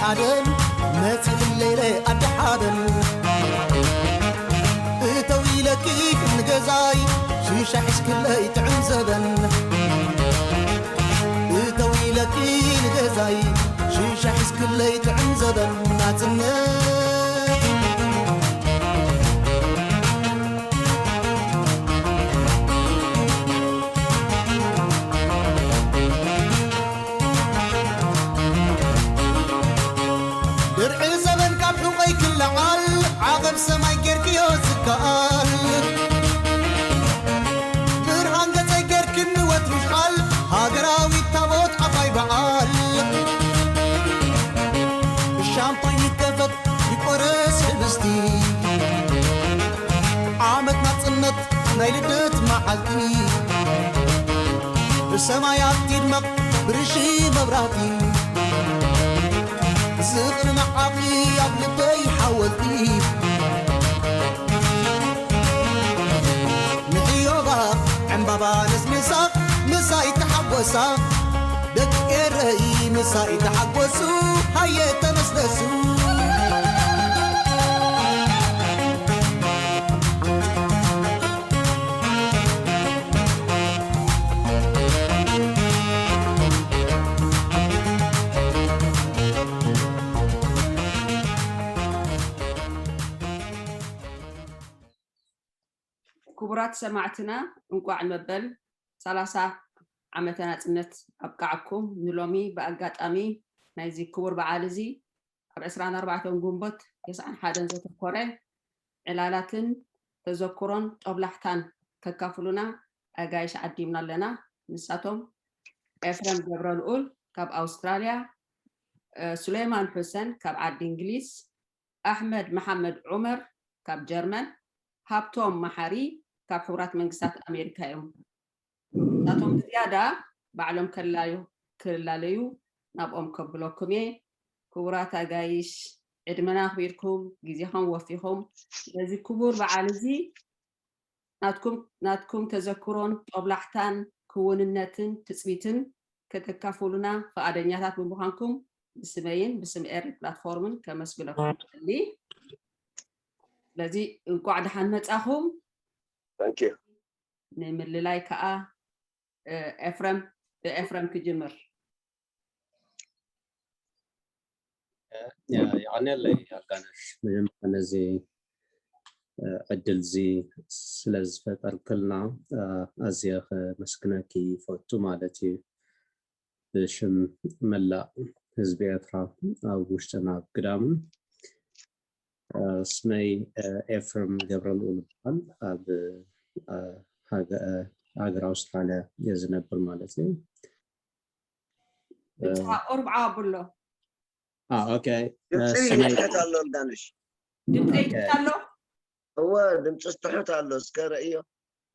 ሓደን መጺእለይ ኢለ ኣደ ሓበን እተው ኢለኪ ንገዛይ ሽሻ ሒዝክለይ ጥዕም ዘበን እተው ኢለኪ ንገዛይ ሽሻ ሒዝክለይ ጥዕም ዘበን ናጽነት ድርዒ ዘበን ካብ ሕቆይ ክለዓል ዓቐብ ሰማይ ጌርክዮ ዝከኣል ብርሃን ገጸይ ጌርክኒ ወትሩ ይሽዓል ሃገራዊት ታቦት ዓባይ በዓል ሻምፓኝ ይከፈት ይቆረስ ሕብስቲ ዓመት ናጽነት ናይ ልደት መዓልቲ ብሰማያት ይድመቕ ብርሺ መብራህቲ ዝኽሪ ንዓኺ ኣብ ልበይ ሓወልቲ ንዕዮባ ዕምባባ ነስንሳ ምሳይ ተሓጎሳ ደቂ ኤረይ ምሳይ ተሓጎሱ ሃየ ተነስነሱ ክቡራት ሰማዕትና እንቋዕ ንመበል ሰላሳ ዓመተ ናጽነት ኣብቃዓኩም። ንሎሚ ብኣጋጣሚ ናይዚ ክቡር በዓል እዚ ኣብ ዕስራን ኣርባዕተን ግንቦት ተስዓን ሓደን ዘተኮረ ዕላላትን ተዘክሮን ጦብላሕታን ከካፍሉና ኣጋይሽ ዓዲምና ኣለና። ንሳቶም ኤፍረም ገብረልኡል ካብ ኣውስትራልያ፣ ሱሌማን ሑሰን ካብ ዓዲ እንግሊዝ፣ ኣሕመድ መሓመድ ዑመር ካብ ጀርመን፣ ሃብቶም መሓሪ ካብ ሕቡራት መንግስታት ኣሜሪካ እዮም። ናቶም ብዝያዳ ባዕሎም ከላለዩ ናብኦም ከብለኩም እየ። ክቡራት ኣጋይሽ ዕድመና ኣኽቢርኩም ግዜኹም ወፊኹም ነዚ ክቡር በዓል እዚ ናትኩም ተዘክሮን ጦብላሕታን ክውንነትን ትፅቢትን ከተካፍሉና ፍቓደኛታት ብምዃንኩም ብስመይን ብስም ኤሪ ፕላትፎርምን ከመስግነኩም እደሊ። ስለዚ እንቋዕ ደሓን መጻኹም። Thank you. ንምልላይ ከዓ ኤፍረም ብኤፍረም ክጅምር። የቐንየለይ ኣጋነሽ፣ መጀመርያ ነዚ ዕድል እዚ ስለ ዝፈጠርክልና ኣዝየ ከመስግነኪ ይፈቱ ማለት እዩ። ብሽም መላእ ህዝቢ ኤርትራ ኣብ ውሽጥን ኣብ ግዳምን። ስመይ ኤፍረም ገብረልኡል ይበሃል። ኣብ ሃገር ኣውስትራልያ እየ ዝነብር ማለት እዩ። ድምፅኻ ቁሩብ ዓው ኣብሎ። ኦኬ። ድምፂ ይጥሕት ኣሎ ኣልጋነሽ። ድምፀይ ይጥሕት ኣሎ? እወ ድምፂ ትሕት ኣሎ፣ እስከ ረእዮ።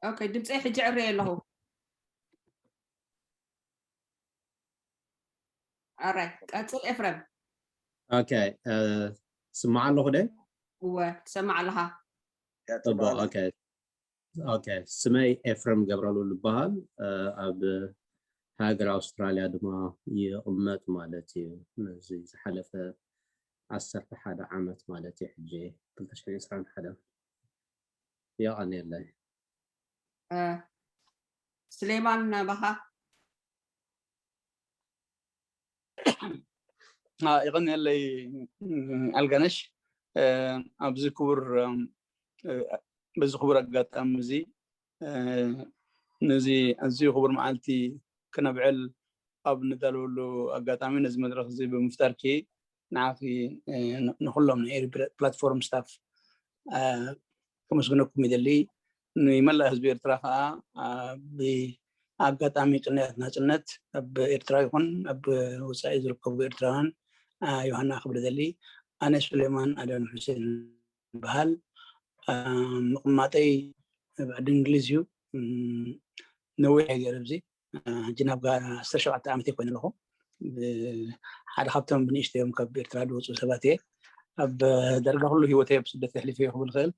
ኦኬ፣ ድምፀይ ሕጂ ዕርየ ኣለኹ። ኣራይ ቀፅል ኤፍረም። ኦኬ፣ ስማዕ ኣለኹ ደ? እወ ትሰማዕ ኣለኻ። ጽቡቅ። ኦኬ ኦኬ። ስመይ ኤፍረም ገብረሉል ይበሃል። ኣብ ሃገር ኣውስትራልያ ድማ ይቕመጥ ማለት እዩ። ነዚ ዝሓለፈ ዓሰርተ ሓደ ዓመት ማለት እዩ። ሕጂ ክልተ ሽሕን ዕስራን ሓደን የቐንየለይ። ስሌማን ናባኻ። ይቐንየለይ ኣልጋነሽ። ኣብዚ ክቡር በዚ ክቡር ኣጋጣሚ እዚ ነዚ ኣዝዩ ክቡር መዓልቲ ክነብዕል ኣብ ንዳለወሉ ኣጋጣሚ ነዚ መድረኽ እዚ ብምፍጣርኪ ንዓኺ ንኩሎም ናይ ኤሪ ፕላትፎርም ስታፍ ከመስግነኩም ይደሊ። ንመላእ ህዝቢ ኤርትራ ከዓ ብኣጋጣሚ ቅንያት ናጽነት ኣብ ኤርትራ ይኹን ኣብ ወፃኢ ዝርከቡ ኤርትራውያን ዮሃና ክብል ደሊ። ኣነ ሱሌማን ኣደም ሑሴን ይበሃል። ምቕማጠይ ኣብ ዓዲ እንግሊዝ እዩ። ነዊሕ ገይረ ኣብዚ ሕጂ ናብ ዓሰርተ ሸውዓተ ዓመት ኮይነ ኣለኹ። ሓደ ካብቶም ብንእሽተዮም ካብ ኤርትራ ዝወፁ ሰባት እየ። ኣብ ዳርጋ ኩሉ ህይወተይ ኣብ ስደት ኣሕሊፈ ክብል ክእል።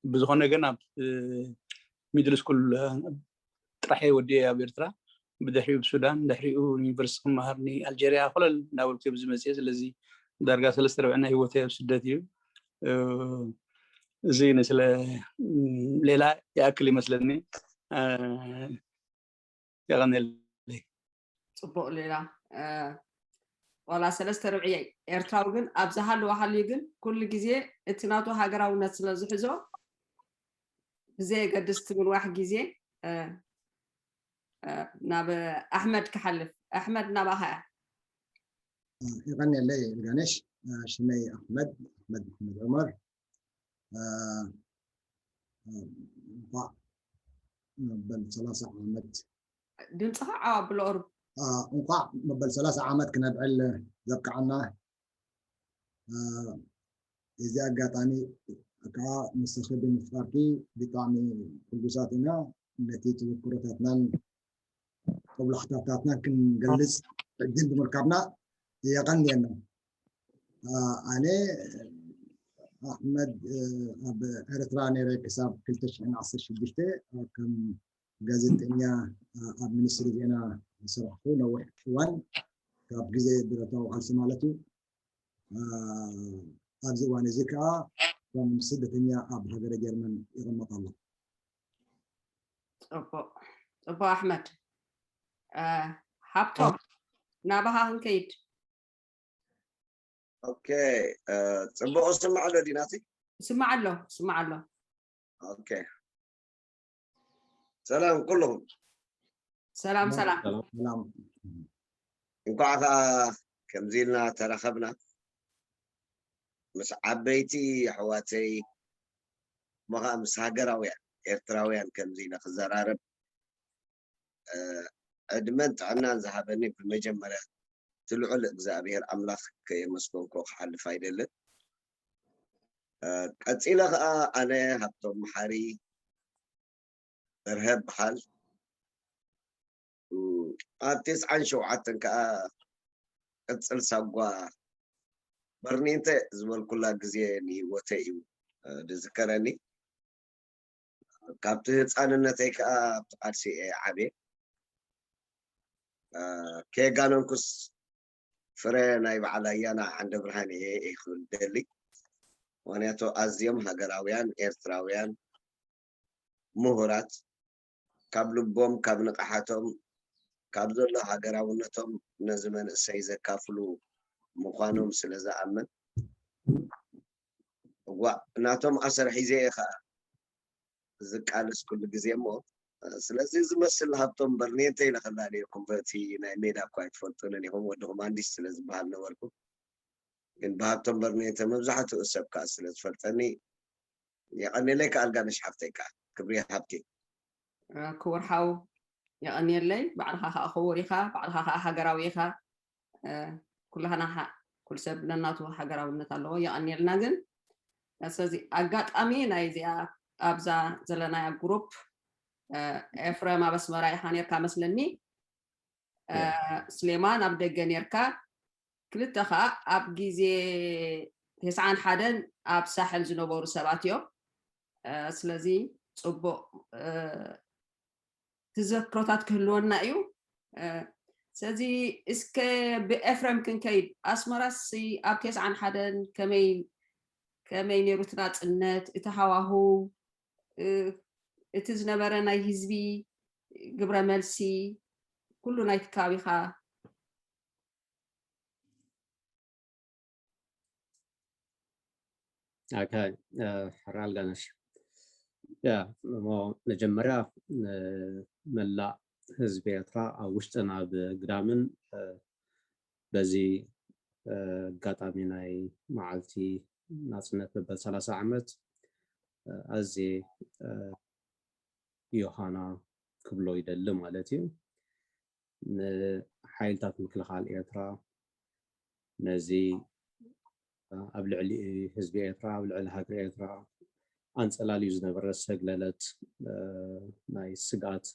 ብዝኾነ ግን ኣብ ሚድል ስኩል ጥራሕ ወዲኤ ኣብ ኤርትራ፣ ብድሕሪኡ ብሱዳን፣ ድሕሪኡ ዩኒቨርሲቲ ክመሃር ንኣልጀርያ ኮለል እንዳበልኩ ኣብዚ መፅየ። ስለዚ ዳርጋ ሰለስተ ርብዒ ናይ ህይወተይ ኣብ ስደት እዩ። እዚ ንስለ ሌላ ይኣክል ይመስለኒ። የቐንየለይ። ፅቡቅ ሌላ ዋላ ሰለስተ ርብዒ ኤርትራዊ ግን ኣብ ዝሃለወ ሃልዩ ግን ኩሉ ግዜ እቲ ናቱ ሃገራውነት ስለ ዝሕዞ ብዘየገድስ እቲ ምንዋሕ ግዜ ናብ ኣሕመድ ክሓልፍ። ኣሕመድ ናባኻ እያ። የቐንየለይ ኢልጋነሽ። ሽመይ ኣሕመድ ኣሕመድ ኣሕመድ ዑመር። እንኳዕ መበል ሰላሳ ዓመት ድምፅኻ ዓው ኣብሎ ቁሩብ። እንኳዕ መበል ሰላሳ ዓመት ክነብዕል ዘብቅዓና። እዚ ኣጋጣሚ ከዓ ንስኺ ብምፍጣርኪ ብጣዕሚ ሕጉሳት ኢና። ነቲ ተዘክሮታትናን ጦብላሕታታትናን ክንገልፅ ዕድል ብምርካብና የቐንየና። ኣነ ኣሕመድ ኣብ ኤርትራ ነይረ ክሳብ ክልተ ሽሕን ዓሰርተ ሽዱሽተ ከም ጋዜጠኛ ኣብ ሚኒስትሪ ዜና ዝሰራሕኩ ነዊሕ እዋን፣ ካብ ግዜ ብረታዊ ቃልሲ ማለት እዩ። ኣብዚ እዋን እዚ ከዓ ከም ስደተኛ ኣብ ሃገረ ጀርመን ይቕመጥ ኣሎ። ፅቡቅ ፅቡቅ ኣሕመድ። ሃብቶም ናባኻ ክንከይድ። ኦኬ፣ ፅቡቅ ስማዕ ኣሎ ዲናቲ? ስማዕ ኣሎ ስማዕ ኣሎ። ኦኬ፣ ሰላም ኩልኹም። ሰላም ሰላም። ሰላም። እንኳዕ ከዓ ከምዚ ኢልና ተራኸብና። ምስ ዓበይቲ ኣሕዋተይ እሞ ከዓ ምስ ሃገራውያን ኤርትራውያን ከምዚ ኢለ ክዘራረብ ዕድመን ጥዕናን ዝሃበኒ ብመጀመርያ እቲ ልዑል እግዚኣብሔር ኣምላኽ ከየመስገንኮ ክሓልፍ ኣይደልን። ቀፂለ ከዓ ኣነ ሃብቶም መሓሪ በርሀ በሃል። ኣብ ተስዓን ሸውዓተን ከዓ ቅፅል ሳጓ በርኔንተ ዝበልኩላ ግዜ ንህይወተይ እዩ ዝዝከረኒ። ካብቲ ህፃንነተይ ከዓ ኣብቲ ቃልሲ እየ ዓብየ። ከየጋነንኩስ ፍረ ናይ በዓል ኣያና ዓንደ ብርሃን እየ እየ ክብል ደሊ። ምክንያቱ ኣዝዮም ሃገራውያን ኤርትራውያን ምሁራት ካብ ልቦም ካብ ንቕሓቶም ካብ ዘሎ ሃገራውነቶም ነዚ መንእሰይ ዘካፍሉ ምዃኖም ስለ ዝኣምን እዋ ናቶም ኣሰር ሒዘ እየ ከዓ ዝቃለስ ኩሉ ግዜ እሞ ስለዚ ዝመስል ሃብቶም በርኔንተ ኢለ ከላልየኩም በቲ ናይ ሜዳ እኳ ኣይትፈልጡንን ኢኹም ወዲ ኮማንዲስ ስለ ዝበሃል ነበርኩ ግን ብሃብቶም በርኔንተ መብዛሕትኡ ሰብ ከዓ ስለ ዝፈልጠኒ የቐንየለይ ከዓ ኣልጋነሽ ሓፍተይ ከዓ ክብሪ ሃብቲ ክቡር ሓው የቐንየለይ ባዕልኻ ከዓ ክቡር ኢኻ ባዕልኻ ከዓ ሃገራዊ ኢኻ ኩላህና ኩል ሰብ ነናቱ ሃገራውነት ኣለዎ የቐንየልና ግን ስለዚ ኣጋጣሚ ናይ እዚኣ ኣብዛ ዘለናያ ግሩፕ ኤፍረም ኣብ ኣስመራ ኢኻ ነርካ መስለኒ ስሌማን ኣብ ደገ ነርካ ክልተ ከዓ ኣብ ግዜ ተስዓን ሓደን ኣብ ሳሕል ዝነበሩ ሰባት እዮም ስለዚ ፅቡቅ ተዘክሮታት ክህልወና እዩ ስለዚ እስከ ብኤፍረም ክንከይድ ኣስመራስ ኣብ ተስዓን ሓደን ከመይ ከመይ ነይሩ እቲ ናፅነት እቲ ሃዋሁ እቲ ዝነበረ ናይ ህዝቢ ግብረ መልሲ ኩሉ ናይቲ ከባቢኻ ሕራል ጋነሽ እሞ መጀመርያ መላእ ህዝቢ ኤርትራ ኣብ ውሽጥን ኣብ ግዳምን በዚ ኣጋጣሚ ናይ መዓልቲ ናፅነት መበል ሰላሳ ዓመት ኣዝየ ዮሃና ክብሎ ይደሊ ማለት እዩ። ንሓይልታት ምክልኻል ኤርትራ ነዚ ኣብ ልዕሊ ህዝቢ ኤርትራ ኣብ ልዕሊ ሃገር ኤርትራ ኣንፀላልዩ ዝነበረ ሰግለለት ናይ ስግኣት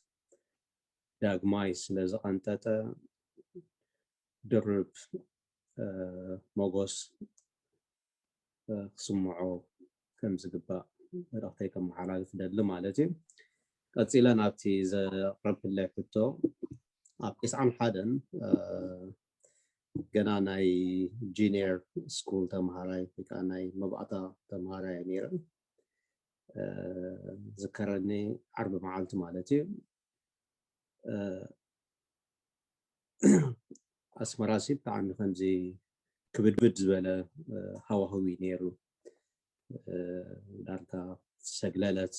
ዳግማይ ስለ ዝቐንጠጠ ድርብ ሞጎስ ክስምዖ ከም ዝግባእ መልእኽተይ ከመሓላልፍ ደሊ ማለት እዩ። ቀፂለ ናብቲ ዘቕረብክለይ ሕቶ ኣብ ዒስራን ሓደን ገና ናይ ጂኒየር ስኩል ተምሃራይ ወይ ከዓ ናይ መባእታ ተምሃራይ እየ ነይረ። ዝከረኒ ዓርቢ መዓልቲ ማለት እዩ። ኣስመራ ሲ ብጣዕሚ ከምዚ ክብድብድ ዝበለ ሃዋህው እዩ ነይሩ። ዳርጋ ሰግለለት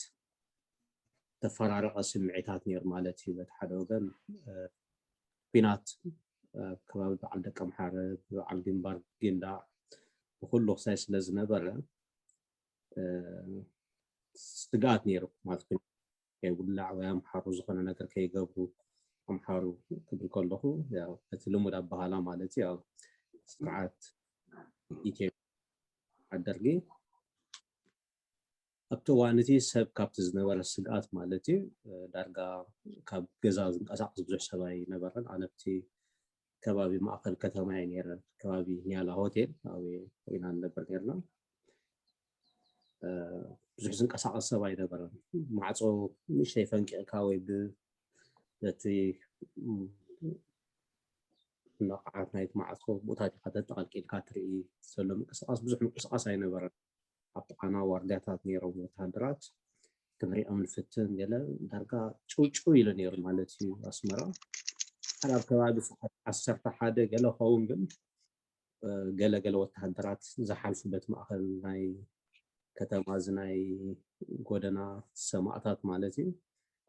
ተፈራረቐ ስምዒታት ነይሩ ማለት እዩ። በቲ ሓደ ወገን ኩናት ኣብ ከባቢ በዓል ደቀምሓረ፣ በዓል ግንባር ጊንዳዕ ብኩሉ ክሳይ ስለ ዝነበረ ስግኣት ነይሩ ማለት ኩናት ከይውላዕ ወይ ኣምሓሩ ዝኾነ ነገር ከይገብሩ ኣምሓሩ ክብል ከለኹ እቲ ልሙድ ኣባሃላ ማለት ያው ስርዓት ኢትዮጵያ ደርጊ ኣብቲ እዋን እቲ ሰብ ካብቲ ዝነበረ ስግኣት ማለት እዩ ዳርጋ ካብ ገዛ ዝንቀሳቀስ ብዙሕ ሰብ ኣይነበረን። ኣነብቲ ከባቢ ማእከል ከተማ እየ ነይረ፣ ከባቢ ኒያላ ሆቴል ኣብ ኮይና ንነብር ነርና። ብዙሕ ዝንቀሳቀስ ሰብ ኣይነበረን። ማዕፆ ንእሽተይ ፈንቂቕካ ወይ ብቲ ነቃዓት ናይቲ ማዕፆ ቦታት ኢካ ተጠቐልቂልካ ትርኢ ዘሎ ምንቅስቃስ ብዙሕ ምንቅስቃስ ኣይነበረን። ኣብ ጥቃና ዋርድያታት ነይሮም ወተሃደራት ክንሪኦም ንፍትን ገለ ዳርጋ ጭውጭው ኢሉ ነይሩ ማለት እዩ ኣስመራ። ኣብ ከባቢ ሰዓት ዓሰርተ ሓደ ገለ ኸውን ግን ገለገለ ወተሃደራት ዝሓልፉ በት ማእኸል ናይ ከተማ እዚ ናይ ጎደና ሰማእታት ማለት እዩ።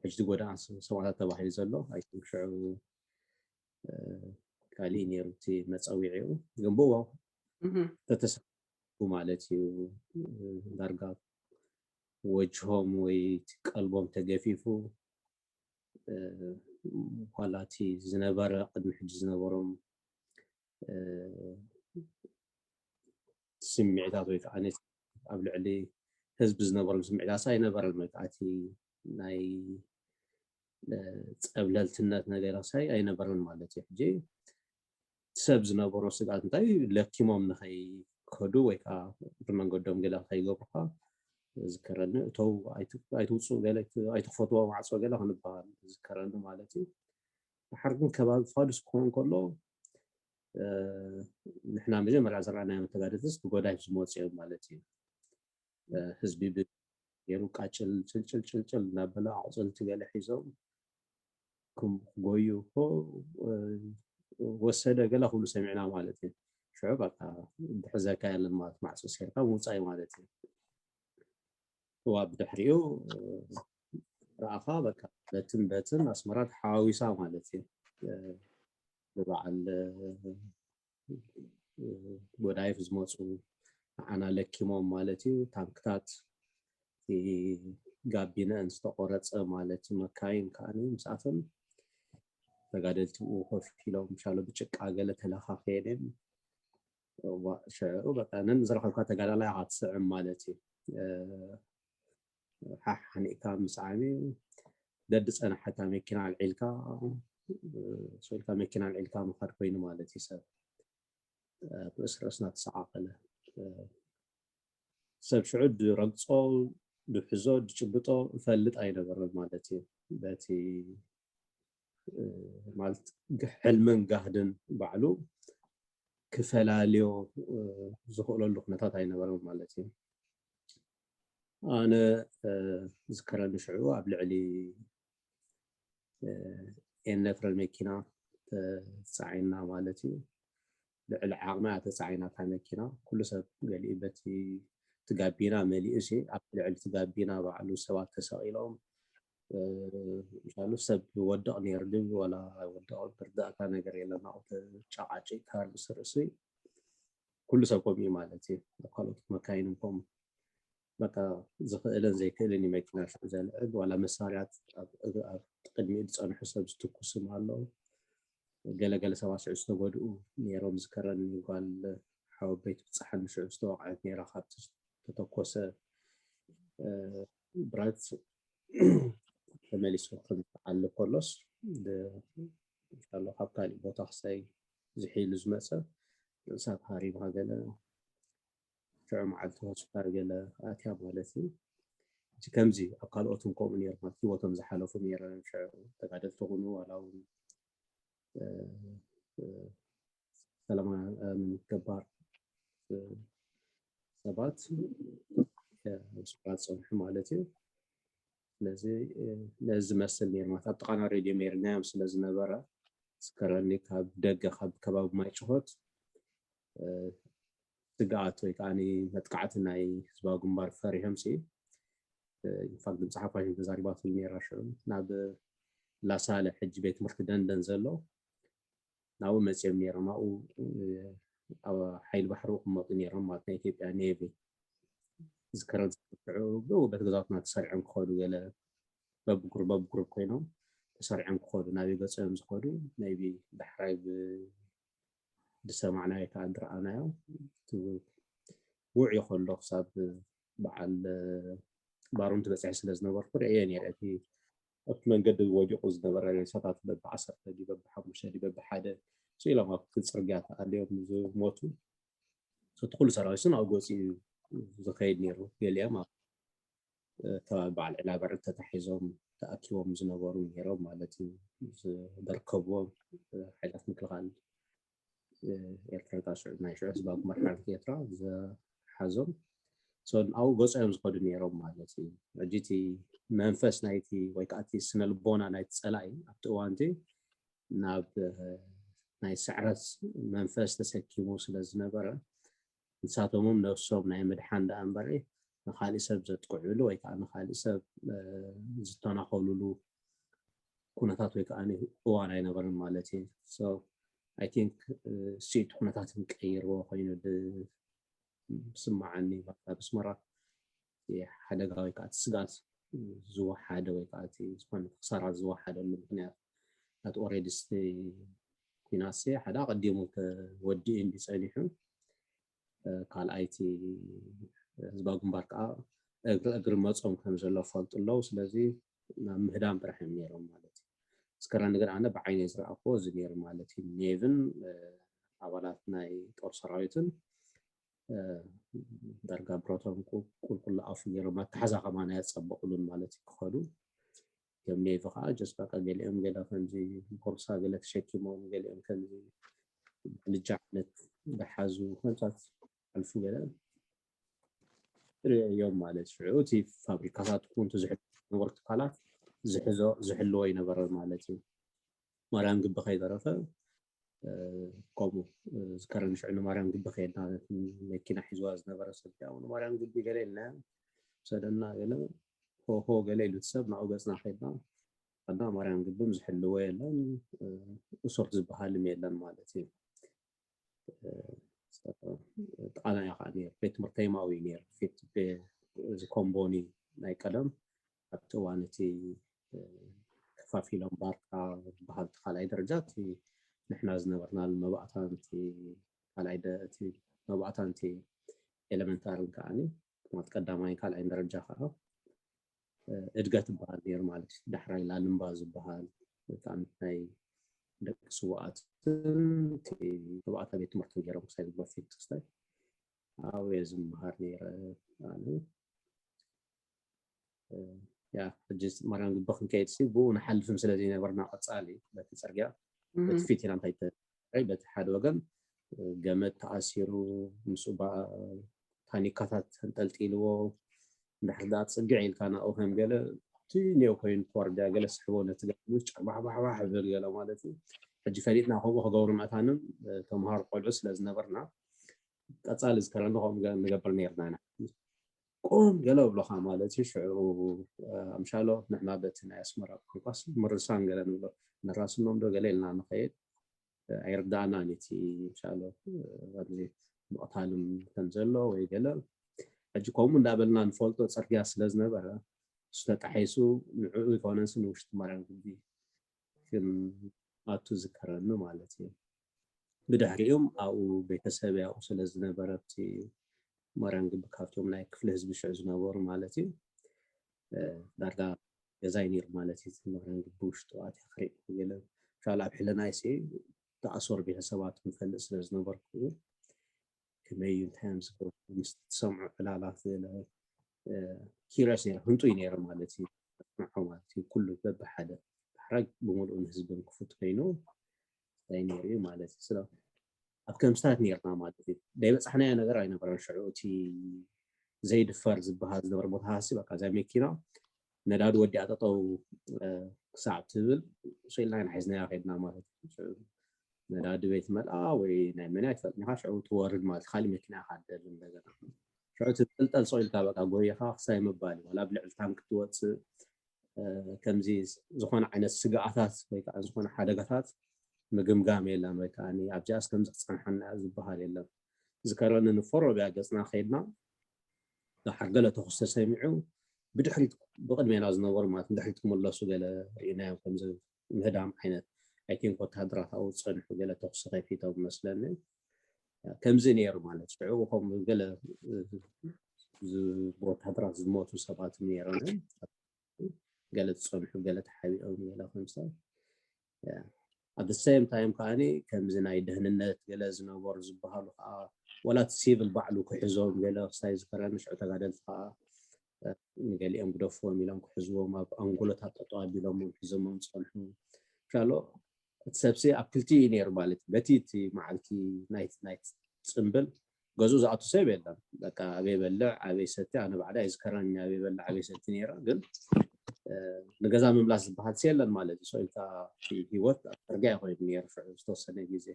ሕጂ ጎደና ሰማእታት ተባሂሉ ዘሎ ኣይሽዑ ካሊእ ነይሩ እቲ መፀዊዒኡ ግን ብዎ ተተሰ ማለት እዩ። ዳርጋ ወጅሆም ወይ ቀልቦም ተገፊፉ ዋላ እቲ ዝነበረ ቅድሚ ሕጂ ዝነበሮም ስምዒታት ወይ ከዓ ኣብ ልዕሊ ህዝቢ ዝነበሮም ስምዒታት ኣይነበረን ወይ ከዓ እቲ ናይ ፀብለልትነት ነገር ሳይ ኣይነበረን ማለት እዩ። ሕጂ ሰብ ዝነበሮ ስግኣት እንታይ ለኪሞም ንኸይከዱ ወይ ከዓ ብመንገዶም ገለ ከይገብሩካ ዝከረኒ እተው ኣይትውፅኡ ገለ ኣይትክፈትዎ ማዕፆ ገለ ክንበሃል ዝከረኒ ማለት እዩ። ድሓር ግን ከባቢ ፋዱስ ክኸውን ከሎ ንሕና መጀመርያ ዝረኣናዮም ተጋደልትስ ብጎዳይፍ ዝመፁ እዮም ማለት እዩ። ህዝቢ ገይሩ ቃጭል ጭልጭል ጭልጭል እናበለ ኣቁፅልቲ ገለ ሒዞም ክጎዩ ወሰደ ገለ ክብሉ ሰሚዕና ማለት እዩ። ሽዑ በቃ ድሕዘካ የለን ማለት ማዕፆ ሴርካ ምውፃእ ማለት እዩ። እዋ ብድሕሪኡ ረኣኻ በቃ በትን በትን ኣስመራ ተሓዋዊሳ ማለት እዩ። ብበዓል ጎዳይፍ ዝመፁ ንዓና ለኪሞም ማለት እዩ። ታንክታት ጋቢነን ዝተቆረፀ ማለት እዩ። መካይን ከዓኒ ምስኣተን ተጋደልቲ ብኡ ኮፍ ኢሎም ሻሎ ብጭቃ ገለ ተለኻኺየን ሽዑ በቃ ነን ዝረኸብካ ተጋዳላይ ኢኻ ትስዕም ማለት እዩ። ሓሓኒእካ ምስዓም እዩ። ደዲ ጸናሐታ መኪና ኣልዒልካ ሶልካ መኪና ኣልዒልካ ምኻድ ኮይኑ ማለት እዩ። ሰብ ርእስ ርእስና ተሰቃቀለ። ሰብ ሽዑ ድረግጾ ድሕዞ ድጭብጦ እፈልጥ ኣይነበረን ማለት እዩ። በቲ ማለት ሕልምን ጋህድን ባዕሉ ክፈላልዮ ዝኽእለሉ ኩነታት ኣይነበረን ማለት እዩ። ኣነ ዝከረኒ ሽዑ ኣብ ልዕሊ ኤነፍረን መኪና ተፃዒና ማለት እዩ። ልዕሊ ዓቕማ ተፃዒና እታ መኪና። ኩሉ ሰብ ገሊኡ በቲ ትጋቢና መሊኡ ሲ ኣብ ልዕሊ ትጋቢና ባዕሉ ሰባት ተሰቒሎም ምሻሉ ሰብ ይወድቕ ነይሩ ድብ ዋላ ኣይወደቕ ብርዳእካ ነገር የለን። ናብኡ ተጫቃጭ ካርድ ስርእሲ ኩሉ ሰብ ከምኡ ማለት እዩ። ኣብ ካልኦት መካይን ከም በቃ ዝኽእልን ዘይክእልን እዩ መኪና ሽዑ ዘልዕል ዋላ መሳርያት ኣብ ቅድሚኡ ዝፀንሑ ሰብ ዝትኩስም ኣለዉ። ገለገለ ሰባት ሽዑ ዝተጎድኡ ነይሮም። ዝከረኒ ጓል ሓወበይ ትብፅሓኒ ሽዑ ዝተወቕዐት ነይራ። ካብቲ ዝተተኮሰ ብረት ተመሊሱ ከም ዝዓልብ ከሎስ ኣሎ ካብ ካሊእ ቦታ ክሳይ ዝሒሉ ዝመፀ ንሳ ተሃሪማ ገለ ሽዑ መዓልቲ ሆስፒታል ገለ ኣትያ ማለት እዩ። እቲ ከምዚ ኣብ ካልኦትን ከምኡ ነይሩ ማለት ህይወቶም ዝሓለፉ ነይረ ሽዑ ተጋደልቲ ኩኑ ዋላ እውን ፈለማ ገባር ሰባት ስራ ዝፀንሑ ማለት እዩ። ስለዚ ነዚ ዝመስል ነርማት ኣብ ጥቃና ሬድዮ ሜርናዮም ስለዝነበረ ዝከረኒ ካብ ደገ ካብ ከባቢ ማይ ጭሆት ስግኣት ወይ ከዓ መጥቃዕቲ ናይ ህዝባዊ ግንባር ፈሪሆም ሲ ኢንፋክት ድምፂ ሓፋሽ ተዛሪባትሉ ነራ ሽዑ ናብ ላሳለ ሕጂ ቤት ትምህርቲ ደንደን ዘሎ ናብኡ መፅኦም ነይሮም። ኣብኡ ሓይሊ ባሕሪ ክመጡ ነይሮም ማለት ናይ ኢትዮጵያ ኔቪ ዝከረን ሽዑ ብኡ በቲ ገዛውትና ተሰሪዖም ክኸዱ ገለ በብጉር በብጉር ኮይኖም ተሰሪዖም ክኸዱ ናበይ ገፂኦም ዝኸዱ ቢ ዳሕራይ ዝሰማዕናዮ ከዓ ዝረኣናዮ ውዕ ይኸሎ ክሳብ በዓል ባሩንቲ በፅሒ ስለ ዝነበርኩ ርእየ ነረ እቲ ኣብቲ መንገዲ ወዲቑ ዝነበረ ሬሳታት በብዓሰርተ ድዩ በብሓሙሽተ ድዩ በብሓደ ስኢሎም ኣብቲ ፅርግያ ተኣልዮም ዝሞቱ እቲ ኩሉ ሰራዊት ኣብ ገፂ ዝኸይድ ነይሩ። ገሊኦም ኣብ ከባቢ በዓል ዕላበሪ ተታሒዞም ተኣኪቦም ዝነበሩ ነይሮም ማለት እዩ። ዝደርከብዎም ሓይላት ምክልኻል ኤርትራ ጣ ሽዑ ናይ ሽዑ ህዝባዊ ግንባር ሓርነት ኤርትራ ዝሓዞም ሶን ኣብኡ ገጾም ዝኸዱ ነይሮም ማለት እዩ። ሕጂ እቲ መንፈስ ናይቲ ወይ ከዓ እቲ ስነ ልቦና ናይቲ ጸላኢ ኣብቲ እዋንቲ ናብ ናይ ስዕረት መንፈስ ተሰኪሙ ስለ ዝነበረ ንሳቶምም ነብሶም ናይ ምድሓን ደኣ እምበር ንካሊእ ሰብ ዘጥቅዕሉ ወይ ከዓ ንካሊእ ሰብ ዝተናኸሉሉ ኩነታት ወይ ከዓ እዋን ኣይነበረን ማለት እዩ። I think ስኢት ኩነታት ቀይርዎ ኮይኑ ዝስማዓኒ ኣብ ኣስመራ ሓደጋ ወይ ከዓ ስጋት ዝወሓደ ወይ ከዓ ዝኾነ ክሳራ ዝወሓደሉ ምክንያት ናት ኦሬዲ ኩናት ሓደ ኣቀዲሙ ተወዲኡ እንዲ ፀኒሑ ካልኣይቲ ህዝባዊ ግንባር ከዓ እግሪ እግሪ መፆም ከም ዘሎ ፈልጡ ኣለዉ። ስለዚ ናብ ምህዳም ጥራሕ እዮም ነይሮም ማለት እዩ። እስከራኒ ግን ኣነ ብዓይነ ዝረኣክዎ እዚ ነይሩ ማለት እዩ። ኔቭን ኣባላት ናይ ጦር ሰራዊትን ዳርጋ ብረቶም ቁልቁል ኣፉ ገይሮም ኣተሓዛ ከማን ኣየፀበቑሉን ማለት እዩ ክኸዱ ከም ኔቪ ከዓ ጀስት በቃ ገሊኦም ገለ ከምዚ ቦርሳ ገለ ተሸኪሞም ገሊኦም ከምዚ ባልጃ ዓይነት ዝሓዙ ከምሳት ኣልፉ ገለ እዮም ማለት ሽዑ እቲ ፋብሪካታት ኩንቱ ዝሕሉ ዝነበሩ ትካላት ዝሕዞ ዝሕልዎ ይነበረ ማለት እዩ። ማርያም ግቢ ከይተረፈ ከምኡ ዝከረኒ ሽዑ ንማርያም ግቢ ከየድና መኪና ሒዝዋ ዝነበረ ሰብ ንማርያም ግቢ ገለ ኢልና ሰደና ገለ ሆሆ ገለ ኢሉ ሰብ ናብኡ ገፅና ከድና ኣና ማርያም ግብም ዝሕልዎ የለን እሶር ዝበሃልም የለን ማለት እዩ። ጥቃና እያ ከዓ ነር ቤት ትምህርተይ ማዊ ነር ፊት እዚ ኮምቦኒ ናይ ቀደም ኣብቲ እዋን እቲ ከፋፊሎም ባርካ በሃል ካልኣይ ደረጃ እቲ ንሕና ዝነበርና መባእታን ካልኣይ መባእታን ኤለመንታርን ከዓኒ ማለት ቀዳማይን ካልኣይን ደረጃ ከዓ እድገት ዝበሃል ነይሩ ማለት እዩ። ዳሕራይ ላልምባ ዝበሃል ወይ ከዓ ናይ ደቂ ስዋኣትን ተባዕታ ቤት ትምህርቲ ገይሮም ክሳይ ዝበፊት ክስታይ ኣብየ ዝምሃር ነይረ ኣነ ያ ሕጂ ማርያም ግቢ ክንከይድ ሲ ብኡ ንሓልፍም ስለ ዘይነበርና ቀፃሊ በቲ ፅርግያ በቲ ፊት ኢና እንታይ በቲ ሓደ ወገን ገመድ ተኣሲሩ ምስ ታኒካታት ተንጠልጢልዎ እንድሕር ዳ ፅግዕ ኢልካ ናብኡ ከም ገለ እቲ ኔው ኮይኑ ትወርድያ ገለ ስሕቦ ነቲ ገለ ጨርባሕባሕባሕ ብል ገለ ማለት እዩ። ሕጂ ፈሊጥና ከምኡ ክገብሩ ምእታንም ተምሃሩ ቆልዑ ስለ ዝነበርና ቀፃሊ ዝከረኒ ከምኡ ንገብር ነርና ኢና። ቁም ገለ ብሎኻ ማለት እዩ። ሽዑ ኣምሻሎ ንሕና በቲ ናይ ኣስመራ ቋንቋስ ምርሳን ገለ ንብሎ ንራስኖም ዶ ገለ ኢልና ንኸይድ ኣይርዳእናን እቲ ሻሎ ኣብዚ ምቕታልም ከም ዘሎ ወይ ገለ ሕጂ ከምኡ እንዳበልና ንፈልጦ ፅርግያ ስለ ዝነበረ እሱ ተጣሒሱ ንዕኡ ይኮነንስ ንውሽጢ ማርያም ግቢ ግን ኣቱ ዝከረኒ ማለት እዩ። ብድሕሪኦም ኣብኡ ቤተሰብ ያው ስለ ዝነበረ ኣብቲ ማርያም ግቢ ካብቶም ናይ ክፍሊ ህዝቢ ሽዑ ዝነበሩ ማለት እዩ ዳርጋ ገዛይ ነይሩ ማለት እዩ። ማርያም ግቢ ውሽጡ ኣትያ ክርኢ ገለ ሻል ኣብ ሕለናይ ሲ ተኣሰሩ ቤተሰባት ንፈልጥ ስለ ዝነበርኩ ከመይ እዩ እንታይ እዮም ዝገብሩ ምስ ትሰምዑ ዕላላት ገለ ኪሪስ ነይረ ህንጡይ ነይረ ማለት እዩ። ስምዖ ማለት እዩ ኩሉ በብሓደ ሓራጅ ብምሉኡ ንህዝብን ክፉት ኮይኑ እንታይ ነይሩ እዩ ማለት እዩ። ስለ ኣብ ከምስታት ነርና ማለት እዩ። ዘይበፃሕናዮ ነገር ኣይነበረን። ሽዑ እቲ ዘይድፈር ዝበሃል ዝነበረ ቦታ ሃሲ በቃ እዛ መኪና ነዳዲ ወዲኣ ጠጠው ክሳብ ትብል ስኢልና ኢና ሒዝናያ ከድና ማለት እዩ። ነዳዲ ቤት መልኣ ወይ ናይ መን ኣይትፈልጥን ኢኻ። ሽዑ ትወርድ ማለት ካሊእ መኪና ኢኻ ትደሊ እንደገና። ሽዑ ትንጥልጠል ስቕ ኢልካ በቃ ጎይኻ ክሳይ ምባል እዩ። ዋላ ኣብ ልዕሊ ታንክ ትወፅእ ከምዚ ዝኾነ ዓይነት ስግኣታት ወይ ከዓ ዝኾነ ሓደጋታት ምግምጋም የለን ወይ ከዓ ኣብዚኣስ ከምዚ ክፀንሓና ዝበሃል የለን። ዝከረኒ ንፈሮ ብያ ገፅና ከይድና ደሓር ገለ ተኹስ ተሰሚዑ ብድሕሪት ብቕድሜና ዝነበሩ ማለት ንድሕሪት ክምለሱ ገለ ርኢናዮም ከምዚ ምህዳም ዓይነት ኣይቲንክ ወታሃደራት ኣብኡ ዝፀንሑ ገለ ተኹሲ ከፊቶም መስለኒ ከምዚ ነይሩ ማለት ሽዑ ከም ገለ ወታሃደራት ዝሞቱ ሰባት ነይሮም ገለ ዝፀንሑ ገለ ተሓቢኦም ገለ ከምሳ ኣብ ሰም ታይም ከዓኒ ከምዚ ናይ ደህንነት ገለ ዝነበሩ ዝበሃሉ ከዓ ወላት ሲቪል ባዕሉ ክሕዞም ገለ ክሳይ ዝከረኒ ሽዑ ተጋደልቲ ከዓ ንገሊኦም ግደፍዎም ኢሎም ክሕዝዎም ኣብ ኣንጎሎታት ጠጠው ኣቢሎሞም ሒዞሞም ዝፀንሑ ሻሎ እቲ ሰብሲ ኣብ ክልቲኡ እዩ ነይሩ ማለት እዩ በቲ እቲ መዓልቲ ናይቲ ናይቲ ፅምብል ገዝኡ ዝኣቱ ሰብ የለን በቃ ኣበይ በልዕ ኣበይ ሰቲ ኣነ ባዕዳ ይዝከረኒ ኣበይ በልዕ ኣበይ ሰቲ ነይረ ግን ንገዛ ምምላስ ዝበሃል የለን ማለት እዩ ኢልካ ህይወት ኣብ ፅርግያ ኮይኑ ነይሩ ዝተወሰነ ግዜ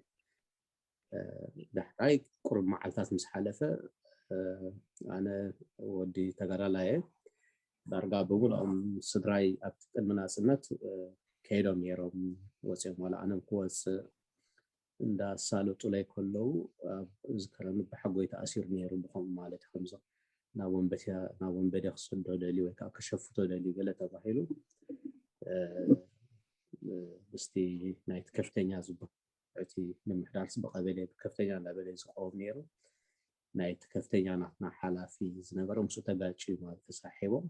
ዳሕራይ ቁሩብ መዓልታት ምስ ሓለፈ ኣነ ወዲ ተጋዳላየ ዳርጋ ብምልኦም ስድራይ ኣብቲ ቅድሚ ናፅነት ከይዶም ነይሮም ወፂኦም ዋላ ኣነም ክወፅእ እንዳሳለጡለይ ከለዉ ዝከረኒ ብሓጎይ ተኣሲሩ ነይሩ ብኸምኡ ማለት ከምዚ ናብ ወንበዴ ናብ ወንበዴ ክሰዶ ደልዩ ወይ ከዓ ክሸፍቶ ደልዩ ገለ ተባሂሉ ምስቲ ናይቲ ከፍተኛ ዝበሃል እቲ ምምሕዳር ብቀበሌ ብከፍተኛ እንዳበለ ዝቀወም ነይሩ ናይቲ ከፍተኛ ናትና ሓላፊ ዝነበረ ምስኡ ተጋጭ ማለት ተሳሒቦም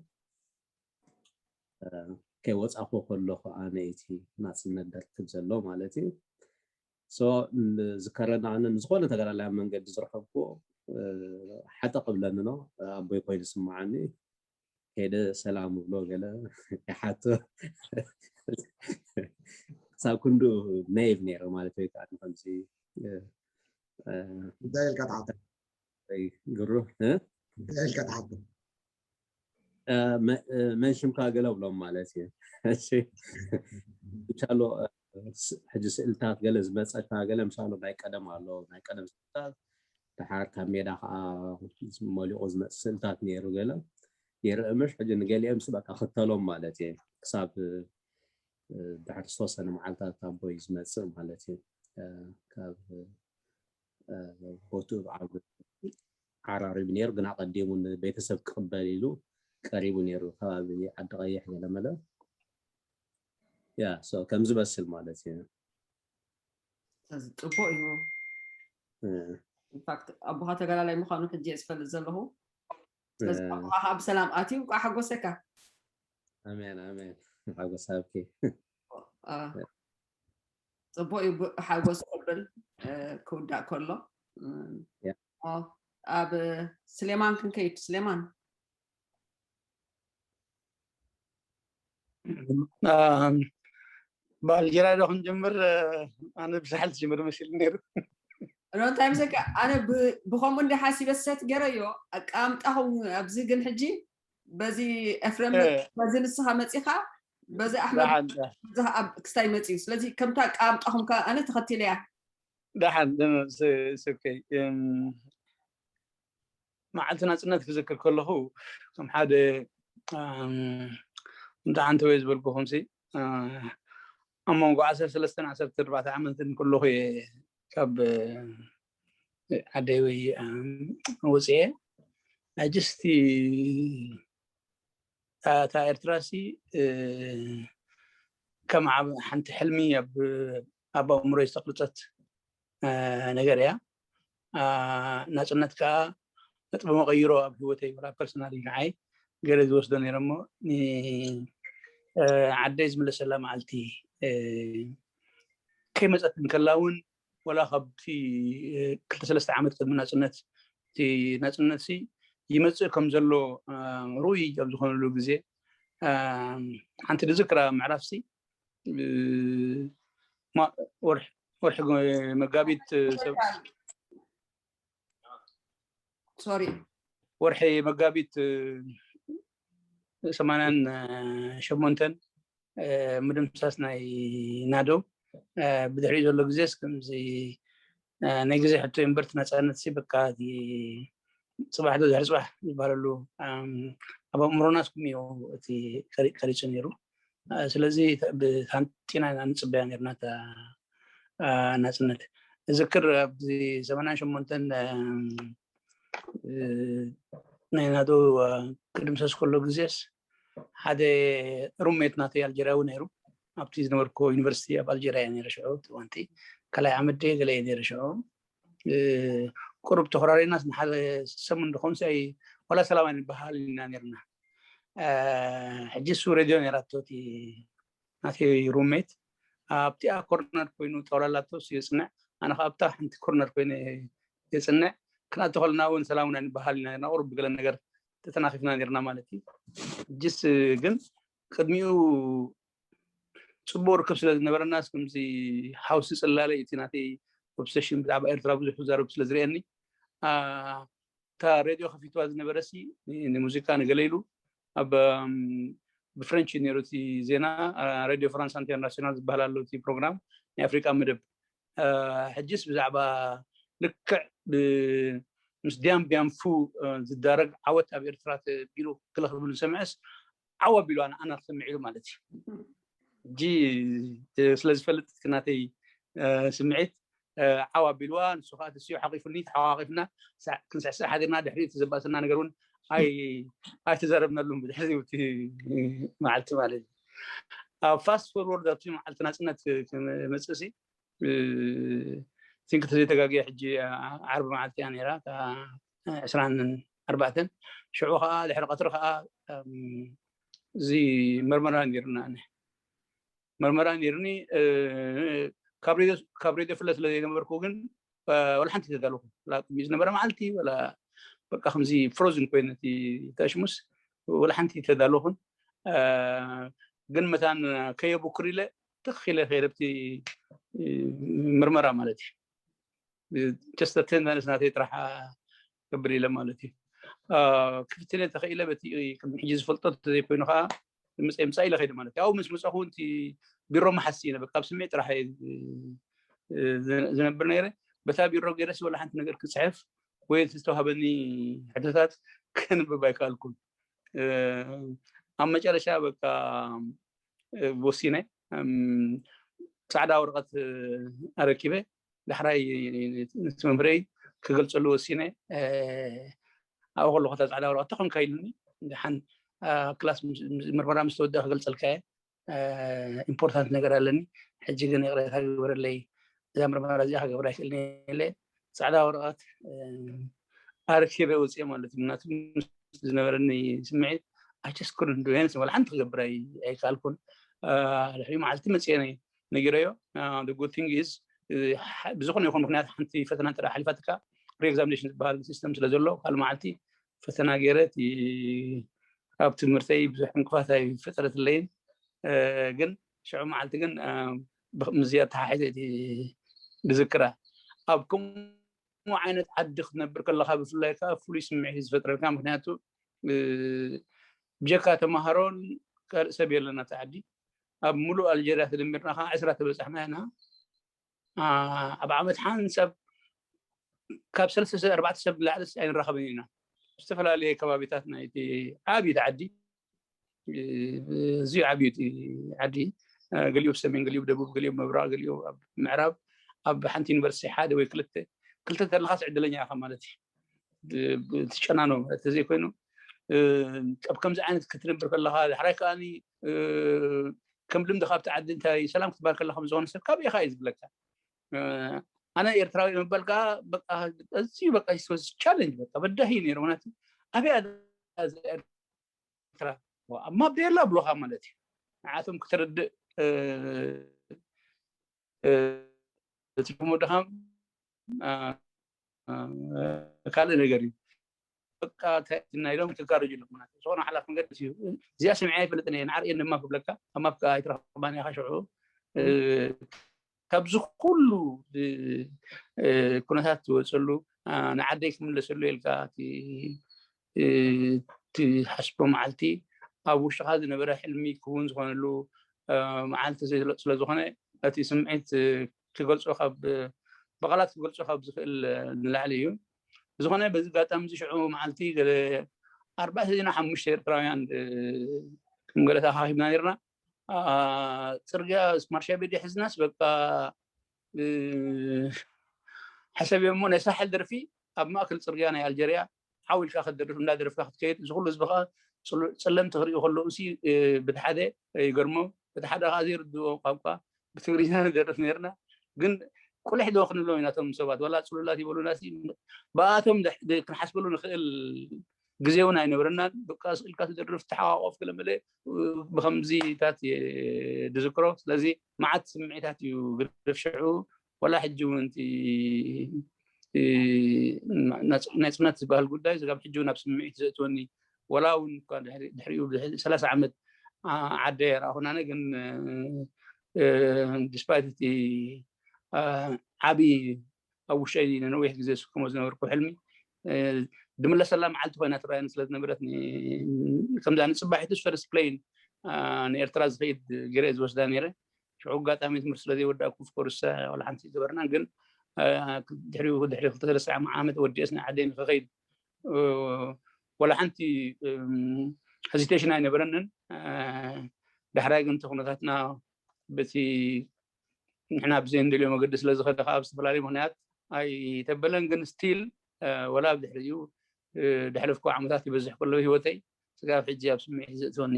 ከይወፃኹ ከለኹ ኣነ እቲ ናፅነት ደርክብ ዘሎ ማለት እዩ ዝከረና ኣነ ንዝኾነ ተጋዳላይ ኣብ መንገዲ ዝረኸብኩዎ ሓጠ ቅብለኒ ኖ ኣቦይ ኮይኑ ስምዓኒ ከይደ ሰላም ብሎ ገለ ይሓቶ ክሳብ ክንዱ ነይቭ ነይረ ማለት ወይ ከዓ ከምዚ እንታይ ኢልካ ትሓቶ ግሩ እንታይ ኢልካ ትሓቶ መን ሽምካ ገለ ብሎም ማለት እዩ ምሻሎ ሕጂ ስእልታት ገለ ዝመፀካ ገለ ምሻሎ ናይ ቀደም ኣሎ ናይ ቀደም ስእልታት ድሓር ካብ ሜዳ ከዓ መሊቑ ዝመፅ ስእልታት ነይሩ ገለ ይርኢ ምሽ ሕጂ ንገሊኦም ስ በቃ ክተሎም ማለት እየ ክሳብ ድሕሪ ዝተወሰነ መዓልታት ኣቦይ ዝመፅእ ማለት እዩ ካብ ቦትኡ ብዓል ዓራሪቡ ነይሩ ግን ኣቐዲሙ ንቤተሰብ ክቕበል ኢሉ ቀሪቡ ነይሩ ከባቢ ዓዲ ቀይሕ ገለመለ ያ ከም ዝመስል ማለት እዩ ስለዚ ፅቡቅ እዩ ኢንፋክት ኣቦኻ ተጋዳላይ ምዃኑ ሕጂ እየ ዝፈልጥ ዘለኹ ስለዚ ኣቦኻ ከዓ ብሰላም ኣትዩ ከዓ ሓጎሰካ ኣሜን ኣሜን ሓጎስ ሃብኪ ፅቡቅ እዩ ሓጎስ ክብል ክውዳእ ከሎ ኣብ ስሌማን ክንከይድ ስሌማን ባልጀራ ዶ ክንጀምር ኣነ ብሳሕል ትጀምር መሲሉ ነይሩ ኖ እንታይ ምሰካ ኣነ ብከምኡ እንዲ ሓሲበ ሰት ገረዮ ኣቃምጣኹም ኣብዚ ግን ሕጂ በዚ ኤፍረም በዚ ንስኻ መፂኻ በዚ ኣሕመድ ክስታይ መፅዩ ስለዚ ከምታ ኣቃምጣኹም ኣነ ተኸቲለያ ደሓን ስከይ መዓልቲ ናፅነት ክዝክር ከለኹ ከም ሓደ እንተ ሓንቲ ወይ ዝበልኩኹም ሲ ኣብ መንጎ ዓሰርተ ሰለስተን ዓሰርተ ኣርባዕተ ዓመትን ከለኹ እየ ካብ ዓደይ ወይ ወፅኤ ኣጅስቲ እታ ኤርትራ ሲ ከም ሓንቲ ሕልሚ ኣብ ኣእምሮ ዝተቅርፀት ነገር እያ ናፅነት ከዓ ነጥቢ መቀይሮ ኣብ ህይወተይ ወላ ፐርሰናል እዩ ንዓይ ገለ ዝወስዶ ነይረ እሞ ዓደይ ዝምለሰላ መዓልቲ ከይመፀት እንከላ እውን ወላ ካብቲ ክልተ ሰለስተ ዓመት ቅድሚ ናፅነት እቲ ናፅነት ሲ ይመፅእ ከም ዘሎ ርኡይ ኣብ ዝኾነሉ ግዜ ሓንቲ ዝዝክራ ምዕራፍ ሲ ወርሒ ወርሒ መጋቢት ሰብ ሶሪ ወርሒ መጋቢት ሰማንያን ሸሞንተን ምድምሳስ ናይ ናደው ብድሕሪ ዘሎ ግዜስ ከምዚ ናይ ግዜ ሕቶ እምበር ናፃነት ሲ በቃ ፅባሕ ዶ ድሕሪ ፅባሕ ዝበሃለሉ ኣብ ኣእምሮና ስኩም እዩ እቲ ቀሪፁ ነይሩ። ስለዚ ብታንጢና ኢና ንፅበያ ነርና ናፅነት። እዝክር ኣብዚ ሰማንያን ሸሞንተን ናይ ናደው ክድምሰስ ከሎ ግዜስ ሓደ ሩሜት ናተይ ኣልጀርያዊ ነይሩ። ኣብቲ ዝነበርኩ ዩኒቨርሲቲ ኣብ ኣልጀርያ እየ ነይረ ሽዑ። ዋንቲ ካልኣይ ዓመት ድየ ገለ እየ ነይረ ሽዑ። ቁሩብ ተኮራሪናስ ንሓደ ሰሙን ድኾንሲ ኣይ ዋላ ሰላም ኣይንበሃል ኢና ነርና። ሕጂ እሱ ሬድዮ ነይራቶ እቲ ናተይ ሩሜት ኣብቲኣ ኮርነር ኮይኑ ጣውላ ኣላቶ የፅንዕ፣ ኣነ ከዓ ኣብታ ሓንቲ ኮርነር ኮይነ የፅንዕ። ክንኣቶ ከለና እውን ሰላም እውን ኣይንበሃል ኢና ነርና። ቁሩብ ብገለ ነገር ተተናኺፍና ነርና ማለት እዩ። ሕጂስ ግን ቅድሚኡ ፅቡቅ ርክብ ስለ ዝነበረና ከምዚ ሓውሲ ፅላለ እቲ ናተይ ኦብሰሽን ብዛዕባ ኤርትራ ብዙሕ ክዛረብ ስለ ዝርእየኒ እታ ሬድዮ ከፊትዋ ዝነበረ ሲ ንሙዚቃ ንገለ ኢሉ ኣብ ብፍረንች ነይሩ እቲ ዜና። ሬድዮ ፍራንስ ኢንተርናሽናል ዝበሃል ኣሎ እቲ ፕሮግራም ናይ ኣፍሪቃ መደብ። ሕጅስ ብዛዕባ ልክዕ ምስ ዲያም ቢያንፉ ዝዳረግ ዓወት ኣብ ኤርትራ ተቢሉ ክለኽብል ዝሰምዐስ ዓው ኣቢሉ ኣነ ክሰምዕ ኢሉ ማለት እዩ። ሕጂ ስለ ዝፈልጥ እቲ ናተይ ስምዒት ዓው ኣቢልዋ፣ ንሱ ከዓ ተሲኡ ሓቂፉኒ፣ ተሓቋቂፍና ክንስዕስዕ ሓዲርና። ድሕሪ እቲ ዘባእሰና ነገር እውን ኣይተዛረብናሉን ብድሕሪ እቲ መዓልቲ ማለት እዩ። ኣብ ፋስት ፎርወርድ ኣብቲ መዓልቲ ናፅነት ክመፅእ ሲ ቲንክ ተዘይተጋግየ ሕጂ ዓርቢ መዓልቲ እያ ነይራ ዕስራን ኣርባዕተን። ሽዑ ከዓ ድሕሪ ቀትሪ ከዓ እዚ መርመራ ነይርና። መርመራ ነይርኒ። ካብ ሬድዮ ፍለ ስለ ዘይነበርኩ ግን ወላ ሓንቲ ተዳለኹ። ቅድሚ ዝነበረ መዓልቲ ወላ በቃ ከምዚ ፍሮዝን ኮይነ እቲ ተሽሙስ ወላ ሓንቲ ተዳለኹን። ግን መታን ከየብኩር ኢለ ትኽ ኢለ ከይደ ኣብቲ ምርመራ ማለት እዩ። ጀስት ኣቴንዳንስ ናተይ ጥራሕ ክገብር ኢለ ማለት እዩ። ክፍትነ ተኽኢለ በቲ ቅድሚ ሕጂ ዝፈልጦ እንተዘይኮይኑ ከዓ ምፅእ ምፃእ ኢለ ከይደ ማለት እዩ። ኣብኡ ምስ መፃኹ እውን እቲ ቢሮ መሓሲ ኢነ በቃ ኣብ ስምዒት ጥራሕ እየ ዝነብር ነይረ። በታ ቢሮ ገይረሲ ወላ ሓንቲ ነገር ክፅሕፍ ወይ እቲ ዝተዋህበኒ ሕቶታት ከንብብ ኣይከኣልኩን። ኣብ መጨረሻ በቃ ወሲነ ፃዕዳ ወረቐት ኣረኪበ ዳሕራይ ነቲ መምህረይ ክገልፀሉ ወሲነ። ኣብኡ ከለኹ እታ ፃዕዳ ወረቐት ተኾንካ ኢሉኒ። ደሓን ክላስ ምርመራ ምስ ተወደአ ክገልፀልካ እየ፣ ኢምፖርታንት ነገር ኣለኒ። ሕጂ ግን ይቕሬታ ግበረለይ፣ እዛ ምርመራ እዚኣ ክገብራ ይክእል ኢለ ፃዕዳ ወረቐት ኣረኪበ ወፅየ ማለት እዩ። ምክንያቱ ዝነበረኒ ስምዒት ኣቸስኩርን ዱሄንስ ወላ ሓንቲ ክገብር ኣይከኣልኩን። ድሕሪ መዓልቲ መፅየ ነጊረዮ። ጉድ ቲንግ ኢዝ ብዝኾነ ይኹን ምክንያት ሓንቲ ፈተና እንተ ሓሊፋትካ ሪኤግዛሚኔሽን ዝበሃል ሲስተም ስለ ዘሎ ካልእ መዓልቲ ፈተና ገይረ ኣብ ትምህርተይ ብዙሕ ዕንቅፋት ኣይፈጠረትለይን። ግን ሽዑ መዓልቲ ግን ምዚ ኣተሓሒዘ ዝዝክራ። ኣብ ከምኡ ዓይነት ዓዲ ክትነብር ከለካ ብፍላይ ከዓ ፍሉይ ስምዒት ዝፈጥረልካ። ምክንያቱ ብጀካ ተምሃሮን ካልእ ሰብ የለን ኣብቲ ዓዲ። ኣብ ሙሉእ ኣልጀርያ ተደሚርና ከዓ ዕስራ ተበፃሕና ኢና። ኣብ ዓመት ሓንሳብ ካብ ሰለስተ ኣርባዕተ ሰብ ንላዕሊ ኣይንራኸብን ኢና። ዝተፈላለየ ከባቢታት ናይቲ ዓብይቲ ዓዲ እዚዩ ዓብዩ ዓዲ፣ ገሊኡ ሰሜን፣ ገሊኡ ደቡብ፣ ገሊኡ ምብራቕ፣ ገሊኡ ኣብ ምዕራብ፣ ኣብ ሓንቲ ዩኒቨርሲቲ ሓደ ወይ ክልተ ክልተ ተለኻስ ዕድለኛ ኢኻ ማለት እዩ። ትጨናኖ ማለት ተዘይኮይኑ ኣብ ከምዚ ዓይነት ክትነብር ከለካ ዳሕራይ ከዓኒ ከም ልምዲ ካብቲ ዓዲ እንታይ ሰላም ክትበሃል ከለካ ዝኾነ ሰብ ካበይ ኢኻ እዩ ዝብለካ። ኣነ ኤርትራዊ ምባል ከዓ ኣዝዩ በቃ ቻለንጅ በቃ በዳሂ ነይሩ። ምክንያቱ ኣበይ ኤርትራ ኣብ ማብ የላ ብሎካ ማለት እዩ። ንዓቶም ክትርድእ እቲ ደሞ ድኻም ካልእ ነገር እዩ። በቃ ናይ ሎም ክጋርጅ ኣለኩ ዝኾነ ሓላፍ መንገዲ እዩ። እዚኣ ስምዒ ኣይፈልጥን እየ ንዓርእየን ድማ ክብለካ ኣብ ማብ ኣይትረኽባን ኢኻ ሽዑ ካብዚ ኩሉ ኩነታት ዝወፀሉ ንዓደይ ክምለሰሉ ኢልካ ትሓስቦ መዓልቲ ኣብ ውሽጥካ ዝነበረ ሕልሚ ክውን ዝኾነሉ መዓልቲ ስለዝኾነ እቲ ስምዒት ክገልፆ ካብ ብቃላት ክገልፆ ካብ ዝኽእል ንላዕሊ እዩ። ብዝኾነ በዚ ኣጋጣሚ እዚ ሽዑ መዓልቲ ገለ ኣርባዕተ ዜና ሓሙሽተ ኤርትራውያን ከም ገለ ተኻኺብና ነርና። ጽርግያ ማርሻ ቤት ሒዝናስ በቃ ሓሰብ እሞ ናይ ሳሕል ደርፊ ኣብ ማእከል ጽርግያ ናይ ኣልጀርያ ዓው ኢልካ ክትደርፍ እንዳደረፍካ ክትከይድ እዚ ኩሉ ህዝቢ ከዓ ጽለምቲ ክርእዩ ከለዉ ሲ ብቲ ሓደ ይገርሞም፣ ብቲ ሓደ ከዓ ዘይርድዎም ቋንቋ ብትግርኛ ንደርፍ ነርና። ግን ቁልሕ ዶ ክንብሎም ኢና ቶም ሰባት ዋላ ጽሉላት ይበሉና ሲ ብኣቶም ክንሓስበሉ ንኽእል ግዜ እውን ኣይነበረናን። በቃ ስኢልካ ትደርፍ ተሓቋቆፍ ገለመለ ብከምዚታት ድዝክሮ። ስለዚ መዓት ስምዒታት እዩ ግደፍ ሽዑ ዋላ ሕጂ እውን እቲ ናጽነት ዝበሃል ጉዳይ ስጋብ ሕጂ እውን ኣብ ስምዒት ዘእትወኒ ዋላ እውን እኳ ድሕሪኡ ሰላሳ ዓመት ዓደ የረኣኹን ኣነ ግን despite እቲ ዓብዪ ኣብ ውሽጠይ ንነዊሕ ግዜ ዝስከሞ ዝነበርኩ ሕልሚ ድምለሰላ መዓልቲ ኮይና ትረኣየኒ ስለ ዝነበረት ከምዛ ንፅባሒቱስ ፈርስት ፕሌን ንኤርትራ ዝኸይድ ገይረ ዝወስዳ ነይረ። ሽዑ ኣጋጣሚ ትምህርቲ ስለ ዘይወዳእኩ ኦፍኮርስ ዋላ ሓንቲ ገበርና ግን ድሕሪኡ ድሕሪ ክልተ ሰለስተ ዓመት ወዲኤስ ንዓደይ ንክኸይድ ዋላ ሓንቲ ሄዚቴሽን ኣይነበረንን። ዳሕራይ ግን እቲ ኩነታትና በቲ ንሕና ብዘይ እንደልዮ መገዲ ስለ ዝኸደ ከዓ ብዝተፈላለዩ ምክንያት ኣይተበለን ግን ስቲል ወላ ኣብ ድሕሪኡ ድሕለፍኩ ዓመታት ይበዝሕ ከለዉ ህይወተይ ስጋብ ሕጂ ኣብ ስምዒት ዘእትወኒ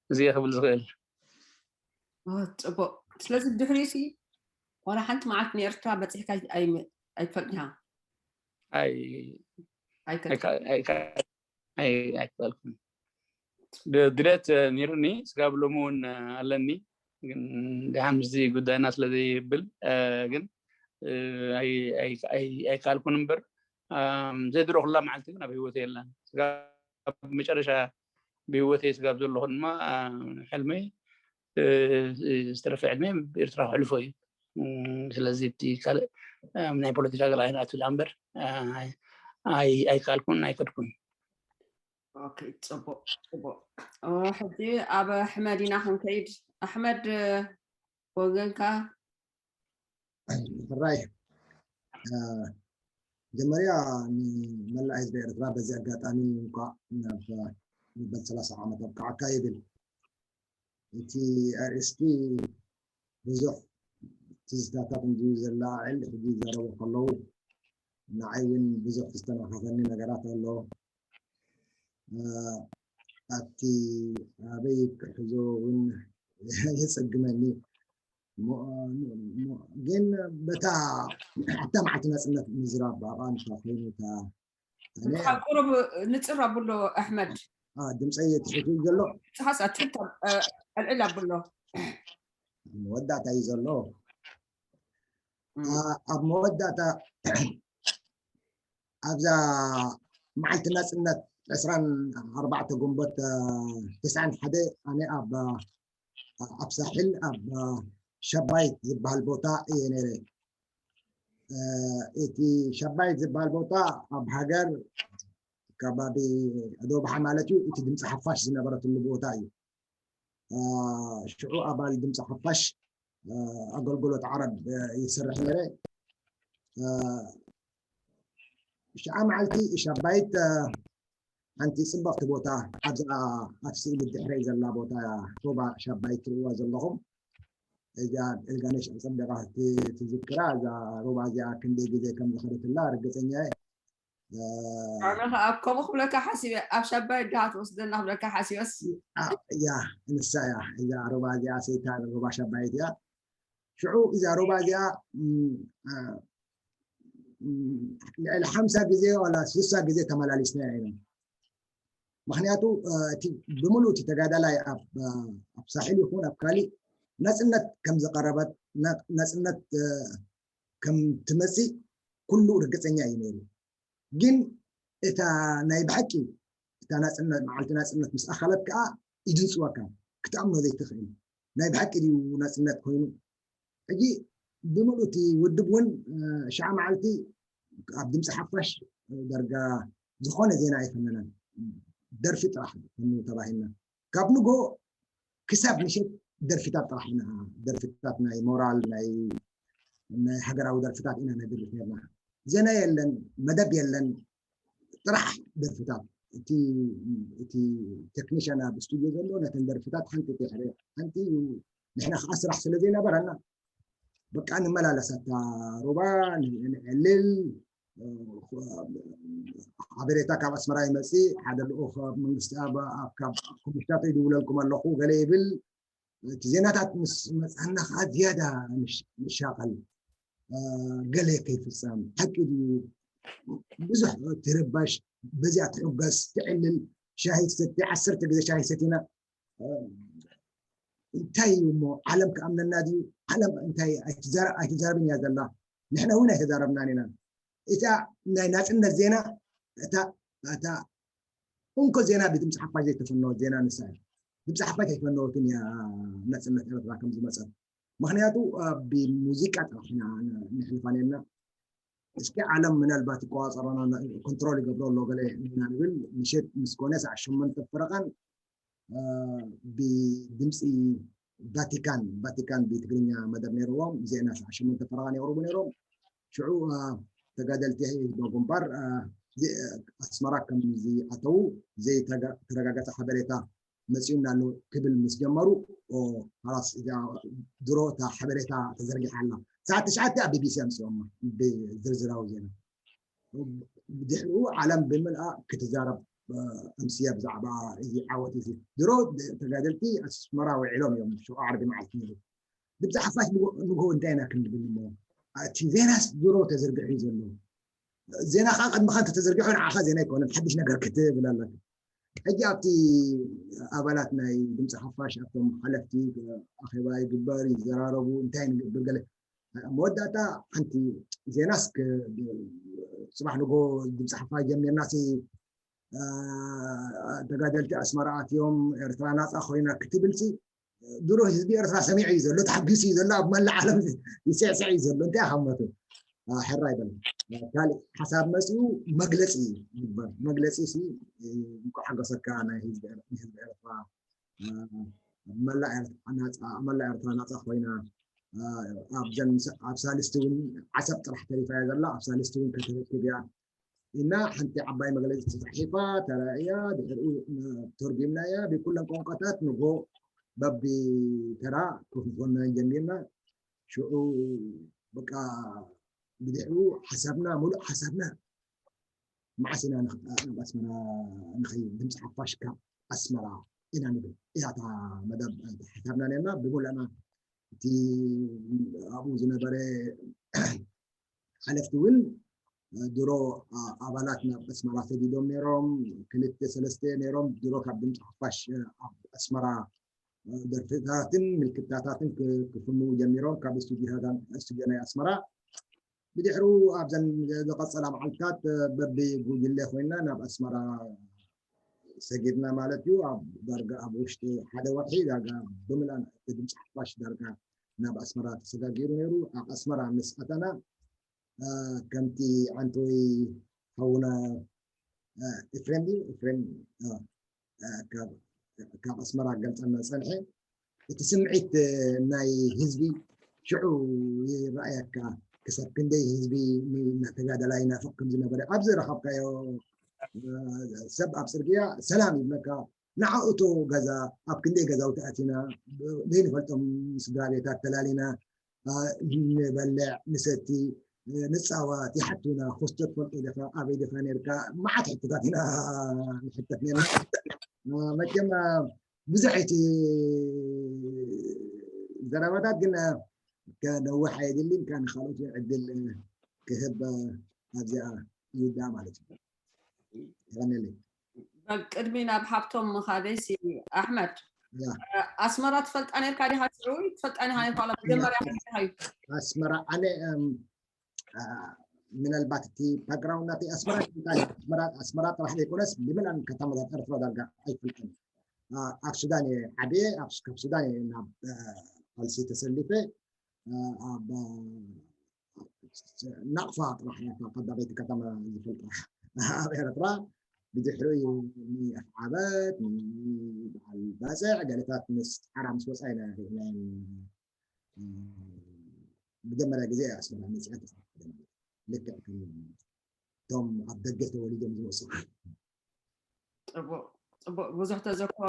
እዚ ክብል ዝኽእል። ጽቡቅ። ስለዚ ድሕሪኡ ሲ ዋላ ሓንቲ መዓልቲ ንኤርትራ በፂሕካ ኣይትፈልጥን ኢኻ? ኣይከልኩን። ድሌት ነይሩኒ ስጋብ ሎሚ እውን ኣለኒ። ግን ድሓን ምስዚ ጉዳይና ስለ ዘይብል ግን ኣይከኣልኩን እምበር ዘይድሮ ኩላ መዓልቲ ግን ኣብ ህይወት የለን። ስጋብ መጨረሻ ብህይወተይ ስጋብ ዘለኹ ድማ ሕልመይ ዝተረፈ ዕድመ ኤርትራ ክሕልፎ እዩ። ስለዚ እቲ ካልእ ናይ ፖለቲካ ገለ ኣይንኣቱ ዳ እምበር ኣይከኣልኩን ኣይከድኩን። ጽቡቅ ጽቡቅ። ሕጂ ኣብ ኣሕመድ ኢና ክንከይድ። ኣሕመድ ወገንካ ሕራይ መጀመርያ ንመላእ ህዝቢ ኤርትራ በዚ ኣጋጣሚ እንኳዕ ናብ መበል ሰላሳ ዓመት ኣብቅዓካ ይብል። እቲ ኣርእስቲ ብዙሕ ትዝታታት እንድዩ ዘላዓዕል ሕጂ ይዛረቡ ከለዉ ንዓይ እውን ብዙሕ ዝተነኻኸኒ ነገራት ኣሎ። ኣብቲ ኣበይ ክሕዞ እውን የጸግመኒ። ግን በታ ኣብታ መዓልቲ ናጽነት ምዝራብ ኣብኣ እንታይ ኮይኑ እታ ቁሩብ ንጽር ኣብሎ ኣሕመድ ድምፀይ የትሒቱ ዘሎ ጽሓስ ኣትሕት ኣልዕል ኣብሎ መወዳእታ እዩ ዘሎ ኣብ መወዳእታ ኣብዛ መዓልቲ ናፅነት ዕስራን ኣርባዕተ ግንቦት ተስዓን ሓደ ኣነ ኣብ ኣብ ሳሕል ኣብ ሸባይት ዝበሃል ቦታ እየ ነይረ። እቲ ሸባይት ዝበሃል ቦታ ኣብ ሃገር ከባቢ ዶብሓ ማለት እዩ። እቲ ድምፂ ሓፋሽ ዝነበረትሉ ቦታ እዩ። ሽዑ ኣባል ድምፂ ሓፋሽ ኣገልግሎት ዓረብ ይሰርሕ ነይረ። ሽዓ መዓልቲ ሸባይት ሓንቲ ፅብቕቲ ቦታ ኣብዛ ኣብ ስእሊ ድሕረይ ዘላ ቦታ ሩባ ሸባይት ትርእዋ ዘለኹም። እዛ እልጋነሽ ኣፀቢቓ ትዝክራ እዛ ሩባ እዚኣ ክንደይ ግዜ ከም ዝኸደትላ ርግፀኛ እየ። ኣነ ከዓ ከምኡ ክብለካ ሓሲበ ኣብ ሸባይት ድኣ ትወስደና ክብለካ ሓሲበስ ያ ንሳ እያ እዛ ሩባ እዚኣ ሰይታ ሩባ ሸባይት እያ። ሽዑ እዛ ሩባ እዚኣ ልዕሊ ሓምሳ ግዜ ዋላ ስሳ ግዜ ተመላሊስና ኢና። ምክንያቱ እቲ ብምሉእ እቲ ተጋዳላይ ኣብ ሳሕል ይኹን ኣብ ካሊእ ናፅነት ከም ዝቀረበት ናፅነት ከም ትመፅእ ኩሉ ርግፀኛ እዩ ነይሩ። ግን እታ ናይ ብሓቂ እታ ናፅነት መዓልቲ ናፅነት ምስ ኣኸለት ከዓ ይድንፅወካ ክትኣምኖ ዘይትኽእል ናይ ብሓቂ ድዩ ናፅነት ኮይኑ ሕጂ ብምሉእ እቲ ውድብ እውን ሽዓ መዓልቲ ኣብ ድምፂ ሓፋሽ ዳርጋ ዝኾነ ዜና ኣይፈነናን። ደርፊ ጥራሕ ፈኑ ተባሂልና። ካብ ንጎ ክሳብ ምሸት ደርፊታት ጥራሕ ኢና፣ ደርፊታት ናይ ሞራል ናይ ናይ ሃገራዊ ደርፍታት ኢና ነድርፍ ነርና። ዜና የለን፣ መደብ የለን፣ ጥራሕ ደርፍታት። እቲ እቲ ቴክኒሽያን ኣብ ስቱድዮ ዘሎ ነተን ደርፍታት ሓንቲ ትሕረ ሓንቲ እዩ። ንሕና ከዓ ስራሕ ስለ ዘይነበረና በቃ ንመላለስ ኣታ ሩባ ንዕልል። ሓበሬታ ካብ ኣስመራ ይመፅእ፣ ሓደ ልኡኽ መንግስቲ ኣብ ኮሚሽናቶ ይድውለልኩም ኣለኹ ገለ ይብል። እቲ ዜናታት ምስ መፅኣና ከዓ ዝያዳ ንሻቐል። ገለ ከይፍፀም ሓቂ ድዩ? ብዙሕ ትርበሽ፣ በዚኣ ትሕገስ፣ ትዕልል። ሻሂ ትሰቲ፣ ዓሰርተ ግዜ ሻሂ ሰቲና። እንታይ እዩ እሞ ዓለም ክኣምነና ድዩ? ዓለም እንታይ ኣይትዛረብን እያ ዘላ። ንሕና እውን ኣይተዛረብናን ኢና። እታ ናይ ናፅነት ዜና እታ እታ እንኮ ዜና ብድምፂ ሓፋሽ ዘይተፈነወት ዜና ንሳ እያ። ድምፂ ሓፋሽ ኣይፈነወትን እያ ናፅነት ኤርትራ ከም ዝመፀት። ምክንያቱ ብሙዚቃ ጥራሕ ኢና ነሕልፋ ነርና። እስኪ ዓለም ምናልባት ይቆፃፀረና፣ ኮንትሮል ይገብሮ ኣሎ ገለ ኢና ንብል። ምሸት ምስ ኮነ ሰዓት ሸሞንተ ፈረቓን ብድምፂ ቫቲካን፣ ቫቲካን ብትግርኛ መደብ ነይርዎም፣ ዜና ሰዓት ሸሞንተ ፈረቓን የቕርቡ ነይሮም። ሽዑ ተጋደልቲ ህዝባዊ ግንባር ኣስመራ ከም ዝኣተዉ ዘይተረጋገፀ ሓበሬታ መፂኡና ኣሎ ክብል ምስ ጀመሩ፣ ላስ ድሮ እታ ሓበሬታ ተዘርጊሓ ኣላ። ሰዓት ትሽዓተ ኣብ ቢቢሲ ኣምፅኦማ ብዝርዝራዊ ዜና። ድሕሪኡ ዓለም ብምልኣ ክትዛረብ ኣምስያ ብዛዕባ እዚ ዓወት እዚ። ድሮ ተጋደልቲ ኣስመራ ውዒሎም እዮም፣ ሽዑ ዓርቢ መዓልቲ ነይሩ። ድምፂ ሓፋሽ ንግሆ እንታይ ኢና ክንብል እሞ? እቲ ዜናስ ድሮ ተዘርጊሑ እዩ ዘሎ። ዜና ከዓ ቅድሚ ከንተ ተዘርጊሑ ንዓኻ ዜና ኣይኮነን፣ ሓድሽ ነገር ክትብል ኣለካ። ሕጂ ኣብቲ ኣባላት ናይ ድምፂ ሓፋሽ ኣብቶም ሓለፍቲ ኣኼባ ይግበር፣ ይዘራረቡ፣ እንታይ ንገብር ገለ መወዳእታ ሓንቲ ዜናስ ጽባሕ ንጎ ድምፂ ሓፋሽ ጀሚርና ሲ ተጋደልቲ ኣስመራ ኣትዮም ኤርትራ ናፃ ኮይና ክትብል ሲ ድሮ ህዝቢ ኤርትራ ሰሚዑ እዩ ዘሎ፣ ተሓጊሱ እዩ ዘሎ፣ ኣብ መላእ ዓለም ይስዕስዕ እዩ ዘሎ። እንታይ ኣኸመቱ ሕራይ በል። ካልእ ሓሳብ መፅኡ መግለፂ ይግበር። መግለፂ ሲ እንኳ ሓገሰካ ናይ ህዝቢ ኤርትራ መላእ ኤርትራ ናፃ ኮይና ኣብዘን ኣብ ሳልስቲ እውን ዓሰብ ጥራሕ ተሪፋ እያ ዘላ። ኣብ ሳልስቲ እውን ከተረክብ እያ እና ሓንቲ ዓባይ መግለፂ ተፃሒፋ ተራእያ ድሕሪኡ ተርጉምናያ ብኩለን ቋንቋታት ንጎ በቢ ተራ ኮፍ ዝኾንና ጀሚርና። ሽዑ በቃ ብድሕሪኡ ሓሳብና ሙሉእ ሓሳብና መዓስ ኢና ናብ ኣስመራ ንኸይድ ድምፂ ሓፋሽ ካብ ኣስመራ ኢና ንብል እያታ መደብ ሓሳብና ነርና ብሙሉእና እቲ ኣብኡ ዝነበረ ሓለፍቲ እውን ድሮ ኣባላት ናብ ኣስመራ ሰዲዶም ነይሮም። ክልተ ሰለስተ ነይሮም ድሮ ካብ ድምፂ ሓፋሽ ኣብ ኣስመራ ደርፍታትን ምልክታታትን ክፍንዉ ጀሚሮም ካብ ስቱድዮ ናይ ኣስመራ። ብድሕሩ ኣብዘን ዝቐፀላ መዓልትታት በቢ ጉጅለ ኮይና ናብ ኣስመራ ሰጊርና ማለት እዩ። ኣብ ዳርጋ ኣብ ውሽጢ ሓደ ወርሒ ዳርጋ ብምልኣን እቲ ድምፂ ሓፋሽ ዳርጋ ናብ ኣስመራ ተሰጋጊሩ ነይሩ። ኣብ ኣስመራ ምስ ኣተና ከምቲ ዓንተወይ ሓውና ኤፍሬም ድዩ? ኤፍሬም ካብ ኣስመራ ገልፀና ፀንሐ። እቲ ስምዒት ናይ ህዝቢ ሽዑ ይረኣየካ። ክሳብ ክንደይ ህዝቢ ንተጋደላይ ይናፍቕ ከም ዝነበረ ኣብዚ ረኸብካዮ ሰብ ኣብ ፅርግያ ሰላም ይብለካ። ንዓኡ እቶ ገዛ ኣብ ክንደይ ገዛውቲ ኣቲና ዘይንፈልጦም ስድራ ቤታት ተላሊና ንበልዕ ንሰቲ ንፃወት ይሓቱና። ሆስቶ ትፈልጦ ዲኻ ኣበይ ዲኻ ነርካ? መዓት ሕቶታት ኢና ንሕተት ነርና። መቸም ብዙሕ እቲ ዘረባታት ግን ከነውሕ ኣየድልን፣ ከ ንኻልኦት እውን ዕድል ክህብ ኣብዚኣ ይውዳእ ማለት እዩ። ይቐነለይ። ቅድሚ ናብ ሃብቶም ምኻደይ ሲ ኣሕመድ ኣስመራ ትፈልጣ ነርካ ዲኻ? ሽዑ ትፈልጣ ዲኻ ነርካ? ዋላ መጀመርያ ከመይ ኢኻ እዩ? ኣስመራ ኣነ ምናልባት እቲ ባክግራውንድ ናተይ ኣስመራ ኣስመራ ጥራሕ ዘይኮነስ ብምልኣን ከተማታት ኤርትራ ዳርጋ ኣይፈልጥን። ኣብ ሱዳን እየ ዓብየ፣ ካብ ሱዳን እየ ናብ ቃልሲ ተሰሊፈ። ኣብ ናቕፋ ጥራሕ እያ እታ ቀዳመይቲ ከተማ ዝፈልጣ ኣብ ኤርትራ። ብድሕሪኡ ንኣፍዓበት፣ ንበዓል ባጽዕ፣ ገለታት ምስ ሓራ ምስ ወጻ ኢና ርኢናየን። መጀመርያ ግዜ ኣስመራ መጺኣ ተሳትፎ። ልክዕ ከም እቶም ኣብ ደገ ተወሊዶም ዝመጹ። ጽቡቕ ጽቡቕ፣ ብዙሕ ተዘክሮ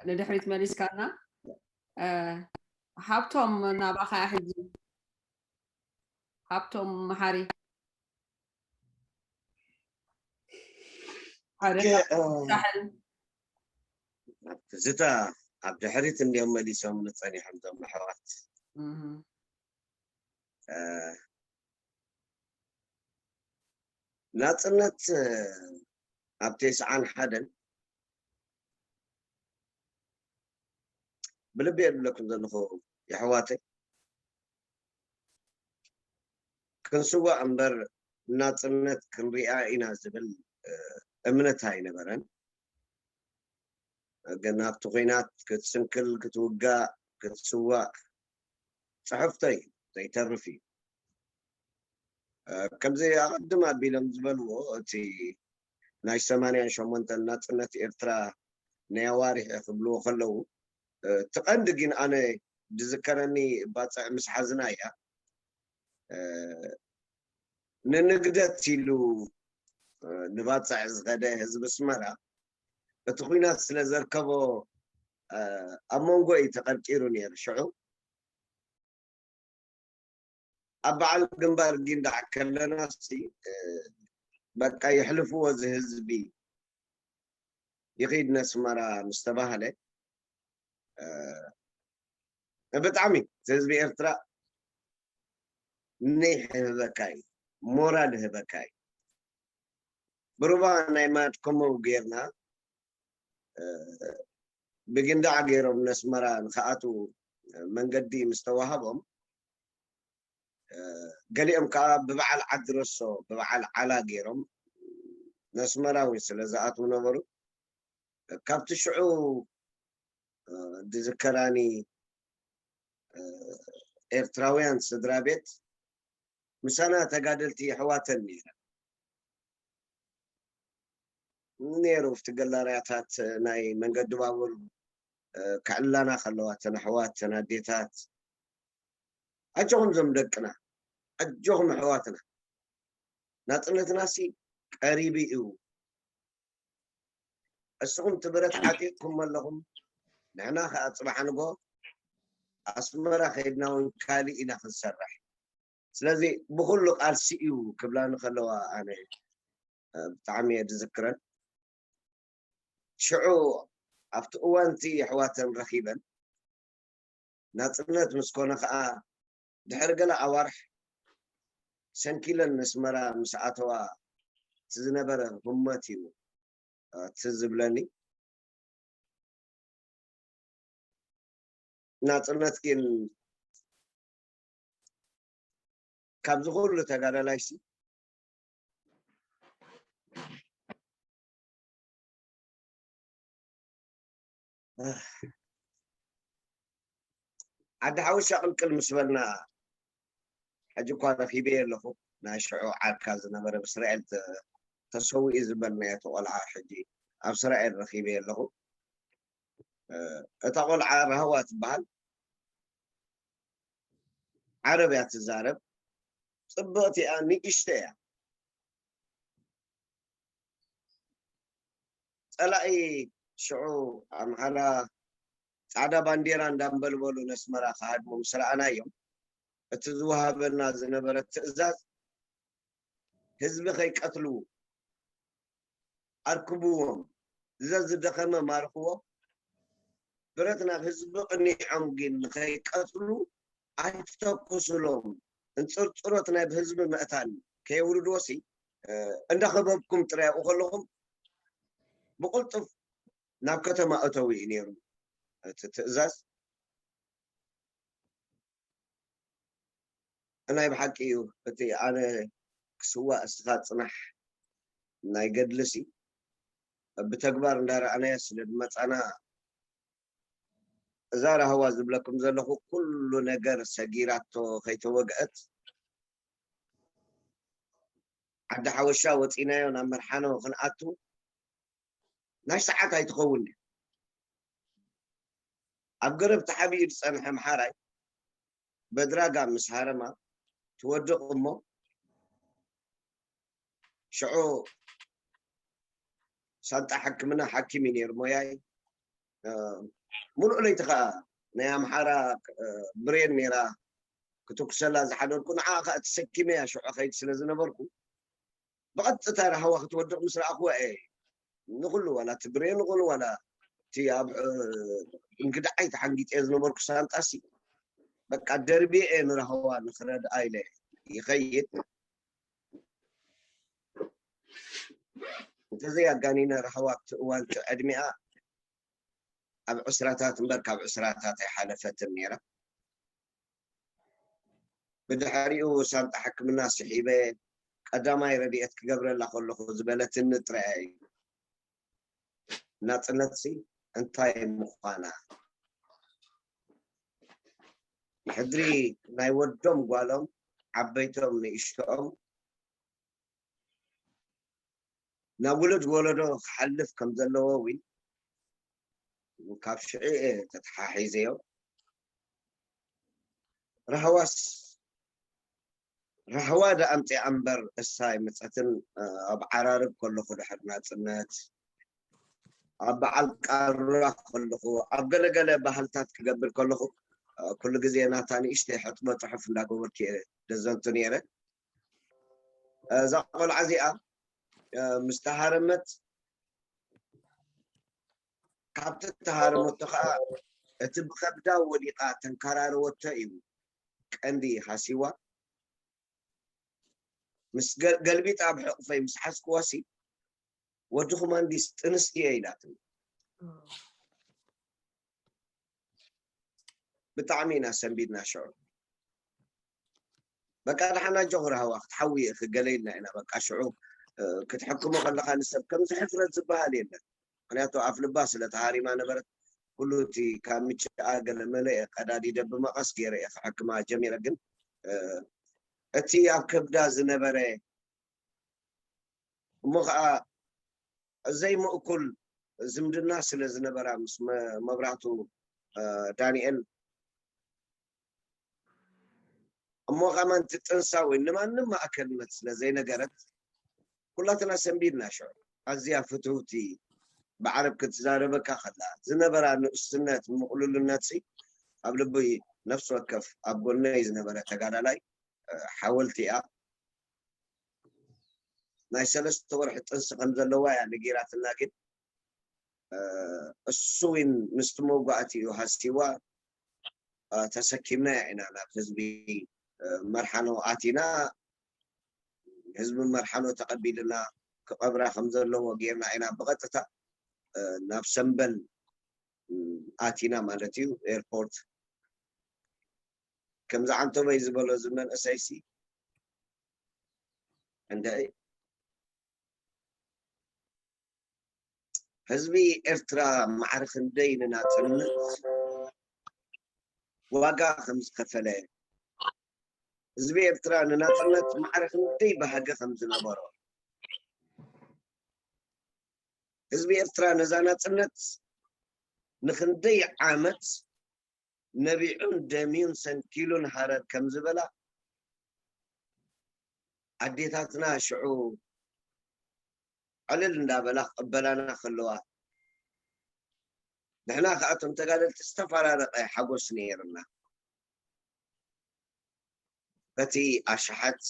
ንድሕሪት መሊስካና። እ፣ ሃብቶም፣ ናባኻ ሕጂ። ሃብቶም መሓሪ ሓደ ኦኬ፣ እ፣ ሳሕል። ትዝታ ኣብ ድሕሪት እንዲዮም መሊሶም ጸኒሖም እዞም ኣሕዋት። እህ፣ እ፣ ናጽነት፣ እ፣ ኣብ ተስዓን ሓደን ብልቢ እየ ዝብለኩም ዘለኹ የሕዋተይ፣ ክንስዋእ እምበር ናጽነት ክንሪኣ ኢና ዝብል፣ እ፣ እምነት ኣይነበረን። ግን ኣብቲ ኲናት ክትስንክል፣ ክትውጋእ፣ ክትስዋእ ጽሕፍቶ እዩ፣ ዘይተርፍ እዩ። እ፣ ከምዚ ኣቐድም ኣቢሎም ዝበልዎ፣ እቲ ናይ ሰማንያን ሸሞንተን ናጽነት ኤርትራ ናይ ኣዋርሕ ክብልዎ ከለዉ፣ እ፣ እቲ ቀንዲ ግን ኣነ ዝዝከረኒ ባጽዕ ምስ ሓዝና እያ። እ፣ ንንግደት ኢሉ፣ እ፣ ንባጽዕ ዝኸደ ህዝቢ ኣስመራ፣ እቲ ኲናት ስለ ዘርከቦ፣ እ፣ ኣብ መንጎ እዩ ተቐርቂሩ ነይሩ። ሽዑ ኣብ በዓል ግንባር ጊንዳዕ ከለናሲ፣ እ፣ በቃ የሕልፍዎ እዚ ህዝቢ፣ ይኺድ ነስመራ ምስ ተባህለ፣ እ፣ ብጣዕሚ እቲ ህዝቢ ኤርትራ ኒሕ ይህበካ እዩ፣ ሞራል ይህበካ እዩ። ብሩባ ናይ ማድ ከምኡ ጌርና፣ እ፣ ብጊንዳዕ ገይሮም ነስመራ ንክኣትዉ መንገዲ ምስ ተዋህቦም፣ እ፣ ገሊኦም ከዓ ብበዓል ዓዲ ረሶ፣ ብበዓል ዓላ ገይሮም ነስመራ እውን ስለ ዝኣትዉ ነበሩ። ካብቲ ሽዑ፣ እ፣ ዝዝከራኒ፣ እ፣ ኤርትራውያን ስድራ ቤት ምሳና ተጋደልቲ ኣሕዋተን ነይረን። ነይሩ ኣብቲ ገላርያታት ናይ መንገዲ ባቡር፣ እ፣ ክዕላና ከለዋ እተን ኣሕዋት፣ እተን ኣዴታት፣ ኣጆኹም እዞም ደቅና፣ ኣጆኹም ኣሕዋትና፣ ናጽነትናሲ ቀሪቡ እዩ። እስኹም እቲ ብረት ዓጢቕኩም ኣለኹም፣ ንሕና ከኣ ጽባሕ ንግሆ ኣስመራ ከይድና እውን ካልእ ኢና ክንሰርሕ። ስለዚ ብኹሉ ቃልሲ እዩ ክብላኒ ከለዋ ኣነ፣ እ፣ ብጣዕሚ እየ ዝዝክረን። ሽዑ ኣብቲ እዋን እቲ ኣሕዋተን ረኺበን ናጽነት ምስ ኮነ ከኣ ድሕሪ ገለ ኣዋርሕ ሰንኪለን ነስመራ ምስ ኣተዋ እቲ ዝነበረ ህሞት እዩ፣ እ፣ ትዝ ዝብለኒ። ናጽነት ግን ካብዚ ኩሉ ተጋዳላይሲ ዓዲ ሓውሻ ቅልቅል ምስ በልና፣ ሕጂ እኳ ረኺበዮ ኣለኹ፣ ናይ ሽዑ ዓርካ ዝነበረ ብእስራኤል ተ-፣ ተሰዊኡ ዝበልናዮ እቲ ቆልዓ ሕጂ ኣብ እስራኤል ረኺበዮ ኣለኹ። እ፣ እታ ቆልዓ ራህዋ ትበሃል፣ ዓረብ እያ ትዛረብ፣ ጽብቕቲ እያ፣ ንእሽቶ እያ። ጸላኢ ሽዑ ኣምሓራ ጻዕዳ ባንዴራ እንዳንበልበሉ ነስመራ ክሃድሙ ምስ ረኣናዮም፣ እቲ ዝወሃበና ዝነበረ ትእዛዝ ህዝቢ ከይቀትሉ ኣርክብዎም፣ እዚ ዝደኸመ ማርኽዎ፣ ብረት ናብ ህዝቢ ቅኒዖም ግን ንኸይቀትሉ ኣይትተኩስሎም፣ እንፅርፅሮት ናይ ህዝቢ መእታን ከየውርድዎሲ፣ እ፣ እንዳኸበብኩም ጥራይ ኣብኡ ከለኹም ብቕልጡፍ ናብ ከተማ እተው እዩ ነይሩ እቲ ትእዛዝ። ናይ ብሓቂ እዩ፣ እቲ ኣነ ክስዋእ እስኻ ጽናሕ ናይ ገድልሲ ብተግባር እንዳረኣናዮ ስለ ዝመጻና፣ እዛ ራህዋ ዝብለኩም ዘለኹ ኩሉ ነገር ሰጊራቶ ከይተወግአት ዓዲ ሓወሻ ወፂናዮ ናብ መርሓኖ ክንኣቱ ናይ ሰዓት ኣይትኸውን ድዩ? ኣብ ገረብ ተሓቢኡ ዝፀንሐ ኣምሓራይ በድራጋ ምስ ሃረማ ትወድቕ እሞ ሽዑ ሳንጣ ሕክምና ሓኪም እዩ ነይሩ ሞያይ። ሙሉእ ለይቲ ከዓ ናይ ኣምሓራ ብሬን ነይራ ክትኩሰላ ዝሓደርኩ ንዓ ከዓ ተሰኪመያ ሽዑ ከይድ ስለ ዝነበርኩ ብቐጥታ ራህዋ ክትወድቕ ምስ ረኣኽዋ እየ ንኹሉ ዋላ እቲ ብሬን ንኹሉ ዋላ እቲ ኣብ እንግድዓይ ተሓንጊጠ ዝነበርኩ ሳንጣሲ በቃ ደርቢየ እየ ንራህዋ ንክረድኣ ኢለ ይኸይድ። እንተዘይ ኣጋኒነ ራህዋ ኣብቲ እዋንቲ ዕድሚኣ ኣብ ዕስራታት እምበር ካብ ዕስራታት ኣይሓለፈትን ነይራ። ብድሕሪኡ ሳንጣ ሕክምና ስሒበ ቀዳማይ ረድኤት ክገብረላ ከለኹ ዝበለትኒ ጥራይ እዩ። ናፅነትሲ እንታይ ምዃና ሕድሪ ናይ ወዶም ጓሎም ዓበይቶም ንእሽቶኦም ናብ ውሉድ ወለዶ ክሓልፍ ከም ዘለዎ እውን ካብ ሽዑ እየ ተተሓሒዘዮ። ራህዋስ ራህዋ ዳ ኣምፂኣ እምበር እሳ ኣይመፀትን። ኣብ ዓራርብ ከለኹ ድሕሪ ናፅነት ኣብ በዓል ቃራ ከለኹ ኣብ ገለገለ ባህልታት ክገብር ከለኹ ኩሉ ግዜ ናታ ንእሽተይ ሕጥበ ፅሑፍ እንዳገበርኩ እየ ደዘንቱ ነይረ። እዛ ቆልዓ እዚኣ ምስ ተሃረመት ካብቲ ተሃረመቶ ከዓ እቲ ብኸብዳ ወዲቓ ተንከራረወቶ እዩ ቀንዲ ሃሲዋ። ምስ ገ- ገልቢጣ ኣብ ሕቕፈይ ምስ ሓዝክዋሲ ወዲ ኩማንዲስ ጥንስቲ እየ ኢላትኒ። ብጣዕሚ ኢና ሰንቢድና ሽዑ። በቃ ደሓና ጆኽር ሃዋ ክትሓዊ ኢኺ ገለ ኢልና ኢና። በቃ ሽዑ ክትሕክሞ ከለኻ ንሰብ ከምዚ ሕፍረት ዝበሃል የለን። ምክንያቱ ኣፍ ልባ ስለ ተሃሪማ ነበረት። ኩሉ እቲ ካብ ምችኣ ገለ መለ እየ ቀዳዲደ ብመቐስ ገይረ እየ ክሕክማ ጀሚረ። ግን እቲ ኣብ ከብዳ ዝነበረ እሞ ከዓ ዘይምእኩል ዝምድና ስለ ዝነበራ ምስ መብራህቱ ዳንኤል እሞ ከማን ትጥንሳ ወይ ንማንም ማእከልነት ስለ ዘይነገረት ኩላትና ሰንቢድና ሽዑ። ኣዝያ ፍትውቲ ብዓረብ ክትዛረበካ ከላ ዝነበራ ንእስነት ምቕሉልነት ኣብ ልቢ ነፍሲ ወከፍ ኣብ ጎነይ ዝነበረ ተጋዳላይ ሓወልቲ እያ። ናይ ሰለስተ ወርሒ ጥንሲ ከም ዘለዋ እያ ነጊራትና። ግን እሱ እውን ምስቲ መጓእቲ እዩ ሃሲዋ ተሰኪምናያ ኢና ናብ ህዝቢ መርሓኖ ኣቲና። ህዝቢ መርሓኖ ተቐቢልና ክቐብራ ከም ዘለዎ ጌርና ኢና ብቐጥታ ናብ ሰምበል ኣቲና ማለት እዩ። ኤርፖርት ከምዚ ዓንቶበይ ዝበሎ እዚ መንእሰይሲ እንደ ህዝቢ ኤርትራ ማዕረ ክንደይ ንናጽነት ዋጋ ከም ዝኸፈለ፣ ህዝቢ ኤርትራ ንናጽነት ማዕረ ክንደይ ባህገ ከም ዝነበሮ፣ ህዝቢ ኤርትራ ነዛ ናጽነት ንክንደይ ዓመት ነቢዑን ደምዩን ሰንኪሉን ሃረር ከም ዝበላ ኣዴታትና ሽዑ ዕልል እንዳበላ ክቕበላና ከለዋ ንሕና ከኣቶም ተጋደልቲ ዝተፈራረቐ ሓጎስ ነይርና። በቲ ኣሽሓት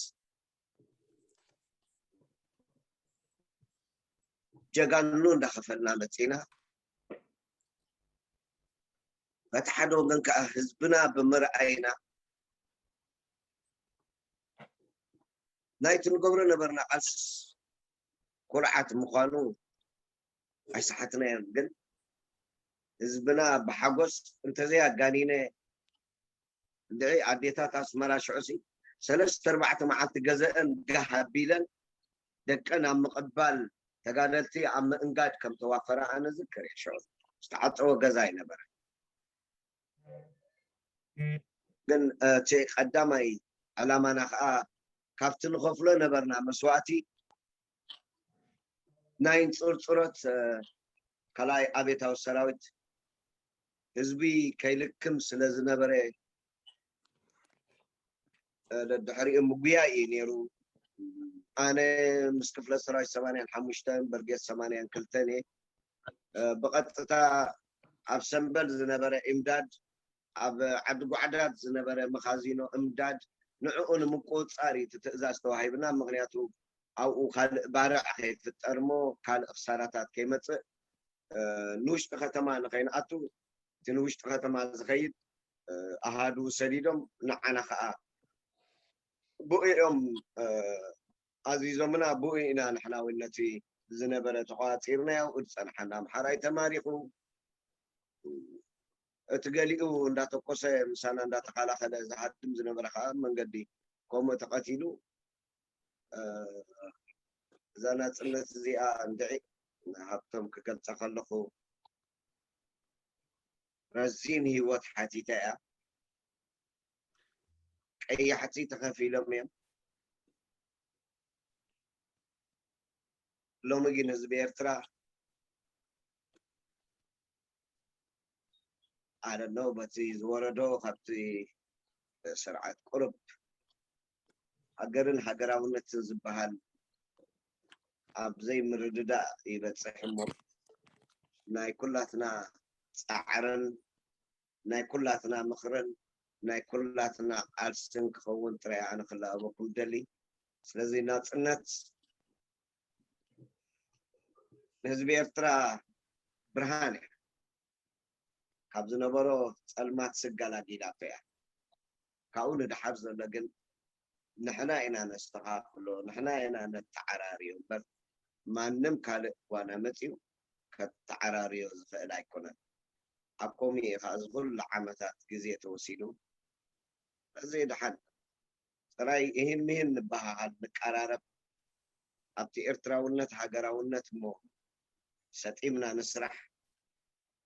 ጀጋኑ እንዳኸፈልና መፂና በቲ ሓደ ወገን ከዓ ህዝብና ብምርኣይና ናይቲ ንገብሮ ነበርና ቃልስስ ኩርዓት ምዃኑ ኣይሰሓትናዮን። ግን ህዝብና ብሓጎስ እንተዘይ ኣጋኒነ እንድዒ ኣዴታት ኣስመራ ሽዑሲ ሰለስተ ኣርባዕተ መዓልቲ ገዘአን ጋህ ኣቢለን ደቀን ኣብ ምቕባል ተጋደልቲ ኣብ ምእንጋድ ከም ተዋፈራ ኣነ ዝክር እየ። ሽዑ ዝተዓፀወ ገዛ ኣይነበረ። ግን እቲ ቀዳማይ ዕላማና ከዓ ካብቲ ንኸፍሎ ነበርና መስዋእቲ ናይ እንፅርፅሮት ካልኣይ ኣብዮታዊ ሰራዊት ህዝቢ ከይልክም ስለ ዝነበረ ደድሕሪኡ ምጉያይ እዩ ነይሩ። ኣነ ምስ ክፍለ ሰራዊት ሰማንያን ሓሙሽተን በርጌስ ሰማንያን ክልተን እየ። ብቐጥታ ኣብ ሰምበል ዝነበረ ኢምዳድ፣ ኣብ ዓዲ ጓዕዳድ ዝነበረ መኻዚኖ እምዳድ፣ ንዕኡ ንምቁፅፃር እዩ እቲ ትእዛዝ ተዋሂብና። ምክንያቱ ኣብኡ ካልእ ባርዕ ከይፍጠር እሞ ካልእ ክሳራታት ከይመፅእ ንውሽጢ ከተማ ንኸይንኣቱ እቲ ንውሽጢ ከተማ ዝኸይድ ኣሃዱ ሰዲዶም ንዓና ከዓ ብኡ እዮም ኣዚዞምና። ብኡ ኢና ንሕና እውን ነቲ ዝነበረ ተቋፂርናዮ። ዝፀንሓና ኣምሓራይ ተማሪኹ፣ እቲ ገሊኡ እንዳተኮሰ ምሳና እንዳተኸላኸለ ዝሃድም ዝነበረ ከዓ መንገዲ ከምኡ ተቐቲሉ። እዛ ናፅነት እዚኣ እንድዒ ንሃብቶም ክገልፃ ከለኹ ረዚን ህይወት ሓቲታ እያ። ቀያሕቲ ተኸፊሎም እዮም። ሎሚ ግን ህዝቢ ኤርትራ ኣደነው በቲ ዝወረዶ ካብቲ ስርዓት ቁርብ ሃገርን ሃገራውነትን ዝበሃል ኣብ ዘይምርድዳእ ይበፅሕ እሞ ናይ ኩላትና ፃዕርን ናይ ኩላትና ምኽርን ናይ ኩላትና ቃልስን ክኸውን ጥራይ ኣነ ክለኣበኩም ደሊ። ስለዚ ናፅነት ንህዝቢ ኤርትራ ብርሃን እያ። ካብ ዝነበሮ ፀልማት ስጋላጊላቶ እያ። ካብኡ ንድሓር ዘሎ ግን ንሕና ኢና ነስተኻኽሎ፣ ንሕና ኢና ነተዓራርዮ እምበር ማንም ካልእ ዋላ መፂኡ ከተዓራርዮ ዝኽእል ኣይኮነን። ኣብ ከምኡ እዩ ከዓ እዚ ኩሉ ዓመታት ግዜ ተወሲዱ። እዚ ድሓን ጥራይ እህን ምህን ንበሃሃል፣ ንቀራረብ፣ ኣብቲ ኤርትራውነት ሃገራውነት እሞ ሰጢምና ንስራሕ።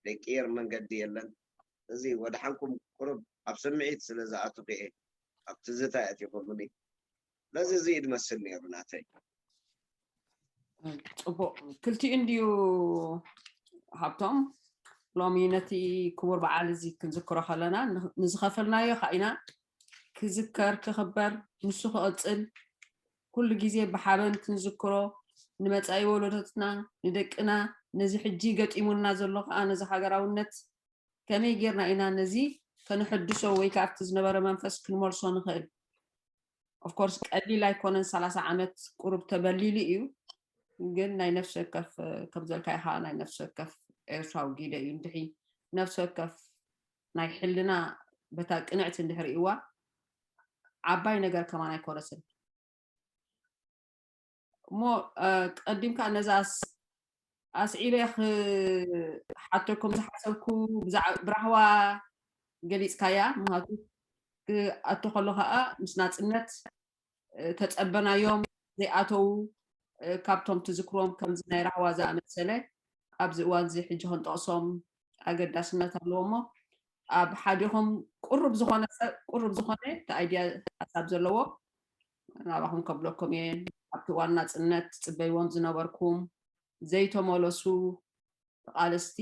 ደቂ ኤር መንገዲ የለን። እዚ ወድሓንኩም ቁሩብ ኣብ ስምዒት ስለ ዝኣትኹ እየ ኣብ ትዝታ የእቲኹምኒ። ስለዚ እዚ እዩ ዝመስል ነይሩ ናተይ። ፅቡቕ ክልቲኡ እንድዩ ሃብቶም። ሎሚ ነቲ ክቡር በዓል እዚ ክንዝክሮ ከለና ንዝኸፈልናዮ ከዓ ኢና ክዝከር ክኽበር ንሱ ክቕፅል ኩሉ ግዜ ብሓበን ክንዝክሮ ንመፃኢ ወለዶትና ንደቅና ነዚ ሕጂ ገጢሙና ዘሎ ከዓ ነዚ ሃገራውነት ከመይ ጌርና ኢና ነዚ ከነሐድሶ ወይ ከዓ ኣብቲ ዝነበረ መንፈስ ክንመልሶ ንኽእል? ኦፍኮርስ ቀሊል ኣይኮነን፣ ሰላሳ ዓመት ቁሩብ ተበሊሉ እዩ። ግን ናይ ነፍሲ ወከፍ ከም ዘልካይ ከዓ ናይ ነፍሲ ወከፍ ኤርትራዊ ጊደ እዩ። እንድሒ ነፍሲ ወከፍ ናይ ሕልና በታ ቅንዕቲ እንድሕር እዋ ዓባይ ነገር ከማን ኣይኮነትን። እሞ ቀዲምካ ነዛ ኣስዒበ ክሓተኩም ዝሓሰብኩ ብራህዋ ገሊፅካያ። ምክንያቱ ክኣቱ ከሎ ከዓ ምስ ናፅነት ተፀበናዮም ዘይኣተዉ ካብቶም ትዝክሮም ከምዚ ናይ ራህዋ ዝኣመሰለ ኣብዚ እዋን እዚ ሕጂ ክንጠቕሶም ኣገዳስነት ኣለዎ። እሞ ኣብ ሓዲኹም ቁሩብ ዝኾነ ሰብ ቁሩብ ዝኾነ እቲ ኣይድያ ሓሳብ ዘለዎ ናባኹም ከብለኩም እየ። ኣብቲ እዋን ናፅነት ትፅበይዎም ዝነበርኩም ዘይተመለሱ ተቓለስቲ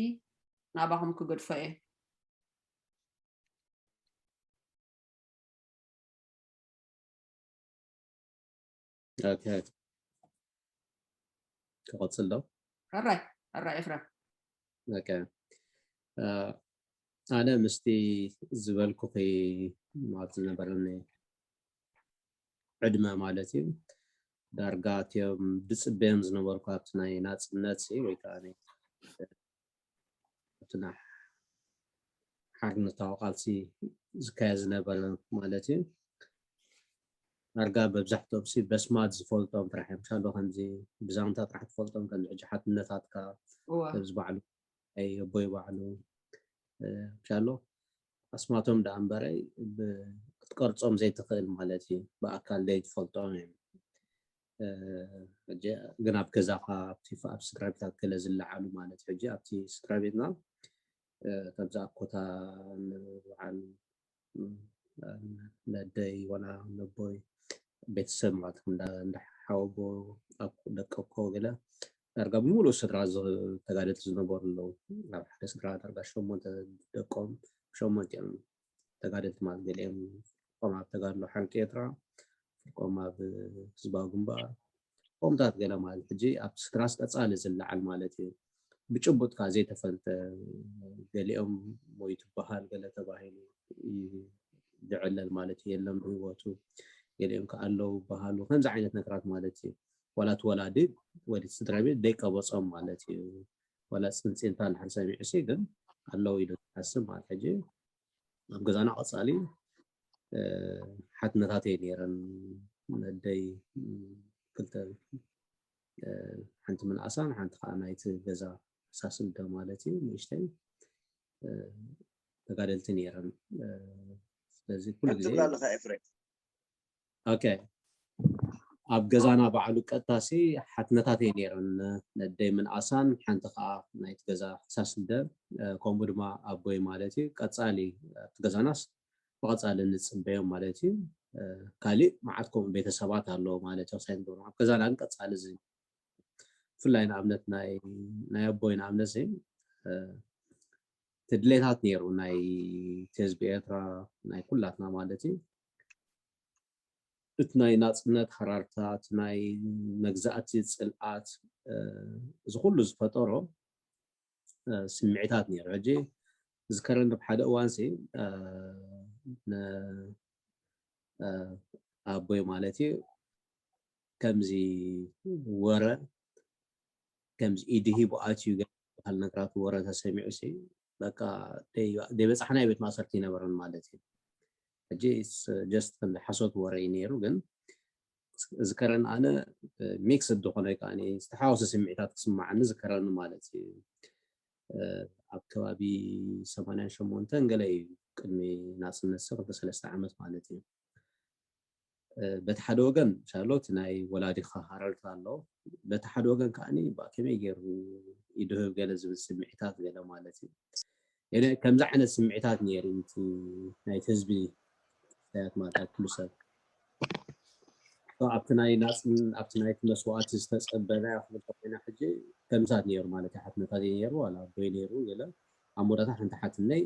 ናባኹም ክገድፎ እየ። ኦኬ። ክቐፅል ዶ? ሕራይ ሕራይ ኤፍረም። ኦኬ። ኣነ ምስቲ ዝበልኩኺ ማለት ዝነበረኒ ዕድመ ማለት እዩ። ዳርጋ እትዮም ድፅበዮም ዝነበርኩ ኣብቲ ናይ ናፅነት ወይ ከዓ ኣብቲ ናይ ሓርነታዊ ቃልሲ ዝካየ ዝነበረ ማለት እዩ። ዳርጋ መብዛሕትኦም ሲ በስማት ዝፈልጦም ጥራሕ እዮም። ሻሎ ከምዚ ብዛንታ ጥራሕ ትፈልጦም ከምዚ ሕጂ ሓትነታትካ ከምዚ ባዕሉ ኣይ ኣቦይ ባዕሉ ሻሎ ኣስማቶም ደኣ እምበረይ ክትቀርጾም ዘይትኽእል ማለት እዩ። ብኣካል ዘይትፈልጦም እዮም። ሕጂ ግን ኣብ ገዛኻ ኣብቲ ኣብ ስድራ ቤታት ገለ ዝለዓሉ ማለት ሕጂ ኣብቲ ስድራ ቤትና ከምዚ ኣብ ኮታ ንበዓል ነደይ ዋላ ነቦይ ቤተሰብ ማለት እንዳሓወቦ ደቀኮ ገለ ዳርጋ ብምሉእ ስድራ ተጋደልቲ ዝነበሩ ኣለዉ። ኣብ ሓደ ስድራ ዳርጋ ሸሞንተ ደቆም ሸሞንተ እዮም ተጋደልቲ ማለት ገሊኦም ፍርቆም ኣብ ተጋድሎ ሓርነት ኤርትራ፣ ፍርቆም ኣብ ህዝባዊ ግንባር፣ ከምኡታት ገለ ማለት ሕጂ ኣብቲ ስድራስ ቀጻሊ ዝለዓል ማለት እዩ። ብጭቡጥ ከኣ ዘይተፈልጠ ገሊኦም ሞይቱ በሃል ገለ ተባሂሉ ዝዕለል ማለት እዩ። የለን ብህይወቱ ገሊኦም ከኣ ኣለዉ በሃሉ ከምዚ ዓይነት ነገራት ማለት እዩ። ዋላ እቲ ወላዲ ወይ እቲ ስድራ ቤት ደይቀበጾም ማለት እዩ። ዋላ ጽንጺንታ እንድሕር ሰሚዑ ሲ ግን ኣለዉ ኢሉ ዝሓስብ ማለት ሕጂ ኣብ ገዛና ቀጻሊ ሓትነታተይ ነይረን ነደይ ክልተ ሓንቲ ምንኣሳን ሓንቲ ከዓ ናይቲ ገዛ ሳስልደ ማለት እዩ ንእሽተይ ተጋደልቲ ነይረን። ስለዚ ኩሉ ግዜ ትብላ ኣለካ ኤፍሬም። ኦኬ ኣብ ገዛና ባዕሉ ቀጥታሲ ሓትነታተይ ነይረን ነደይ ምንኣሳን ሓንቲ ከዓ ናይቲ ገዛ ሳስልደ ከምኡ ድማ ኣቦይ ማለት እዩ ቀፃሊ ኣብቲ ገዛናስ ብቐፃሊ ንፅበዮም ማለት እዩ። ካሊእ መዓት ከምኡ ቤተሰባት ኣለዎ ማለት እዩ ክሳይ ንገብሮ ኣብ ገዛና ግን ቀፃሊ እዚ ብፍላይ ንኣብነት ናይ ኣቦይ ንኣብነት እዚ እቲ ድሌታት ነይሩ ናይ ህዝቢ ኤርትራ ናይ ኩላትና ማለት እዩ እቲ ናይ ናፅነት ሃራርታ እቲ ናይ መግዛእቲ ፅልኣት እዚ ኩሉ ዝፈጠሮ ስምዒታት ነይሩ ሕጂ ዝከረኒ ሓደ እዋን ሲ ኣቦይ ማለት እዩ ከምዚ ወረ ከምዚ ኢዱ ሂቡ ኣትዩ ዝበሃል ነገራት ወረ ተሰሚዑ ሲ በቃ ዘይበፃሕናዮ ቤት ማእሰርቲ ይነበረን ማለት እዩ ሕጂ just ከም ሓሶት ወረ እዩ ነይሩ ግን ዝከረን ኣነ ሚክስድ ዝኾነ ከዓ ዝተሓወሰ ስምዒታት ክስማዓኒ ዝከረኒ ማለት እዩ ኣብ ከባቢ ሰማንያን ሸሞንተን ገለ እዩ ቅድሚ ናፅነት ሲ ክልተ ሰለስተ ዓመት ማለት እዩ በቲ ሓደ ወገን ሻሎት ናይ ወላዲኻ ሃረርታ ኣሎ በቲ ሓደ ወገን ከዓ ከመይ ገይሩ ይድህብ ገለ ዝብል ስምዒታት ገለ ማለት እዩ ከምዚ ዓይነት ስምዒታት ነይሩ ናይቲ ህዝቢ ስተያት ማለት ኩሉ ሰብ ኣብቲ ናይ ናፅን ኣብቲ ናይቲ መስዋእቲ ዝተፀበና ክብል ኮይና ሕጂ ከምሳት ነይሩ ማለት ሓትነታት ነይሩ ዋላ ኣቦይ ነይሩ ገለ ኣብ መወዳእታ ሓንቲ ሓትነይ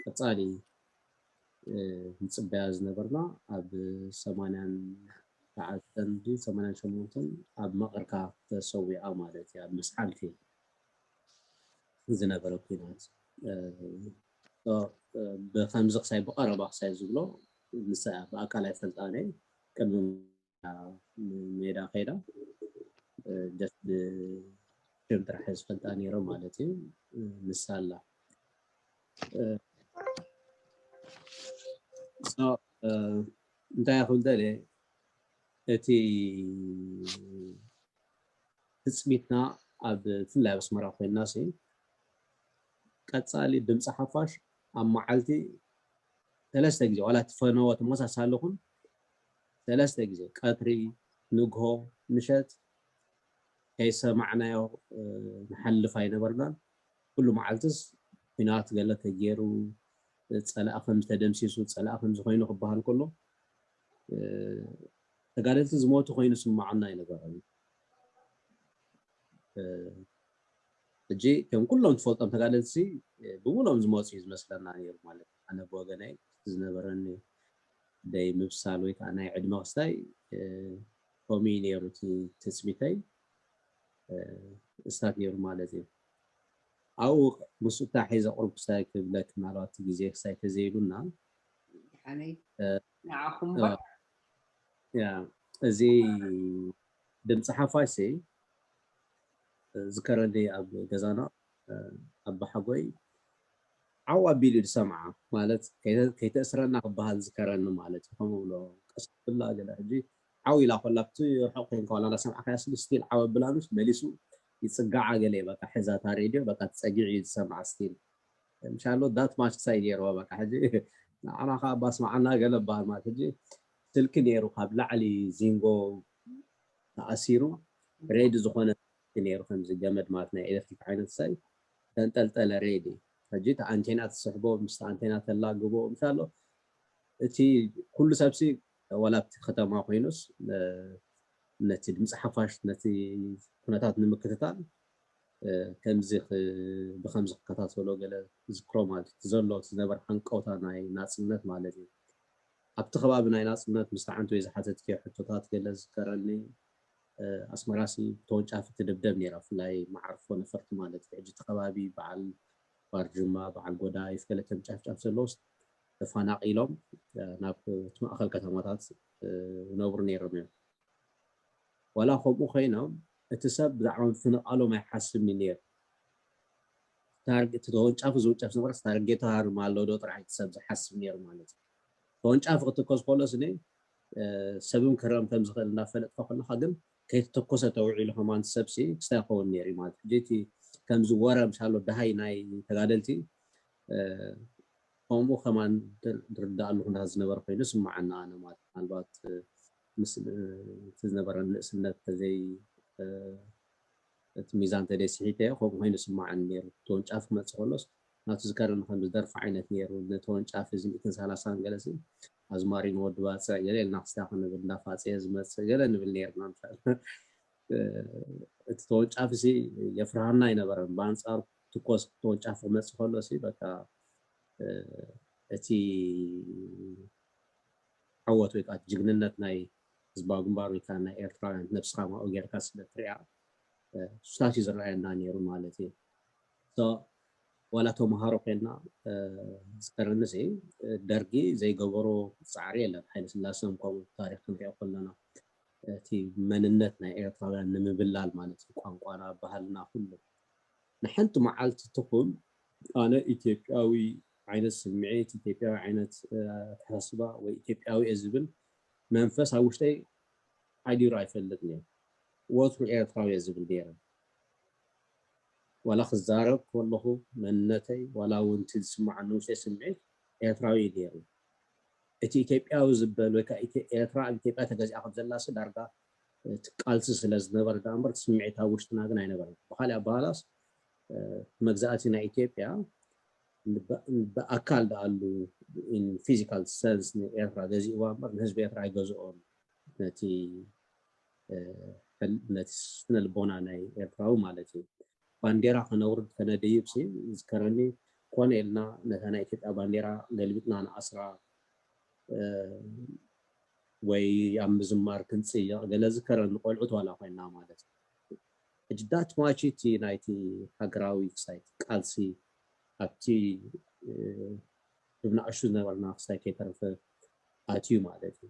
ቀፃሊ ንፅበያ ዝነበርና ኣብ ሰማንያን ተዓተን ሰማንያን ሸሞንተን ኣብ መቐርካ ተሰዊኣ ማለት እዩ ኣብ መስሓልቲ ዝነበረ ኩናት ብከምዚ ክሳይ ብቀረባ ክሳይ ዝብሎ ንሳ ብኣካል ኣይፈልጣን እየ ቅድሚ ሜዳ ከይዳ just ብሽም ጥራሕ ዝፈልጣ ነይሮም ማለት እዩ ንሳ ኣላ እንታይ ክብል ደልየ እቲ ትፅቢትና ኣብ ብፍላይ ኣብ ኣስመራ ኮይና ሲ ቀፃሊ ድምፂ ሓፋሽ ኣብ መዓልቲ ሰለስተ ግዜ ዋላ እቲ ፈነወ ተመሳሳሊ ኹን ሰለስተ ግዜ ቀትሪ ንግሆ ምሸት ከይሰማዕናዮ ንሓልፍ ኣይነበርናን ኩሉ መዓልትስ ኩናት ገለ ተገይሩ ፀላእ ከም ተደምሲሱ ፀላእ ከም ዝኾይኑ ክበሃል ከሎ ተጋደልቲ ዝሞቱ ኮይኑ ስማዓና ኣይነበረን ሕጂ ከም ኩሎም ትፈልጦም ተጋደልቲ ብምሎም ዝመፁ እዩ ዝመስለና ነይሩ ማለት ኣነ ብወገነይ ዝነበረኒ ደይ ምብሳል ወይ ከዓ ናይ ዕድመ ክስታይ ከምኡ እዩ ነይሩ ትፅቢተይ እስታት ነይሩ ማለት እዩ ኣብኡ ምስ እታ ሒዘ ቁሩብ ክሳይ ክብለክ ምናልባት ግዜ ክሳይ ተዘይሉና ሓነይ ንዓኹም በር እዚ ድምፂ ሓፋሽ ዝከረኒ ኣብ ገዛና ኣባሓጎይ ዓው ኣቢሉ ዝሰምዓ ማለት ከይተእስረና ክበሃል ዝከረኒ ማለት እዩ ከምኡ ብሎ ቀስ ብላ ገለ ሕጂ ዓው ኢላ ኮላ ኣብቲ ርሑቕ ኮይንካ ዋላ እንዳሰማዕካያ ስቲል ዓው ኣብላ ምስ መሊሱ ይፅጋዓ ገለ በቃ ሕዛ እታ ሬድዮ በቃ ትፀጊዕ እዩ ዝሰምዓ ስቲል ምሻሎ that much ክሳይ ገይርዋ በቃ ሕጂ ንዓና ከዓ ኣባ ስምዓና ገለ በሃል ማለት ሕጂ ስልኪ ነይሩ ካብ ላዕሊ ዚንጎ ተኣሲሩ ሬዲ ዝኾነ ነይሩ ከምዚ ገመድ ማለት ናይ ኤሌክትሪክ ዓይነት ሳይ ተንጠልጠለ ሬዲ ሕጂ እቲ ኣንቴና ትስሕቦ፣ ምስቲ ኣንቴና ተላግቦ፣ ምሻሎ እቲ ኩሉ ሰብሲ ዋላ ኣብቲ ከተማ ኮይኑስ፣ እ፣ ነቲ ድምፂ ሓፋሽ፣ ነቲ ኩነታት ንምክትታል፣ እ፣ ከምዚ ክ-፣ ብከምዚ ክከታተሎ ገለ ዝክሮ ማለት እዩ። እቲ ዘሎ፣ እቲ ዝነበረ ሓንቀውታ ናይ ናፅነት ማለት እዩ። ኣብቲ ከባቢ ናይ ናፅነት ምስ ተዓንቱ ወይ ዝሓተትክዮ ሕቶታት ገለ ዝከረኒ፣ እ፣ ኣስመራሲ ብተወንጫፊ ትድብደብ ነይራ፣ ብፍላይ መዓርፎ ነፈርቲ ማለት እዩ። ሕጂ እቲ ከባቢ በዓል ባርጅማ፣ በዓል ጎዳይፍ፣ ገለ ተምጫፍጫፍ ዘለውስ ተፈናቒሎም፣ እ፣ ናብ እቲ ማእኸል ከተማታት፣ እ፣ ይነብሩ ነይሮም እዮም። ዋላ ከምኡ ኮይኖም፣ እቲ ሰብ ብዛዕባ ምፍንቓሎም ኣይሓስብን እዩ ነይሩ። ታርግ-፣ እቲ ተወንጫፊ ዝውንጨፍ ዝነበረ ታርጌት ሃርም ኣሎ ዶ ጥራሕ እቲ ሰብ ዝሓስብ ነይሩ ማለት እዩ። ተወንጫፊ ክትኮስ ከሎ ስኒ፣ እ፣ ሰብም ክረም ከም ዝኽእል እንዳፈለጥካ ከለኻ ግን ከይተተኮሰ ተውዒሉ ከማን ሰብሲ ክስታይ ክኸውን ነይሩ እዩ ማለት እዩ። ሕጂ እቲ ከምዚ ወረ ምሻሎ ደሃይ ናይ ተጋደልቲ፣ እ፣ ከምኡ ከማን ድር-፣ ድርዳእ ኣለኹ እንዳ ዝነበረ ኮይኑ ስምዓና ኣነ ማለት ምናልባት፣ እ፣ ምስ፣ እ፣ እቲ ዝነበረ ንእስነት ተዘይ፣ እ፣ እቲ ሚዛን ተደይ ስሒተዮ ከምኡ ኮይኑ ስምዓኒ ነይሩ። ተወንጫፊ ክመጽእ ከሎስ ናቱ ዝከረኒ ከም ዝደርፊ ዓይነት ነይሩ። ነተወንጫፊ እዚ ሚእትን ሰላሳን ገለሲ ኣዝማሪኖ ወዲ ባጽዕ ገለ ኢልና ክስታ ክንብል እንዳፋጸየ ዝመጽእ ገለ ንብል ነይርና። ምሻል፣ እ፣ እቲ ተወንጫፊ ሲ የፍርሃና ኣይነበረን። ብኣንጻሩ ትኮስ ተወንጫፊ ክመጽእ ከሎ ሲ በቃ፣ እ፣ እቲ ዓወት ወይ ከዓ ጅግንነት ናይ ህዝባዊ ግንባር ወይ ከዓ ናይ ኤርትራውያን ነብስኻ ማኡ ጌርካ ስለ ትሪኣ፣ እ፣ ሱታት እዩ ዝረኣየና ነይሩ ማለት እዩ። So፣ ዋላ ተምሃሮ ኮይንና፣ እ፣ ዝከረኒ ሲ፣ እ፣ ደርጊ ዘይገበሮ ጻዕሪ የለን። ሃይለ ስላሰ እውን ከምኡ ታሪኽ ክንሪኦ ከለና፣ እቲ መንነት ናይ ኤርትራውያን ንምብላል ማለት እዩ፣ ቋንቋና፣ ባህልና፣ ኩሉ። ንሓንቲ መዓልቲ ትኹን ኣነ ኢትዮጵያዊ ዓይነት ስምዒት፣ ኢትዮጵያዊ ዓይነት፣ እ፣ ኣተሓሳስባ ወይ ኢትዮጵያዊ እየ ዝብል መንፈስ ኣብ ውሽጠይ ሓዲሩ ኣይፈልጥን እየ። ወትሩ ኤርትራዊ እየ ዝብል ነይረ። ዋላ ክዛረብ ከለኹ መንነተይ፣ ዋላ እውን እቲ ዝስምዓኒ ውሽጠይ ስምዒት ኤርትራዊ እዩ ነይሩ። እቲ ኢትዮጵያዊ ዝበል ወይ ከዓ ኢትዮ-፣ ኤርትራ ኣብ ኢትዮጵያ ተገዚኣ ከም ዘላሲ ዳርጋ እቲ ቃልሲ ስለ ዝነበረ ደኣ እምበር እቲ ስምዒት ኣብ ውሽጥና ግን ኣይነበረን። ብኻሊእ ኣበሃላስ፣ እ፣ መግዛእቲ ናይ ኢትዮጵያ ብ-፣ ብኣካል ደኣሉ in physical sense ንኤርትራ ገዚእዋ እምበር ንህዝቢ ኤርትራ ኣይገዝኦን። ነቲ፣ እ፣ ሕል-፣ ነቲ ስነ ልቦና ናይ ኤርትራዊ ማለት እዩ። ባንዴራ ከነውርድ ከነደይብ ሲ ዝከረኒ ኮነ ኢልና ነታ ናይ ኢትዮጵያ ባንዴራ ገልቢጥና ንኣስራ፣ እ፣ ወይ ኣብ ምዝማር ክንጽይቕ ገለ ዝከረኒ ቆልዑት ዋላ ኮይንና ማለት እዩ። ሕጂ that much እቲ ናይቲ ሃገራዊ ክሳይ ቃልሲ ኣብቲ፣ እ፣ ብናእሹ ዝነበርና ክሳይ ከይተረፈ ኣትዩ ማለት እዩ።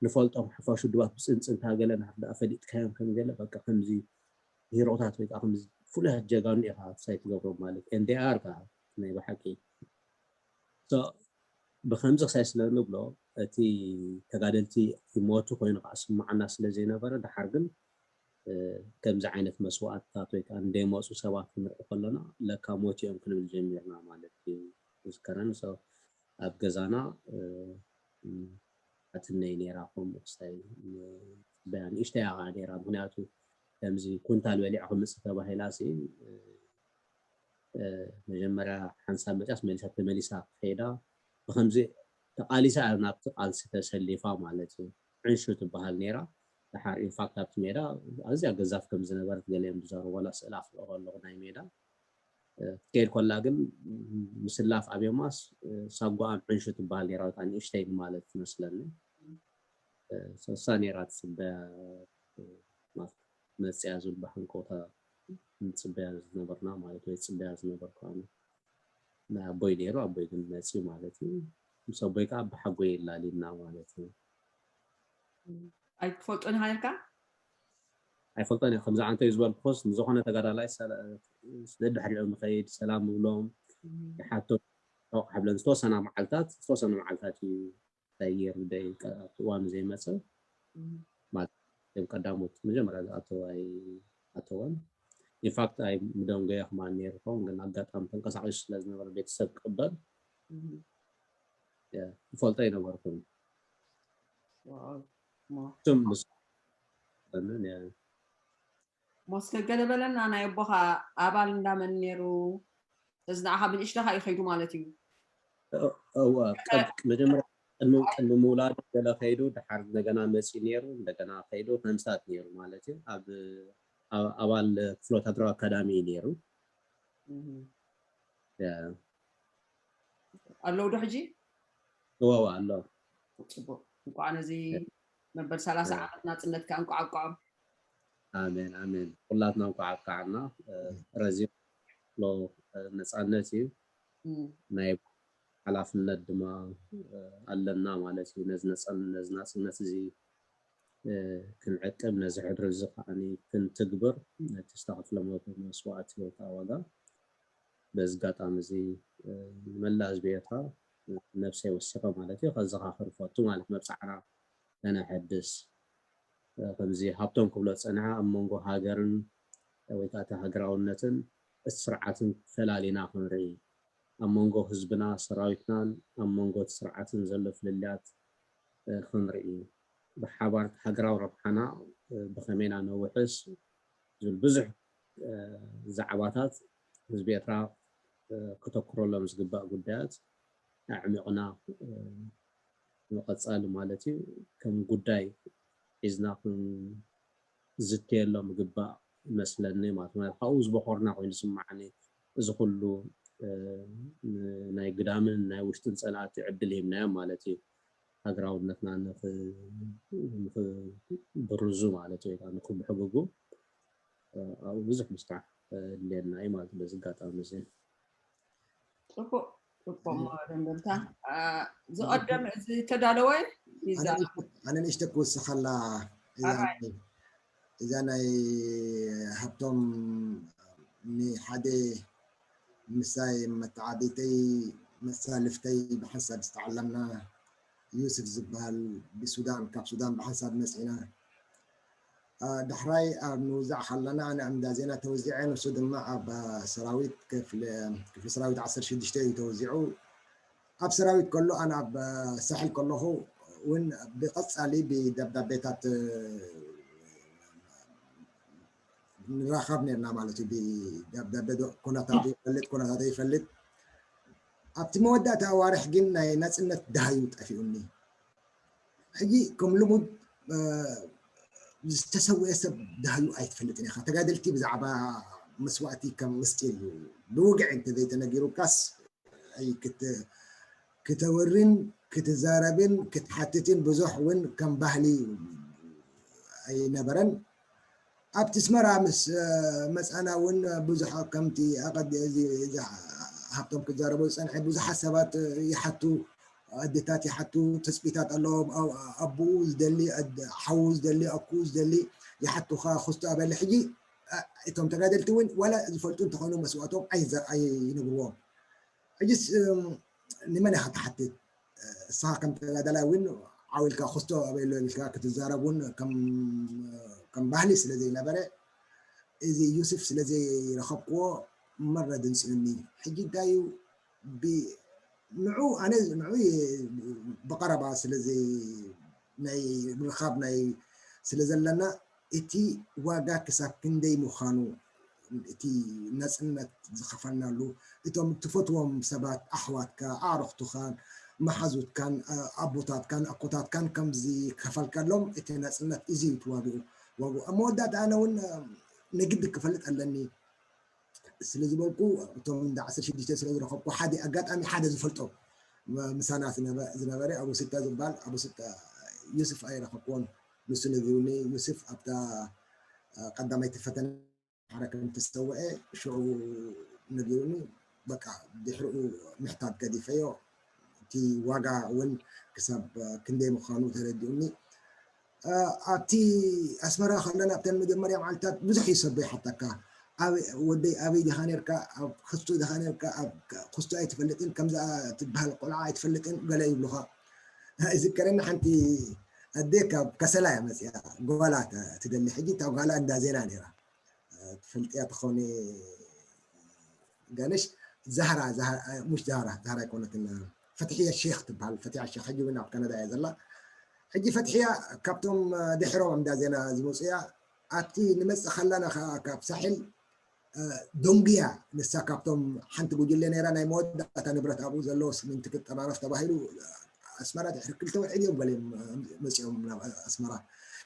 ንፈልጦም ሓፋሽ ውድባት ብጽንጽንታ ገለ ናት ደኣ ፈሊጥካዮም ከም ገለ በቃ ከምዚ ሂሮታት ወይ ከዓ ከምዚ ፍሉያት ጀጋኑ ኢኻ ክሳይ ትገብሮም ማለት እዩ። And they are ከዓ ናይ ብሓቂ። So፣ ብከምዚ ክሳይ ስለ ንብሎ እቲ ተጋደልቲ ይሞቱ ኮይኑ ከዓ ስምዓና ስለ ዘይነበረ፣ ደሓር ግን፣ እ፣ ከምዚ ዓይነት መስዋእትታት ወይ ከዓ እንደመፁ ሰባት ክንርኢ ከለና ለካ ሞት እዮም ክንብል ጀሚርና ማለት እዩ ዝዝከረኒ። So፣ ኣብ ገዛና፣ እ፣ እ፣ ኣትነይ ነይራ ከምኡ ክስታይ፣ እ፣ በያ ንእሽተይ ኣኻ ነይራ። ምክንያቱ ከምዚ ኩንታል በሊዕ ክምፅእ ተባሂላ ሲ፣ እ፣ እ፣ መጀመርያ ሓንሳብ መፅያስ መሊሳ ተመሊሳ ከይዳ ብከምዚ ተቃሊሳ እያ ናብቲ ቃልሲ ተሰሊፋ ማለት እዩ። ዕንሹ ትበሃል ነይራ። ደሓር ኢንፋክት ኣብቲ ሜዳ ኣዝያ ገዛፍ ከም ዝነበረት ገሊኦም ዝዛረቡ፣ ዋላ ስእላ ክልእኮ ኣለኹ ናይ ሜዳ። እ፣ ክትከይድ ከላ ግን ምስላፍ ኣብዮማስ፣ እ፣ ሳጓኣም ዕንሹ ትበሃል ነይራ፣ ወይ ከዓ ንእሽተይ ማለት ትመስለኒ። እ፣ ሰሳ ነይራ ትፅበያ፣ እ፣ ማለት መፅያ ዝብል ብሃንቀውታ ንፅበያ ዝነበርና ማለት ወይ ፅበያ ዝነበርኩ ኣነ። ናይ ኣቦይ ነይሩ፣ ኣቦይ ግን መፅዩ ማለት እዩ። ምስ ኣቦይ ከዓ ብሓጎይ የላሊና ማለት እዩ። ኣይትፈልጦን ኢኻ ነርካ? ኣይፈልጦን እየ። ከምዚ ዓንተ እዩ ዝበልኩስ ንዝኾነ ተጋዳላይ ሰላ-፣ ደድሕሪኦም ይኸይድ፣ ሰላም እብሎም፣ ይሓቶም፣ ሮቕ ሓብለን ዝተወሰና መዓልታት፣ ዝተወሰነ መዓልታት እዩ እንታይ ገይሩ ደይ-፣ ኣብቲ እዋኑ ዘይመፀ ማለት እዮም። ቀዳሞት መጀመርያ ዝኣተወ ኣይኣተወን። ኢንፋክት ኣይ ምደንጎየ ከማን ነይሩ ይኸውን፣ ግን ኣጋጣሚ ተንቀሳቒሱ ስለ ዝነበረ ቤተሰብ ክቕበል፣ ያ፣ ይፈልጦ ኣይነበርኩን። ዋው፣ ሞ-፣ እሱም ምስ-፣ ያ፣ ሞስከ ገለ በለና፣ ናይ ኣቦኻ ኣባል እንዳመን ነይሩ? እዚ ንዓኻ ብንእሽተኻ እዩ ከይዱ ማለት እዩ። እወ፣ ቅድ- መጀመርያ ቅድሚ ቅድሚ ምውላዱ ገለ ከይዱ፣ ድሓር እንደገና መፂኡ ነይሩ፣ እንደገና ከይዱ፣ ከምሳት ነይሩ ማለት እዩ። ኣብ ኣብ- ኣባል ክፍለ ወታደራዊ ኣካዳሚ እዩ ነይሩ። እም። ያ፣ ኣለዉ ዶ ሕጂ? እወ፣ እወ፣ ኣሎ። ፅቡቅ። እንኳዕ ነዚ መበል ሰላሳ ያ። ዓመት ናፅነት ከኣ እንኳዕ ኣብቅዖም። ኣሜን፣ ኣሜን። ኩላትና እንኳዕ ኣብቅዓና። እ፣ ረዚን ሎ፣ እ፣ ነፃነት እዩ። እም። ናይ ሓላፍነት ድማ፣ እ፣ ኣለና ማለት እዩ። ነዚ ነፃን-፣ ነዚ ናፅነት እዚ፣ እ፣ ክንዕቅብ፣ ነዚ ሕድሪ እዚ ከዓኒ ክንትግብር፣ ነቲ ዝተኸፍለ መ-፣ መስዋእቲ ወይ ከዓ ዋጋ በዚ ኣጋጣሚ እዚ፣ እ፣ ንመላእ ህዝቢ ኤርትራ፣ እ፣ ነብሰይ ወሲኸ ማለት እዩ፣ ከዘኻኽር እፈቱ ማለት፣ መብጽዓና ከነሐድስ። እ፣ ከምዚ ሃብቶም ክብሎ ዝጸንሐ፣ ኣብ መንጎ ሃገርን ወይ ከዓ እቲ ሃገራውነትን እቲ ስርዓትን ፈላሊና ክንርኢ፣ ኣብ መንጎ ህዝብና ሰራዊትናን ኣብ መንጎ እቲ ስርዓትን ዘሎ ፍልልያት፣ እ፣ ክንርኢ፣ ብሓባር ሃገራዊ ረብሓና፣ እ፣ ብኸመይ ኢና ነውሕስ ዝብል ብዙሕ፣ እ፣ ዛዕባታት ህዝቢ ኤርትራ፣ እ፣ ከተኩረሎም ዝግባእ ጉዳያት ኣዕሚቕና፣ እ፣ ንምቕጻል ማለት እዩ። ከም ጉዳይ ሒዝና ክንዝተየሎም ዝግባእ ይመስለኒ ማለት እዩ። ካብኡ ዝበኾርና ኮይኑ ዝስማዓኒ፣ እዚ ኩሉ፣ እ፣ ን-፣ ናይ ግዳምን ናይ ውሽጥን ጸላእቲ ዕድል ሂብናዮም ማለት እዩ። ሃገራውነትና ንኽ-፣ ንኽብርዙ ማለት እዩ፣ ወይ ከዓ ንኽብሕግጉ፣ እ፣ ኣብኡ ብዙሕ ምስራሕ፣ እ፣ የድልየና እዩ ማለት እዩ። በዚ ኣጋጣሚ እዚ። ጽቡቅ፣ ጽቡቅ መደምደምታ። እ፣ ዝቐደም እዚ ተዳለወ ይዛ-፣ ኣነ ንእሽተ ክውስኸላ፣ እዛ ኣራይ። ናይ፣ እዛ ናይ ሃብቶም ንሓደ ምሳይ መተዓቢተይ መሳልፍተይ ብሓንሳብ ዝተዓለምና ዩስፍ ዝበሃል ብሱዳን፣ ካብ ሱዳን ብሓንሳብ መጺና። እ፣ ዳሕራይ ኣብ ምውዛዕ ከለና ኣነ ኣብ እንዳ ዜና ተወዚዐ፣ ንሱ ድማ ኣብ ሰራዊት ክፍሊ፣ ክፍሊ ሰራዊት ዓሰርተ ሽዱሽተ እዩ ተወዚዑ። ኣብ ሰራዊት ከሎ ኣነ ኣብ ሳሕል ከለኹ እውን ብቐጻሊ ብደብዳቤታት፣ እ፣ ንራኸብ ነርና ማለት እዩ። ብደብዳቤ ዶ-፣ ኩነታቱ ይፈልጥ፣ ኩነታቱ ይፈልጥ። ኣብቲ መወዳእታ ኣዋርሕ ግን ናይ ናጽነት ደሃዩ ጠፊኡኒ። ሕጂ ከም ልሙድ፣ እ፣ ዝተሰውኤ ሰብ ደሃዩ ኣይትፈልጥን ኢኻ። ተጋደልቲ ብዛዕባ መስዋእቲ ከም ምስጢር እዩ። ብውግዒ እንተዘይተነጊሩካስ፣ ኣይ ክት-፣ ክተወርን ክትዛረብን ክትሓትትን ብዙሕ እውን ከም ባህሊ ኣይነበረን። ኣብቲ ኣስመራ ምስ፣ እ፣ መጻና እውን ብዙሕ ከምቲ ኣቐዲ-፣ እዚ፣ እዚ ሃብቶም ክዛረቦ ዝጸንሐ ብዙሓት ሰባት ይሓቱ፣ ኣዴታት ይሓቱ፣ ትጽቢታት ኣለዎም። ኣብ-፣ ኣቦኡ ዝደሊ፣ ኣድ-፣ ሓዉ ዝደሊ፣ ኣኩኡ ዝደሊ ይሓቱኻ፣ ክስቶ ኣበለ። ሕጂ፣ እ፣ እቶም ተጋደልቲ እውን ዋላ ዝፈልጡ እንተኾይኑ መስዋእቶም ኣይዘ-፣ ኣይነግርዎም። ሕጂስ፣ እም፣ ንመን ኢኻ ትሓትት? እስኻ ከም ተጋዳላይ እውን ዓው ኢልካ ክስቶ ኣበይ ኣሎ ኢልካ ክትዛረብ እውን ከም፣ ከም ባህሊ ስለ ዘይነበረ፣ እዚ ዩስፍ ስለ ዘይረኸብክዎ መረ ድንጽዩኒ። ሕጂ እንታይ እዩ ብ-፣ ንዑ፣ ኣነ ንዑ ብቐረባ ስለ ዘይ-፣ ናይ ምርኻብ ናይ ስለ ዘለና፣ እቲ ዋጋ ክሳብ ክንደይ ምዃኑ፣ እቲ ናጽነት ዝኸፈልናሉ፣ እቶም ትፈትዎም ሰባት፣ ኣሕዋትካ፣ ኣዕሩኽትኻን፣ መሓዙትካን፣ እ፣ ኣቦታትካን፣ ኣኮታትካን ከም ዝኸፈልካሎም፣ እቲ ናጽነት እዚ እዩ እቲ ዋግኡ፣ ዋግኡ። ኣብ መወዳእታ ኣነ እውን፣ እ፣ ንግዲ ክፈልጥ ኣለኒ ስለ ዝበልኩ፣ እቶም እንዳ ዓሰርተ ሽዱሽተ ስለ ዝረኸብኩ፣ ሓደ ኣጋጣሚ ሓደ ዝፈልጦ፣ ም-፣ ምሳና ዝነበ-፣ ዝነበረ ኣቡ ስታ ዝበሃል፣ ኣቡ ስታ ዩስፍ ኣይረኸብክዎን። ንሱ ነጊሩኒ፣ ዩስፍ ኣብታ፣ እ፣ ቀዳመይቲ ፈተነ ሓደ ከም ዝተሰወኤ ሽዑ ነጊሩኒ። በቃ ድሕሪኡ ምሕታት ገዲፈዮ። እቲ ዋጋ እውን ክሳብ ክንደይ ምዃኑ ተረዲኡኒ። እ፣ ኣብቲ ኣስመራ ከለና ኣብተን መጀመርያ መዓልታት ብዙሕ እዩ ሰብ ይሓተካ። ኣበይ፣ ወደይ ኣበይ ዲኻ ነርካ? ኣብ ክስቶ ዲኻ ነርካ? ኣብ ክስቶ ኣይትፈልጥን፣ ከምዛ ትበሃል ቆልዓ ኣይትፈልጥን፣ ገለ ይብሉኻ። ይዝከረኒ ሓንቲ ኣደ ካብ ከሰላ እያ መጽያ፣ ጓላ ተ-፣ ትደሊ። ሕጂ እታ ጓላ እንዳ ዜና ነይራ። ትፈልጥያ ትኾኒ ጋነሽ፣ ዛህራ፣ ዛህራ፣ ሙሽ ዛህራ፣ ዛህራ ኣይኮነትን፣ ፈትሕያ ሼክ ትበሃል። ፈትሕያ ሼክ ሕጂ እውን ኣብ ካናዳ እያ ዘላ። ሕጂ ፈትሕያ ካብቶም ድሕሮም እንዳ ዜና ዝመፁ እያ። ኣብቲ ንመፅእ ከለና ከዓ ካብ ሳሕል ዶንግያ፣ ንሳ ካብቶም ሓንቲ ጉጅለ ነይራ፣ ናይ መወዳእታ ንብረት ኣብኡ ዘለዎ ስሚንቲ ክጠራረፍ ተባሂሉ ኣስመራ ድሕሪ ክልተ ወርሒ ድዮም ገሊኦም መፂኦም ናብ ኣስመራ።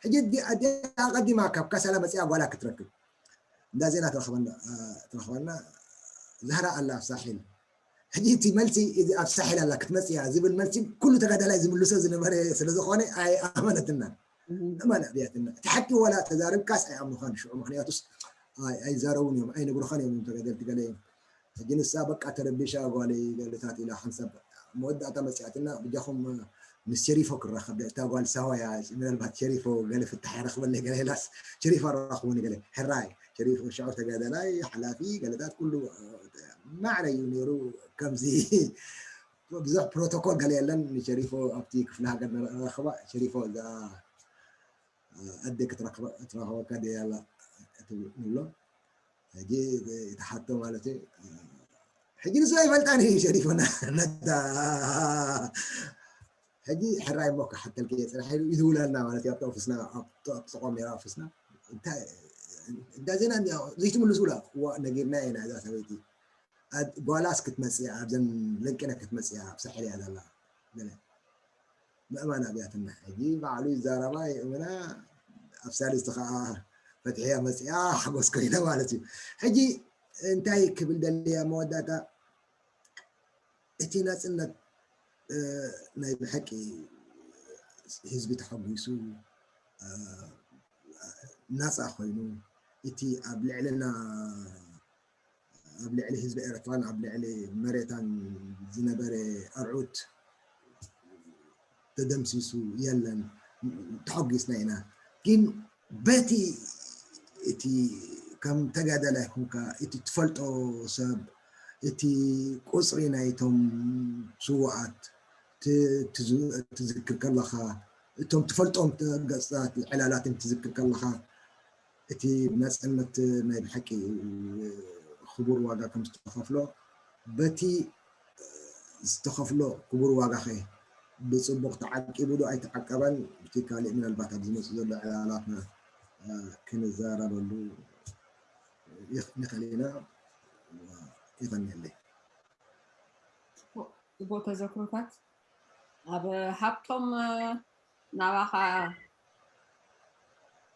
ሕጂ ኣዲኣ ኣቐዲማ ካብ ካሳላ መፂኣ ጓላ ክትረክብ እንዳ ዜና ትረኽበና። ዛህራ ኣላ ኣብ ሳሒል። ሕጂ እቲ መልሲ እዚ ኣብ ሳሒል ኣላ ክትመፅእ እያ ዝብል መልሲ ኩሉ ተጋዳላይ ዝምልሶ ዝነበረ ስለዝኾነ ኣይኣመነትና። እማን ኣብያትና እቲ ሓቂ ዋላ ተዛርብካስ ኣይኣምኑኻን ሽዑ፣ ምክንያቱስ ኣይዛረቡን እዮም፣ ኣይነግሩኻን እዮም ተጋደልቲ ገለ እዮም። ሕጂ ንሳ በቃ ተረቢሻ ጓለይ ገለታት ኢላ ሓንሳብ መወዳእታ መፅኣትና። ብጃኹም ምስ ሸሪፎ ክራኸብ እታ ጓል ሳዋ እያ። ምናልባት ሸሪፎ ገለ ፍታሕ ይረኽበለይ ገለ ኢላስ፣ ሸሪፎ ኣራኽቡኒ ገለ። ሕራይ ሸሪፎ ሽዑ ተጋዳላይ ሓላፊ ገለታት ኩሉ ማዕረ እዩ ነይሩ። ከምዚ ብዙሕ ፕሮቶኮል ገለ የለን። ንሸሪፎ ኣብቲ ክፍለ ሃገር ንረኽባ። ሸሪፎ እዛ ኣደ ክትረኽበካ ድያ ንብሎ። ሕጂ ትሓቶ ማለት እዩ። ሕጂ ንሱ ኣይፈልጣን እዩ ሸሪፎና ነታ። ሕጂ ሕራይ እሞ ክሓተልክ እየ ፅራሕ ኢሉ ይድውለልና ማለት እዩ። ኣብቲ ኦፊስና ኣብቲ ቆሜራ ኦፊስና እንታይ እንዳ ዜና እንዲያ ዘይትምልሱላ? እዋ ነጊርና ኢና እዛ ሰበይቲ ጓላስ ክትመፅእ ኣብዘን ለንቅነ ክትመፅእ ኣብ ሳሕል እያ ዘላ። ምእማን ኣብያትና ሕጂ ባዕሉ ይዛረባ ይእምና። ኣብ ሳልስቲ ከዓ ፈትሕያ መፅኣ ሓጎስ ኮይና ማለት እዩ። ሕጂ እንታይ ክብል ደልያ መወዳእታ እቲ ናፅነት ናይ ብሓቂ ህዝቢ ተሓጒሱ ናፃ ኮይኑ እቲ ኣብ ልዕልና ኣብ ልዕሊ ህዝቢ ኤርትራን ኣብ ልዕሊ መሬታን ዝነበረ ኣርዑት ተደምሲሱ የለን። ተሓጒስና ኢና። ግን በቲ እቲ ከም ተጋዳላይ ኮንካ እቲ ትፈልጦ ሰብ እቲ ቁፅሪ ናይቶም ስዉኣት ትዝክር ከለኻ እቶም ትፈልጦም ገፅታት ዕላላትን ትዝክር ከለኻ እቲ ናፅነት ናይ ብሓቂ ክቡር ዋጋ ከም ዝተኸፍሎ በቲ ዝተኸፍሎ ክቡር ዋጋ ኸ ብፅቡቕ ተዓቂቡ ዶ ኣይተዓቀበን? እቲ ካሊእ ምናልባት ኣብ ዝመፅእ ዘሎ ዕላላትና ክንዘራረበሉ ንኽእል ኢና። ይቐንየለይ። ፅቡቕ ተዘክሮታት ኣብ ሃብቶም ናባኻ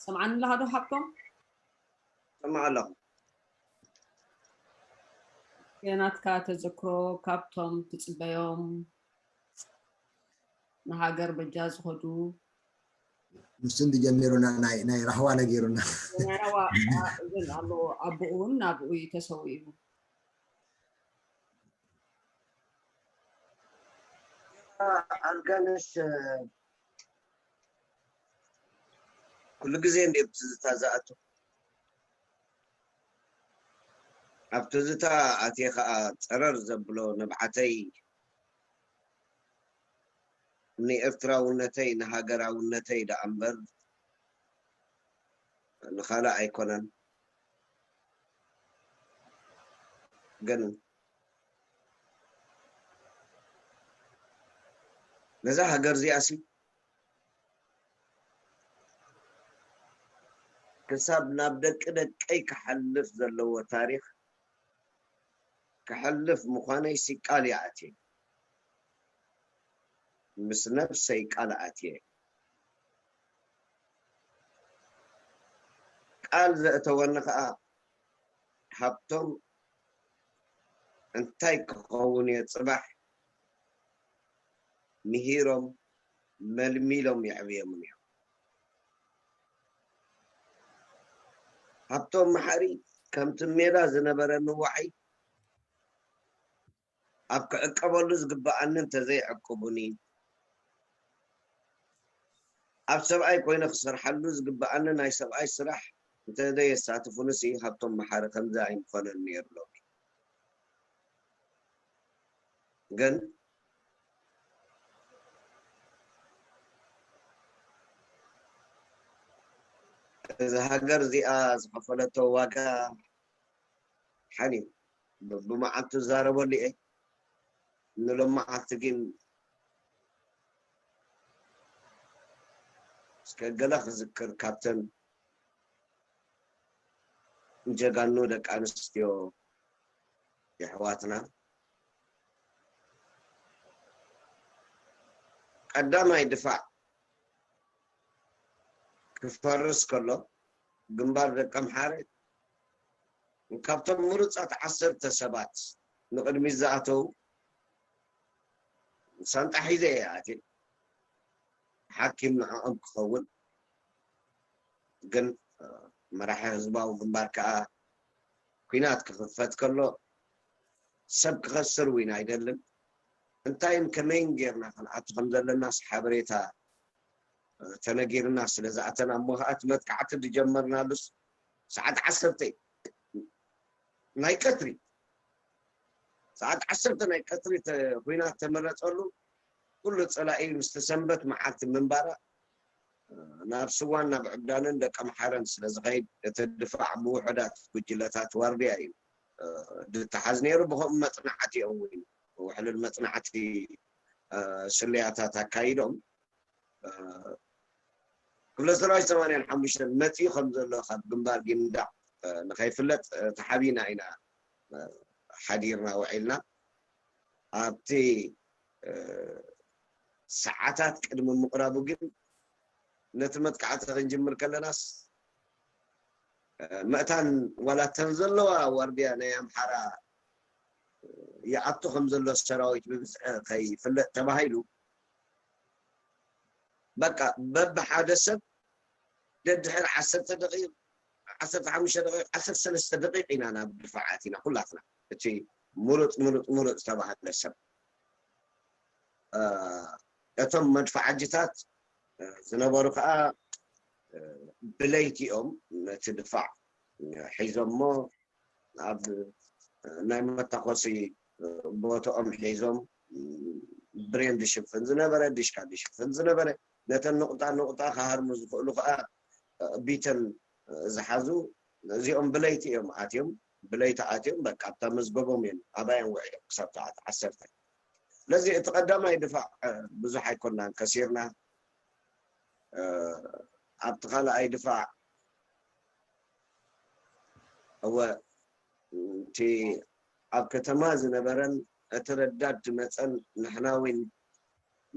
ሰምዓኒ ኣለኻ ዶ ሃብቶም? ሰማዕ ኣለኹ። ናትካ ተዘክሮ ካብቶም ትፅበዮም ንሃገር በጃ ዝኸዱ ንሱ እንዲ ጀሚሩና ናይ ራህዋ ነጊሩና እን ኣሎ ኣቦኡ እውን ናብኡ እዩ ተሰዊኡ። ኣልጋነሽ ኩሉ ግዜ እንዲ ትዝታ ዝኣቱ ኣብ ትዝታ ኣትየ ከዓ ፀረር ዘብሎ ንብዓተይ ንኤርትራውነተይ ንሃገራውነተይ ደኣ እምበር ንኻልእ ኣይኮነን። ግን ነዛ ሃገር እዚኣሲ ክሳብ ናብ ደቂ ደቀይ ክሓልፍ ዘለዎ ታሪኽ ክሕልፍ ምዃነይሲ ቃል ይኣትየ ምስ ነብሰይ ቃል ኣትየ ቃል ዘእተወኒ ከዓ ሃብቶም እንታይ ክኸውን እየ ፅባሕ ምሂሮም መልሚሎም የዕብዮምን እዮም። ሃብቶም መሓሪ ከምቲ ሜዳ ዝነበረኒ ዋዒ ኣብ ክዕቀበሉ ዝግበኣኒ እንተዘይዕቅቡኒ ኣብ ሰብኣይ ኮይነ ክሰርሓሉ ዝግበኣኒ ናይ ሰብኣይ ስራሕ እንተዘየሳትፉንሲ ሃብቶም መሓሪ ከምዚ ኣይምኾነን ነይሩ ሎሚ። ግን እዛ ሃገር እዚኣ ዝኸፈለቶ ዋጋ ሓኒ ብመዓልቱ ዝዛረበሉ እየ። ንሎመዓልቲ ግን እስከ ገለ ክዝክር ካብተን ጀጋኑ ደቂ ኣንስትዮ የሕዋትና ቀዳማይ ድፋዕ ክፈርስ ከሎ ግንባር ደቂ ኣምሓረ ካብቶም ምሩፃት ዓሰርተ ሰባት ንቕድሚት ዝኣተው ሳንጣ ሒዘ እየ ኣትየ ሓኪም ንዕኦም ክኸውን ግን መራሒ ህዝባዊ ግንባር ከዓ ኲናት ክኽፈት ከሎ ሰብ ክኸስር እውን ኣይደልን። እንታይን ከመይን ጌርና ክንኣቱ ከም ዘለናስ ሓበሬታ ተነጊርና ስለ ዝኣተና እሞ ከዓ እቲ መጥቃዕቲ ዝጀመርናሉስ ሰዓት ዓሰርተ ናይ ቀትሪ ሰዓት ዓሰርተ ናይ ቀትሪ ተ- ኲናት ተመረፀሉ ኩሉ ፀላኢ ምስቲ ሰንበት መዓልቲ ምንባራ ናብ ስዋን ናብ ዕብዳንን ደቂ ኣምሓረን ስለ ዝኸይድ እቲ ድፋዕ ብውሑዳት ጉጅለታት ዋርድያ እዩ ድተሓዝ ነይሩ። ብኸምኡ መፅናዕቲ እዮም እውን ውሕሉል መፅናዕቲ ስለያታት ኣካይዶም ክፍለ ሰራዊት ሰማንያን ሓሙሽተን መፂኡ ከም ዘሎ ካብ ግንባር ጊንዳዕ ንኸይፍለጥ ተሓቢና ኢና ሓዲርና ውዒልና። ኣብቲ ሰዓታት ቅድሚ ምቕራቡ ግን ነቲ መጥቃዕቲ ክንጅምር ከለናስ መእታን ዋላ እተን ዘለዋ ዋርድያ ናይ ኣምሓራ ይኣቱ ከም ዘሎ ሰራዊት ብብዝሒ ከይፍለጥ ተባሂሉ በቃ በብሓደ ሰብ ደድሕር ዓሰርተ ደቂቕ ዓሰርተ ሓሙሽተ ደቂቕ ዓሰርተ ሰለስተ ደቂቕ ኢና ናብ ድፋዓት ኢና ኩላትና እቲ ምሩፅ ምሩፅ ምሩፅ ዝተባህለ ሰብ እቶም መድፋዓጅታት ዝነበሩ ከዓ ብለይቲ እዮም ነቲ ድፋዕ ሒዞሞ ኣብ ናይ መታኮሲ ቦትኦም ሒዞም ብሬን ዝሽፍን ዝነበረ ድሽካ ዝሽፍን ዝነበረ ነተን ንቑጣ ንቑጣ ክሃርሙ ዝኽእሉ ከዓ ቢተን ዝሓዙ እዚኦም ብለይቲ እዮም ኣትዮም ብለይቲ ኣትዮም በቃ ኣብታ መዝገቦም እዮም ኣባዮም ውዒሎም ክሳብ ሰዓት ዓሰርተ ስለዚ እቲ ቀዳማይ ድፋዕ ብዙሕ ኣይኮናን ከሲርና ኣብቲ ካልኣይ ድፋዕ እወ እቲ ኣብ ከተማ ዝነበረን እቲ ረዳት ዝመፀን ንሕና እውን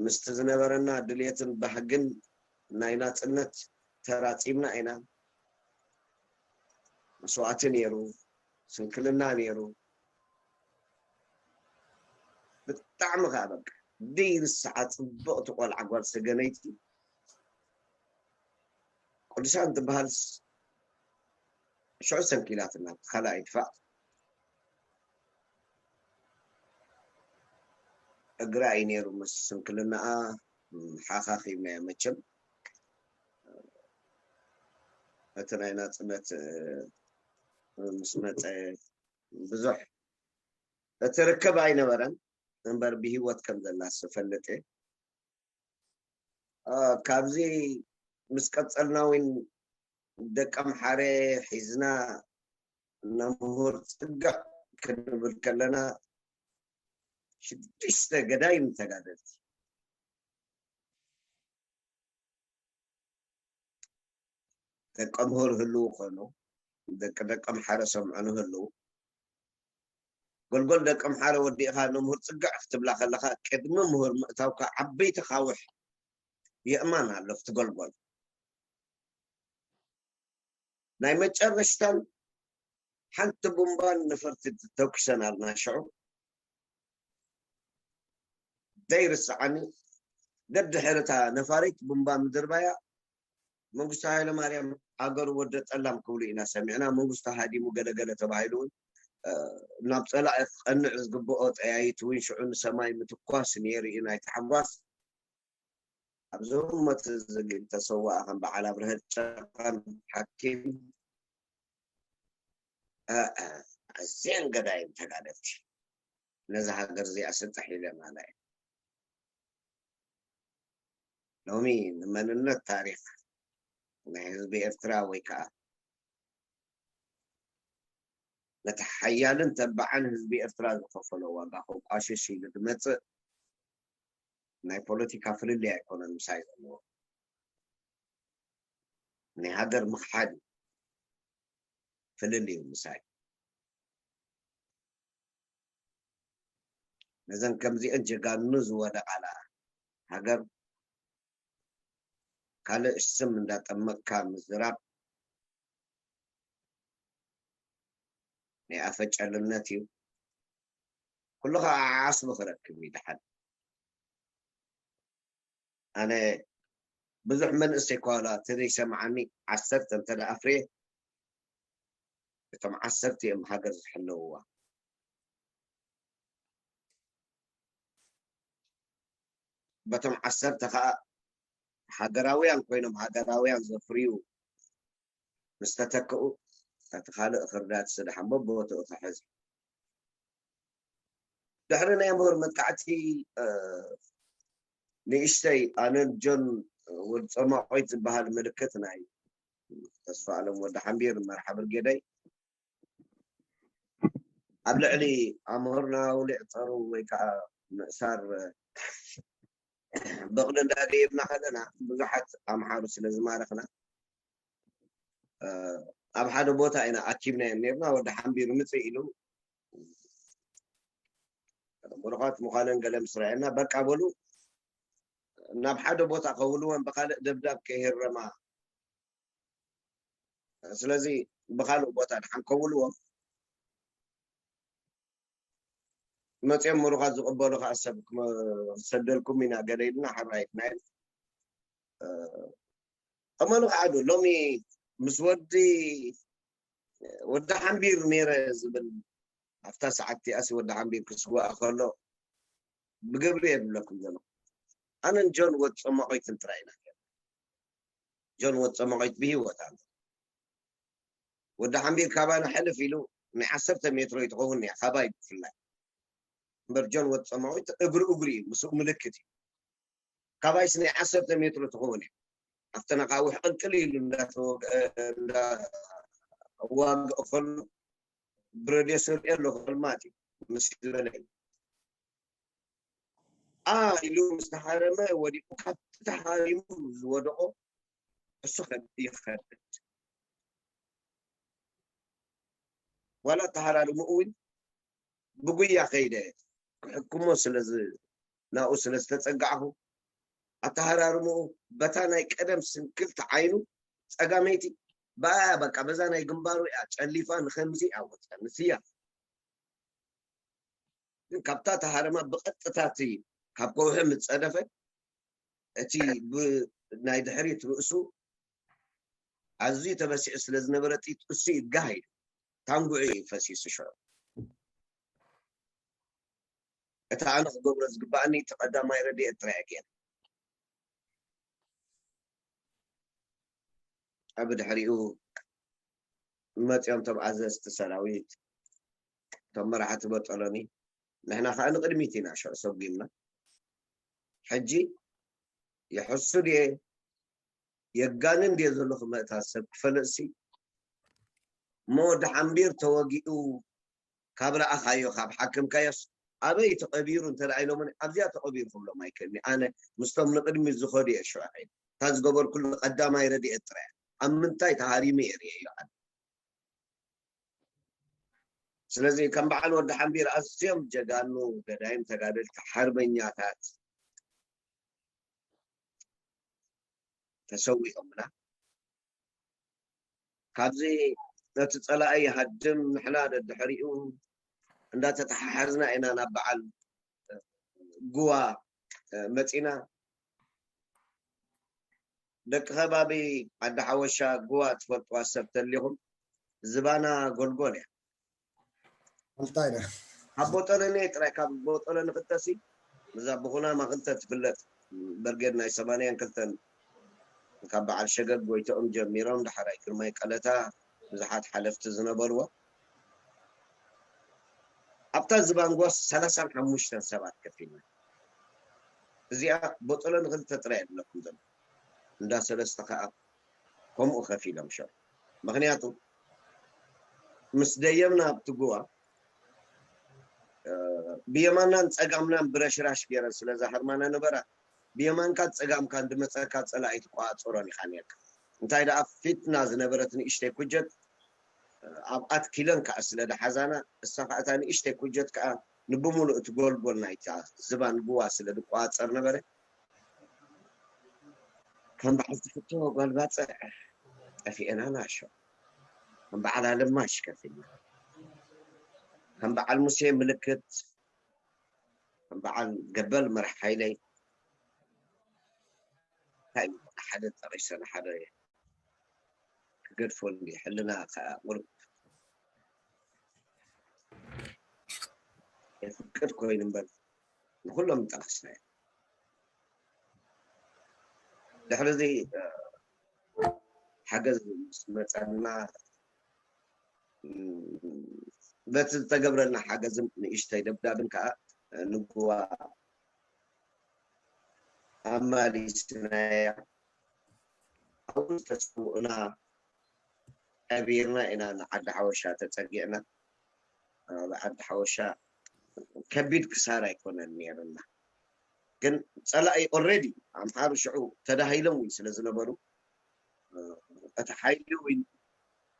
ምስቲ ዝነበረና ድልየትን ባህግን ናይ ናፅነት ተራፂምና ኢና መስዋእቲ ነይሩ ስንክልና ነይሩ ብጣዕሚ ከዓ በቃ ደይርስዓ ፅብቕቲ ቆልዓ ጓል ሰገነይቲ ቅዱሳን ትበሃልስ ሽዑ ሰንኪላትና ካልኣይ ድፋዕ እግራ እዩ ነይሩ ምስ ስንክልናኣ ሓኻኺብናዮ መቸም እቲ ናይ ናፅነት ምስ መፀ ብዙሕ እቲ ርክብ ኣይነበረን እምበር ብሂወት ከም ዘላ ዝፈልጥ እየ ካብዚ ምስ ቀፀልና እውን ደቂ ኣምሓረ ሒዝና ነምሁር ፅግዕ ክንብል ከለና ሽዱሽተ ገዳይም ተጋደልቲ ደቂ ምሁር ህልው ኮይኑ ደቂ ደቂ ኣምሓረ ሰምዑ ንህልው ጎልጎል ደቂ ኣምሓረ ወዲእኻ ንምህር ፅግዕ ክትብላ ከለኻ ቅድሚ ምህር ምእታውካ ዓበይቲ ካውሕ የእማን ኣሎ ኣብቲ ጎልጎል ናይ መጨረሽታን ሓንቲ ቡምባን ነፈርቲ ተኩሰን ኣልና ሽዑ ዘይርስዓኒ ደድሕርታ ነፋሪት ቡምባ ምድርባያ መንግስቱ ሃይለማርያም ሃገሩ ወደ ጠላም ክብሉ ኢና ሰሚዕና መንግስቱ ሃዲሙ ገለገለ ተባሂሉ እውን ናብ ፀላኢ ክቐንዕ ዝግብኦ ጠያይት እውን ሽዑ ንሰማይ ምትኳስ ነይሩ እዩ ናይ ታሕጓስ ኣብዚ ህሞት እዚ ግን ተሰዋኣ ከም በዓል ኣብርሀ ጨቃን ሓኪም ኣዝየን ገዳይም ተጋደልቲ ነዛ ሃገር እዚኣ ስጥሕ ኢለ ማላ እየ ሎሚ ንመንነት ታሪክ ናይ ህዝቢ ኤርትራ ወይ ከዓ ነቲ ሓያልን ተባዕን ህዝቢ ኤርትራ ዝኸፈሎ ዋጋ ከቋሽሽ ኢሉ ዝመፅእ ናይ ፖለቲካ ፍልልይ ኣይኮነን ምሳይ ዘለዎ ናይ ሃገር ምኽሓድ እዩ ፍልል እዩ ምሳይ። ነዘን ከምዚአን ጀጋኑ ዝወደቓላ ሃገር ካልእ ስም እንዳጠመቕካ ምዝራብ ናይ ኣፈ ጨልነት እዩ። ኩሉ ከዓ ዓስቡ ክረክብ እዩ ድሓን። ኣነ ብዙሕ መንእሰይ እኳ ዋላ ተዘይሰምዓኒ ዓሰርተ እንተ ደኣ ኣፍርየ እቶም ዓሰርተ እዮም ሃገር ዝሕለውዋ። በቶም ዓሰርተ ከዓ ሃገራውያን ኮይኖም ሃገራውያን ዘፍርዩ ምስ ተተክኡ እቲ ካልእ ክርዳድሲ ደሓን በብቦትኡ ክሕዝ እዩ። ድሕሪ ናይ ምሁር መጥቃዕቲ ንእሽተይ ኣነን ጆን ወዲ ጸማቆይት ዝበሃል ምልክት ናይ ተስፋ ኣለም ወዲ ሓምቢር መርሓ ብርጌደይ ኣብ ልዕሊ ኣምሁርና ውሊዕ ጸሩ ወይ ከዓ ምእሳር በቕሊ እንዳደየብና ከለና ብዙሓት ኣምሓሩ ስለ ዝማረኽና ኣብ ሓደ ቦታ ኢና ኣኪብናዮ ነርና። ወዲ ሓምቢር ምፅእ ኢሉ ምሩኻት ምዃነን ገለ ምስ ረኣየና በቃ በሉ ናብ ሓደ ቦታ ከውልወን ብካልእ ደብዳብ ከይህረማ ስለዚ ብካልእ ቦታ ድሓን ከውልዎም መፅኦም ምሩኻት ዝቕበሉ ከዓ ሰብ ክሰደልኩም ኢና ገለ ኢልና ሓራይትና እመኑ ከዓ ዶ ሎሚ ምስ ወዲ ወዲ ሓምቢር ነይረ ዝብል ኣብታ ሰዓት እቲኣሲ ወዲ ሓምቢር ክስዋእ ከሎ ብግብሪ እየ ዝብለኩም ዘሎ ኣነን ጆን ወድ ፀማቆይትን ጥራይ ኢና ጆን ወድ ፀማቆይት ብሂወት ኣሎ ወዲ ሓምቢር ካባና ሕልፍ ኢሉ ናይ ዓሰርተ ሜትሮ ይትኸውን እያ ካባይ ብፍላይ እምበር ጆን ወድ ፀማቆይት እግሪ እግሪ እዩ ምስኡ ምልክት እዩ ካባይስ ናይ ዓሰርተ ሜትሮ ትኸውን እያ ኣብተን ኣኻውሕ ቅልቅል ኢሉ እንዳተወግአ እንዳዋግአ ከሎ ብረድዮ ስሪኦ ኣለኹ ሕልማት እዩ ምስ ዝበለ እዩ ኣ ኢሉ ምስ ተሃረመ ወዲቁ ካብቲ ተሃሪሙ ዝወደቆ እሱ ይኸብድ ዋላ ተሃራርምኡ እውን ብጉያ ከይደ ክሕክሞ ስለ ናብኡ ስለ ዝተጸጋዕኹ ኣተሃራርምኡ በታ ናይ ቀደም ስንክልቲ ዓይኑ ጸጋመይቲ ብኣያ በቃ በዛ ናይ ግንባሩ እያ ጨሊፋ ንኸምዚ ኣወፀ ንስያ ግን ካብታ ተሃረማ ብቐጥታ እቲ ካብ ከውሒ ምስ ጸደፈ እቲ ናይ ድሕሪት ርእሱ ኣዝዩ ተበሲዑ ስለ ዝነበረ ጥይት እሱ ይጋሃ ኢሉ ታንጉዑ እዩ ፈሲሱ ሽዑ እቲ ኣነ ክገብሮ ዝግባኣኒ እቲ ቀዳማይ ረድኤት ጥራይ ገይረ ኣብ ድሕሪኡ መፂኦም ቶም ኣዘዝቲ ሰራዊት ቶም መራሕቲ በጠሎኒ ንሕና ከዓ ንቅድሚት ኢና ሽዑ ሰጒምና ሕጂ ይሕሱ ድየ የጋንን ድየ ዘለኹ መእታ ሰብ ክፈልጥሲ እሞ ወዲ ሓምቢር ተወጊኡ ካብ ረኣኻዮ ካብ ሓክምካዮስ ኣበይ ተቐቢሩ እንተ ኢሎምኒ ኣብዚኣ ተቐቢሩ ክብሎም ኣይክእልኒ ኣነ ምስቶም ንቅድሚት ዝኸዱ እየ ሽዑ ከይደ እታ ዝገበርኩሉ ቀዳማይ ረድኤት ጥራይ ኣብ ምንታይ ተሃሪሙ እየ ርእየዮ ኣነ ስለዚ ከም በዓል ወዲ ሓምቢር ኣዝዮም ጀጋኑ ገዳይም ተጋደልቲ ሓርበኛታት ተሰዊኦምና ካብዚ ነቲ ፀላኢ ይሃድም ንሕና ደድሕሪኡ እንዳተተሓሓዝና ኢና ናብ በዓል ጉዋ መፂና ደቂ ከባቢ ዓዲ ሓወሻ ጉዋ ትፈልጥዋ ሰብ ተሊኹም ዝባና ጎልጎል እያ እንታይ ደ ካብ ቦጠለኒ ጥራይ ካብ ቦጠለኒ ክልተሲ እዛ ብኹናማ ክልተ ትፍለጥ በርጌድ ናይ ሰማንያን ክልተን ካብ በዓል ሸገግ ጎይተኦም ጀሚሮም ዳሕራይ ግርማይ ቀለታ ብዙሓት ሓለፍቲ ዝነበርዎ ኣብታ ዝባንጎስ ሰላሳን ሓሙሽተን ሰባት ከፊልና እዚኣ ቦጠለኒ ክልተ ጥራይ የድለኩም ዘሎ እንዳ ሰለስተ ከዓ ከምኡ ከፊሎም ሸው ምክንያቱ ምስ ደየብና ኣብቲ ጉዋ ብየማናን ፀጋምናን ብረሽራሽ ገይረን ስለ ዝሃርማና ነበራ ብየማንካ ፀጋምካ እንድመፀካ ፀላኢ ትቆፃፀሮን ኢካ ነርካ እንታይ ደኣ ፊትና ዝነበረት ንእሽተይ ኩጀት ኣብኣት ኪለን ከዓ ስለ ዝሓዛና፣ እሳ ከዓ እታ ንእሽተይ ኩጀት ከዓ ንብሙሉእ እቲ ጎልጎል ናይታ ዝባን ጉዋ ስለ ዝቆፃፀር ነበረ። ከም በዓል ትፍቶ ጓል ባፅዕ ጠፊኤና ናሾ፣ ከም በዓል ኣለማሽ ከፊልና፣ ከም በዓል ሙሴ ምልክት፣ ከም በዓል ገበል መራሕ ሓይለይ፣ እንታይ ሓደ ጠቂሰ ንሓደ ክገድፎ እንዲ ሕልና ከዓ ቁሩብ የፍቅድ ኮይኑ እምበር ንኩሎም ጠቂስና እዮም። ድሕሪ እዚ ሓገዝ ምስ መፀና በቲ ዝተገብረልና ሓገዝን ንእሽተይ ደብዳብን ከዓ ንጉዋ ኣማሊስናያ። ኣብኡ ዝተሰውኡና ቀቢርና ኢና ንዓዲ ሓወሻ ተፀጊዕና። ኣብ ዓዲ ሓወሻ ከቢድ ክሳራ ኣይኮነን ነይርና፣ ግን ፀላኢ ኦልሬዲ ኣምሓሩ ሽዑ ተዳሂሎም እውን ስለ ዝነበሩ፣ እቲ ሓይሊ እውን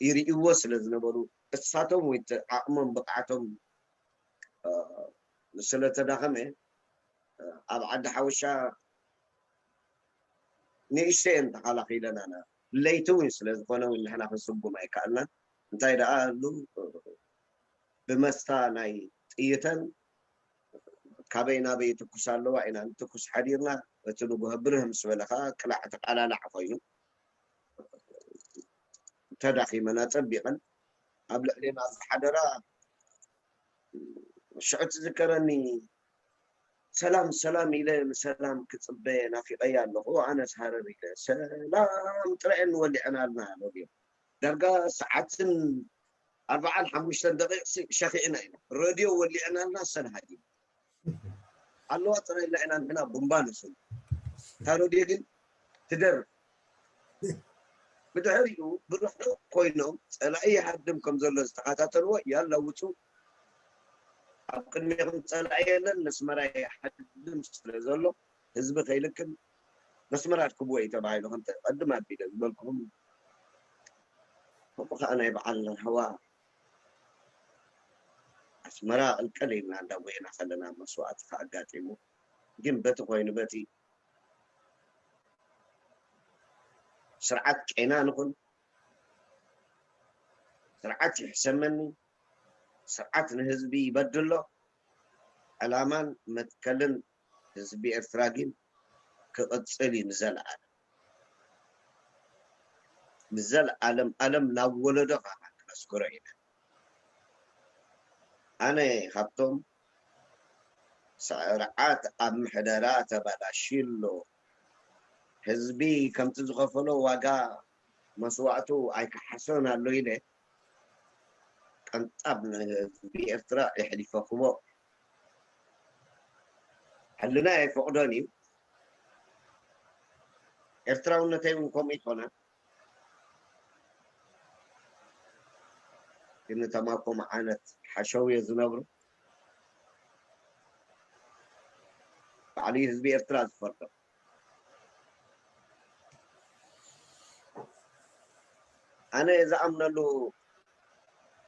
ይርእይዎ ስለ ዝነበሩ፣ እሳቶም ወይ ዓቕሞም ብቕዓቶም ስለተዳኸመ ኣብ ዓዲ ሓወሻ ንእሽተየን ተኸላኺለናና። ለይቲ እውን ስለ ዝኾነ እውን ንሕና ክንስጉም ኣይከኣልናን። እንታይ ደኣ ኣሉ ብመስታ ናይ ጥይተን ካበይ ናበይ ይትኩስ ኣለዋ ኢና ንትኩስ ሓዲርና። እቲ ንጉሆ ብርህ ምስ በለ ከዓ ቅላዕ ተቃላላዕ ኮይኑ ተዳኺመን ኣጸቢቐን ኣብ ልዕሌና ዝሓደራ ሽዑ ትዝከረኒ። ሰላም ሰላም ኢለ ንሰላም ክጽበ ናፊቐያ ኣለኹ። ኣነስ ሃረር ኢለ ሰላም ጥራይ ንወሊዐናልና ሮድዮ። ዳርጋ ሰዓትን ኣርባዓን ሓሙሽተን ደቂቕ ሸኺዕና ኢና። ሮድዮ ወሊዐናልና ሰን ሃዲም ኣለዋ ጥራይ ኢልና ኢና ንሕና ቡምባ ንስም። እታ ሮድዮ ግን ትደርፍ። ብድሕሪኡ ብርሕቕ ኮይኖም ጸላኢ ይሃድም ከም ዘሎ ዝተኸታተልዎ፣ ያላ ውጹ፣ ኣብ ቅድሜኹም ጸላኢ የለን፣ ነስመራ ይሃድም ስለ ዘሎ ህዝቢ ከይልክም ነስመራ ኣድክብዎ እዩ ተባሂሉ፣ ከምቲ ቀድም ኣቢለ ዝበልኩኹም። ከምኡ ከኣ ናይ በዓል ህዋ ኣስመራ ቅልቅል ኢልና እንዳጎየና ከለና መስዋእቲ ከኣ ኣጋጢሙ። ግን በቲ ኮይኑ በቲ ስርዓት ቄና ንኹን፣ ስርዓት ይሕሰመኒ፣ ስርዓት ንህዝቢ ይበድሎ፣ ዕላማን መትከልን ህዝቢ ኤርትራ ግን ክቕጽል እዩ ንዘለኣለም። ንዘለኣለም ኣለም ናብ ወለዶ ከዓ ክነስግሮ ኢና። ኣነ ካብቶም ስርዓት ኣብ ምሕደራ ተበላሽዩ ኣሎ፣ ህዝቢ ከምቲ ዝኸፈሎ ዋጋ መስዋእቱ ኣይከሓሶን ኣሎ ኢለ ቀንጣብ ንህዝቢ ኤርትራ የሕሊፈ ክቦ። ሕልና ኣይፈቕዶን እዩ። ኤርትራውነተይ እውን ከምኡ ይኮነ። ግን እቶም ኣብ ከምኡ ዓይነት ሓሸውዮ ዝነብሩ ባዕሉ ህዝቢ ኤርትራ ዝፈርዶ። ኣነ ዝኣምነሉ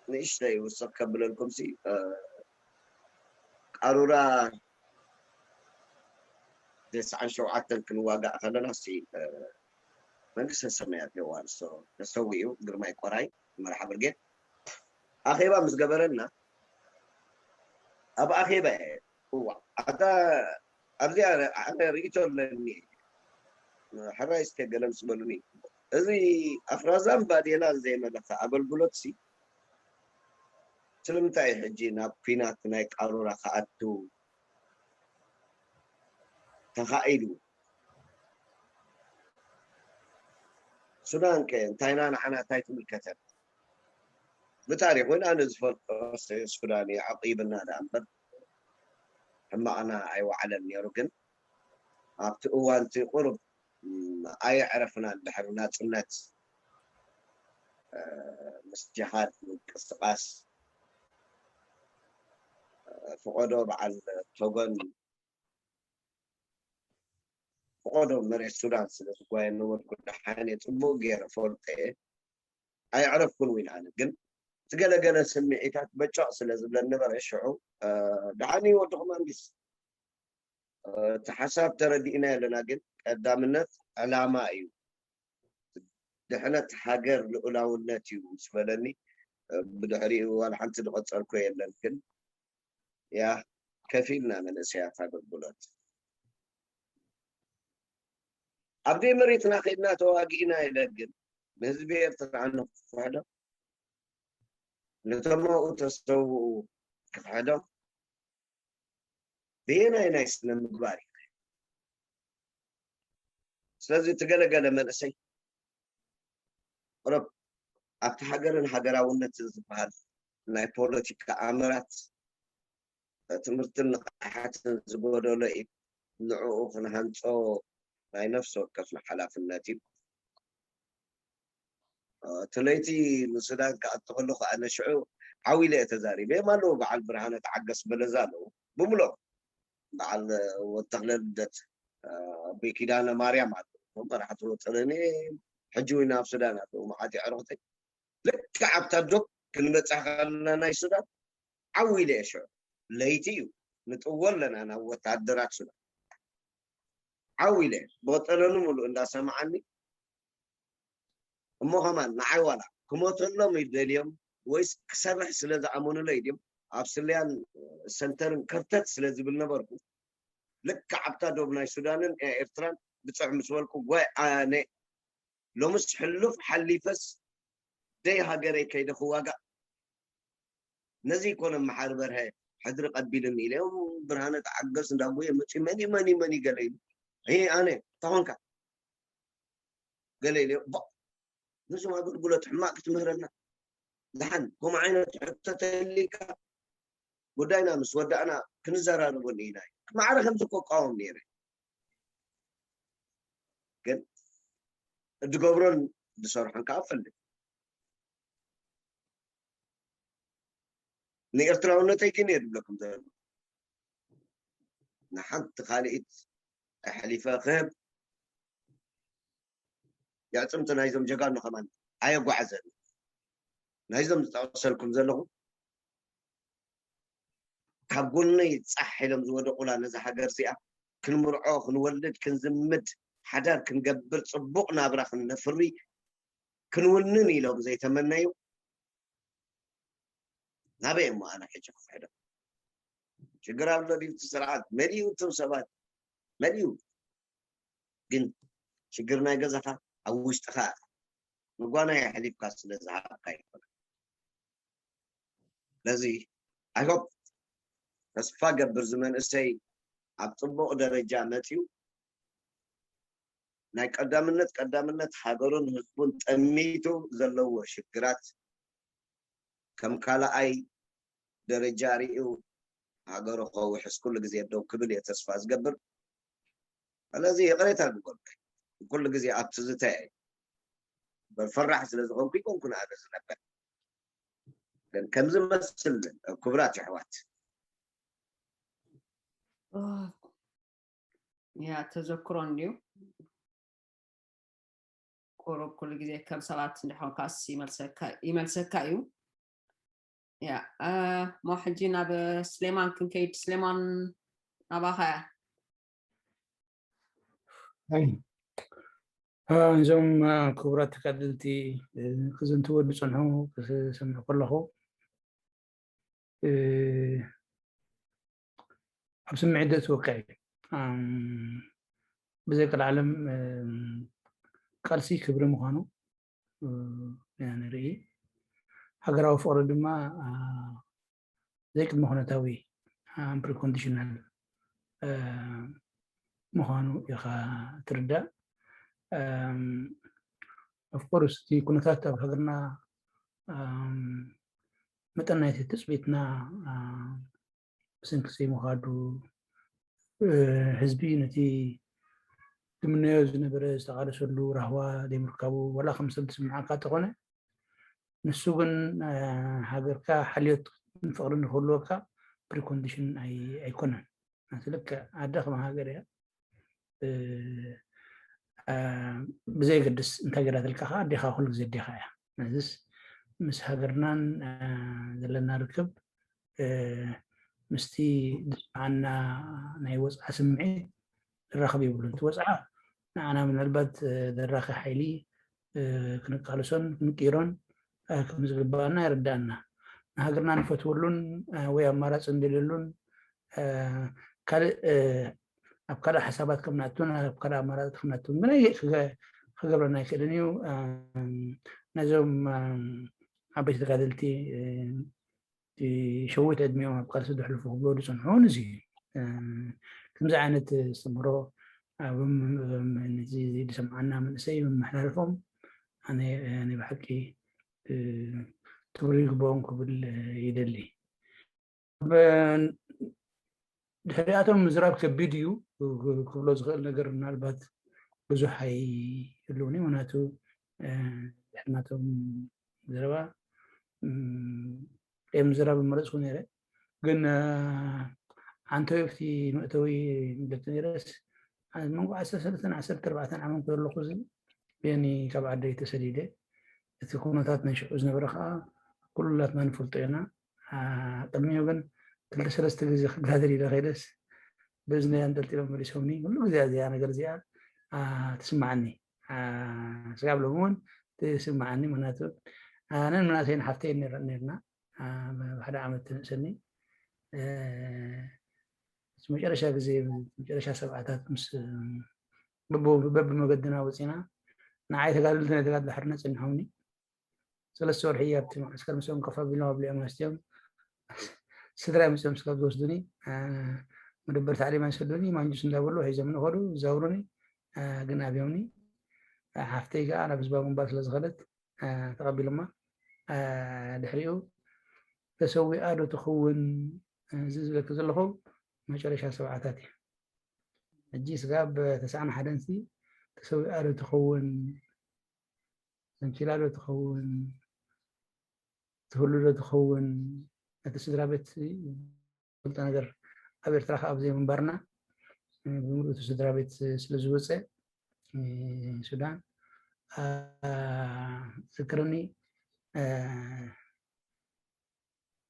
ንእሽተይ ውስኽ ከብለልኩም ሲ ቃሩራ ተስዓን ሸውዓተን ክንዋጋእ ከለና ሲ መንግስተ ሰማያት የዋርሶ ተሰዊኡ ግርማይ ቆራይ መርሓ ብርጌድ ኣኼባ ምስ ገበረና ኣብ ኣኼባ እዋ ኣታ ኣብዚኣ ኣነ ርእይቶ ኣለኒ ሕራይ እስከ ገለ ምስ በሉኒ እዚ ኣፍራዛን ባዴላን ዘይመለኸ ኣገልግሎት ሲ ስለምንታይ ሕጂ ናብ ኲናት ናይ ቃሩራ ክኣቱ ተኻኢሉ? ሱዳን ከ እንታይና ንዓና እንታይ ትምልከተን? ብታሪኽ እውን ኣነ ዝፈልጦ ሱዳን እዩ ዓቂብና ደኣ እምበር ሕማቕና ኣይወዓለን ነይሩ። ግን ኣብቲ እዋንቲ ቁሩብ ኣየዕረፍናን ድሕሪ ናጽነት ምስ ጅሃድ ምንቅስቃስ ፍቆዶ በዓል ቶጎን ፍቆዶ መሬት ሱዳን ስለ ዝጓየ ነበርኩ ደሓን እየ ጽቡቅ ገይረ ፈልጠ እየ። ኣይዕረፍኩን እውን ኣነ ግን ገለገለ ስምዒታት በጨቕ ስለ ዝብለን ነበረ ሽዑ። ደሓኒ ወዲ ኮማንዲስ፣ እቲ ሓሳብ ተረዲእና ኣለና፣ ግን ቀዳምነት ዕላማ እዩ፣ ድሕነት ሃገር ልኡላውነት እዩ ምስ በለኒ፣ ብድሕሪኡ ዋላ ሓንቲ ዝቐጸልኮ የለን። ግን ያ ከፊልና መንእሰያት ኣገልግሎት ኣብ ደይ መሬትና ከድና ተዋጊእና ኢለ፣ ግን ንህዝቢ ኤርትራ ንክሕዶ፣ ነቶም ኣብኡ ተሰውኡ ክሕዶ፣ በየናይ ናይ ስነ ምግባር እዩ? ስለዚ እቲ ገለገለ መንእሰይ ቁረብ ኣብቲ ሃገርን ሃገራውነትን ዝበሃል ናይ ፖለቲካ ኣምራት ትምህርትን ንቕሓትን ዝጎደሎ እዩ። ንዕኡ ክንሃንጾ ናይ ነፍሲ ወከፍና ሓላፍነት እዩ። እቲ ለይቲ ንሱዳን ክኣቱ ከለኹ ኣነ ሽዑ ዓው ኢለ እየ ተዛሪበ። እዮም ኣለዉ በዓል ብርሃነ ተዓገስ በለዛ ኣለዉ ብምሎም በዓል ወተኽለ ልደት፣ ኣቦይ ኪዳነ ማርያም ኣለዉ፣ እቶም መራሕቲ ወጠለኒ። ሕጂ እውን ኣብ ሱዳን ኣለዉ መዓት የዕርኽተይ። ልክዕ ኣብታ ዶብ ክንበጽሕ ከለና ናይ ሱዳን ዓው ኢለ እየ ሽዑ። ለይቲ እዩ፣ ንጥዎ ኣለና ናብ ወታደራት ሱዳን። ዓው ኢለ ብቐጠለኑ ሙሉእ እንዳሰማዓኒ እሞ ከማን ንዓይ ዋላ ክሞተሎም ይደልዮም ወይስ ክሰርሕ ስለ ዝኣመኑለይ ድዮም ኣብ ስለያን ሰንተርን ከርተት ስለ ዝብል ነበርኩ። ልክዕ ኣብታ ዶብ ናይ ሱዳንን ኤርትራን ብፅሕ ምስ በልኩ ጓይ ኣነ ሎምስ ሕሉፍ ሓሊፈስ ደይ ሃገረይ ከይደ ክዋጋእ ነዚ ይኮነ መሓሪ በርሀ ሕድሪ ቀቢልኒ ኢለ እዮም ብርሃነ ተዓገስ እንዳጎየ መፂ መኒ መኒ መኒ ገለ ኢሉ ኣነ ተኾንካ ገለ ኢለ ነዞም ኣገልግሎት ሕማቅ ክትምህረልና ደሓን ከምኡ ዓይነት ሕቶ ተሊካ ጉዳይና ምስ ወዳእና ክንዘራረበሉ ኢና። ማዕረ ከምዚ እኮ እቃወም ነይረ፣ ግን እድገብሮን ዝሰርሖን ከዓ እፈልጥ። ንኤርትራውነተይ ግን እየ ዝብለኩም ዘሎ። ንሓንቲ ካልኢት ኣሕሊፈ ክህብ የዕፅምቲ ናይዞም ጀጋኑ ከማን ኣየጓዕዘን። ናይዞም ዝጠቕሰልኩም ዘለኹ ካብ ጎነይ ፃሕ ኢሎም ዝወደቑላ ነዛ ሃገር እዚኣ ክንምርዖ ክንወልድ ክንዝምድ ሓዳር ክንገብር ፅቡቕ ናብራ ክንነፍሪ ክንውንን ኢሎም ዘይተመነዩ ናበይ እሞ ኣነ ሕጂ ክፍሕዶ? ሽግር ኣሎ ድዩ እቲ ስርዓት መሊኡ እቶም ሰባት መሊኡ። ግን ሽግር ናይ ገዛኻ ኣብ ውሽጥኻ ንጓና የሕሊፍካ ስለ ዝሃብካ ይኮነ። ስለዚ ኣይሆፕ ተስፋ ገብር ዝመንእሰይ ኣብ ፅቡቕ ደረጃ መፅዩ ናይ ቀዳምነት ቀዳምነት ሃገሩን ህዝቡን ጠሚቱ ዘለዎ ሽግራት ከም ካልኣይ ደረጃ ሪኡ ሃገሩ ከውሕስ ኩሉ ግዜ ደው ክብል እየ ተስፋ ዝገብር። ስለዚ ይቕሬታ ግበሩለይ ኩሉ ግዜ ኣብ ትዝታ እየ በል ፈራሕ ስለ ዝኾንኩ ይኮንኩ ንኣነ ዝነበር ግን ከምዚ መስል ክቡራት የሕዋት ያ ተዘክሮ እንድዩ ቁሩብ ኩሉ ግዜ ከም ሰባት እንድሕንካስ ይመልሰካ እዩ። ያ እሞ ሕጂ ናብ ስሌማን ክንከይድ። ስሌማን ናባኻ እያ። እዞም ክቡራት ተጋደልቲ ክዝንትዎ ዝፀንሑ ክሰምዕ ከለኹ ኣብ ስምዒት ዘእትወካ እዩ። ብዘይ ቀልዓለም ቃልሲ ክብሪ ምዃኑ ኢና ንርኢ። ሃገራዊ ፍቕሪ ድማ ዘይቅድመ ኩነታዊ ፕሪኮንዲሽናል ምዃኑ ኢኻ ትርዳእ። ኦፍኮርስ እቲ ኩነታት ኣብ ሃገርና መጠን ናይቲ ትፅቢትና ብሰንኪ ዘይምኻዱ ህዝቢ ነቲ ዝምነዮ ዝነበረ ዝተቓለሰሉ ራህዋ ዘይምርካቡ ዋላ ከም ሰብ ዝስምዓካ እንተኾነ ንሱ ግን ሃገርካ ሓልዮት ፍቕሪ ንክህልወካ ፕሪኮንዲሽን ኣይኮነን። ስለከ ኣደ ከም ሃገር እያ ብዘየገድስ እንታይ ገዳትልካ ከዓ ኣዴኻ ኩሉ ግዜ ኣዴኻ እያ። ነዚስ ምስ ሃገርናን ዘለና ርክብ ምስቲ ዝስምዓና ናይ ወፅዓ ስምዒት ዝራኸብ የብሉን። እቲ ወፅዓ ንዓና ምናልባት ዘራኺ ሓይሊ ክንቃለሶን ክንቅይሮን ከም ዝግባኣና ይርዳኣና። ንሃገርና ንፈትወሉን ወይ ኣማራፂ እንደልየሉን ካልእ ኣብ ካልእ ሓሳባት ከም ንኣቱን ኣብ ካልእ ኣማራፂ ከም ንኣቱን ግን ክገብረና ኣይክእልን እዩ። ነዞም ዓበይቲ ተጋደልቲ ሸዊት ዕድሚኦም ኣብ ቃልሲ ዘሕልፉ ክብሎ ዝፀንሑ ንዚ ከምዚ ዓይነት ኣስተምህሮ ዝሰምዓና መንእሰይ ምምሕላልፎም ኣነ ብሓቂ ክብሪ ይግብኦም ክብል ይደሊ። ድሕሪኣቶም ምዝራብ ከቢድ እዩ። ክብሎ ዝኽእል ነገር ምናልባት ብዙሕ ኣይህልውኒ ምክንያቱ ድሕርናቶም ዘረባ ም- ምዝራብ መረፅኩ ነይረ። ግን ኣንተ ኣብቲ መእተዊ ምልክት ነይረስ መንጎ ዓሰርተ ሰለስተን ዓሰርተ ኣርባዕተን ዓመት ከለኹ እዚ ብየኒ ካብ ዓደይ ተሰዲደ። እቲ ኩነታት ናይ ሽዑ ዝነበረ ከዓ ኩላትና ንፈልጦ ኢና። ቅድሚኡ ግን ክልተ ሰለስተ ግዜ ክጋደል ኢለ ከይደስ ብእዝነይ ኣንጠልጢሎም መሊሶምኒ። ኩሉ ግዜ እዚኣ ነገር እዚኣ ትስማዓኒ። ስጋብ ሎሚ እውን ትስማዓኒ። ምክንያቱ ኣነን መናእሰይን ሓፍተይን ነርና ብሓደ ዓመት ትንእሰኒ መጨረሻ ግዜ መጨረሻ ሰብዓታት ምስ በብመገድና ወፂና ንዓይ ተጋደልቲ ናይ ተጋድሎ ሓርነት ፅኒሖምኒ። ሰለስተ ወርሒ ኣብቲ ማዕስከር ምስኦም ከፍ ኣቢሎም ኣብሊኦም ኣስትዮም ስድራ ምስኦም ስጋብ ዝወስዱኒ መደበር ታዕሊም ኣይሰዱኒ ማንጁስ እንዳበሉ ሒዞም ንኸዱ ይዛውሩኒ። ግን ኣብዮምኒ ሓፍተይ ከዓ ናብ ህዝባዊ ግንባር ስለ ዝኸደት ተቐቢሎማ። ድሕሪኡ ተሰዊኣ ዶ ትኸውን እዚ ዝብለኪ ዘለኹ መጨረሻ ሰብዓታት እዩ። ሕጂ ስጋብ ተስዓን ሓደን ሲ ተሰዊኣ ዶ ትኸውን ሰንኪላ ዶ ትኸውን ትህሉ ዶ ትኸውን እቲ ስድራ ቤት ዝፈልጦ ነገር ኣብ ኤርትራ ከዓ ኣብዘይ ምንባርና ብምሉእ እቲ ስድራ ቤት ስለ ዝወፀ ሱዳን ዝክርኒ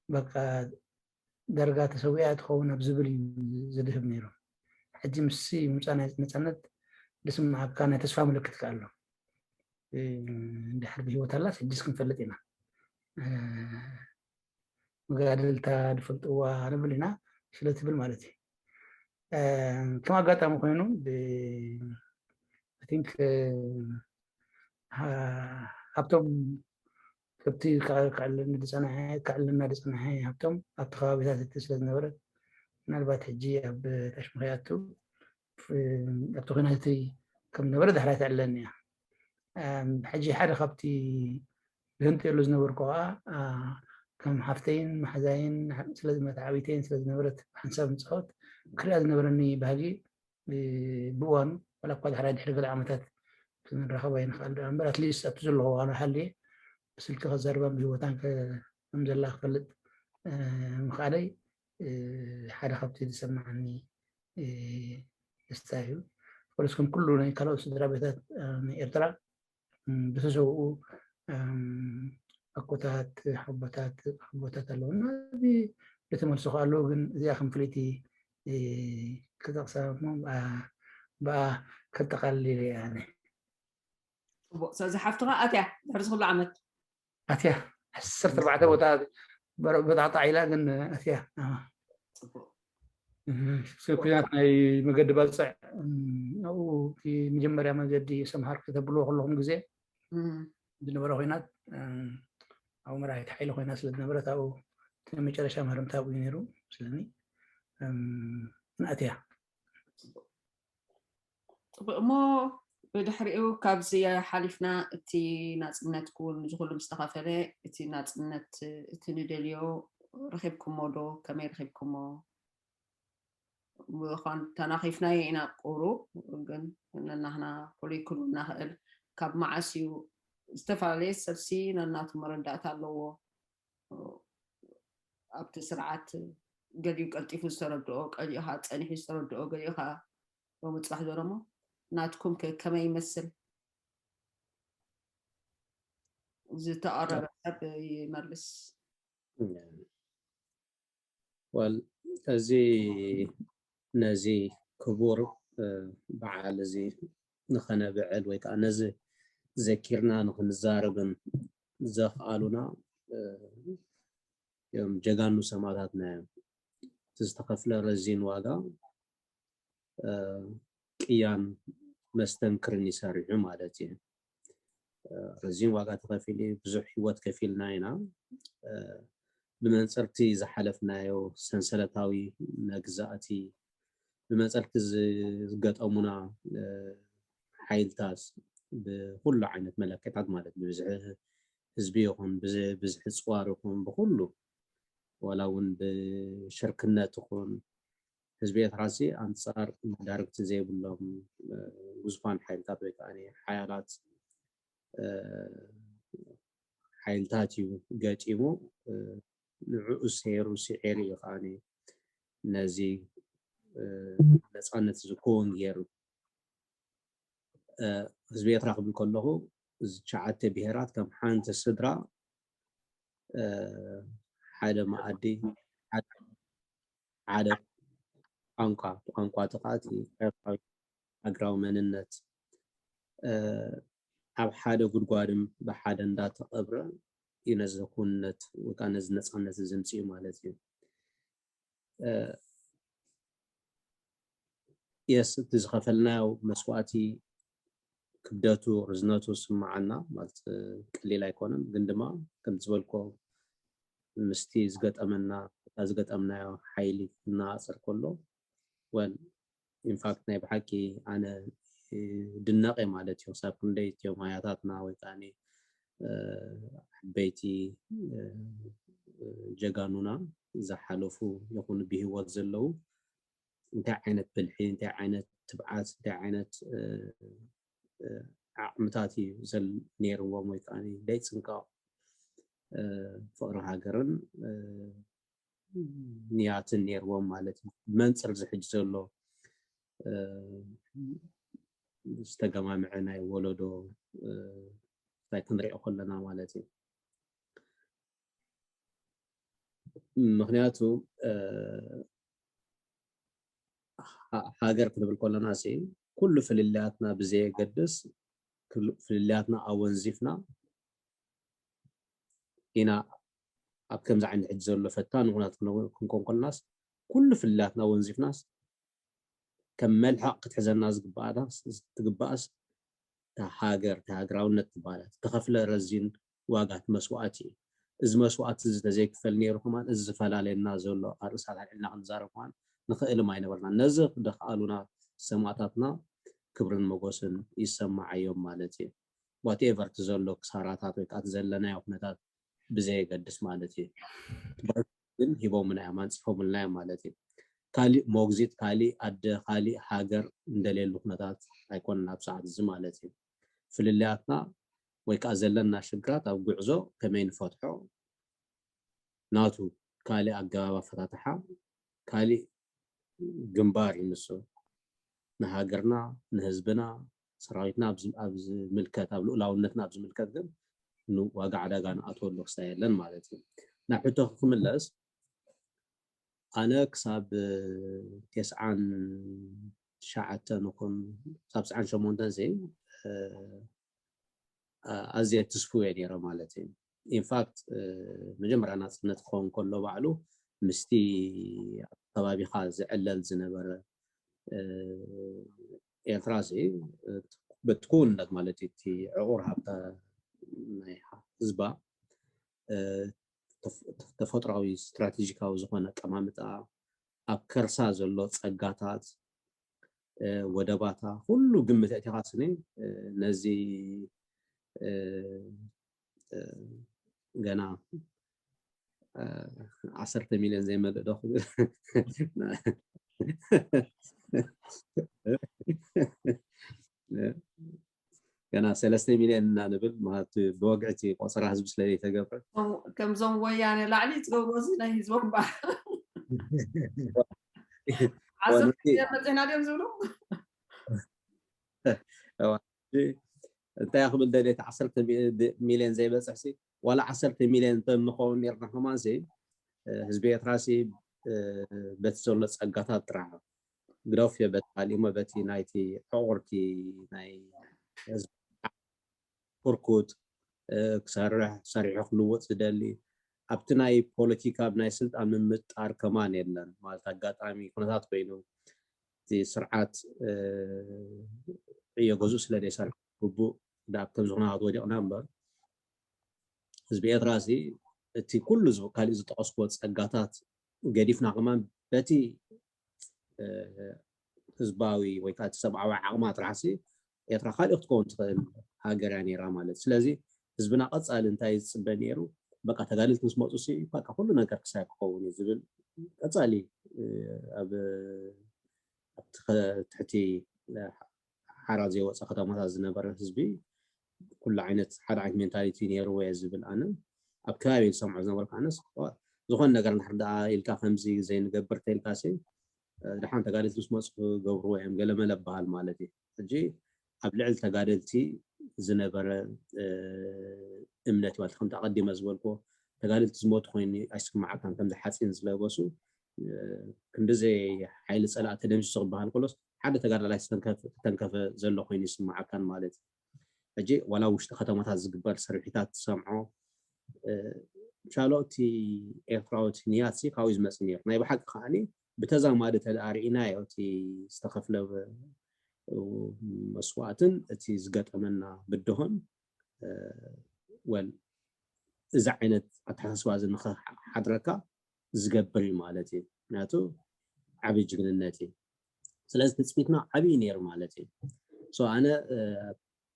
በቃ ዳርጋ ተሰዊኣ ትኸውን ኣብ ዝብል እዩ ዝድህብ ነይሩ። ሕጂ ምስሲ ምምፃእ ናይ ነፃነት ዝስምዓካ ናይ ተስፋ ምልክት ከ ኣሎ። እንድሕር ብህይወት ኣላስ ሕጂስ ክንፈልጥ ኢና። መጋደልታ ዝፈልጥዋ ንብል ኢና ስለ ትብል ማለት እዩ። ከም ኣጋጣሚ ኮይኑ I think ሃብቶም ከብቲ ክዕልኒ ዝፀንሐ ክዕልና ዝፀንሐ ሃብቶም ኣብቲ ከባቢታት እቲ ስለ ዝነበረ ምናልባት ሕጂ ኣብ ታሽመኸያቱ ኣብቲ ኩናት እቲ ከም ዝነበረ ዳሕራይ ትዕለኒ እያ። ሕጂ ሓደ ካብቲ ዝህንጥየሉ ዝነበርኩ ከዓ ከም ሓፍተይን መሓዛይን ስለዝመተዓቢተይን ስለዝነበረት ሓንሳብ ምፃወት ክሪኣ ዝነበረኒ ባህጊ ብእዋኑ ዋላ እኳ ድሕራይ ድሕሪ ገለ ዓመታት ክንራኸብ ኣይንኽእል ደኣ እምበር ኣትሊስት ኣብቲ ዘለኹ ዋላ ሃልየ ብስልኪ ከዛርባን ብህይወታን ከም ዘላ ክፈልጥ ምኽኣለይ ሓደ ካብቲ ዝሰማዓኒ ደስታ እዩ። ፖለስ ከም ኩሉ ናይ ካልኦት ስድራ ቤታት ናይ ኤርትራ ብተሰውኡ ኣኮታት ሓቦታት ሓቦታት ኣለዉ እና እዚ ብትመልሶ ከ ኣለዉ ግን እዚኣ ከም ፍልይቲ ክጠቕሳ እሞ ብኣ ከጠቓልል ኢለ ኣነ። ፅቡቅ ስለዚ ሓፍትኻ ኣትያ ድሕሪ ዝኩሉ ዓመት ኣትያ ዓሰርተ ኣርባዕተ ቦታ በጣዕጣዕ ኢላ ግን ኣትያ ኩናት ናይ መገዲ ባፅዕ ኣብኡ መጀመርያ መገዲ ሰምሃር ከተብልዎ ከለኹም ግዜ ዝነበረ ኮይናት ኣብኡ መራሒት ሓይሊ ኮይና ስለ ዝነበረት ኣብኡ መጨረሻ ምህርምታ ኣብኡ ነይሩ ስለኒ ንኣትያ ፅቡቅ እሞ ብድሕሪኡ ካብዚ ሓሊፍና እቲ ናፅነት ክውን ዝኩሉ ምስ ተኸፈለ እቲ ናፅነት እቲ ንደልዮ ረኺብኩሞ ዶ ከመይ ረኺብኩሞ ብኳን ተናኺፍናዮ ኢና ቁሩብ ግን ነናህና ፍሉይ ክኑ እናኽእል ካብ መዓስ እዩ ዝተፈላለየ ሰብሲ ነናቱ መረዳእታ ኣለዎ ኣብቲ ስርዓት ገሊኡ ቀልጢፉ ዝተረድኦ ቀሊኡ ከዓ ፀኒሑ ዝተረድኦ ገሊኡ ከዓ ሎሚ ፅባሕ ዘሎ እሞ ናትኩም ከ ከመይ ይመስል ዝተቐረበ ሰብ ይመልስ። ወል እዚ ነዚ ክቡር በዓል እዚ ንኸነብዕል ወይ ከዓ ነዚ ዘኪርና ንኽንዛረብን ዘኽኣሉና እዮም ጀጋኑ ሰማእታትና እዮም። እቲ ዝተኸፍለ ረዚን ዋጋ ቅያን መስተንክርን ይሰሪሑ ማለት እዩ። ረዚን ዋጋ ተኸፊሉ ብዙሕ ህይወት ከፊልና ኢና። ብመንፅርቲ ዝሓለፍናዮ ሰንሰለታዊ መግዛእቲ፣ ብመንፅርቲ ዝገጠሙና ሓይልታት ብኩሉ ዓይነት መለክዕታት ማለት ብብዝሒ ህዝቢ ይኹን ብብዝሒ ፅዋር ይኹን ብኩሉ ዋላ እውን ብሽርክነት ይኹን ህዝቢ ኤርትራ ሲ ኣንፃር መዳርግቲ ዘይብሎም ግዙፋን ሓይልታት ወይ ከዓ ሓያላት ሓይልታት እዩ ገጢሙ። ንዕኡ ሰይሩ ስዒሩ እዩ ከዓ ነዚ ነፃነት ዝከውን ገይሩ። ህዝቢ ኤርትራ ክብል ከለኹ እዚ ትሽዓተ ብሄራት ከም ሓንቲ ስድራ ሓደ መኣዲ ሓደ ቋንቋ ቋንቋ ተቃቲ ኤርትራዊ ሃገራዊ መንነት ኣብ ሓደ ጉድጓድም ብሓደ እንዳተቐብረ እዩ ነዚ ኩነት ወይ ከዓ ነዚ ነፃነት እዚ ምፅኡ ማለት እዩ። የስ እቲ ዝኸፈልናዮ መስዋእቲ ክብደቱ ርዝነቱ ስምዓና ማለት ቀሊል ኣይኮነን። ግን ድማ ከም ዝበልኮ ምስቲ ዝገጠመና ዝገጠምናዮ ሓይሊ ክነፃፀር ከሎ ወል ኢንፋክት ናይ ብሓቂ ኣነ ድነቐ ማለት እዩ። ክሳብ ክንደይ እትዮም ኣያታትና ወይ ከዓ ዓበይቲ ጀጋኑና ዝሓለፉ ይኹኑ ብህይወት ዘለዉ እንታይ ዓይነት ብልሒ፣ እንታይ ዓይነት ትብዓት፣ እንታይ ዓይነት ዓቕምታት እዩ ነይርዎም ወይ ከዓ ደይ ፅንቃቕ ፍቕሪ ሃገርን ንያትን ነይርዎም ማለት እዩ። መንፅር ዝሕጅ ዘሎ ዝተገማምዐ ናይ ወለዶ እንታይ ክንሪኦ ከለና ማለት እዩ። ምክንያቱ ሃገር ክንብል ከለና ሲ ኩሉ ፍልልያትና ብዘየገድስ ፍልልያትና ኣወንዚፍና ኢና ኣብ ከምዚ ዓይነት ሕጂ ዘሎ ፈታኒ ኩነታት ክንኮን ከለናስ ኩሉ ፍልልያትና ኣወንዚፍናስ ከም መልሕቕ ክትሕዘና ዝግባኣስ እታ ሃገር እታ ሃገራውነት ትበሃል እተኸፍለ ረዚን ዋጋ እቲ መስዋእቲ እዩ። እዚ መስዋእቲ እዚ ተዘይክፈል ነይሩ ከማን እዚ ዝፈላለየና ዘሎ ኣርእስታት ኣልዒልና ክንዛረብ ከማን ንኽእልም ኣይነበርና። ነዚ ክደኽኣሉና ሰማእታትና ክብርን መጎስን ይሰማዓዮም ማለት እዩ። ዋትኤቨር እቲ ዘሎ ክሳራታት ወይ ከዓ ዘለናዮ ኩነታት ብዘየገድስ ማለት እዩ። ግን ሂቦምና እዮም ኣንፂፎምልና እዮም ማለት እዩ። ካሊእ ሞግዚት ካሊእ ኣደ ካሊእ ሃገር እንደሌሉ ኩነታት ኣይኮነን ኣብ ሰዓት እዚ ማለት እዩ። ፍልልያትና ወይ ከዓ ዘለና ሽግራት ኣብ ጉዕዞ ከመይ ንፈትሖ ናቱ ካሊእ ኣገባብ ኣፈታትሓ ካሊእ ግንባር እዩ ንሱ። ንሃገርና ንህዝብና ሰራዊትና ኣብ ዝምልከት ኣብ ልኡላውነትና ኣብ ዝምልከት ግን ዋጋ ዕዳጋ ንኣትወሉ ክስታይ የለን ማለት እዩ። ናብ ሕቶ ክምለስ ኣነ ክሳብ ተስዓን ትሽዓተን ይኹን ክሳብ ትስዓን ሸሞንተን ሲ ኣዝየ ትስፉ እየ ነይረ ማለት እዩ። ኢንፋክት መጀመርያ ናፅነት ክኸውን ከሎ ባዕሉ ምስቲ ኣብ ከባቢኻ ዝዕለል ዝነበረ ኤርትራ ሲ በቲ ክውንነት ማለት እዩ እቲ ዕቑር ሃብታ ናይ ህዝባ ተፈጥሯዊ ስትራቴጂካዊ ዝኾነ ኣቀማምጣ ኣብ ከርሳ ዘሎ ፀጋታት ወደባታ ኩሉ ግምት ኣእቲኻ ስኒ ነዚ ገና ዓሰርተ ሚልዮን ዘይመልእ ዶ ክብል ገና ሰለስተ ሚልዮን እና ንብል ማለት ብወግዒ እቲ ቆፀራ ህዝቢ ስለ ዘይተገብረ ከምዞም ወያነ ላዕሊ ዝገብሮ እዚ ናይ ህዝቦም በዓል ዓሰርተ ሚልዮን መፅና ድዮም ዝብሉ እቲ እንታይ ክብል ደልየ፣ እቲ ዓሰርተ ሚልዮን ዘይበፅሕ ሲ፣ ዋላ ዓሰርተ ሚልዮን እንተንኸውን ነርና ከማን ሲ፣ ህዝቢ ኤርትራ ሲ በቲ ዘሎ ፀጋታት ጥራሕ ግደፍዮ፣ በቲ ካልእ እሞ በቲ ናይቲ ዕቑርቲ ናይ ህዝቢ ኩርኩት ክሰርሕ፣ ሰሪሑ ክልወጥ ዝደሊ፣ ኣብቲ ናይ ፖለቲካ ናይ ስልጣን ምምጣር ከማን የለን። ማለት ኣጋጣሚ ኩነታት ኮይኑ እቲ ስርዓት ዕዮ ገዝኡ ስለ ዘይሰርሕ ግቡእ ዳብ ከምዚ ኩነታት ወዲቕና እምበር ህዝቢ ኤርትራ ሲ እቲ ኩሉ ካልእ ዝጠቐስኩዎ ፀጋታት ገዲፍና ከማን በቲ ህዝባዊ ወይ ከዓ እቲ ሰብኣዊ ዓቕማ ጥራሕ ሲ ኤርትራ ካልእ ክትከውን ትኽእል ሃገር እያ ነይራ ማለት። ስለዚ ህዝብና ቀፃሊ እንታይ ዝፅበ ነይሩ? በቃ ተጋደልቲ ምስ መፁ ሲ በቃ ኩሉ ነገር ክሳይ ክኸውን እዩ ዝብል ቀፃሊ ኣብ ትሕቲ ሓራ ዘይወፀ ከተማታት ዝነበረ ህዝቢ ኩሉ ዓይነት ሓደ ዓይነት ሜንታሊቲ ነይርዎ እየ ዝብል ኣነ ኣብ ከባቢ ዝሰምዖ ዝነበርኩ ኣነስ ዝኾነ ነገር እንድሕር ደኣ ኢልካ ከምዚ ዘይንገብር ተልካ ሲ ድሓን ተጋደልቲ ምስ መፁ ክገብርዎ እዮም ገለመለ በሃል ማለት እዩ። ሕጂ ኣብ ልዕሊ ተጋደልቲ ዝነበረ እምነት ማለት ከምቲ ኣቐዲመ ዝበልኩዎ ተጋደልቲ ዝሞቱ ኮይኑ ኣይስማዓካን ከምዚ ሓፂን ዝለበሱ ክንድዘይ ሓይሊ ፀላእ ተደምሲሱ ክበሃል ከሎስ ሓደ ተጋዳላይ ዝተንከፈ ዘሎ ኮይኑ ይስማዓካን ማለት እዩ። ሕጂ ዋላ ውሽጢ ከተማታት ዝግበር ስርሒታት ትሰምዖ ሻሎቲ ኤርትራዎት ንያት ሲ ካብኡ ዝመፅ ነይሩ ናይ ብሓቂ ከዓኒ ብተዛማዲ ተደኣ ርኢናዮ እቲ ዝተኸፍለ መስዋእትን እቲ ዝገጠመና ብድሆን ወል እዚ ዓይነት ኣተሓሳስባ እዚ ንኸሓድረካ ዝገብር እዩ ማለት እዩ። ምክንያቱ ዓብዪ ጅግንነት እዩ። ስለዚ ትፅቢትና ዓብዪ ነይሩ ማለት እዩ። ኣነ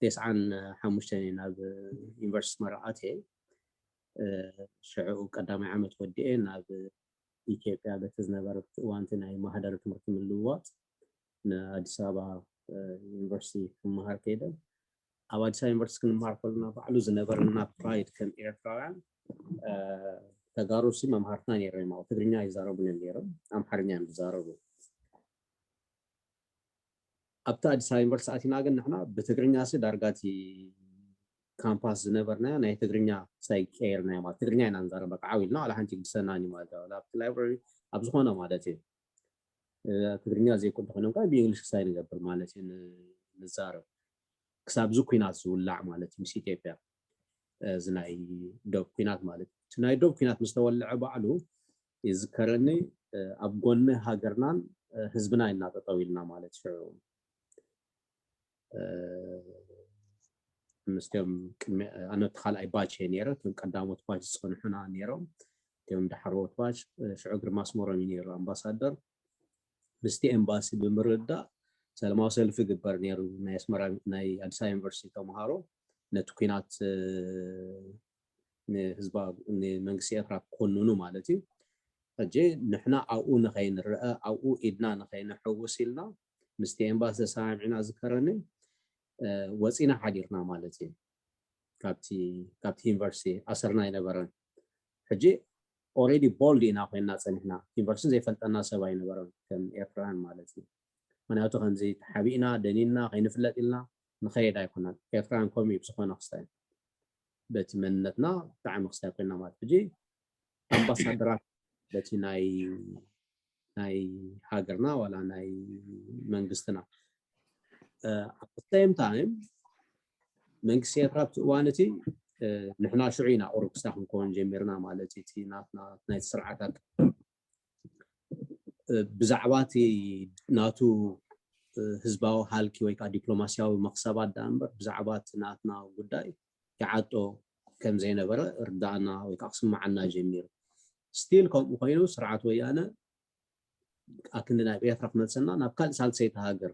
ተስዓን ሓሙሽተን እየ ናብ ዩኒቨርሲቲ ኣስመራ ኣትየ። ሽዑ ቀዳማይ ዓመት ወዲኤ ናብ ኢትዮጵያ በቲ ዝነበረ እዋንቲ ናይ ማህደር ትምህርቲ ምልውዋጥ ንኣዲስ ኣበባ ዩኒቨርሲቲ ክመሃር ከይደ። ኣብ ኣዲስ ኣበባ ዩኒቨርሲቲ ክንመሃር ከለና ባዕሉ ዝነበረና ፕራይድ ከም ኤርትራውያን ተጋሩ ሲ መምሃርትና ነይሮም እዮም። ትግርኛ ይዛረቡን እዮም ነይሮም፣ ኣምሓርኛ እዮም ዝዛረቡ። ኣብቲ ኣዲስ ኣበባ ዩኒቨርሲቲ ኣቲና ግን ንሕና ብትግርኛ ሲ ዳርጋ እቲ ካምፓስ ዝነበርናዮ ናይ ትግርኛ ሳይ ቀይርናዮ ማለት ትግርኛ ኢና ንዛረብ በቃ ዓው ኢልና ዋላ ሓንቲ ይግድሰናን እዩ ማለት እዩ። ኣብቲ ላይብረሪ ኣብ ዝኾነ ማለት እዩ ትግርኛ ዘይኮን ተኮይኖም ከዓ ብእንግሊሽ ክሳይ ንገብር ማለት እዩ ንዛረብ ክሳብ እዚ ኩናት ዝውላዕ ማለት እዩ ምስ ኢትዮጵያ እዚ ናይ ዶብ ኩናት ማለት እዩ። እቲ ናይ ዶብ ኩናት ምስ ተወልዐ ባዕሉ ይዝከረኒ ኣብ ጎኒ ሃገርናን ህዝብና ኢልና ጠጠው ኢልና ማለት ሽዑ ምስትኦም ቅድሚ ኣነ እቲ ካልኣይ ባች እየ ነይረ እቶም ቀዳሞት ባች ዝፀንሑና ነይሮም እቶም ዳሕረዎት ባች ሽዑ ግርማ ኣስመሮም እዩ ነይሩ ኣምባሳደር ምስቲ ኤምባሲ ብምርዳእ ሰላማዊ ሰልፊ ግበር ነይሩ ናይ ኣስመራ ናይ ኣዲስ ኣበባ ዩኒቨርሲቲ ተምሃሮ ነቲ ኩናት ንህዝባ ንመንግስቲ ኤርትራ ክኮንኑ ማለት እዩ ሕጂ ንሕና ኣብኡ ንኸይንረአ ኣብኡ ኢድና ንኸይንሕውስ ኢልና ምስቲ ኤምባሲ ተሰማሚዕና ዝከረኒ ወፂና ሓዲርና ማለት እዩ ካብቲ ዩኒቨርሲቲ ኣሰርና ኣይነበረን ሕጂ already bold ኢና ኮይና ፀኒሕና ዩኒቨርሲቲ ዘይፈልጠና ሰብ ኣይነበረን ከም ኤርትራውያን ማለት እዩ ምክንያቱ ከምዚ ተሓቢእና ደኒና ከይንፍለጥ ኢልና ንኸይድ ኣይኮነን ኤርትራውያን ከምኡ እዩ ብዝኾነ ክስታይ በቲ መንነትና ብጣዕሚ ክስታይ ኮይና ማለት ሕጂ ኣምባሳደራት በቲ ናይ ናይ ሃገርና ዋላ ናይ መንግስትና at the same time መንግስቲ ኤርትራ ኣብቲ እዋን እቲ ንሕና ሽዑ ኢና ቁሩብ ክስታ ክንከውን ጀሚርና ማለት እቲ ናትና ናይቲ ስርዓት ብዛዕባ እቲ ናቱ ህዝባዊ ሃልኪ ወይ ከዓ ዲፕሎማስያዊ መክሰባት ደኣ እምበር ብዛዕባ እቲ ናትና ጉዳይ ይዓጦ ከም ዘይነበረ ርዳእና ወይ ከዓ ክስምዓና ጀሚሩ ስቲል ከምኡ ኮይኑ ስርዓት ወያነ ኣክንዲ ናብ ኤርትራ ክመልሰና ናብ ካልእ ሳልሰይቲ ሃገር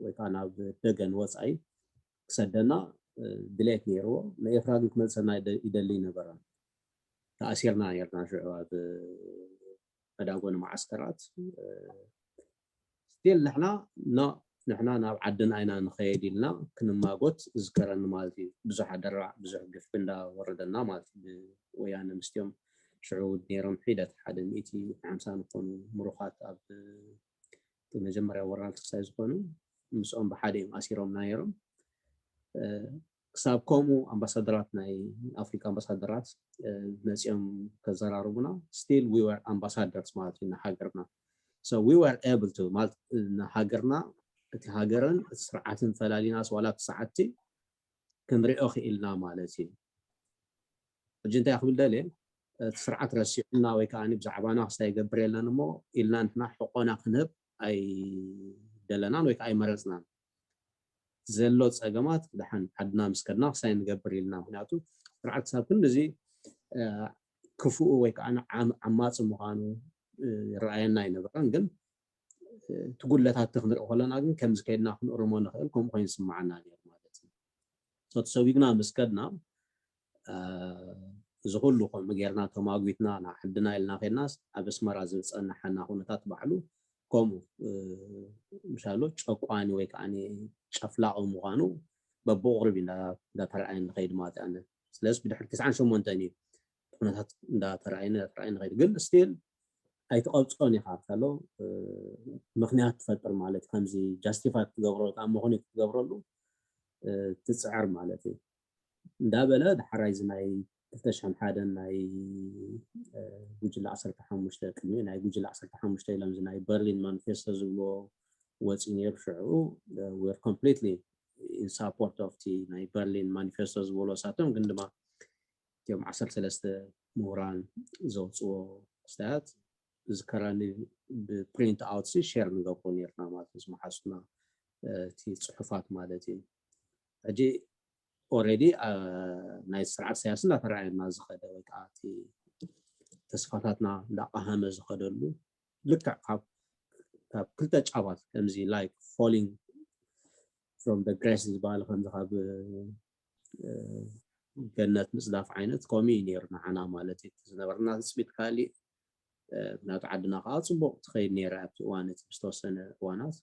ወይ ከዓ ናብ ደገን ወፃኢ ክሰደና ድሌት ነይርዎ ንኤርትራ ግን ክመልሰና ይደሊ ነበረ ተኣሲርና ነርና ሽዑ ኣብ መዳጎኒ መዓስከራት ስቲል ንሕና ኖ ንሕና ናብ ዓድና ኢና ንኸየድ ኢልና ክንማጎት ዝከረኒ ማለት እዩ ብዙሕ ኣደራዕ ብዙሕ ግፍዒ እንዳወረደና ማለት እዩ ወያነ ምስቲኦም ሽዑ ነይሮም ሒደት ሓደ ሚእቲ ሓምሳ ዝኾኑ ምሩኻት ኣብ መጀመርያ ወራር ትክሳይ ዝኾኑ ምስኦም ብሓደ እዮም ኣሲሮምና ነይሮም ክሳብ ከምኡ ኣምባሳደራት ናይ ኣፍሪካ ኣምባሳደራት መፂኦም ከዘራርቡና still we were ambassadors ማለት እዩ ንሃገርና። So we were able to ማለት ንሃገርና እቲ ሃገርን እቲ ስርዓትን ፈላሊና ዋላ እቲ ሰዓቲ ክንሪኦ ክኢልና ማለት እዩ። ሕጂ እንታይ ክብል ደልየ እቲ ስርዓት ረሲዑና ወይ ከዓ ብዛዕባና ክስታይ ይገብር የለን እሞ ኢልና ንሕና ሕቆና ክንህብ ኣይደለናን ወይ ከዓ ኣይመረፅናን። ዘሎ ፀገማት ደሓን ዓድና ምስ ከድና ክስታይ ንገብር ኢልና። ምክንያቱ ስርዓት ክሳብ ክንድዚ ክፉኡ ወይ ከዓ ዓማፂ ምዃኑ ይረኣየና ኣይነበረን። ግን እቲ ጉድለታት ክንርኢ ከለና ግን ከምዚ ከይድና ክንእርሞ ንኽእል ከምኡ ኮይኑ ይስምዓና ነይሩ ማለት እዩ። ተሰጒግና ምስ ከድና እዚ ኩሉ ከምኡ ጌርና ተማጒትና ናብ ዓድና ኢልና ከድናስ ኣብ ኣስመራ ዝጸናሓና ኩነታት ባዕሉ ከምኡ ምሻሎ ጨቋኒ ወይ ከዓ ጨፍላቒ ምዃኑ በብቑርብ እንዳተረኣየ ንኸይድ ማለት ኣነ ስለዚ ብድሕሪ ትስዓን ሸሞንተን እዩ ኩነታት እንዳተረኣየ እንዳተረኣየ ንኸይድ ግን ስቲል ኣይትቐብጾን ኢኻ ከሎ ምክንያት ትፈጥር ማለት እዩ ከምዚ ጃስቲፋይ ክትገብሮ ከዓ ምኽንያት ክትገብረሉ ትፅዕር ማለት እዩ እንዳበለ ድሓራይ እዚ ናይ ክልተ ሽሕን ሓደን ናይ ጉጅለ ዓሰርተ ሓሙሽተ ቅድሚ ናይ ጉጅለ ዓሰርተ ሓሙሽተ ኢሎም እዚ ናይ በርሊን ማኒፌስቶ ዝብሎ ወፂ ነይሩ ሽዑ we're completely in support of ቲ ናይ በርሊን ማኒፌስቶ ዝበሎ ሳቶም ግን ድማ እቲኦም ዓሰርተ ሰለስተ ምሁራን ዘውፅዎ ክስታያት ዝከራኒ ብፕሪንት ኣውት ሲ ሼር ንገብሮ ነርና ማለት እዩ ዝመሓሱና እቲ ፅሑፋት ማለት እዩ ሕጂ ኦረዲ ናይ ስርዓት ሳያስ እናተረኣየና ዝኸደ ወይ ከዓ እቲ ተስፋታትና እንዳቃሃመ ዝኸደሉ ልክዕ ካብ ካብ ክልተ ጫባት ከምዚ like falling from the grace ዝበሃል ከምዚ ካብ ገነት ምፅዳፍ ዓይነት ከምኡ እዩ ነይሩ ንዓና ማለት እዩ ዝነበርና ትፅቢት ካሊእ ምክንያቱ ዓድና ከዓ ፅቡቅ ትኸይድ ነይራ ኣብቲ እዋን እቲ ዝተወሰነ እዋናት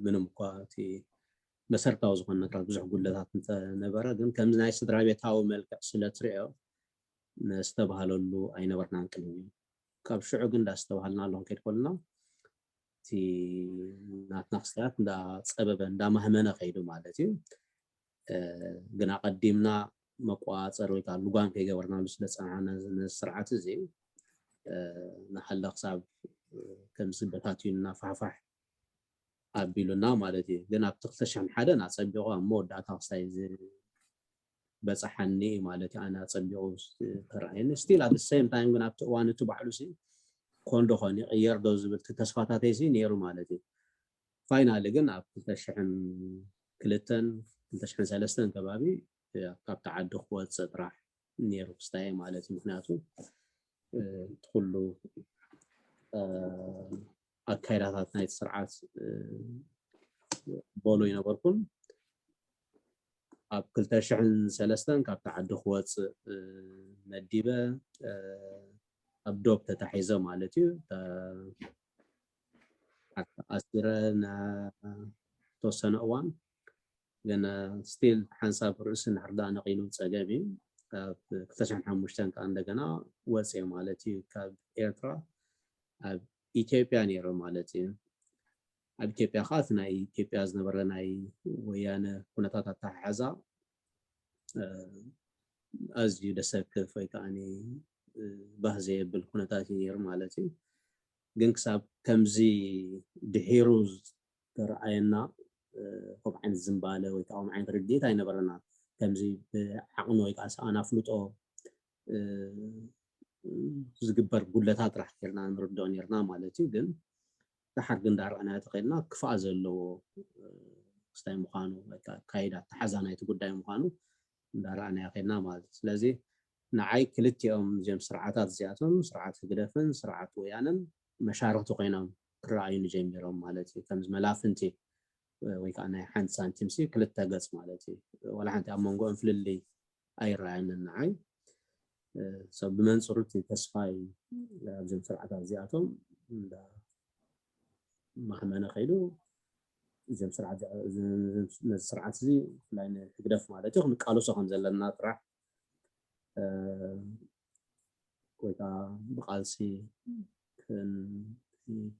ምንም እኳ እቲ መሰረታዊ ዝኾነ ነገራት ብዙሕ ጉድለታት እንተነበረ ግን ከምዚ ናይ ስድራ ቤታዊ መልክዕ ስለ ትሪኦ ነስተባሃለሉ ኣይነበርናን ቅድሚ ካብ ሽዑ ግን እንዳስተባሃልና ኣሎ ክንከይድ ከለና እቲ ናትና ክስታያት እንዳፀበበ እንዳማህመነ ከይዱ ማለት እዩ ግን ኣቐዲምና መቋፀር ወይ ከዓ ልጓም ከይገበርናሉ ስለ ዝፀናሕና ነዚ ስርዓት እዚ ንሓለ ክሳብ ከምዚ በታትዩና ፋሕፋሕ ኣቢሉና ማለት እዩ ግን ኣብ ትኽልተ ሽሕን ሓደን ኣፀቢቑ ኣብ መወዳእታ ክስታይ በፃሓኒ ማለት እዩ ኣነ ኣፀቢቑ ተረኣየኒ still at the same time ግን ኣብቲ እዋን እቲ ባዕሉ ሲ ኮንዶ ኾን ይቕየር ዶ ዝብል ተስፋታተይ ሲ ነይሩ ማለት እዩ finally ግን ኣብ ክልተ ሽሕን ክልተን ክልተ ሽሕን ሰለስተን ከባቢ ካብቲ ዓዲ ክወፅእ ጥራሕ ነይሩ ክስታየ ማለት እዩ ምክንያቱ እቲ ኩሉ ኣካይዳታት ናይቲ ስርዓት በሎ ይነበርኩን ኣብ ክልተ ሽሕን ሰለስተን ካብቲ ዓዲ ክወፅእ መዲበ ኣብ ዶብ ተታሒዘ ማለት እዩ ኣሲረ ዝተወሰነ እዋን ግን still ሓንሳብ ርእሲ ንሕርዳ ነቒሉ ፀገም እዩ ኣብ ክልተ ሽሕን ሓሙሽተን ከዓ እንደገና ወፅየ ማለት እዩ ካብ ኤርትራ ኣብ ኢትዮጵያ ነይረ ማለት እዩ ኣብ ኢትዮጵያ ከዓ እቲ ናይ ኢትዮጵያ ዝነበረ ናይ ወያነ ኩነታት ኣተሓሕዛ ኣዝዩ ደሰክፍ ወይ ከዓ ባህ ዘየብል ኩነታት እዩ ነይሩ ማለት እዩ ግን ክሳብ ከምዚ ድሒሩ ዝተረኣየና ከም ዓይነት ዝምባለ ወይ ከዓ ዓይነት ርድኢት ኣይነበረና ከምዚ ብዓቕሚ ወይ ከዓ ሰኣን ኣፍልጦ ዝግበር ጉድለታት ጥራሕ ጌርና ንርድኦ ኔርና ማለት እዩ ግን ድሓር ግን እንዳረኣናዮ ተኸድና ክፍኣ ዘለዎ ክስታይ ምዃኑ ኣካይዳ ኣተሓዛ ናይቲ ጉዳይ ምዃኑ እንዳረኣናዮ ከድና ማለት እዩ ስለዚ ንዓይ ክልቲኦም እዚኦም ስርዓታት እዚኣቶም ስርዓት ህግደፍን ስርዓት ወያነን መሻርክቲ ኮይኖም ክረኣዩኒ ጀሚሮም ማለት እዩ ከምዚ መላፍንቲ ወይ ከዓ ናይ ሓንቲ ሳንቲም ሲ ክልተ ገፅ ማለት እዩ ዋላ ሓንቲ ኣብ መንጎኦም ፍልልይ ኣይረኣየንን ንዓይ ሰብ ብመንፅሩ እቲ ተስፋይ ኣብዞም ስርዓታት እዚኣቶም ማህመነ ከይዱ እዞም ስርዓት ነዚ ስርዓት እዚ ብፍላይ ንህግደፍ ማለት እዩ ክንቃለሶ ከም ዘለና ጥራሕ ወይ ከዓ ብቃልሲ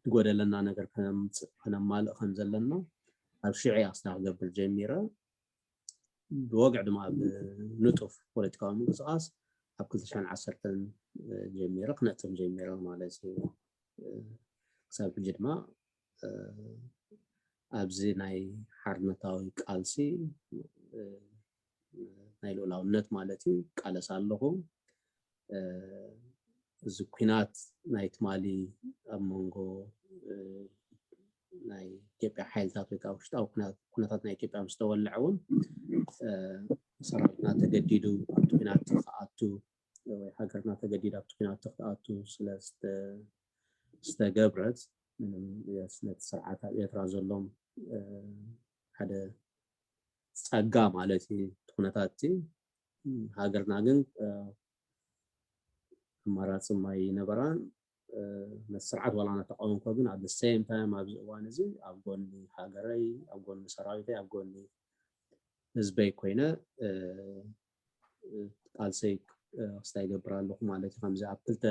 ዝጎደለና ነገር ከነማልእ ከም ዘለና ኣብ ሽዑ እያ ክስታ ክገብር ጀሚረ። ብወግዒ ድማ ብንጡፍ ፖለቲካዊ ምንቅስቃስ ኣብ ክልተ ሽሕን ዓሰርተን ጀሚረ ክነጥፍ ጀሚረ ማለት እዩ። ክሳብ ሕጂ ድማ ኣብዚ ናይ ሓርነታዊ ቃልሲ ናይ ልኡላውነት ማለት እዩ ቃለስ ኣለኹ። እዚ ኩናት ናይ ትማሊ ኣብ መንጎ ናይ ኢትዮጵያ ሓይልታት ወይ ከዓ ውሽጣዊ ኩነታት ናይ ኢትዮጵያ ምስ ተወልዐ እውን ሰራዊትና ተገዲዱ ኣብቲ ኩናት ክኣቱ ወይ ሃገርና ተገዲዳ ኣብቲ ኩናት ክትኣቱ ስለ ዝተገብረት ነቲ ስርዓት ኣብ ኤርትራ ዘሎም ሓደ ጸጋ ማለት እዩ። እቲ ኩነታት እቲ ሃገርና ግን ኣማራፂ ማይ ነበራን ነቲ ስርዓት ዋላ እናተቃወምኮ ግን ኣብ ሴም ታይም ኣብዚ እዋን እዚ ኣብ ጎኒ ሃገረይ ኣብ ጎኒ ሰራዊተይ ኣብ ጎኒ ህዝበይ ኮይነ ቃልሰይ ክስታ ይገብር ኣለኹ ማለት እዩ። ከምዚ ኣብ ክልተ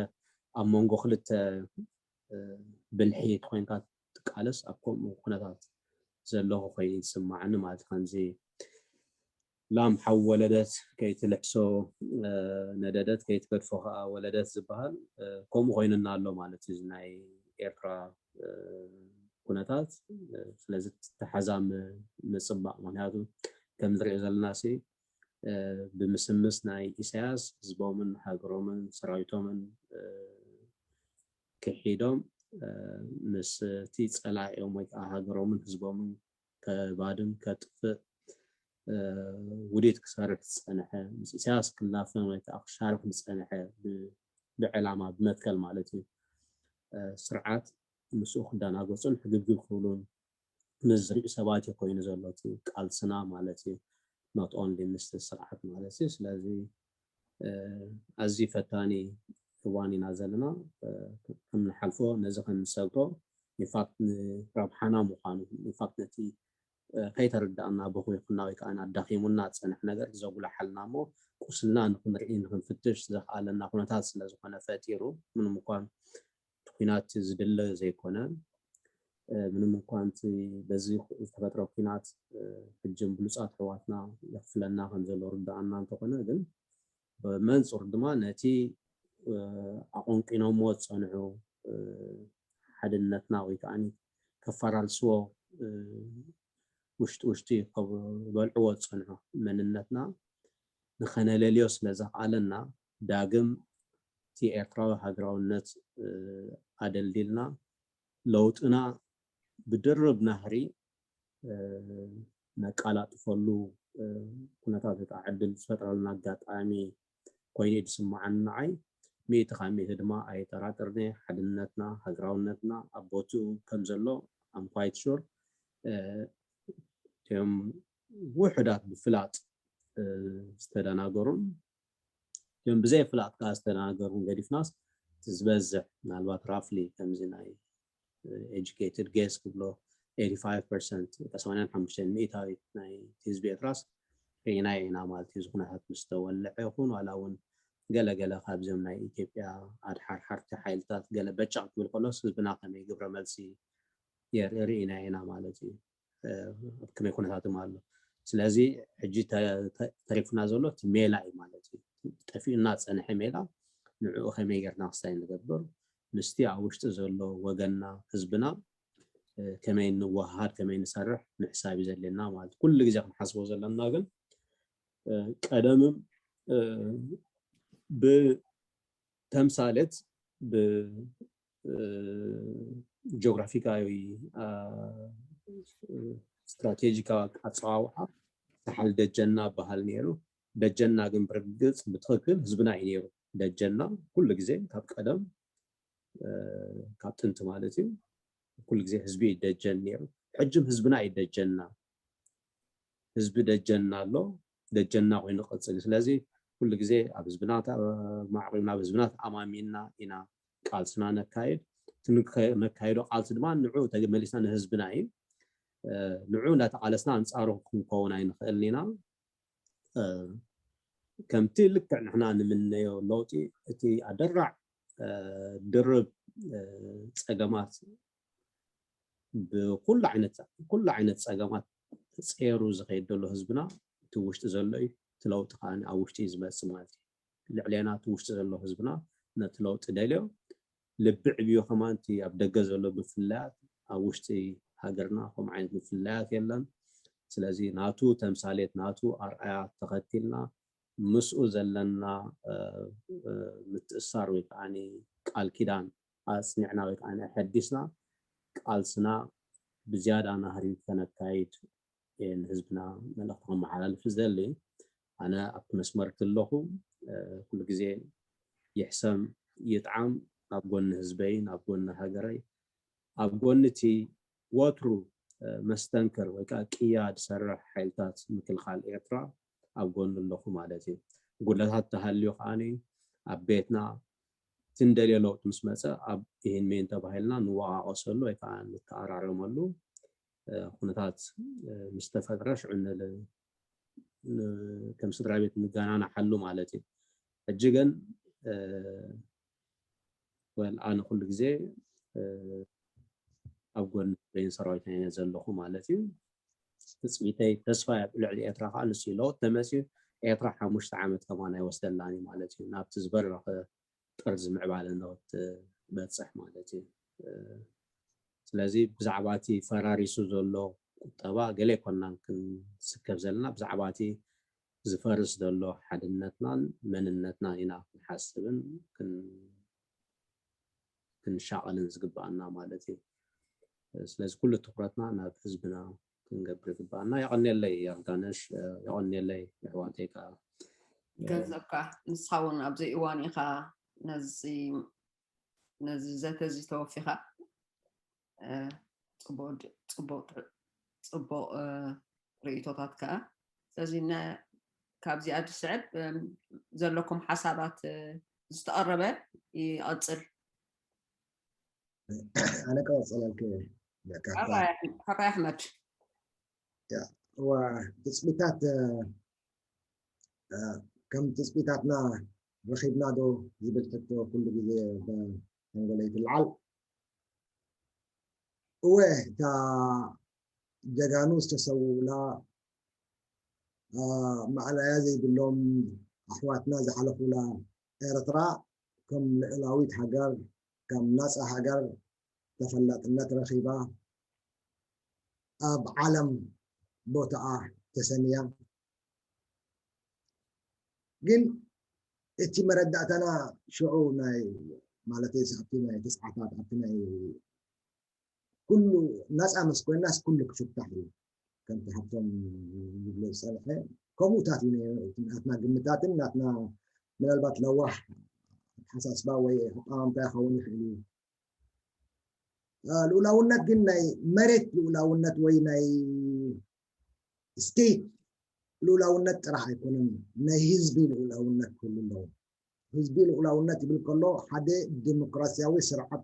ኣብ መንጎ ክልተ ብልሒ ኮይንካ ትቃለስ ኣብ ከምኡ ኩነታት ዘለኹ ኮይኑ ይስማዓኒ ማለት ከምዚ ላም ሓው ወለደት ከይትልሕሶ ነደደት ከይትገድፎ ከዓ ወለደት ዝበሃል ከምኡ ኮይኑና ኣሎ ማለት እዩ ናይ ኤርትራ ኩነታት። ስለዚ ተሓዛም ምፅባቕ ምክንያቱ ከም ንሪኦ ዘለና ሲ ብምስምስ ናይ ኢሳያስ ህዝቦምን ሃገሮምን ሰራዊቶምን ክሒዶም ምስቲ ፀላኢኦም ወይ ከዓ ሃገሮምን ህዝቦምን ከባድም ከጥፍእ ውዲት ክሰርሕ ዝፀንሐ ምስ ኢሳያስ ክላፈን ወይ ከዓ ክሻርክ ዝፀንሐ ብዕላማ ብመትከል ማለት እዩ ስርዓት ምስኡ ክደናገፁን ሕግብግብ ክብሉን ምስ ዝሪኡ ሰባት እዩ ኮይኑ ዘሎ እቲ ቃልስና ማለት እዩ። not only ምስቲ ስርዓት ማለት እዩ። ስለዚ ኣዝዩ ፈታኒ እዋን ኢና ዘለና። ከም ንሓልፎ ነዚ ከም ንሰግሮ ኢንፋክት ንረብሓና ምዃኑ ኢንፋክት ነቲ ከይተረዳእና ብኹይኩና ወይ ከዓ ኣዳኺሙና ዝፀንሕ ነገር ዘጉላሓልና እሞ ቁስልና ንክንርኢ ንክንፍትሽ ዘኽኣለና ኩነታት ስለዝኾነ ፈጢሩ ምንም እኳን እቲ ኩናት ዝድለ ዘይኮነ ምንም እንኳን በዚ ዝተፈጥረ ኩናት ሕጅም ብሉፃት ኣሕዋትና የኽፍለና ከም ዘሎ ርዳኣና እንተኾነ ግን ብመንፅር ድማ ነቲ ኣቆንቂኖሞ ዝፀንሑ ሓድነትና ወይ ከዓ ከፈራርስዎ ውሽጢ ውሽጢ ከበልዕዎ ዝፀንሑ መንነትና ንኸነለልዮ ስለ ዘኽኣለና ዳግም እቲ ኤርትራዊ ሃገራውነት ኣደልዲልና ለውጥና ብድርብ ናህሪ ነቃላጥፈሉ ኩነታት ወይ ከዓ ዕድል ዝፈጥረልና ኣጋጣሚ ኮይኑ እዩ ዝስምዓኒ ንዓይ። ሚእቲ ካብ ሚእቲ ድማ ኣይጠራጠርኒ ሓድነትና ሃገራውነትና ኣብ ቦትኡ ከም ዘሎ I'm quite sure እቶም ውሑዳት ብፍላጥ ዝተደናገሩን እቶም ብዘይ ፍላጥ ከዓ ዝተደናገሩን ገዲፍናስ ዝበዝሕ ምናልባት ራፍሊ ከምዚ ናይ educated guess ክብሎ ሰማንያን ሓሙሽተን ሚእታዊት ናይ ህዝቢ ኤርትራስ ርኢናዮ ኢና ማለት እዩ። እዚ ኩነታት ምስ ተወልዐ ይኹን ዋላ እውን ገለገለ ካብዞም ናይ ኢትዮጵያ ኣድሓርሓርቲ ሓይልታት ገለ በጫቕ ክብል ከሎስ ህዝብና ከመይ ግብረ መልሲ የርኢ ርኢናዮ ኢና ማለት እዩ። ኣብ ከመይ ኩነታት ድማ ኣሎ። ስለዚ ሕጂ ተሪፉና ዘሎ እቲ ሜላ እዩ ማለት እዩ። ጠፊኡና ዝፀንሐ ሜላ ንዕኡ ከመይ ጌርና ክስታይ ንገብር ምስቲ ኣብ ውሽጢ ዘሎ ወገንና ህዝብና ከመይ ንወሃሃድ ከመይ ንሰርሕ ምሕሳብ እዩ ዘድልየና ማለት ኩሉ ግዜ ክንሓስቦ ዘለና ግን ቀደምም ብተምሳሌት ብጂኦግራፊካዊ ስትራቴጂካዊ ኣፀዋውዓ ሳሓል ደጀና በሃል ነይሩ። ደጀና ግን ብርግፅ ብትክክል ህዝብና እዩ ነይሩ። ደጀና ኩሉ ግዜ ካብ ቀደም ካብ ጥንቲ ማለት እዩ ኩሉ ግዜ ህዝቢ እዩ ደጀን ነይሩ። ሕጅም ህዝብና እዩ ደጀና። ህዝቢ ደጀና ኣሎ፣ ደጀና ኮይኑ ይቐፅል። ስለዚ ኩሉ ግዜ ኣብ ህዝብና ማዕቂብና ኣብ ህዝብና ተኣማሚንና ኢና ቃልስና ነካይድ። ነካይዶ ቃልሲ ድማ ንዑ ተመሊስና ንህዝብና እዩ። ንዑ እንዳተቃለስና ኣንፃሩ ክንከውን ኣይንኽእልን ኢና። ከምቲ ልክዕ ንሕና ንምነዮ ለውጢ እቲ ኣደራዕ ድርብ ፀገማት ብኩሉ ዓይነት ኩሉ ዓይነት ፀገማት ፀሩ ዝኸይድ ዘሎ ህዝብና እቲ ውሽጢ ዘሎ እዩ። እቲ ለውጢ ከዓ ኣብ ውሽጢ እዩ ዝመፅእ ማለት እዩ። ልዕሌና እቲ ውሽጢ ዘሎ ህዝብና ነቲ ለውጢ ደልዮ ልቢ ዕብዮ ከማን እቲ ኣብ ደገ ዘሎ ምፍላያት ኣብ ውሽጢ ሃገርና ከምኡ ዓይነት ምፍላያት የለን። ስለዚ ናቱ ተምሳሌት ናቱ ኣርኣያ ተኸቲልና ምስኡ ዘለና ምትእሳር ወይ ከዓ ቃል ኪዳን ኣፅኒዕና ወይ ከዓ ኣሐዲስና ቃልስና ብዝያዳ ናህሪ ከነካይድ ንህዝብና መልእኽቲ ከመሓላልፍ ዝደሊ። ኣነ ኣብቲ መስመር ክለኹ ኩሉ ግዜ ይሕሰም ይጥዓም ናብ ጎኒ ህዝበይ ናብ ጎኒ ሃገረይ ኣብ ጎኒ እቲ ወትሩ መስተንክር ወይ ከዓ ቅያ ዝሰርሕ ሓይልታት ምክልኻል ኤርትራ ኣብ ጎኒ ኣለኹ ማለት እዩ። ጉድለታት ተሃልዩ ከዓ ኣብ ቤትና ትንደልዮ ለውጢ ምስ መፀ ኣብ ይህን ሜን ተባሂልና ንወቃቀሰሉ ወይ ከዓ ንተኣራረመሉ ኩነታት ምስ ተፈጥረ ሽዑ ከም ስድራ ቤት ንገናናሓሉ ማለት እዩ። ሕጂ ግን ወል ኣነ ኩሉ ግዜ ኣብ ጎኒ በይን ሰራዊት እየ ዘለኹ ማለት እዩ። ትፅቢተይ ተስፋ ኣብ ልዕሊ ኤርትራ ከዓ ንሱ ለውጥ ተመፅዩ ኤርትራ ሓሙሽተ ዓመት ከማን ኣይወስደላን እዩ ማለት እዩ። ናብቲ ዝበረኸ ጥርዚ ምዕባለ ነወት በፅሕ ማለት እዩ። ስለዚ ብዛዕባ እቲ ፈራሪሱ ዘሎ ቁጠባ ገለ ኮናን ክንስከብ ዘለና ብዛዕባ እቲ ዝፈርስ ዘሎ ሓድነትናን መንነትናን ኢና ክንሓስብን ክንሻቐልን ዝግባኣና ማለት እዩ። ስለዚ ኩሉ ትኩረትና ናብ ህዝብና ክንገብር ይግባኣና። የቐንየለይ ኣርጋነሽ፣ የቐንየለይ ኣሕዋተይ ከዓ። ገንዘብካ ንስኻ እውን ኣብዚ እዋን ኢኻ ነዚ ነዚ ዘተ እዚ ተወፊኻ ፅቡቅ ርእቶታት ከዓ ስለዚ ካብዚኣ ዝስዕብ ዘለኩም ሓሳባት ዝተቐረበ ይቐፅል። ኣነ ክቐፅለልክ ሓቃይ ኣሕመድ ትፅቢታት ከም ትፅቢታትና ረኺብና ዶ ዝብል ሕቶ ኩሉ ግዜ ተንጎለይ ትልዓል። እወ እታ ጀጋኑ ዝተሰውኡላ ማእለያ ዘይብሎም ኣሕዋትና ዝሓለፉላ ኤርትራ ከም ልዕላዊት ሃገር ከም ናፃ ሃገር ተፈላጥነት ረኺባ ኣብ ዓለም ቦታኣ ተሰንያ። ግን እቲ መረዳእታና ሽዑ ናይ ማለት ኣብቲ ናይ ተስዓታት ኣብቲ ናይ ኩሉ ናፃ ምስ ኮይናስ ኩሉ ክፍታሕ እዩ ከምቲ ሃብቶም ዝብሎ ዝፀንሐ ከምኡታት እዩ ናትና ግምታትን ናትና ምናልባት ለዋህ ኣተሓሳስባ ወይ ኣጠማምታ ይኸውን ይኽእል እዩ። ልኡላውነት ግን ናይ መሬት ልኡላውነት ወይ ናይ ስቴት ልኡላውነት ጥራሕ ኣይኮነን፣ ናይ ህዝቢ ልኡላውነት ክህሉ ኣለዎ። ህዝቢ ልኡላውነት ይብል ከሎ ሓደ ዲሞክራሲያዊ ስርዓት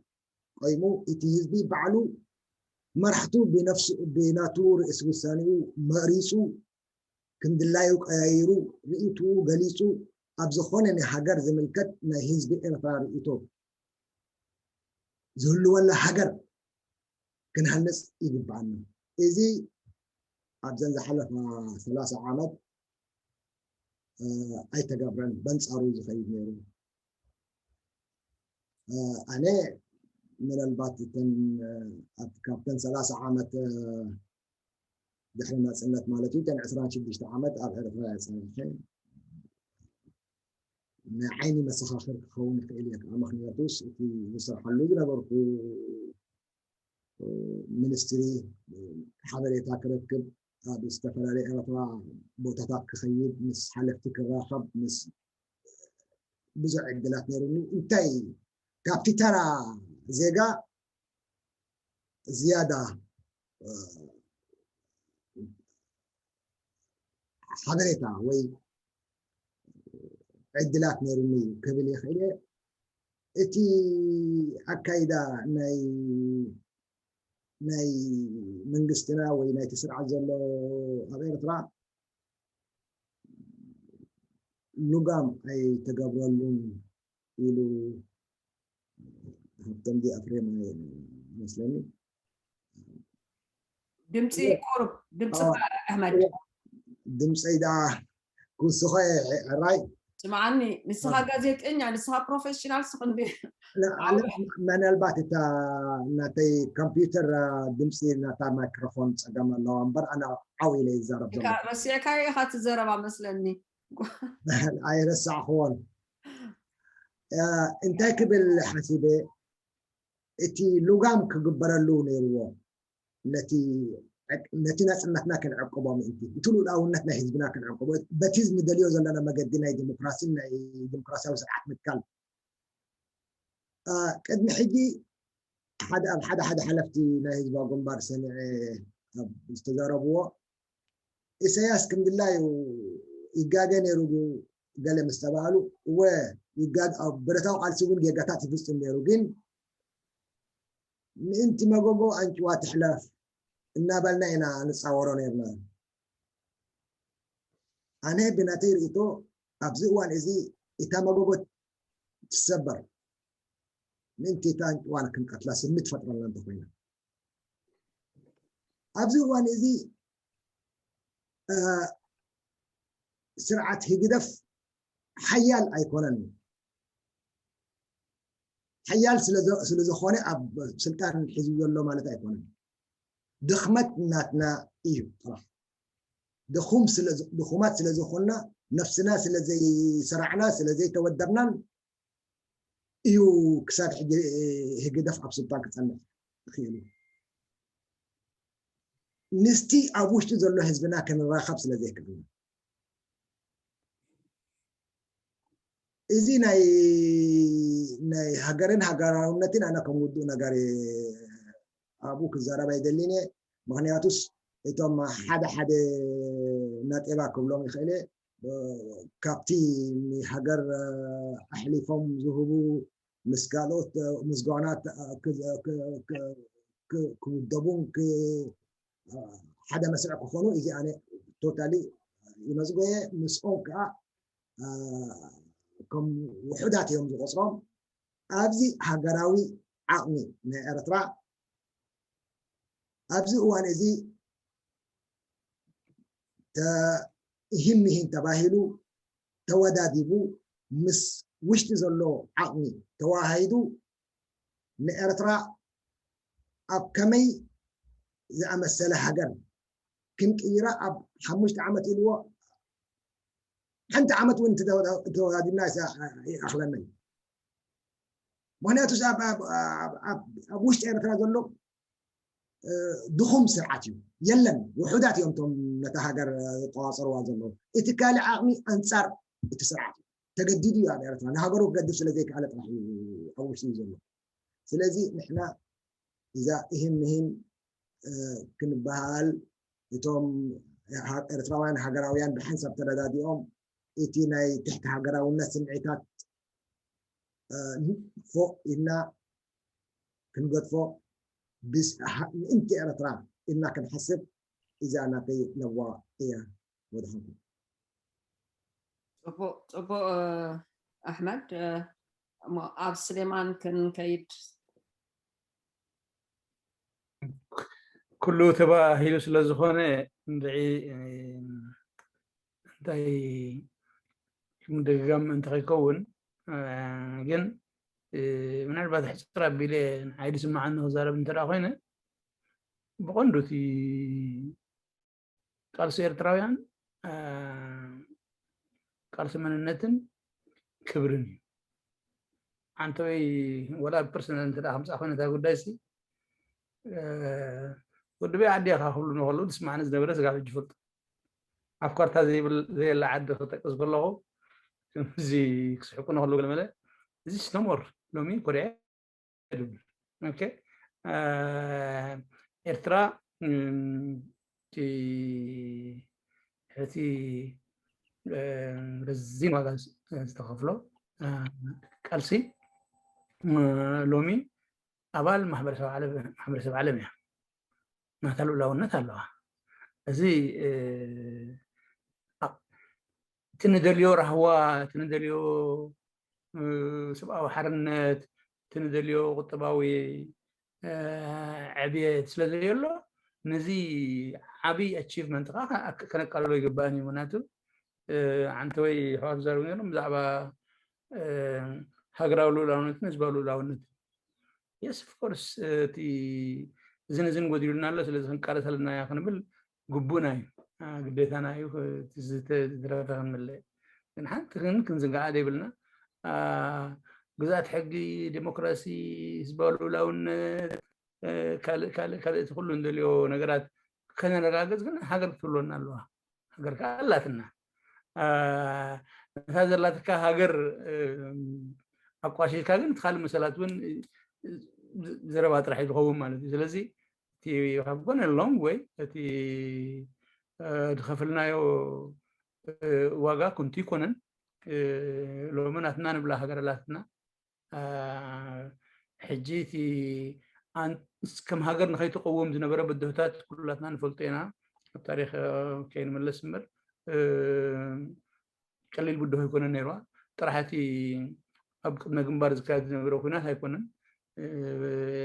ቆይሙ እቲ ህዝቢ ባዕሉ መራሕቱ ብነፍሱ ብናቱ ርእሲ ውሳኔኡ መሪፁ ክንድላዩ ቀያይሩ ርእይትኡ ገሊፁ ኣብ ዝኾነ ናይ ሃገር ዝምልከት ናይ ህዝቢ ኤርትራ ርእይቶ ዝህልወላ ሃገር ክንሃንፅ ይግባኣና። እዚ ኣብዘን ዝሓለፋ ሰላሳ ዓመት ኣይተገብረን፣ በንፃሩ ዝኸይድ ነይሩ። ኣነ ምናልባት እተን ካብተን ሰላሳ ዓመት ድሕሪ ናፅነት ማለት እዩ እተን ዕስራን ሽዱሽተ ዓመት ኣብ ኤርትራ እየ ፀኒሐ ናይ ዓይኒ መሰኻኽር ክኸውን ይኽእል እየ ከዓ ምክንያቱስ እቲ ዝሰርሓሉ ዝነበርኩ ሚኒስትሪ ሓበሬታ ክረክብ ኣብ ዝተፈላለዩ ኤርትራ ቦታታት ክኸይድ ምስ ሓለፍቲ ክራኸብ ምስ ብዙሕ ዕድላት ነይሩኒ እንታይ ካብቲ ተራ ዜጋ ዝያዳ ሓበሬታ ወይ ዕድላት ነይሩኒ ክብል ይኽእል እየ እቲ ኣካይዳ ናይ ናይ መንግስትና ወይ ናይቲ ስርዓት ዘሎ ኣብ ኤርትራ ሉጋም ኣይተገብረሉን ኢሉ ሃብቶም ዲኣፍሬም ይመስለኒ ድምፂ ቁሩብ ድምፂ ኣሕመድ። ድምፀይ ደኣ ክውስኾ ሕራይ። ስምዓኒ፣ ንስኻ ጋዜጠኛ፣ ንስኻ ፕሮፌሽናል ስኽ እንዲ። ምናልባት እታ ናተይ ኮምፒውተር ድምፂ ናታ ማይክሮፎን ፀገም ኣለዋ እምበር ኣነ ዓው ኢለ ይዛረብ ዘሎ። ረሲዕካዮ ኢኻ እቲ ዘረባ መስለኒ። ኣይረሳዕክዎን። እንታይ ክብል ሓሲበ፣ እቲ ልጓም ክግበረሉ ነይርዎ። ነቲ ነቲ ናጽነትና ክንዕቅቦ ምእንቲ፣ እቲ ልኡላውነት ናይ ህዝብና ክንዕቅቦ፣ በቲ ንደልዮ ዘለና መገዲ ናይ ዲሞክራሲን ናይ ዲሞክራሲያዊ ስርዓት ምትካል። ቅድሚ ሕጂ ሓደ ኣብ ሓደ ሓደ ሓለፍቲ ናይ ህዝባዊ ግንባር ሰሚዐ ኣብ ዝተዛረብዎ፣ ኢሳያስ ክንድላዩ ይጋገ ነይሩ ድዩ ገለ ምስ ተባህሉ፣ እወ፣ ይጋገ፣ ኣብ ብረታዊ ቃልሲ እውን ጌጋታት ይፍጽም ነይሩ፣ ግን ምእንቲ መጎጎ ኣንጭዋ ትሕለፍ እናበልና ኢና ንጻወሮ ነርና። ኣነ ብናተይ ርእይቶ ኣብዚ እዋን እዚ እታ መጎጎ ትሰበር ምእንቲ እታ ኣንጭዋ ክንቀትላ ስምዒት ትፈጥረልና እንተኾይና፣ ኣብዚ እዋን እዚ ስርዓት ህግደፍ ሓያል ኣይኮነን። ሓያል ስለዝኾነ ኣብ ስልጣን ሒዙ ዘሎ ማለት ኣይኮነን። ድኽመት ናትና እዩ ጥራሕ። ድኹማት ስለዝኾንና፣ ነብስና ስለዘይሰራዕና፣ ስለዘይተወደብናን እዩ ክሳብ ሕጂ ህግደፍ ኣብ ስልጣን ክጸንሕ ክኢሉ። ምስቲ ኣብ ውሽጢ ዘሎ ህዝብና ክንራኸብ ስለዘይክእልና። እዚ ናይ ናይ ሃገርን ሃገራውነትን ኣነ ከም ውዱእ ነገር ኣብኡ ክዛረብ ኣይደልን እየ። ምኽንያቱስ እቶም ሓደ ሓደ ነጥባ ክብሎም ይኽእል እየ። ካብቲ ንሃገር ኣሕሊፎም ዝህቡ፣ ምስ ካልኦት፣ ምስ ጓናት ክውደቡን ሓደ መስርዕ ክኾኑ፣ እዚ ኣነ ቶታሊ ይነጽጎ እየ። ምስኦም ከዓ ከም ውሑዳት እዮም ዝቆጽሮም። ኣብዚ ሃገራዊ ዓቕሚ ናይ ኤርትራ ኣብዚ እዋን እዚ ተ-፣ ይህን ምሂን ተባሂሉ ተወዳዲቡ ምስ ውሽጢ ዘሎ ዓቕሚ ተወሃሂዱ ንኤርትራ ኣብ ከመይ ዝኣመሰለ ሃገር ክንቅይራ ኣብ ሓሙሽተ ዓመት ኢልዎ ሓንቲ ዓመት እውን እንተወዳዲብና ይኣኽለና እዩ። ምኽንያቱ ኣብ ውሽጢ ኤርትራ ዘሎ ድኹም ስርዓት እዩ። የለን፣ ውሑዳት እዮም እቶም ነታ ሃገር ዝቆጻጸርዋ ዘለዉ። እቲ ካልእ ዓቕሚ ኣንጻር እቲ ስርዓት እዩ። ተገዲዱ እዩ ኣብ ኤርትራ። ንሃገሩ ክገድፍ ስለ ዘይከኣለ ጥራሕ እዩ ኣብ ውሽጢ እዩ ዘሎ። ስለዚ ንሕና እዛ እሂን ምሂን ክንበሃል፣ እቶም ኤርትራውያን ሃገራውያን ብሓንሳብ ተረዳዲኦም እቲ ናይ ትሕቲ ሃገራውነት ስምዒታት ፎእ ኢልና ክንገድፎ፣ ምእንቲ ኤርትራ ኢልና ክንሓስብ እዚኣ ናተይ ነዋ እያ። ወድሓንኩም። ጽቡቕ፣ ጽቡቕ ኣሕመድ። እሞ ኣብ ስሌማን ክንከይድ። ኩሉ ተባሂሉ ስለ ዝኾነ እንድዒ እንታይ ምድግጋም እንተኸይከውን፣ ግን ምናልባት ሕፅር ኣቢለ ንዓይ ዝስምዓኒ ክዛረብ እንተ ደኣ ኮይነ፣ ብቐንዱ እቲ ቃልሲ ኤርትራውያን ቃልሲ መንነትን ክብርን እዩ። ዓንተወይ ወላ ብፐርሰናል እንተ ደኣ ከምፅኣ ኮይነ እታ ጉዳይ ሲ፣ ወዲ በይ ዓዲ ኢኻ ክብሉ ንከለዉ ዝስምዓኒ ዝነበረ ስጋብ ሕጂ ይፈልጡ። ኣብ ካርታ ዘይብል ዘየለ ዓዲ ክጠቅስ ከለኹ ከምዚ ክስሕቁ ንከለዉ ገለመለ፣ እዚ ስተሞር ሎሚ ኮሪዐ ድብል። ኦኬ፣ ኤርትራ እቲ ረዚን ዋጋ ዝተኸፍሎ ቃልሲ ሎሚ ኣባል ማሕበረሰብ ዓለም እያ። ናታ ልኡላውነት ኣለዋ። እዚ እቲ ንደልዮ ራህዋ፣ እቲ ንደልዮ ሰብኣዊ ሓርነት፣ እቲ ንደልዮ ቁጠባዊ ዕብየት ስለ ዘየሎ፣ ነዚ ዓብይ ኣቺቭመንት ከዓ ከነቃልሎ ይግባእን እዩ። ምክንያቱ ዓንተወይ ኣሕዋት ዝዛረቡ ነይሮም ብዛዕባ ሃገራዊ ልኡላውነትን ህዝባዊ ልኡላውነትን። የስ ኦፍኮርስ እቲ እዝን እዝን ጎዲሉና ኣሎ፣ ስለዚ ክንቃለስ ኣለና ክንብል ግቡእና እዩ፣ ግዴታና እዩ። ዝተረፈ ክንምለ ግን ሓንቲ ግን ክንዝንጋዓ ዘይብልና ግዛት ሕጊ፣ ዴሞክራሲ፣ ህዝባዊ ልኡላውነት፣ ካልእ ካልእ ካልእ እቲ ኩሉ እንደልዮ ነገራት ከነረጋግፅ ግን ሃገር ክትህልወና ኣለዋ። ሃገር ከዓ ኣላትና። ነታ ዘላትካ ሃገር ኣቋሽሽካ ግን እቲ ካልእ መሰላት እውን ዘረባ ጥራሕ እዩ ዝኸውን ማለት እዩ። ስለዚ እቲ ካብ ጎነ ሎንግ ወይ እቲ ዝኸፍልናዮ ዋጋ ኩንቱ ይኮነን። ሎሚ ናትና ንብላ ሃገር ኣላትና። ሕጂ እቲ ከም ሃገር ንኸይትቀውም ዝነበረ ብድሆታት ኩላትና ንፈልጦ ኢና። ኣብ ታሪክ ከይንመለስ እምበር ቀሊል ብድሆ ኣይኮነን ነይርዋ። ጥራሕ እቲ ኣብ ቅድመ ግንባር ዝካየድ ዝነበረ ኩናት ኣይኮነን።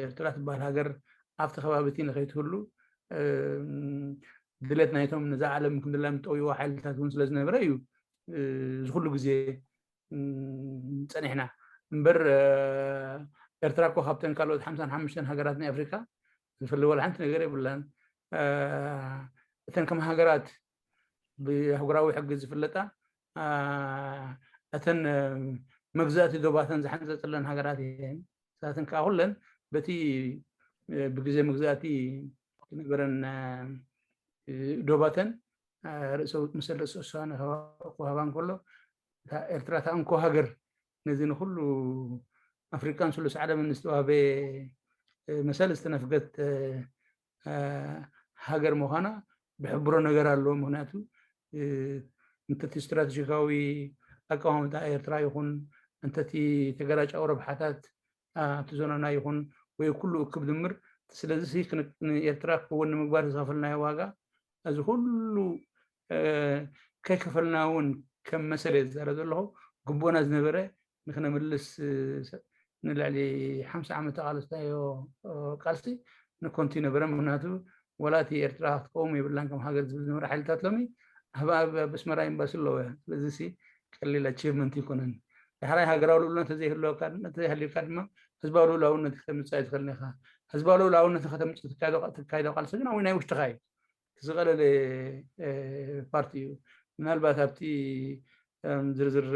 ኤርትራ ትበሃል ሃገር ኣብቲ ከባቢ እቲ ንኸይትህሉ ድሌት ናይቶም ነዛ ዓለም ክንድላ ዝጠውይዎ ሓይልታት እውን ስለ ዝነበረ እዩ እዚ ኩሉ ግዜ ጸኒሕና እምበር። ኤርትራ እኮ ካብተን ካልኦት ሓምሳን ሓሙሽተን ሃገራት ናይ ኣፍሪካ ዝፍለ ወላ ሓንቲ ነገር የብላን። እተን ከም ሃገራት ብኣህጉራዊ ሕጊ ዝፍለጣ እተን መግዛእቲ ዶባተን ዝሓንፀፅለን ሃገራት እየን። ንሳተን ከዓ ኩለን በቲ ብግዜ መግዛእቲ ዝነበረን ዶባተን ርእሰ መሰል ርእሰ ውሳነ ክወሃባ እንከሎ፣ እታ ኤርትራ እታ እንኮ ሃገር ነዚ ንኩሉ ኣፍሪቃን ስሉስ ዓለምን ዝተዋህበ መሰል ዝተነፍገት ሃገር ምዃና ዝሕብሮ ነገር ኣሎ። ምክንያቱ እንተቲ ስትራቴጂካዊ ኣቀማምጣ ኤርትራ ይኹን እንተቲ ተገራጫዊ ረብሓታት ኣብቲ ዞናና ይኹን ወይ ኩሉ እክብ ድምር። ስለዚ ንኤርትራ ክውን ንምግባር ዝኸፈልናዮ ዋጋ እዚ ኩሉ ከይከፈልና እውን ከም መሰል እየ ዝዛረብ ዘለኹ። ግቡእና ዝነበረ ንክነምልስ ንልዕሊ ሓምሳ ዓመት ተቓለስናዮ ቃልሲ ንኮንቱ ይነበረ። ምክንያቱ ወላ እቲ ኤርትራ ክትቀውም የብላን ከም ሃገር ዝብል ዝነበረ ሓይልታት ሎሚ ኣብ ኣስመራ ኤምባሲ ኣለዎ። ስለዚ ቀሊል ኣቺቭመንት ይኮነን። ዳሕራይ ሃገራዊ ልኡልነት ተዘይህልወካ ድማ ህዝባዊ ልኡላውነት ከተምፅእ ኣይትኽእልን ኢኻ። ህዝባዊ ልኡላውነት ንከተምፅእ ትካይዶ ቃልሲ ግን ኣብ ናይ ውሽጥኻ እዩ። ዝቐለለ ፓርቲ እዩ። ምናልባት ኣብቲ ዝርዝር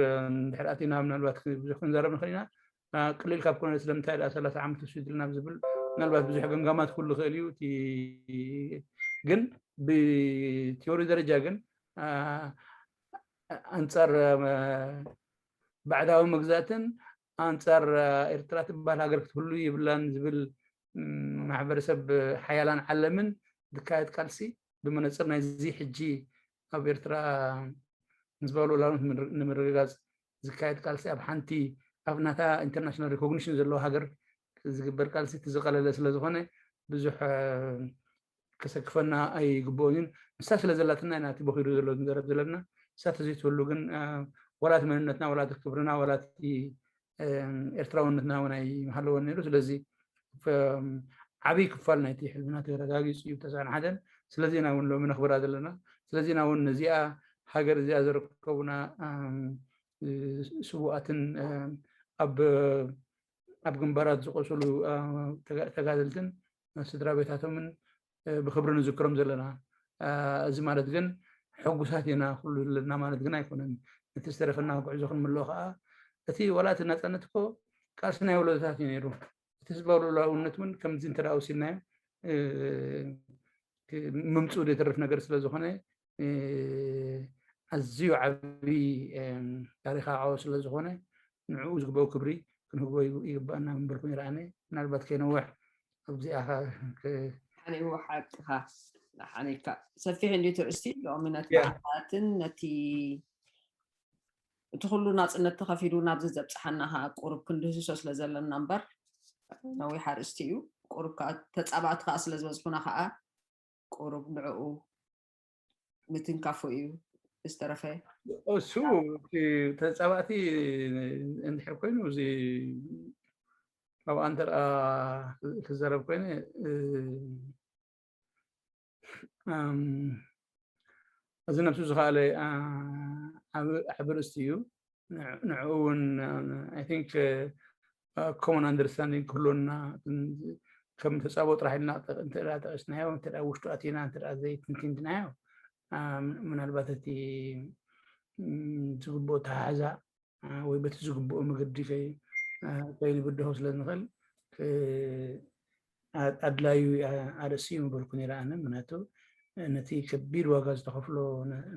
ድሕሪ ኣቲና ምናልባት ብዙሕ ክንዛረብ ንኽእል ኢና። ቅልል ካብ ኮነ ስለምንታይ ደኣ ሰላሳ ዓመት ወሲዱ ኢልና ዝብል ምናልባት ብዙሕ ገምጋማት ክህሉ ይኽእል እዩ። እቲ ግን ብቲዮሪ ደረጃ ግን ኣንጻር ባዕዳዊ መግዛእትን ኣንጻር ኤርትራ ትበሃል ሃገር ክትህሉ ይብላን ዝብል ማሕበረሰብ ሓያላን ዓለምን ዝካየድ ቃልሲ ብመነጽር ናይዚ ሕጂ ኣብ ኤርትራ ህዝባዊ ልኡላውነት ንምርግጋጽ ዝካየድ ቃልሲ ኣብ ሓንቲ ኣብ ናታ ኢንተርናሽናል ሪኮግኒሽን ዘለዎ ሃገር ዝግበር ቃልሲ እቲ ዝቐለለ ስለ ዝኾነ ብዙሕ ከሰክፈና ኣይግብኦን እዩ። ንሳ ስለ ዘላትና ኢና እቲ በኺሩ ዘሎ ንዘረብ ዘለና። ንሳ ተዘይትህሉ ግን ዋላ እቲ መንነትና ዋላ እቲ ክብርና ዋላ እቲ ኤርትራውነትና እውን ኣይምሃለወን ነይሩ። ስለዚ ዓብይ ክፋል ናይቲ ሕልምና ተረጋጊፁ እዩ ተስዓን ሓደን። ስለዚ ኢና እውን ሎሚ ነኽብራ ዘለና። ስለዚ ኢና እውን ነዚኣ ሃገር እዚኣ ዘረከቡና ስውኣትን ኣብ ኣብ ግንባራት ዝቆሰሉ ተጋደልትን ስድራ ቤታቶምን ብክብሪ ንዝክሮም ዘለና። እዚ ማለት ግን ሕጉሳት ኢና ኩሉ ዘለና ማለት ግን ኣይኮነን። እቲ ዝተረፈና ጉዕዞ ክንምልኦ ከዓ እቲ ዋላ እቲ ናፃነት እኮ ቃልሲ ናይ ወለዶታት እዩ ነይሩ። እቲ ህዝባዊ ልኡላውነት እውን ከምዚ እንተ ወሲድናዮ ምምፅኡ ዘይተርፍ ነገር ስለ ዝኾነ ኣዝዩ ዓብዪ ታሪኻዊ ዓወት ስለ ዝኾነ ንዕኡ ዝግበኦ ክብሪ ክንህቦ ይግባኣና ምበልኩ ይረኣኒ። ምናልባት ከይነውሕ ኣብዚኣ ሓኒዎ ሓቅኻ ሓኒካ ሰፊሕ እንዲ ትርእስቲ ሎሚ ነቲ በዓላትን ነቲ እቲ ኩሉ ናፅነት ተኸፊሉ ናብዚ ዘብፅሓና ከዓ ቁሩብ ክንድህስሶ ስለ ዘለና እምበር ነዊሕ ኣርእስቲ እዩ። ቁሩብ ከዓ ተፃባእቲ ከዓ ስለ ዝበዝሑና ከዓ ቁሩብ ንዕኡ ምትንካፉ እዩ ዝተረፈ። እሱ ተፃባእቲ እንድሕር ኮይኑ እዚ ኣብ ኣንተርኣ ክዘረብ ኮይነ እዚ ነብሱ ዝኸኣለ ዓቢ ርእስቲ እዩ። ንዕኡ እውን I think common understanding ክህልወና፣ ከም ተጻቦ ጥራሕ ኢልና እንተ ጠቂስናዮ፣ እንተ ውሽጡ ኣቲና እንተ ዘይትንትንትናዮ፣ ምናልባት እቲ ዝግብኦ ተሓሕዛ ወይ በቲ ዝግብኦ መገዲ ከይንብድሆ ስለ ንኽእል፣ ኣድላዩ ኣርእሲ ምበልኩ ነይረ ኣነ። ምክንያቱ ነቲ ከቢድ ዋጋ ዝተኸፍሎ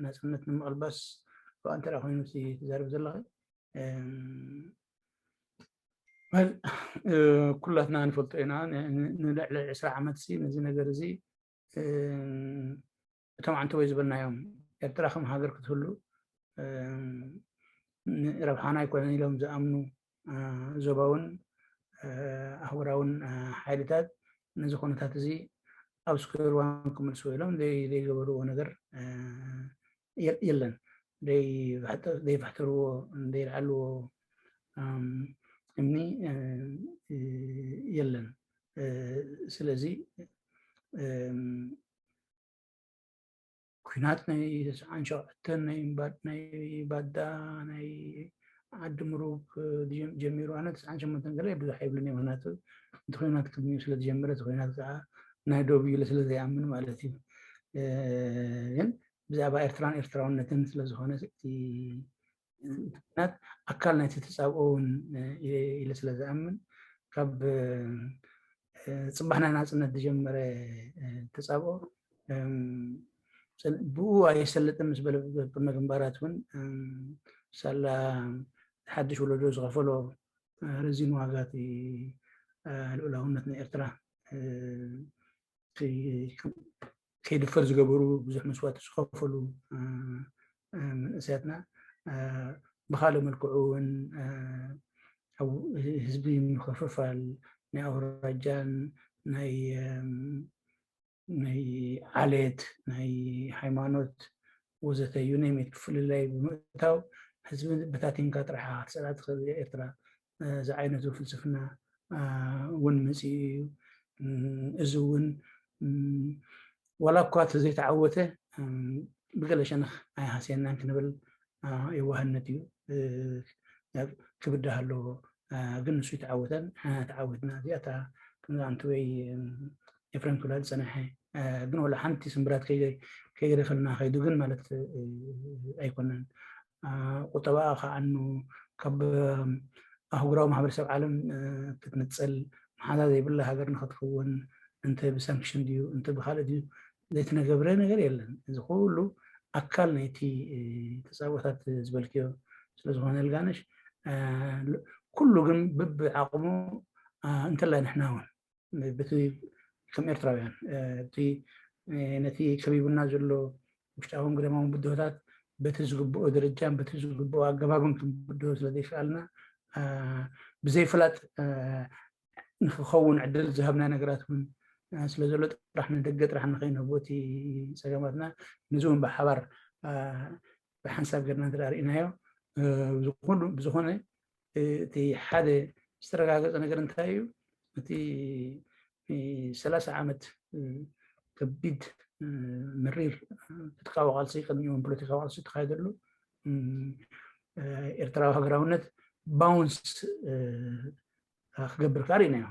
ናፅነት ንምቕልባስ ብኣ እንተ ኮይኑ ትዛረብ ዘለኸ፣ ኩላትና ንፈልጦ ኢና። ንልዕሊ ዕስራ ዓመት ነዚ ነገር እዚ እቶም ዓንተወይ ዝበልናዮም፣ ኤርትራ ከም ሃገር ክትህሉ ረብሓና ኣይኮነን ኢሎም ዝኣምኑ ዞባውን ኣህጉራውን ሓይልታት፣ ነዚ ኩነታት እዚ ኣብ ስኩዌር ዋን ክምልስዎ ኢሎም ዘይገበርዎ ነገር የለን። ዘይፈሕተርዎ፣ ዘይልዓልዎ እምኒ የለን። ስለዚ ኩናት ናይ ተስዓን ሸውዓተን ናይ ባዳ፣ ናይ ዓዲ ምሩግ ጀሚሩ፣ ኣነ ተስዓን ሸሞንተን ገለ ብዙሕ ኣይብልን እየ። ምክንያቱ እቲ ኩናት ቅድሚኡ ስለ ዝጀመረ፣ እቲ ኩናት ከዓ ናይ ዶብ ኢለ ስለ ዘይኣምን ማለት እዩ። ግን ብዛዕባ ኤርትራን ኤርትራውነትን ስለ ዝኾነ፣ እቲ ኩናት ኣካል ናይቲ ተጻብኦ እውን ኢለ ስለ ዝኣምን፣ ካብ ጽባሕ ናይ ናጽነት ዝጀመረ ተጻብኦ ብኡ ኣየሰልጥን ምስ በለ፣ ቅድመ ግንባራት እውን ሳላ ሓድሽ ወለዶ ዝኸፈሎ ረዚን ዋጋ እቲ ልኡላውነት ናይ ኤርትራ ከይድፈር ዝገበሩ፣ ብዙሕ መስዋእቲ ዝኸፈሉ መንእሰያትና ብካልእ መልክዑ እውን ህዝቢ ምክፍፋል፣ ናይ ኣውራጃን ናይ ናይ ዓሌት፣ ናይ ሃይማኖት ወዘተ፣ you name it፣ ክፍልላይ ብምእታው ህዝቢ በታቲንካ ጥራሕ ክትስዕራ ትኽእል እያ ኤርትራ ዝዓይነቱ ፍልስፍና እውን መፂኡ እዩ። እዚ እውን ዋላ እኳ ተዘይተዓወተ ብገለ ሸነኽ ኣይሃስየናን ክንብል የዋህነት እዩ፣ ክብዳህ ኣለዎ። ግን ንሱ ይተዓወተን ንሕና ተዓወትና። እዚኣታ ከምዛ ኣንትወይ ኤፍሬም ክብላ ዝፀንሐ ግን ዋላ ሓንቲ ስምብራት ከይገደፈልና ከይዱ ግን ማለት ኣይኮነን። ቁጠባኣ ከዓኑ፣ ካብ ኣህጉራዊ ማሕበረሰብ ዓለም ክትንፀል፣ መሓዛ ዘይብላ ሃገር ንክትኸውን፣ እንተ ብሳንክሽን ድዩ እንተ ብካልእ ድዩ ዘይተነገብረ ነገር የለን። እዚ ኩሉ ኣካል ናይቲ ተፃቦታት ዝበልክዮ ስለዝኾነ ልጋነሽ፣ ኩሉ ግን ብብዓቕሙ እንተላይ ንሕና እውን በቲ ከም ኤርትራውያን እቲ ነቲ ከቢቡና ዘሎ ውሽጣውን ግዳማውን ብድሆታት በቲ ዝግብኦ ደረጃን በቲ ዝግብኦ ኣገባብን ክንብድሆ ስለ ዘይከኣልና፣ ብዘይፍላጥ ንክኸውን ዕድል ዝሃብና ነገራት እውን ስለ ዘሎ፣ ጥራሕ ንደገ ጥራሕ ንኸይንህቦ እቲ ጸገማትና፣ ነዚ እውን ብሓባር ብሓንሳብ ገርና እንተ ርኢናዮ፣ ብዝኾነ እቲ ሓደ ዝተረጋገጸ ነገር እንታይ እዩ? እቲ ሰላሳ ዓመት ከቢድ መሪር ዕጥቃዊ ቃልሲ፣ ቅድሚኡ እውን ፖለቲካዊ ቃልሲ ዝተኻየደሉ፣ ኤርትራዊ ሃገራውነት ባውንስ ክገብር ከዓ ርኢናዮ።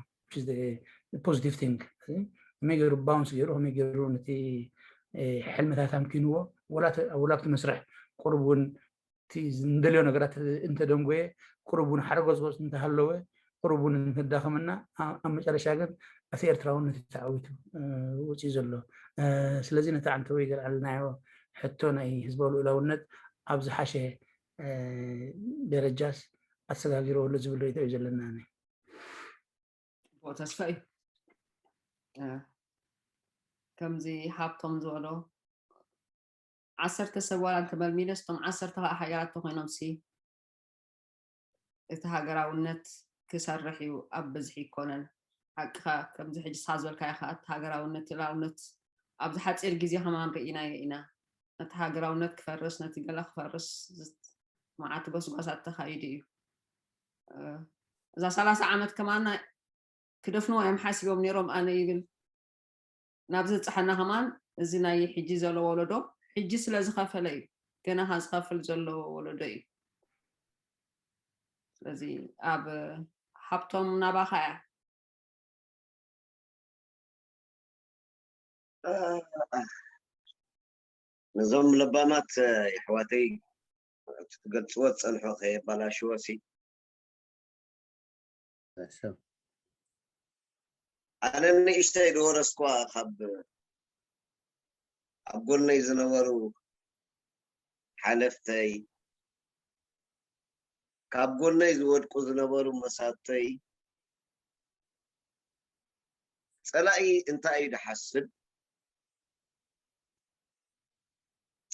Positive thing። ከመይ ገይሩ ባውንስ ገይሩ፣ ከመይ ገይሩ ነቲ ሕልምታት ኣምኪንዎ፣ ወላ ኣብቲ መስርሕ ቁሩብ እውን እቲ እንደልዮ ነገራት እንተደንጎየ፣ ቁሩብ እውን ሓደ ጎጽጎጽ እንተሃለወ፣ ቁሩብ እውን እንተዳኸመና፣ ኣብ መጨረሻ ግን እቲ ኤርትራውነት ተዓዊቱ ወፂኡ ዘሎ። ስለዚ ነቲ ኣንተ ወይ ዘልዓልናዮ ሕቶ ናይ ህዝባዊ ልኡላውነት ኣብ ዝሓሸ ደረጃስ ኣሰጋጊርዎ ኣሎ ዝብል ርእይቶ እዩ ዘለና። ተስፋ እዩ። ከምዚ ሃብቶም ዝበሎ ዓሰርተ ሰብ ዋላ እንተመልሚለስ፣ እቶም ዓሰርተ ከዓ ሓያላት ተኮይኖም ሲ እቲ ሃገራውነት ክሰርሕ እዩ፣ ኣብ ብዝሒ ይኮነን። ሓቅኻ፣ ከምዚ ሕጂ ስኻ ዝበልካዮ ከዓ እቲ ሃገራውነት፣ ልኡላውነት ኣብዚ ሓፂር ግዜ ከማን ርኢናዮ ኢና። ነቲ ሃገራውነት ክፈርስ፣ ነቲ ገለ ክፈርስ መዓት ጎስጓሳት ተኻይዱ እዩ። እዛ ሰላሳ ዓመት ከማና ክደፍንዋ እዮም ሓሲቦም ነይሮም ኣነ ይብል። ናብ ዝብፅሐና ከማን እዚ ናይ ሕጂ ዘሎ ወለዶ ሕጂ ስለ ዝኸፈለ እዩ፣ ገና ከ ዝኸፍል ዘሎ ወለዶ እዩ። ስለዚ ኣብ ሃብቶም ናባኻ እያ። ነዞም ለባማት የሕዋተይ እቲ ትገልፅዎ ዝፀንሑ ከየባላሽዎ ሲ ሰብ ኣነ ንእሽተይ ዝወረስኳ ካብ ኣብ ጎነይ ዝነበሩ ሓለፍተይ ካብ ጎነይ ዝወድቁ ዝነበሩ መሳተይ ፀላኢ እንታይ እዩ ዝሓስብ?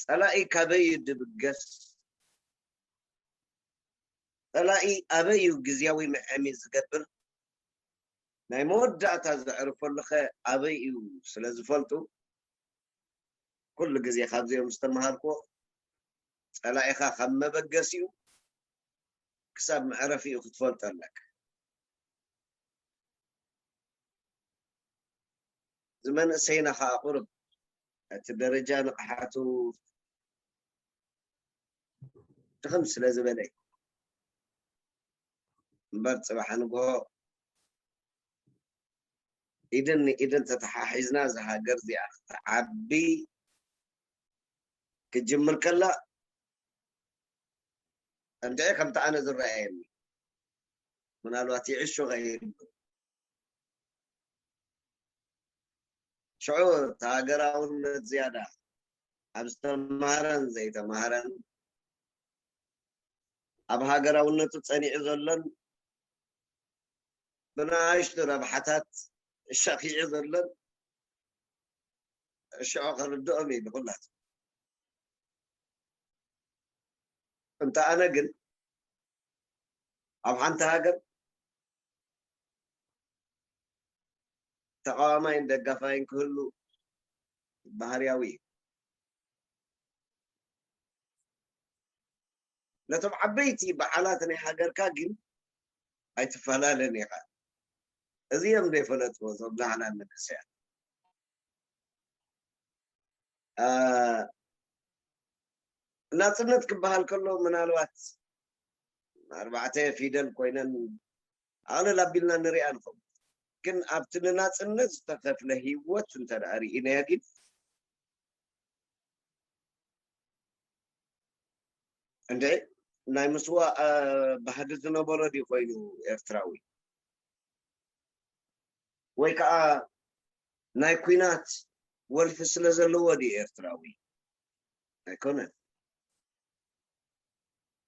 ፀላኢ ካበይ እዩ ዝብገስ? ፀላኢ ኣበይ እዩ ግዝያዊ መዐሚ ዝገብር? ናይ መወዳእታ ዘዕርፈሉኸ ኣበይ እዩ ስለ ዝፈልጡ ኩሉ ግዜ ካብዚኦም ዝተምሃርኩዎ ፀላኢኻ ካብ መበገሲኡ ክሳብ መዕረፊኡ ክትፈልጦ ኣለካ። እዚ መንእሰይና ከዓ ቁሩብ እቲ ደረጃ ንቕሓቱ ድኽም ስለ ዝበለ እዩ እምበር ፅባሕ ንግሆ ኢድን ንኢድን ተተሓሒዝና እዛ ሃገር እዚኣ ክትዓቢ ክትጅምር ከላ እንድዒ ከምቲ ኣነ ዝረኣየኒ ምናልባት ይዕሹ ከይህሉ ሽዑ እቲ ሃገራውነት ዝያዳ ኣብ ዝተማህረን ዘይተማህረን ኣብ ሃገራውነቱ ፀኒዑ ዘሎን ብንኣሽቱ ረብሓታት ሸኺዑ ዘሎን ሽዑ ክርድኦም እዩ ንኩላቱ። እንተ ኣነ ግን ኣብ ሓንቲ ሃገር ተቃዋማይን ደጋፋይን ክህሉ ባህርያዊ እዩ። ነቶም ዓበይቲ በዓላት ናይ ሃገርካ ግን ኣይትፈላለን ኢኻ። እዚ እዮም ዘይፈለጥዎ እዞም ዛህላን መንእሰያት። ናፅነት ክበሃል ከሎ ምናልባት ኣርባዕተ ፊደል ኮይነን ኣቕልል ኣቢልና ንሪኣ ንኸውን። ግን ኣብቲ ንናፅነት ዝተኸፍለ ህይወት እንተ ደኣ ርኢናዮ ግን እንድዒ ናይ ምስዋእ ባህጊ ዝነበሮ ድዩ ኮይኑ ኤርትራዊ? ወይ ከዓ ናይ ኲናት ወልፊ ስለ ዘለዎ ድዩ ኤርትራዊ? ኣይኮነን።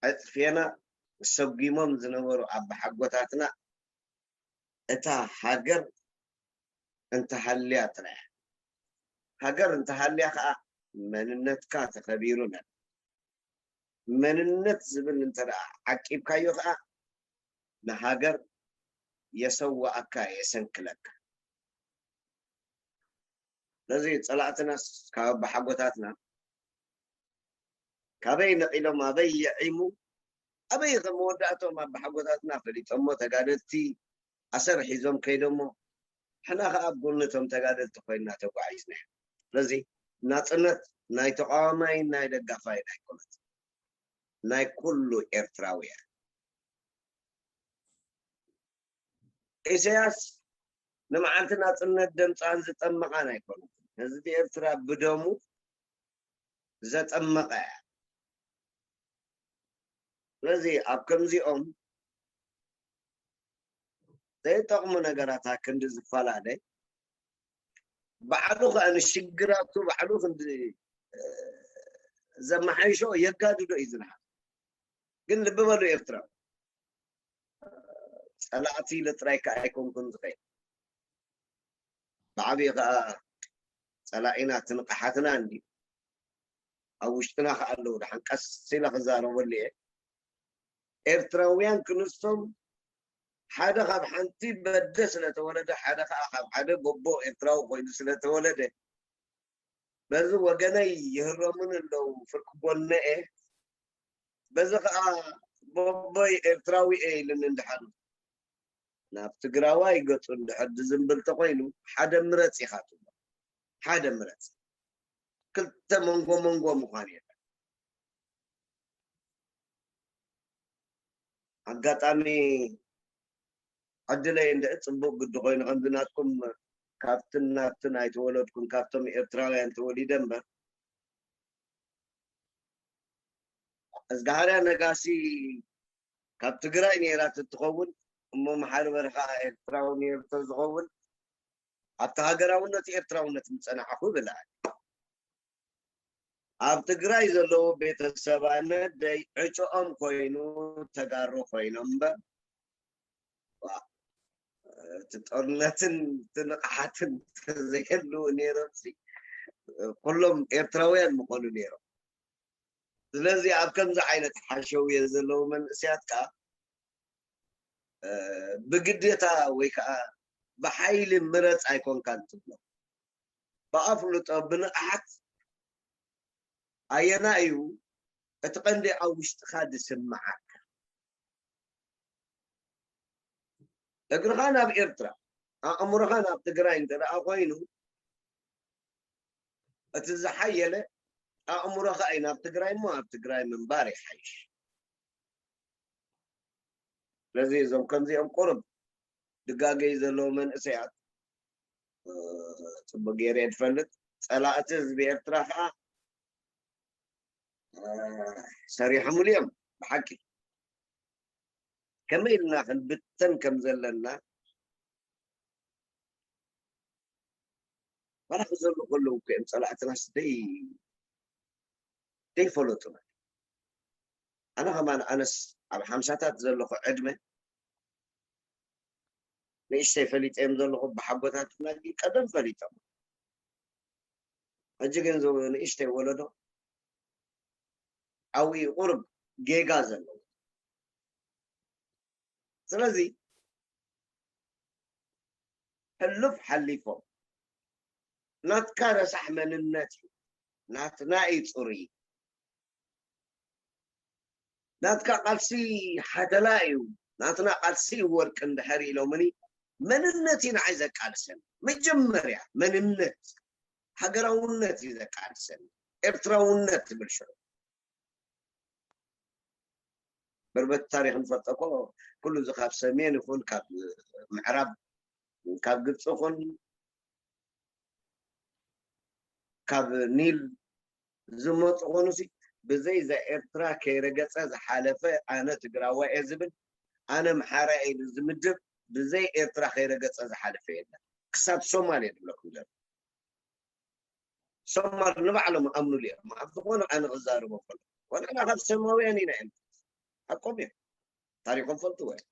ኣፅፊና ሰጒሞም ዝነበሩ ኣባሓጎታትና እታ ሃገር እንተሃልያ ጥራይ ሃገር እንተሃልያ ከዓ መንነትካ ተኸቢሩ ነር መንነት ዝብል እንተ ደኣ ዓቂብካዮ ከዓ ንሃገር የሰዋኣካ የሰንክለካ ስለዚ ፀላእትናስ ካብ ኣባሓጎታትና ካበይ ነቒሎም ኣበይ የዒሙ ኣበይ ከመወዳእቶም ኣባሓጎታትና ፈሊጦሞ ተጋደልቲ ኣሰር ሒዞም ከይዶሞ ሕና ከዓ ኣብ ጎነቶም ተጋደልቲ ኮይና ተጓዒዝና ስለዚ ናፅነት ናይ ተቃዋማይ ናይ ደጋፋይ ኣይኮነት ናይ ኩሉ ኤርትራውያ ኢሰያስ ንመዓልቲ ናፅነት ደምፃን ዝጠመቃን ኣይኮነትን ህዝቢ ኤርትራ ብደሙ ዘጠመቀ እያ ስለዚ ኣብ ከምዚኦም ዘይጠቕሙ ነገራት ኣክንዲ ዝፈላለ ባዕሉ ከዓ ንሽግራቱ ባዕሉ ክንዲ ዘመሓይሾ የጋድዶ እዩ ዝንሃ ግን ልቢ በሉ ኤርትራ ፀላእቲ ኢለ ጥራይ ከዓ ኣይኮንኩን ዝኸይድ ብዓብዪ ከዓ ፀላኢና ትንቕሓትና እንዲ ኣብ ውሽጥና ከዓ ኣለዉ ደሓን ቀስ ኢለ ክዛረበሉ እየ ኤርትራውያን ክንሶም ሓደ ካብ ሓንቲ በደ ስለተወለደ ሓደ ከዓ ካብ ሓደ ጎቦ ኤርትራዊ ኮይኑ ስለተወለደ በዚ ወገነይ ይህረሙን ኣለዉ ፍርቂ ጎነኤ በዚ ከዓ ቦቦይ ኤርትራዊ እየ ኢሉኒ እንድሓሉ ናብ ትግራዋይ ገፁ እንድሕር ዝዝንብል ተኮይኑ ሓደ ምረፅ ኢካ ትብሎ ሓደ ምረፅ ክልተ መንጎ መንጎ ምዃን የለን። ኣጋጣሚ ዕድለይ እንደ ጽቡቕ ግዲ ኮይኑ፣ ከምዚ ናትኩም ካብትን ናብትን ኣይተወለድኩን፣ ካብቶም ኤርትራውያን ተወሊደ እምበር፣ እዝጋሃርያ ነጋሲ ካብ ትግራይ ነይራ ትትኸውን እሞ፣ መሓሪ በርኻ ኤርትራዊ ነይሩ ተዝኸውን፣ ኣብቲ ሃገራውነት ኤርትራውነት ምጸናዕኹ ብለኣል። ኣብ ትግራይ ዘለዉ ቤተሰብ ኣነ ደይ ዕጭኦም ኮይኑ ተጋሩ ኮይኖም እምበር፣ ዋ፣ እቲ ጦርነትን እቲ ንቕሓትን ተዘይህልው ነይሮም ሲ፣ ኩሎም ኤርትራውያን ምኾኑ ነይሮም። ስለዚ ኣብ ከምዚ ዓይነት ሓሸውየ ዘለዉ መንእሰያት ከኣ፣ እ፣ ብግዴታ ወይ ከኣ ብሓይሊ ምረጽ ኣይኮንካን ትብሎ። ብኣፍልጦ፣ ብንቕሓት ኣየና እዩ እቲ ቀንዲ ኣብ ውሽጥኻ ዝስምዓካ? እግርኻ ናብ ኤርትራ፣ ኣእምሮኻ ናብ ትግራይ እንተ ደኣ ኮይኑ፣ እቲ ዝሓየለ ኣእምሮኻ እዩ ናብ ትግራይ እሞ ኣብ ትግራይ ምንባር ይሓይሽ። ስለዚ እዞም ከምዚኦም ቁሩብ ድጋገይ ዘለዉ መንእሰያት፣ እ፣ ጽቡቅ ገይረ እየ ዝፈልጥ። ጸላእቲ ህዝቢ ኤርትራ ከኣ፣ እ፣ ሰሪሖምሉ እዮም ብሓቂ። ከመይ ኢልና ክንብተን ከም ዘለና፣ ዋላ ክዘሉ ከለዉ እኮ እዮም ጸላእትናስ ደይ-፣ ደይፈለጡና። ኣነ ከማን ኣነስ ኣብ ሓምሳታት ዘለኹ ዕድመ ንእሽተይ ፈሊጠ እዮም ዘለኹ፣ ብሓጎታትና ግን ቀደም ፈሊጦም። ሕጂ ግን እዚ ንእሽተይ ወለዶ ዓብዪ ቁሩብ ጌጋ ዘለዎ። ስለዚ ሕሉፍ ሓሊፎም ናትካ ረሳሕ መንነት እዩ፣ ናትና እዩ ጽሩይ፣ ናትካ ቃልሲ ሓተላ እዩ፣ ናትና ቃልሲ እዩ ወርቂ እንድሕር ኢሎምኒ፣ መንነት እዩ ንዓይ ዘቃልሰኒ። መጀመርያ መንነት፣ ሃገራውነት እዩ ዘቃልሰኒ፣ ኤርትራውነት ዝብል ሽዑ። በርበት ታሪኽ ንፈልጦ እኮ፣ ኩሉ እዚ ካብ ሰሜን ይኹን ካብ ምዕራብ፣ ካብ ግብፂ ይኹን ካብ ኒል ዝመፁ ኾኑሲ፣ ብዘይ እዛ ኤርትራ ከይረገፀ ዝሓለፈ፣ ኣነ ትግራዋይ እየ ዝብል፣ ኣነ ኣምሓራይ ኢሉ ዝምድብ፣ ብዘይ ኤርትራ ከይረገፀ ዝሓለፈ የለን። ክሳብ ሶማል እየ ዝብለኩም ዘሎ። ሶማል ንባዕሎም ኣምኑሉ እዮም። ኣብ ዝኾነ ኣነ ክዛረቦ ከሎ፣ ዋላ ንሕና ካብ ሰማውያን ኢና እዮም። ሓቆም እዮም። ታሪኾም ፈልጥዎ እዮም።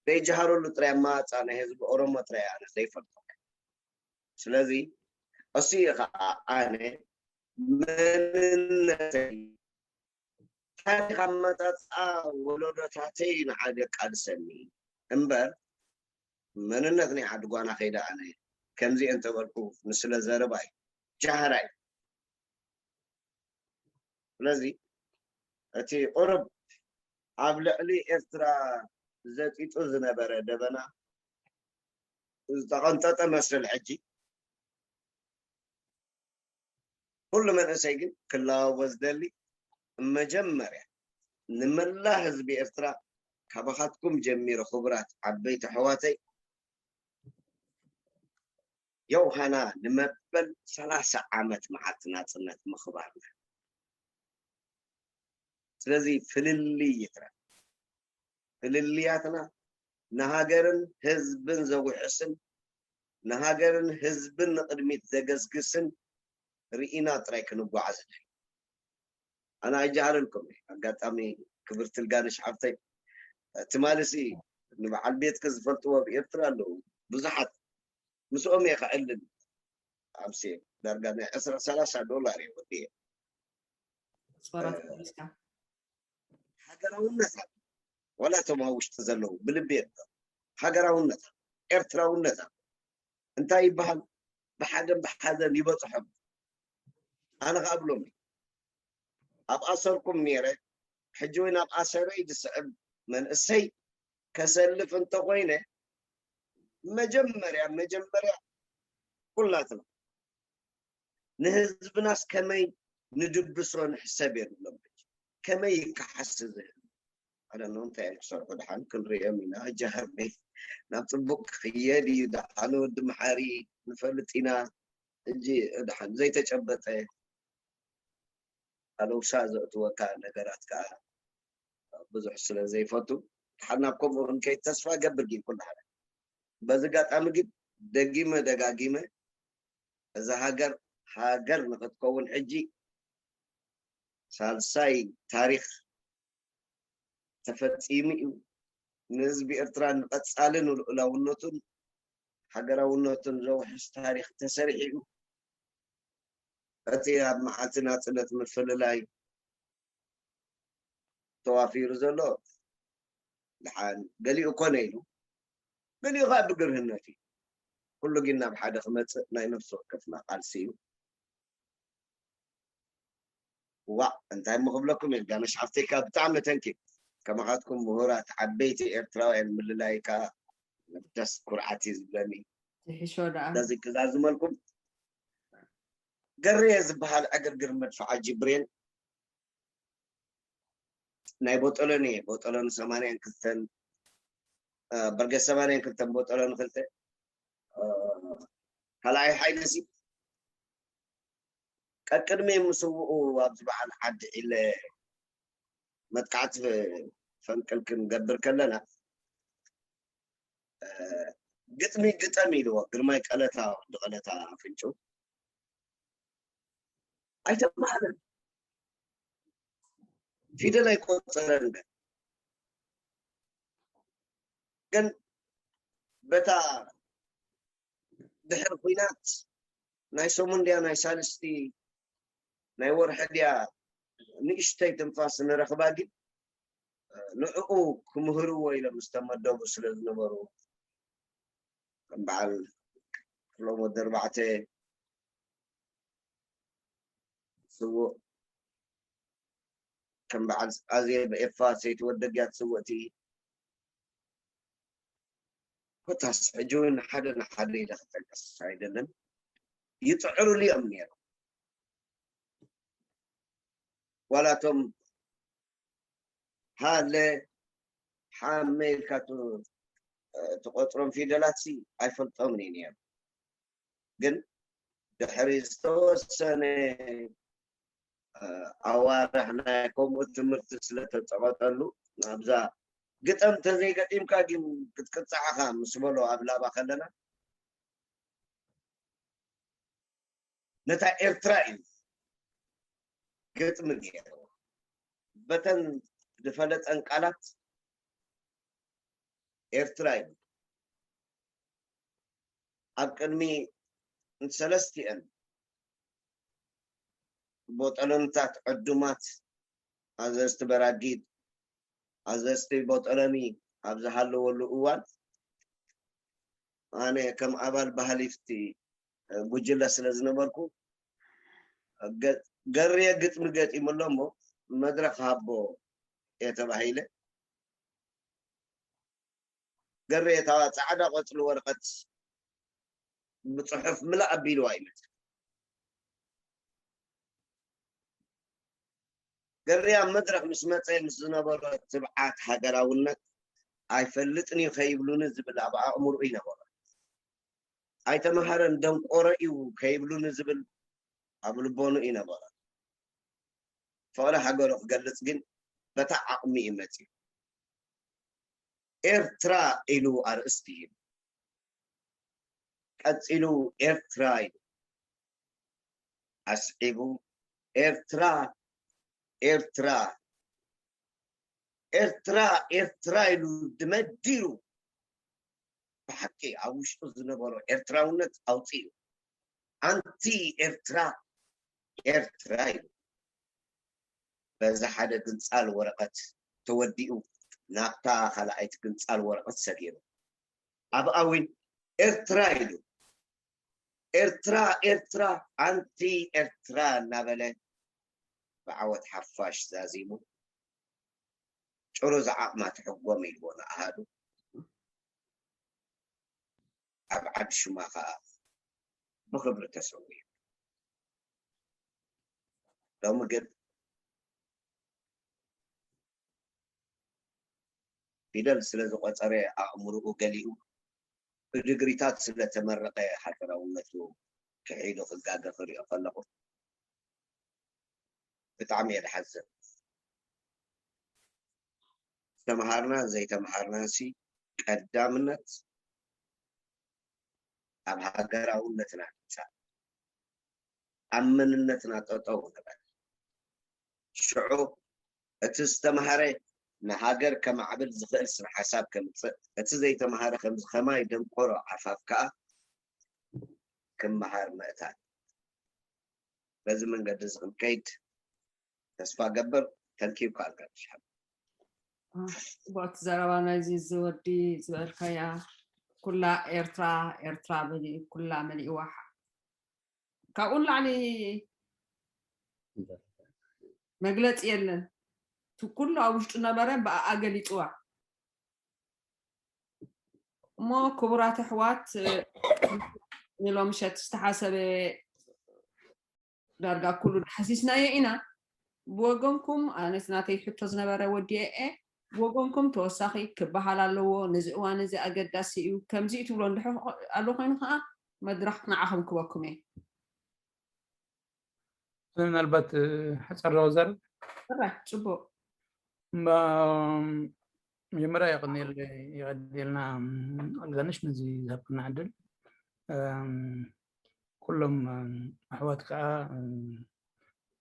ዘይጀሃረሉ ጥራይ ኣማራጻ ናይ ህዝቢ ኦሮሞ ጥራይ ኣነ ዘይፈልጦ። ስለዚ እሱ እዩ ኸዓ ኣነ መንነተይ፣ ታሪኽ ኣመጻጽኣ ወለዶታተይ ንዓይ ዘቃልሰኒ እምበር፣ መንነት ናይ ዓዲ ጓና ከይደ ኣነ ከምዚ እየ እንተበልኩ ንስለ ዘረባ እዩ። ጃህራ እዩ። ስለዚ እቲ ቁሩብ ኣብ ልዕሊ ኤርትራ ዘጢጡ ዝነበረ ደበና ዝተቐንጠጠ መስል ሕጂ፣ ኩሉ መንእሰይ ግን ክለዋወ ዝደሊ፣ መጀመርያ ንመላእ ህዝቢ ኤርትራ፣ ካባኻትኩም ጀሚረ፣ ክቡራት ዓበይቲ ኣሕዋተይ፣ ዮውሃና ንመበል ሰላሳ ዓመት መዓልቲ ናጽነት ምኽባርና። ስለዚ ፍልልይ ይትረፍ። ፍልልያትና ንሃገርን ህዝብን ዘውሕስን፣ ንሃገርን ህዝብን ንቕድሚት ዘገስግስን ርኢና ጥራይ ክንጓዓዝ ንኽእል። ኣነ ኣይጀሃረልኩም እየ። ኣጋጣሚ ክብርቲ ልጋነሽ ሓፍተይ፣ ትማልሲ ንበዓል ቤትኪ ዝፈልጥዎ ኣብ ኤርትራ ኣለዉ ብዙሓት። ምስኦም እየ ከዕልል። ኣብሴ ዳርጋ ናይ ዕስራ ሰላሳ ዶላር እየ ወዲየ። ስፖራት እ፣ ፖሊስካ። ሃገራውነት ኣሎ። ዋላ እቶም ኣብ ውሽጢ ዘለዉ ብልቢ የለን። ሃገራውነት ኣሎ። ኤርትራውነት ኣሎ። እንታይ ይበሃል? ብሓደን ብሓዘን ይበጽሖም። ኣነ ከኣ እብሎም፣ ኣብ ኣሰርኩም ነይረ፣ ሕጂ እውን ኣብ ኣሰረይ ዝስዕብ መንእሰይ ከሰልፍ እንተኾይነ፣ መጀመርያ፣ መጀመርያ ኩላትና ንህዝብናስ ከመይ ንድብሶ ንሕሰብ የብሎም። ከመይ ይከሓስ ዝህብ ኣደኖ እንታይ እዮም ክሰርሑ ድሓን ክንሪኦም ኢና። ጃሃርቤ ናብ ፅቡቅ ክኽየድ እዩ። ደሓን ወዲ መሓሪ ንፈልጥ ኢና። እጂ ድሓን ዘይተጨበጠ ኣለው ሻ ዘእትወካ ነገራት ከዓ ብዙሕ ስለ ዘይፈቱ፣ ሓና ከምኡ ክንከይድ ተስፋ ገብር ግን ኩሉ ሓደ። በዚ ኣጋጣሚ ግን ደጊመ ደጋጊመ እዛ ሃገር ሃገር ንክትከውን ሕጂ ሳልሳይ ታሪክ ተፈፂሙ እዩ። ንህዝቢ ኤርትራ ንቐፃሊ ንልኡላውነቱን ሃገራውነቱን ዘውሕስ ታሪክ ተሰሪሑ እዩ። እቲ ኣብ መዓልቲ ናፅነት ምፍልላይ ተዋፊሩ ዘሎ ድሓን ገሊኡ ኮነ ኢሉ፣ ገሊኡ ከዓ ብግርህነት እዩ። ኩሉ ግን ናብ ሓደ ክመፅእ ናይ ነፍሲ ወከፍና ቃልሲ እዩ። ዋእ እንታይ እሞ ክብለኩም፣ ኤልጋነሽ ሓፍተይካ ብጣዕሚ ተንኪ። ከማኻትኩም ምሁራት ዓበይቲ ኤርትራውያን ምልላይካ ደስ ኩርዓት እዩ ዝብለኒ። ዝሕሾ ደኣ ስለዚ ክዛዝመልኩም፣ ገሬ ዝበሃል ዕግርግር መድፍዓጂ ብሬን ናይ ቦጠሎኒ እየ። ቦጠሎኒ ሰማንያን ክልተን በርገ ሰማንያን ክልተን ቦጠሎኒ ክልተ ካልኣይ ሓይልሲ ቀቅድሚ ምስውኡ ኣብዚ በዓል ዓዲ ዒለ መጥቃዕቲ ፈንቅል ክንገብር ከለና ግጥሚ ግጠም ኢልዎ ግርማይ ቀለታ ወዲ ቀለታ ኣፍንጩ ኣይተማሃረን። ፊደል ኣይቆፀረን። ግን በታ ድሕሪ ኩናት ናይ ሰሙን ድያ ናይ ሳልስቲ ናይ ወርሒ ድያ ንእሽተይ ትንፋስ ንረኽባ ግን ንዕኡ ክምህርዎ ኢሎም ዝተመደቡ ስለ ዝነበሩ ከም በዓል ክፍሎም ወዲ ኣርባዕተ ስውእ ከም በዓል ኣዜብ ኤፋ ሰይቲ ወደግያ ትስውእቲ ኮታስ ሕጂ እውን ሓደ ንሓደ ኢለ ክጠቅስ ኣይደልን ይፅዕሩሉ እዮም ነይሮም ዋላቶም ሃለ ሓመ ኢልካ ትቆፅሮም ፊደላት ሲ ኣይፈልጦምን እዩ ነይሩ ግን ድሕሪ ዝተወሰነ ኣዋርሕ ናይ ከምኡ ትምህርቲ ስለተፀቐጠሉ ኣብዛ ግጠም ተዘይገጢምካ ግን ክትቅፃዕኻ ምስ በሎ ኣብ ላባ ከለና ነታ ኤርትራ እዩ ግጥሚ ገይሩ በተን ዝፈለጠን ቃላት ኤርትራ እዩ ኣብ ቅድሚ ሰለስቲአን ቦጠሎንታት ዕዱማት ኣዘዝቲ በራጊድ ኣዘዝቲ ቦጠሎኒ ኣብ ዝሃለወሉ እዋን ኣነ ከም ኣባል ባህሊፍቲ ጉጅለ ስለ ዝነበርኩ ገርየ ግጥሚ ገጢሙ ኣሎ እሞ መድረክ ሃቦ እየ ተባሂለ ገሬ እታ ፃዕዳ ቆፅሊ ወረቐት ብፅሑፍ ምልእ ኣቢልዋ ይመፅእ። ገሬ ኣብ መድረኽ ምስ መፀ ምስ ዝነበሮ ትብዓት ሃገራውነት ኣይፈልጥን እዩ ከይብሉኒ ዝብል ኣብ ኣእምርኡ ይነበሮ። ኣይተምሃረን ደንቆሮ እዩ ከይብሉኒ ዝብል ኣብ ልቦኑ ይነበሮ። ፍቕሪ ሃገሩ ክገልፅ ግን በታ ዓቕሚ እዩ መፅዩ። ኤርትራ ኢሉ ኣርእስቲ ሂቡ። ቀጺሉ ኤርትራ ኢሉ ኣስዒቡ ኤርትራ ኤርትራ ኤርትራ ኤርትራ ኢሉ ድመዲሩ ብሓቂ ኣብ ውሽጡ ዝነበሮ ኤርትራውነት ኣውፂኡ ኣንቲ ኤርትራ ኤርትራ ኢሉ በዚ ሓደ ግንጻል ወረቐት ተወዲኡ ናብታ ካልኣይቲ ግንጻል ወረቐት ሰጊሩ ኣብኣ እውን ኤርትራ ኢሉ ኤርትራ ኤርትራ ኣንቲ ኤርትራ እናበለ ብዓወት ሓፋሽ ዛዚሙ ጭሩ ዝዓቕማ ትሕጎም ኢልዎ ንኣሃዱ ኣብ ዓዲ ሹማ ከዓ ብኽብሪ ተሰዊኡ። ሎሚ ግን ፊደል ስለ ዝቖጸረ ኣእምርኡ ገሊኡ ብድግሪታት ስለ ተመረቐ ሃገራውነቱ ክሒዱ ክጋገ ክሪኦ ከለኹ ብጣዕሚ እየ ዝሓዝን። ዝተምሃርናን ዘይተምሃርናንሲ ቀዳምነት ኣብ ሃገራውነትና ንምጻእ፣ ኣብ መንነትና ጠጠው ንበል። ሽዑ እቲ ዝተምሃረ ንሃገር ከማዕብል ዝኽእል ስነ ሓሳብ ከምጽእ፣ እቲ ዘይተምሃረ ከምዚ ከማይ ደንቆሮ ዓፋፍ ከኣ ክመሃር ምእታን። በዚ መንገዲ እዚ ክንከይድ ተስፋ ገብር። ተንኪብካ ኣልጋድሽ ሓብ ጽቡቕቲ ዘረባ ናይዚ ዝወዲ ዝበልካያ ኩላ ኤርትራ ኤርትራ መሊኡ ኩላ መሊእዋ ካብኡ ንላዕሊ መግለፂ የለን። እቲ ኩሉ ኣብ ውሽጡ ነበረ ብኣኣ ገሊፅዋ። እሞ ክቡራት ኣሕዋት ንሎምሸት ዝተሓሰበ ዳርጋ ኩሉ ዳሕሲስናዮ ኢና። ብወገንኩም ኣነስ ናተይ ሕቶ ዝነበረ ወዲኤ እየ። ብወገንኩም ተወሳኺ ክበሃል ኣለዎ፣ ነዚ እዋን እዚ ኣገዳሲ እዩ፣ ከምዚ እዩ ትብሎ እንድሕር ኣሎ ኮይኑ ከዓ መድረኽ ንዓኹም ክበኩም እየ። ምናልባት ሓፃር ዘወዛር ጥራሕ ፅቡቅ መጀመርያ የቀንየልና ኣልጋነሽ ነዚ ዝሃብክና ዕድል። ኩሎም ኣሕዋት ከዓ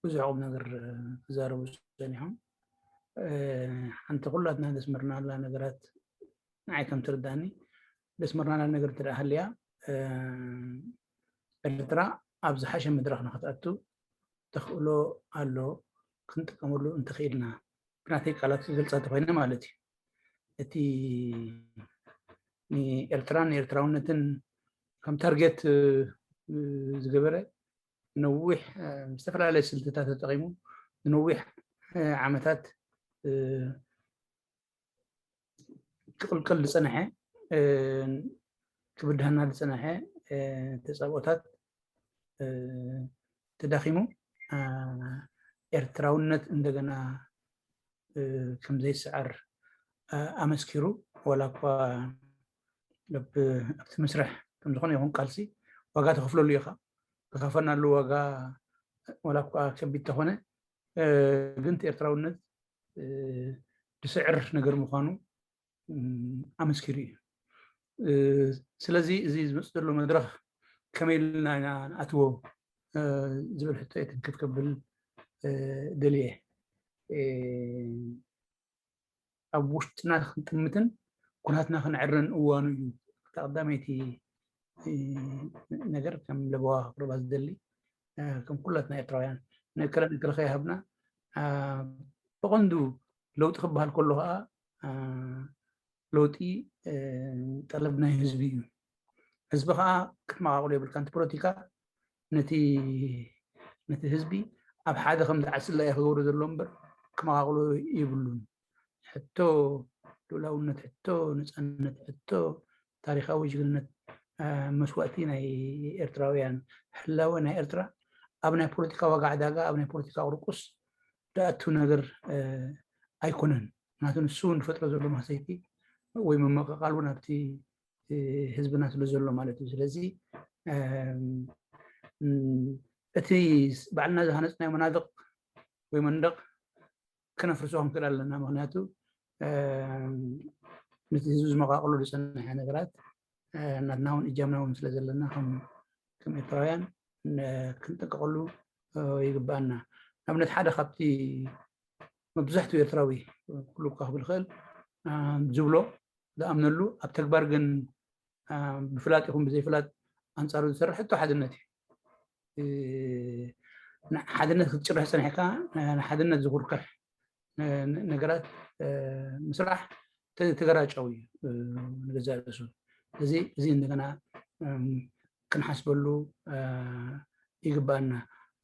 ብዙሕ ቁም ነገር ክዛረቡ ፀኒሖም። ሓንቲ ኩላትና ደስመርናላ ነገራት ንዓይ ከም ትርዳኒ ደስመርናላ ነገር እንተ ሃልያ ኤርትራ ኣብ ዝሓሸ መድረኽ ንክትኣቱ ተኽእሎ ኣሎ ክንጥቀመሉ እንተኽኢልና ብናተይ ቃላት ክገልፃ ተኮይነ ማለት እዩ። እቲ ንኤርትራን ንኤርትራውነትን ከም ታርጌት ዝገበረ ነዊሕ ዝተፈላለየ ስልትታት ተጠቂሙ ንነዊሕ ዓመታት ክቕልቀል ዝፀንሐ ክብድሃና ዝፀንሐ ተፃብኦታት ተዳኺሙ ኤርትራውነት እንደገና ከም ዘይሰዓር ኣመስኪሩ ዋላ እኳ ኣብቲ መስርሕ ከም ዝኾነ ይኹን ቃልሲ ዋጋ ተኸፍለሉ ኢኻ ተኸፈናሉ ዋጋ ዋላ እኳ ከቢድ ተኾነ ግን ኤርትራውነት ዝስዕር ነገር ምዃኑ ኣመስኪሩ እዩ። ስለዚ እዚ ዝመፅእ ዘሎ መድረኽ ከመይ ኢልና ኢና ንኣትዎ ዝብል ሕቶ እየ ትንክፍ ከብል ደልየ። ኣብ ውሽጥና ክንጥምትን ኩናትና ክንዕረን እዋኑ እዩ። እታ ቀዳመይቲ ነገር ከም ለበዋ ክቅርባ ዝደሊ ከም ኩላትና ኤርትራውያን ንእከለ ንእከለ ከይሃብና ብቐንዱ ለውጢ ክበሃል ከሎ ከዓ ለውጢ ጠለብ ናይ ህዝቢ እዩ። ህዝቢ ከዓ ክትመቃቅሎ የብልካ። ነቲ ፖለቲካ ነቲ ነቲ ህዝቢ ኣብ ሓደ ከም ዝዓስላ እየ ክገብሮ ዘሎ እምበር ክመቃቅሎ የብሉን። ሕቶ ልኡላውነት፣ ሕቶ ነፃነት፣ ሕቶ ታሪካዊ ጅግንነት መስዋእቲ ናይ ኤርትራውያን ህላወ ናይ ኤርትራ ኣብ ናይ ፖለቲካ ዋጋ ዕዳጋ ኣብ ናይ ፖለቲካ ቁርቁስ ዝኣቱ ነገር ኣይኮነን። ምክንያቱ ንሱ እውን ዝፈጥሮ ዘሎ ማህሰይቲ ወይ ምምቕቓል እውን ኣብቲ ህዝብና ስለ ዘሎ ማለት እዩ። ስለዚ እቲ ባዕልና ዝሃነፅናዮ መናድቕ ወይ መንደቕ ክነፍርሶ ክንክእል ኣለና። ምክንያቱ ነቲ ህዝቢ ዝመቃቅሎ ዝፀንሐ ነገራት ናትና እውን እጃምና እውን ስለ ዘለና ከም ኤርትራውያን ክንጥንቀቀሉ ይግባኣና። ንኣብነት ሓደ ካብቲ መብዛሕትኡ ኤርትራዊ ኩሉ እኳ ክብል ይኽእል ዝብሎ ዝኣምነሉ ኣብ ተግባር ግን ብፍላጥ ይኹን ብዘይፍላጥ ኣንፃሩ ዝሰርሕ ሕቶ ሓድነት እዩ። ሓድነት ክትጭርሕ ፀኒሕካ ንሓድነት ዝኹርክሕ ነገራት ምስራሕ ተገራጫዊ እዩ ንገዛእ ርእሱ። እዚ እዚ እንደገና ክንሓስበሉ ይግባኣና።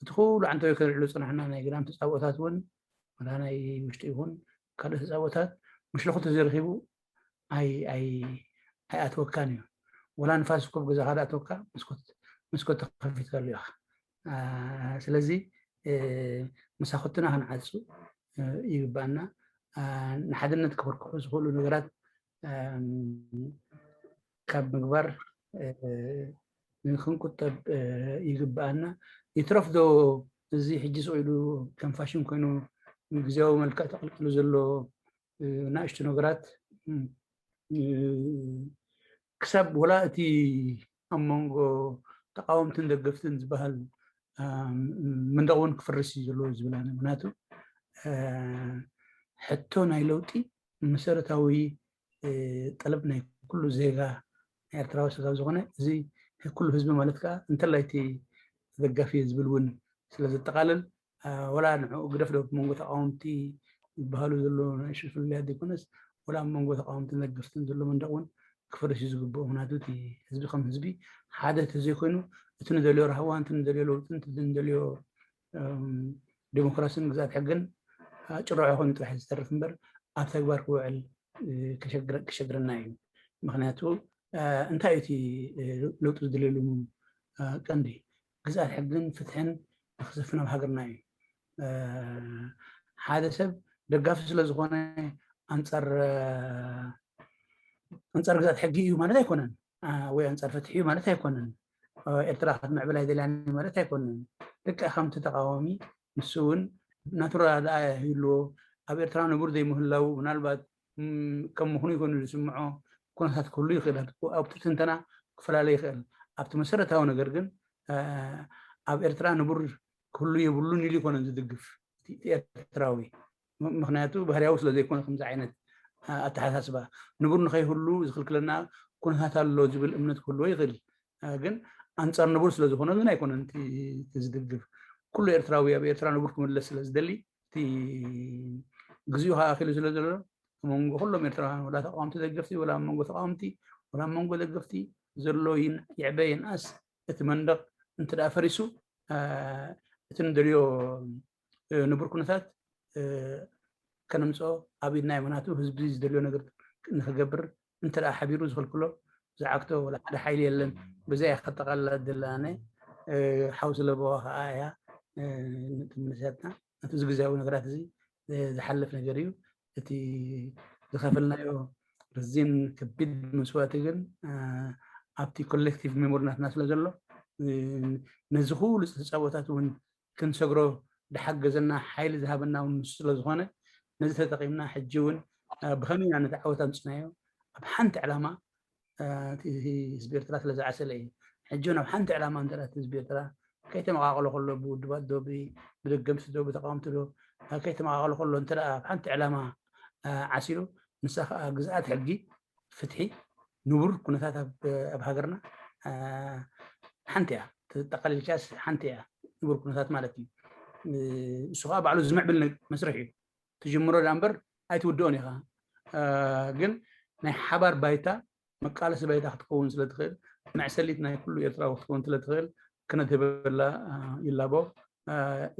እቲ ኩሉ ዓንተወይ ከልዕሉ ዝፀናሕና ናይ ግዳም ተፃብኦታት እውን ወላ ናይ ውሽጢ ይኹን ካልእ ተፃብኦታት ምሽ ለኹ ተዘርኺቡ ኣይኣትወካን እዩ። ወላ ንፋስ እኮ ኣብ ገዛኻ ዝኣትወካ መስኮት ተኸፊትካሉ ኢኻ። ስለዚ መሳኹትና ክንዓጹ ይግባኣና። ንሓድነት ክኽርክሑ ዝኽእሉ ነገራት ካብ ምግባር ክንቁጠብ ይግባኣና። ይትረፍ ዶ እዚ ሕጂ ስቕ ኢሉ ከም ፋሽን ኮይኑ ግዜያዊ መልክዕ ተቐልቂሉ ዘሎ ንኣሽቱ ነገራት ክሳብ ወላ እቲ ኣብ መንጎ ተቃወምትን ደገፍትን ዝበሃል መንደቕ እውን ክፍርስ እዩ ዘለዎ ዝብል ኣነ። ምክንያቱ ሕቶ ናይ ለውጢ መሰረታዊ ጠለብ ናይ ኩሉ ዜጋ ኤርትራዊ ስጋብ ዝኾነ፣ እዚ ኩሉ ህዝቢ ማለት ከዓ እንተላይ እቲ ደጋፊ ዝብል እውን ስለ ዘጠቓልል፣ ወላ ንዕኡ ግደፍ ዶ መንጎ ተቃወምቲ ዝበሃሉ ዘሎ ናይ ሽፍልያ ዘይኮነስ፣ ወላ ኣብ መንጎ ተቃወምትን ደገፍትን ዘሎ መንደቕ እውን ክፈርስ እዩ ዝግብኦ። ምክንያቱ እቲ ህዝቢ ከም ህዝቢ ሓደ ተዘይኮይኑ፣ እቲ ንደልዮ ራህዋ፣ እቲ ንደልዮ ለውጢ፣ እቲ ንደልዮ ዴሞክራሲን ግዛት ሕግን ጭርሖ ኮይኑ ጥራሕ ዝተርፍ እምበር ኣብ ተግባር ክውዕል ክሸግረና እዩ። ምክንያቱ እንታይ እዩ እቲ ለውጢ ዝድለየሉ ቀንዲ? ግዛት ሕግን ፍትሕን ንክሰፍን ኣብ ሃገርና እዩ። ሓደ ሰብ ደጋፊ ስለ ዝኾነ ኣንፃር ኣንፃር ግዛት ሕጊ እዩ ማለት ኣይኮነን፣ ወይ ኣንፃር ፍትሒ እዩ ማለት ኣይኮነን። ኤርትራ ክትምዕብል ኣይደልያን ማለት ኣይኮነን። ልክዕ ከምቲ ተቃዋሚ ንሱ እውን ናቱ ኣረዳድኣ ይህልዎ። ኣብ ኤርትራ ንቡር ዘይምህላው ምናልባት ከም ምኽኑ ይኮኑ ዝስምዖ ኩነታት ክህሉ ይኽእል። ኣብቲ ትንተና ክፈላለ ይኽእል። ኣብቲ መሰረታዊ ነገር ግን ኣብ ኤርትራ ንቡር ክህሉ የብሉን ኢሉ ይኮነን ዝድግፍ እቲ ኤርትራዊ። ምክንያቱ ባህርያዊ ስለ ዘይኮነ ከምዚ ዓይነት ኣተሓሳስባ፣ ንቡር ንኸይህሉ ዝኽልክለና ኩነታት ኣሎ ዝብል እምነት ክህልዎ ይኽእል። ግን ኣንፃር ንቡር ስለ ዝኾነ ግን ኣይኮነን እቲ ዝድግፍ። ኩሉ ኤርትራዊ ኣብ ኤርትራ ንቡር ክምለስ ስለ ዝደሊ፣ እቲ ግዚኡ ከዓ ኣኺሉ ስለ ዘሎ፣ ኣብ መንጎ ኩሎም ኤርትራውያን፣ ወላ ተቃወምቲ ደገፍቲ፣ ወላ ኣብ መንጎ ተቃወምቲ፣ ወላ ኣብ መንጎ ደገፍቲ ዘሎ ይዕበ ይንኣስ፣ እቲ መንደቕ እንተ ደኣ ፈሪሱ፣ እቲ ንደልዮ ንቡር ኩነታት ከነምፅኦ ኣብ ኢድና እዩ። ምክንያቱ ህዝቢ ዝደልዮ ነገር ንክገብር እንተ ደኣ ሓቢሩ ዝኽልክሎ ዝዓግቶ ወላ ሓደ ሓይሊ የለን። ብዛ እያ ከጠቓልላ ዝደሊ ኣነ። ሓው ስለበዋ ከዓ እያ ትምልሰትና። እቲ ግዝያዊ ነገራት እዚ ዝሓልፍ ነገር እዩ። እቲ ዝኸፈልናዮ ረዚን ከቢድ መስዋእቲ ግን ኣብቲ ኮሌክቲቭ ሜሞሪ ናትና ስለ ዘሎ፣ ነዚ ኩሉ ተፃቦታት እውን ክንሰግሮ ዝሓገዘና ሓይሊ ዝሃበና እውን ንሱ ስለ ዝኾነ፣ ነዚ ተጠቒምና ሕጂ እውን ብኸመይ ኢና ነቲ ዓወት ኣምፅናዮ? ኣብ ሓንቲ ዕላማ፣ እቲ ህዝቢ ኤርትራ ስለ ዝዓሰለ እዩ። ሕጂ እውን ኣብ ሓንቲ ዕላማ እንተ እቲ ህዝቢ ኤርትራ ከይተመቓቐሎ ከሎ፣ ብውድባት ዶ ብደገምቲ ዶ ብተቃወምቲ ዶ ከይተመቓቐሎ ከሎ እንተ ኣብ ሓንቲ ዕላማ ዓሲሉ፣ ንሳ ከዓ ግዝኣት ሕጊ፣ ፍትሒ፣ ንቡር ኩነታት ኣብ ሃገርና ሓንቲ እያ። ጠቃሊልካስ ሓንቲ እያ ንቡር ኩነታት ማለት እዩ። እሱ ከዓ ባዕሉ ዝምዕብል መስርሕ እዩ። ትጅምሮ ዳ እምበር ኣይትውድኦን ኢኻ። ግን ናይ ሓባር ባይታ፣ መቃለሲ ባይታ ክትከውን ስለ ትኽእል፣ መዕሰሊት ናይ ኩሉ ኤርትራዊ ክትከውን ስለ ትኽእል፣ ክነድህበላ ይላቦ።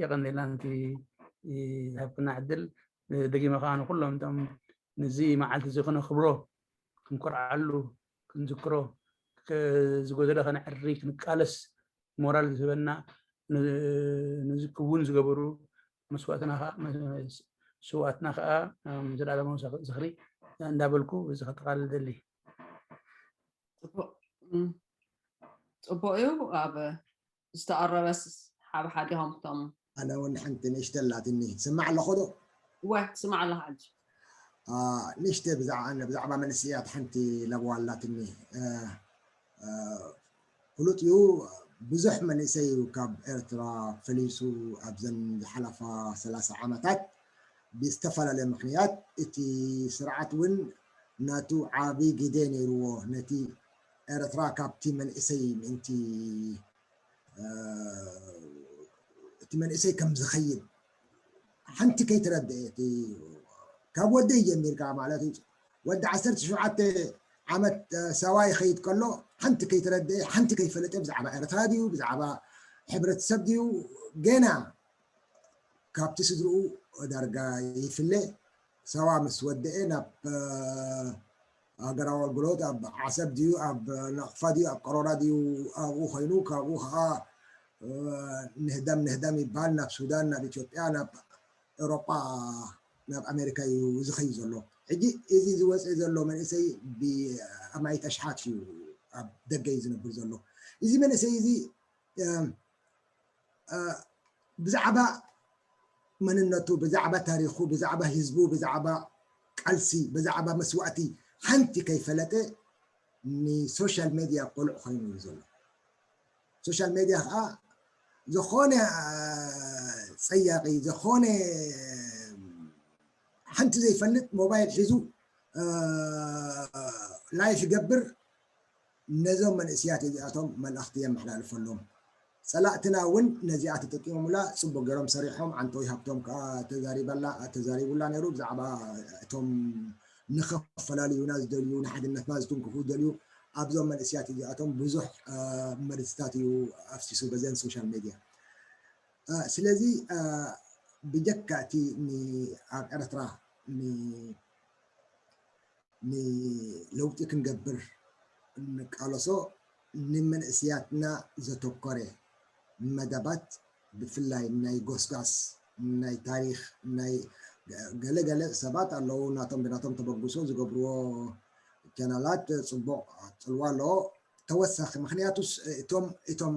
የቐንየልና ነቲ ዝሃብክና ዕድል። ደጊመ ከዓ ንኩሎም እቶም ነዚ መዓልቲ እዚ ክነኽብሮ፣ ክንኮርዓሉ፣ ክንዝክሮ፣ ዝጎደለ ከነዕሪ፣ ክንቃለስ ሞራል ዝህበና፣ ነዚ ክውን ዝገበሩ መስዋእትና ከዓ፣ ስውኣትና ከዓ ዘላለማዊ ዝኽሪ እንዳበልኩ እዚ ከጠቃልል ደሊ። ፅቡቅ እዩ። ኣብ ዝተቐረበስ ሓብሓቢኹም ክቶም ኣነ እውን ሓንቲ ንእሽተ ኣላትኒ። ትስማዕ ኣለኹ ዶ? እወ ትስማዕ ኣለኻ ሕጂ። ንእሽተ ብዛዕባ መንእሰያት ሓንቲ ለበዋ ኣላትኒ። ፍሉጥ እዩ፣ ብዙሕ መንእሰይ እዩ ካብ ኤርትራ ፈሊሱ ኣብዘን ዝሓለፋ ሰላሳ ዓመታት ብዝተፈላለየ ምኽንያት። እቲ ስርዓት እውን ናቱ ዓቢ ግደ ነይርዎ ነቲ ኤርትራ ካብቲ መንእሰይ ምእንቲ እቲ መንእሰይ ከም ዝኸይድ ሓንቲ ከይተረድአ እቲ ካብ ወደይ ጀሚርካ ማለት እዩ። ወዲ ዓሰርተ ሸውዓተ ዓመት ሰባ ይኸይድ ከሎ ሓንቲ ከይተረድአ ሓንቲ ከይፈለጠ ብዛዕባ ኤርትራ ድዩ ብዛዕባ ሕብረተሰብ ድዩ ገና ካብቲ ስድርኡ ዳርጋ ይፍለ። ሰባ ምስ ወደአ ናብ ሃገራዊ ኣገልግሎት ኣብ ዓሰብ ድዩ ኣብ ናቕፋ ድዩ ኣብ ቀሮራ ድዩ ኣብኡ ኮይኑ ካብኡ ከዓ ንህዳም ንህዳም ይበሃል፣ ናብ ሱዳን፣ ናብ ኢትዮጵያ፣ ናብ ኤውሮጳ፣ ናብ ኣሜሪካ እዩ ዝኸይድ ዘሎ። ሕጂ እዚ ዝወፀ ዘሎ መንእሰይ ብኣማኢት ኣሽሓት እዩ ኣብ ደገ እዩ ዝነብር ዘሎ። እዚ መንእሰይ እዚ ብዛዕባ መንነቱ፣ ብዛዕባ ታሪኹ፣ ብዛዕባ ህዝቡ፣ ብዛዕባ ቃልሲ፣ ብዛዕባ መስዋእቲ ሓንቲ ከይፈለጠ ንሶሻል ሜድያ ቆልዕ ኮይኑ እዩ ዘሎ። ሶሻል ሜድያ ከዓ ዝኾነ ፀያቂ፣ ዝኾነ ሓንቲ ዘይፈልጥ ሞባይል ሒዙ ላይፍ ይገብር። ነዞም መንእስያት እዚኣቶም መልእኽቲ የመሓላልፈሎም። ፀላእትና እውን ነዚኣ ተጠቂሞምላ፣ ፅቡቅ ገይሮም ሰሪሖም። ዓንተው ሃብቶም ከዓ ተዛሪባላ ተዛሪቡላ ነይሩ ብዛዕባ እቶም ንኸፈላለዩና ዝደልዩ፣ ንሓድነትና ዝትንክፉ ዝደልዩ። ኣብዞም መንእስያት እዚኣቶም ብዙሕ መርዝታት እዩ ኣፍሲሱ በዘን ሶሻል ሜድያ። ስለዚ ብጀካ እቲ ኣብ ኤርትራ ንለውጢ ክንገብር እንቃለሶ፣ ንመንእስያትና ዘተኮረ መደባት፣ ብፍላይ ናይ ጎስጋስ፣ ናይ ታሪኽ፣ ናይ ገለገለ ሰባት ኣለዉ ናቶም ብናቶም ተበግሶ ዝገብርዎ ቻናላት ጽቡቕ ጽልዋ ኣለዎ። ተወሳኺ ምኽንያቱስ እቶም እቶም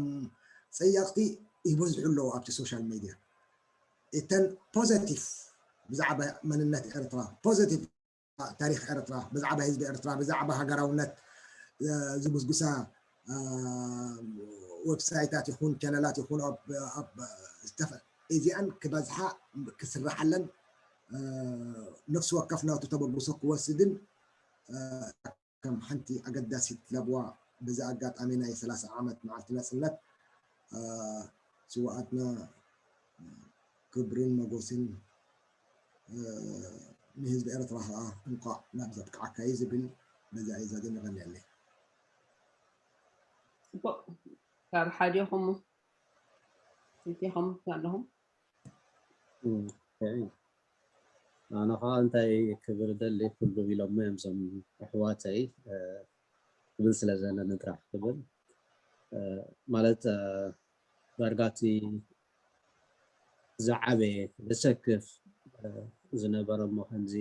ጸያቕቲ ይበዝሑ ኣለዉ ኣብቲ ሶሻል ሜድያ። እተን ፖዘቲቭ ብዛዕባ መንነት ኤርትራ፣ ፖዘቲቭ ታሪኽ ኤርትራ፣ ብዛዕባ ህዝቢ ኤርትራ፣ ብዛዕባ ሃገራውነት ዝጉስጉሳ ዌብሳይታት ይኹን ቻነላት ይኹን እዚኣን ክበዝሓ ክስራሓለን ነፍሲ ወከፍ ናቱ ተበግሶ ክወስድን ከም ሓንቲ ኣገዳሲት ለብዋ በዚ ኣጋጣሚ ናይ ሰላሳ ዓመት መዓልቲ ናጽነት ስውኣትና ክብርን መጎስን ንህዝቢ ኤርትራ ከዓ እንቋዕ ናብ ዘብቅዓካ እዩ ዝብል በዚ ኣዩ ዘደንቀኒ ኣለይ። ጽቡቅ ካብ ሓዲኹም ኢኹም ኣለኹም። ኣነ ከዓ እንታይ ክብል ደሊ ኩሉ ኢሎም እዮም ዞም ኣሕዋተይ ክብል ስለ ዘለኒ ጥራሕ ክብል ማለት ዳርጋ እቲ ዝዓበየ ዘሰክፍ ዝነበረ እሞ ከምዚ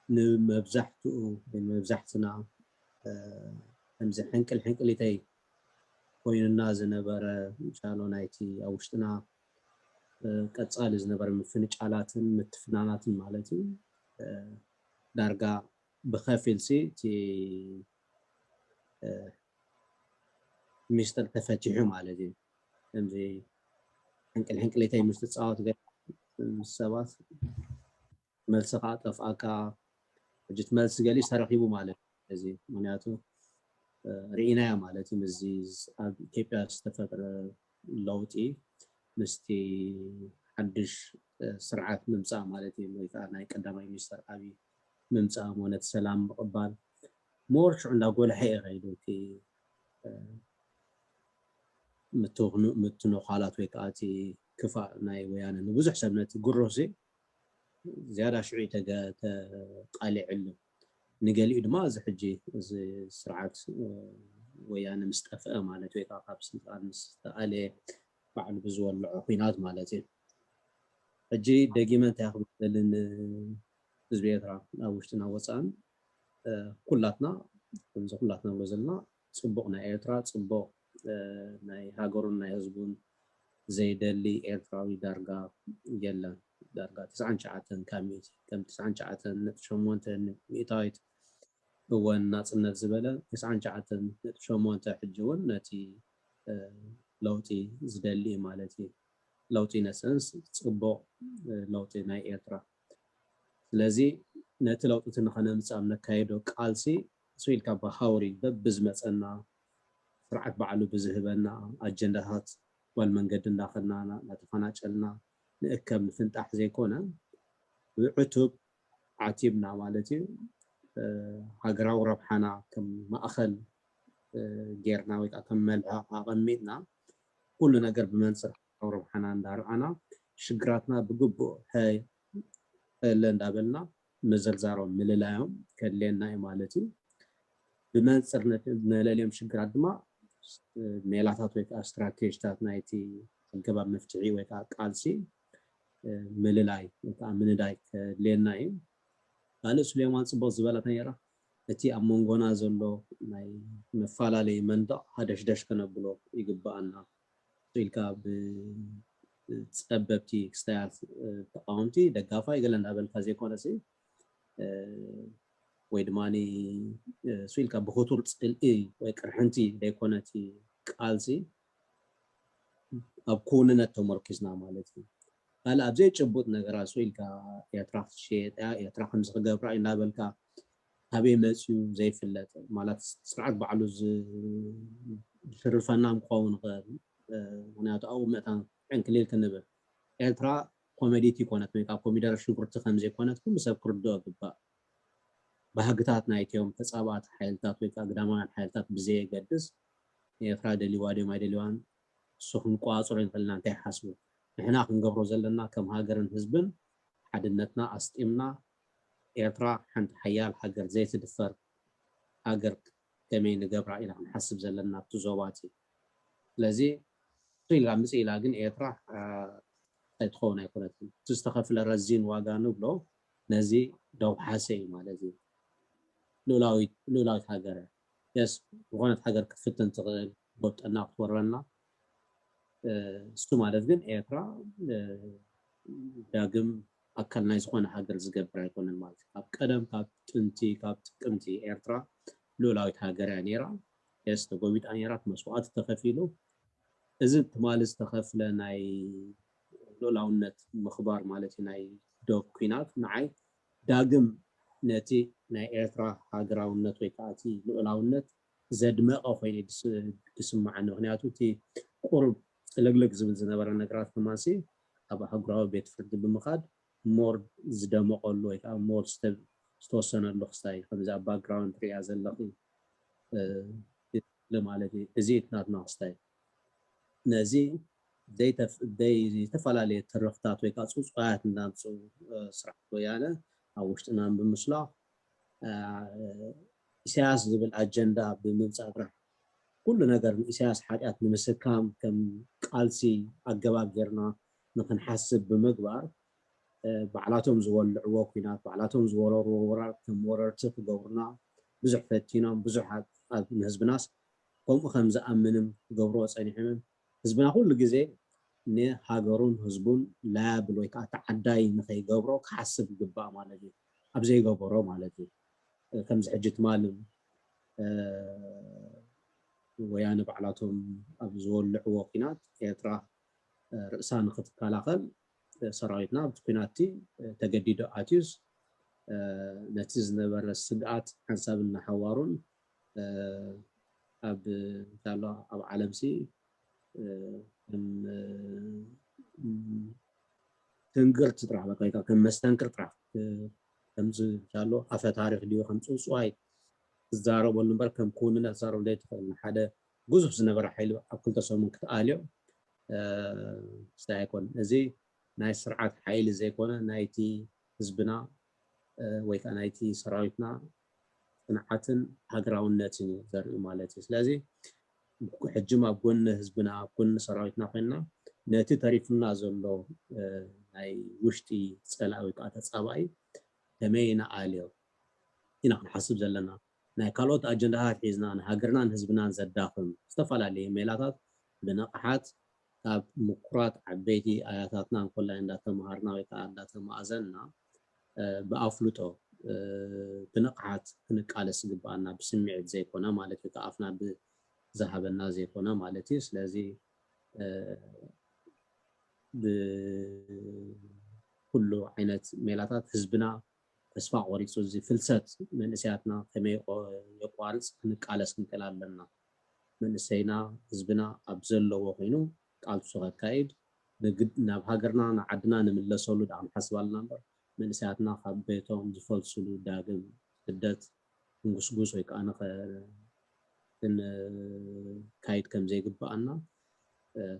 ንመብዛሕትኡ ወይ ንመብዛሕትና ከምዚ ሕንቅል ሕንቅሊተይ ኮይኑና ዝነበረ ሻሎ ናይቲ ኣብ ውሽጥና ቀጻሊ ዝነበረ ምፍንጫላትን ምትፍናናትን ማለት እዩ ዳርጋ ብኸፊል ሲ እቲ ሚስጥር ተፈቲሑ ማለት እዩ። ከምዚ ሕንቅል ሕንቅሊተይ ምስ ትፃወት ገ ምስ ሰባት መልሲ ከዓ ጠፍኣካ ሕጂ እቲ መልሲ ገሊስ ተረኪቡ ማለት እዩ። እዚ ምክንያቱ ርኢናዮ ማለት እዩ። ምስዚ ኣብ ኢትዮጵያ ዝተፈጥረ ለውጢ ምስቲ ሓድሽ ስርዓት ምምፃእ ማለት እዩ ወይ ከዓ ናይ ቀዳማይ ሚኒስተር ኣብይ ምምፃእ ሞ ነቲ ሰላም ምቕባል ሞር ሽዑ እንዳጎልሐ እዩ ከይዱ እቲ ምትንዃላት ወይ ከዓ እቲ ክፋእ ናይ ወያነ ንብዙሕ ሰብ ነቲ ግሮሲ ዝያዳ ሽዑ ተቃሊዕሉ ንገሊኡ ድማ እዚ ሕጂ እዚ ስርዓት ወያነ ምስ ጠፍአ ማለት ወይ ከዓ ካብ ስልጣን ምስ ተኣለየ ባዕሉ ብዝወልዖ ኩናት ማለት እዩ። ሕጂ ደጊመ እንታይ ክብል ደሊ ንህዝቢ ኤርትራ ኣብ ውሽጥና ወፃእን ኩላትና ከምዚ ኩላትና ንብሎ ዘለና ፅቡቕ ናይ ኤርትራ ፅቡቕ ናይ ሃገሩን ናይ ህዝቡን ዘይደሊ ኤርትራዊ ዳርጋ የለን። ዳርጋ ተስዓን ትሽዓተን ካብ ሚእቲ ከም ተስዓን ትሽዓተን ነጥቢ ሸሞንተ ሚእታዊት እወን ናፅነት ዝበለ ተስዓን ትሽዓተን ነጥቢ ሸሞንተ ሕጂ እውን ነቲ ለውጢ ዝደሊ ማለት እዩ። ለውጢ ነሰንስ ፅቡቕ ለውጢ ናይ ኤርትራ። ስለዚ ነቲ ለውጢ እቲ ንኸነምፅእ ኣብ ነካየዶ ቃልሲ ስው ኢልካ ብሃውሪ በብዝመፀና ስርዓት ባዕሉ ብዝህበና ኣጀንዳታት ጓል መንገዲ እንዳኸድና እናተፈናጨልና ንእከብ ንፍንጣሕ ዘይኮነ ብዕቱብ ዓቲብና ማለት እዩ ሃገራዊ ረብሓና ከም ማእኸል ጌርና ወይ ከዓ ከም መልሕቕ ኣቐሚጥና ኩሉ ነገር ብመንፅር ሃገራዊ ረብሓና እንዳርኣና ሽግራትና ብግቡእ ሀለ እንዳበልና ምዝርዛሮም ምልላዮም ከድልየና እዩ ማለት እዩ። ብመንፅር ነለልዮም ሽግራት ድማ ሜላታት ወይ ከዓ ስትራቴጂታት ናይቲ ኣገባብ መፍትሒ ወይ ከዓ ቃልሲ ምልላይ ወይ ከዓ ምንዳይ ከድልየና እዩ። ካልእ ሱሌማን ፅቡቅ ዝበለታ ነይራ፣ እቲ ኣብ መንጎና ዘሎ ናይ መፈላለይ መንደቕ ሃደሽደሽ ከነብሎ ይግባኣና ኢልካ፣ ብፀበብቲ ክስታያት ተቃወምቲ ደጋፋይ ገለ እንዳበልካ ዘይኮነሲ፣ ወይ ድማ ሱ ኢልካ ብክቱር ፅልኢ ወይ ቅርሕንቲ ዘይኮነቲ ቃልሲ ኣብ ክውንነት ተመርኪዝና ማለት እዩ። ካልእ ኣብ ዘይጭቡጥ ነገራት ሱ ኢልካ ኤርትራ ክትሸየጥ እያ፣ ኤርትራ ከምዚ ክገብራ እዩ እናበልካ ካበይ መፅዩ ዘይፍለጥ ማለት ስርዓት ባዕሉ ዝሽርፈና ክኸውን ይኽእል። ምክንያቱ ኣብኡ መእታን ዕንክሊል ክንብል ኤርትራ ኮመዲቲ ኮነት ወይ ከዓ ኮሚደረ ሽጉርቲ ከምዘይኮነት ኩሉ ሰብ ክርድኦ ግባእ። ባህግታት ናይትዮም ተፃባእቲ ሓይልታት ወይ ከዓ ግዳማውያን ሓይልታት ብዘየገድስ ኤርትራ ደልዋ ድዮም ኣይደልዋን እሱ ክንቆፃፀሮ ይኽእልና እንታይ ሓስቡ ንሕና ክንገብሮ ዘለና ከም ሃገርን ህዝብን ሓድነትና ኣስጢምና ኤርትራ ሓንቲ ሓያል ሃገር ዘይትድፈር ሃገር ከመይ ንገብራ ኢና ክንሓስብ ዘለና ኣብቲ ዞባ እቲ ስለዚ ኢላ ምፅ ኢላ ግን ኤርትራ ኣይትኸውን ኣይኮነትን እቲ ዝተኸፍለ ረዚን ዋጋ ንብሎ ነዚ ደውሓሰ እዩ ማለት እዩ ልኡላዊት ሃገር የስ ዝኾነት ሃገር ክትፍትን ትኽእል ጎብጠና ክትወረና እሱ ማለት ግን ኤርትራ ዳግም ኣካል ናይ ዝኾነ ሃገር ዝገብር ኣይኮነን ማለት እዩ ካብ ቀደም ካብ ጥንቲ ካብ ጥቅምቲ ኤርትራ ልኡላዊት ሃገር እያ ነይራ የስ ተጎቢጣ ነይራ መስዋዕቲ ተኸፊሉ እዚ ትማሊ ዝተኸፍለ ናይ ልኡላውነት ምኽባር ማለት እዩ ናይ ዶብ ኩናት ንዓይ ዳግም ነቲ ናይ ኤርትራ ሃገራውነት ወይ ከዓ እቲ ልኡላውነት ዘድመቐ ኮይኑ ዝስማዓኒ ምክንያቱ እቲ ቁሩብ ፅልግልግ ዝብል ዝነበረ ነገራት ከማሲ ኣብ ኣህጉራዊ ቤት ፍርዲ ብምኻድ ሞር ዝደመቐሉ ወይ ከዓ ሞር ዝተወሰነሉ ክስታይ ከምዚ ኣብ ባክግራውንድ ሪኣ ዘለኺ ማለት እዩ እዚ ናትና ክስታይ ነዚ ዘይተፈላለየ ትርኽታት ወይ ከዓ ፅፁያት እናምፅኡ ስርዓት ወያነ ኣብ ውሽጥና ብምስላ ኢሳያስ ዝብል ኣጀንዳ ብምምፃእ ጥራሕ ኩሉ ነገር ንኢሳያስ ሓጢኣት ንምስካም ከም ቃልሲ ኣገባብ ጌርና ንክንሓስብ ብምግባር ባዕላቶም ዝወልዕዎ ኩናት ባዕላቶም ዝወረርዎ ወራር ከም ወረርቲ ክገብሩና ብዙሕ ፈቲኖም ብዙሕ ኣብ ንህዝብናስ ከምኡ ከም ዝኣምንም ክገብርዎ ፀኒሖምን ህዝብና ኩሉ ግዜ ንሃገሩን ህዝቡን ላያብል ወይ ከዓ ተዓዳይ ንኸይገብሮ ክሓስብ ይግባእ ማለት እዩ ኣብ ዘይገበሮ ማለት እዩ ከምዚ ሕጂ ትማል ወያነ ባዕላቶም ኣብ ዝወልዕዎ ኩናት ኤርትራ ርእሳ ንክትከላኸል ሰራዊትና ኣብቲ ኩናት ተገዲዱ ኣትዩስ ነቲ ዝነበረ ስግኣት ሓንሳብ እናሓዋሩን ኣብ እንታሎ ኣብ ዓለምሲ ትንግርት ጥራሕ በቃ ከም መስተንክር ጥራሕ ከምዚ እንታሎ ኣፈ ታሪክ ድዩ ከም ፅውፅዋይ ትዛረበሉ እምበር ከም ክውንነት ትዛረበሉ ዘይትኽእል ሓደ ግዙፍ ዝነበረ ሓይሊ ኣብ ክልተ ሰሙን ክትኣልዮ ስታይ ኣይኮን እዚ ናይ ስርዓት ሓይሊ ዘይኮነ ናይቲ ህዝብና ወይ ከዓ ናይቲ ሰራዊትና ፅንዓትን ሃገራውነትን እዩ ዘርኢ ማለት እዩ ስለዚ ሕጅም ኣብ ጎኒ ህዝብና ኣብ ጎኒ ሰራዊትና ኮይና ነቲ ተሪፉና ዘሎ ናይ ውሽጢ ፀላእ ወይ ከዓ ተፃባኢ ከመይ ንኣልዮ ኢና ክንሓስብ ዘለና ናይ ካልኦት ኣጀንዳታት ሒዝና ንሃገርናን ህዝብናን ዘዳኽም ዝተፈላለዩ ሜላታት ብንቕሓት ካብ ምኩራት ዓበይቲ ኣያታትና እንኮላይ እንዳተምሃርና ወይ ከዓ እንዳተማእዘንና ብኣፍልጦ ብንቕሓት ክንቃለስ ዝግበኣና ብስምዒት ዘይኮነ ማለት እዩ ኣፍና ዝሃበና ዘይኮነ ማለት እዩ ስለዚ ብኩሉ ዓይነት ሜላታት ህዝብና ተስፋ ቆሪፁ እዚ ፍልሰት መንእሰያትና ከመይ የቋርፅ ክንቃለስ ክንክእል ኣለና መንእሰይና ህዝብና ኣብ ዘለዎ ኮይኑ ቃልሱ ከካይድ ናብ ሃገርና ንዓድና ንምለሰሉ ዳ ክንሓስብ ኣለና እምበር መንእሰያትና ካብ ቤቶም ዝፈልስሉ ዳግም ስደት ክንጉስጉስ ወይ ከዓ ክንካይድ ከም ዘይግበኣና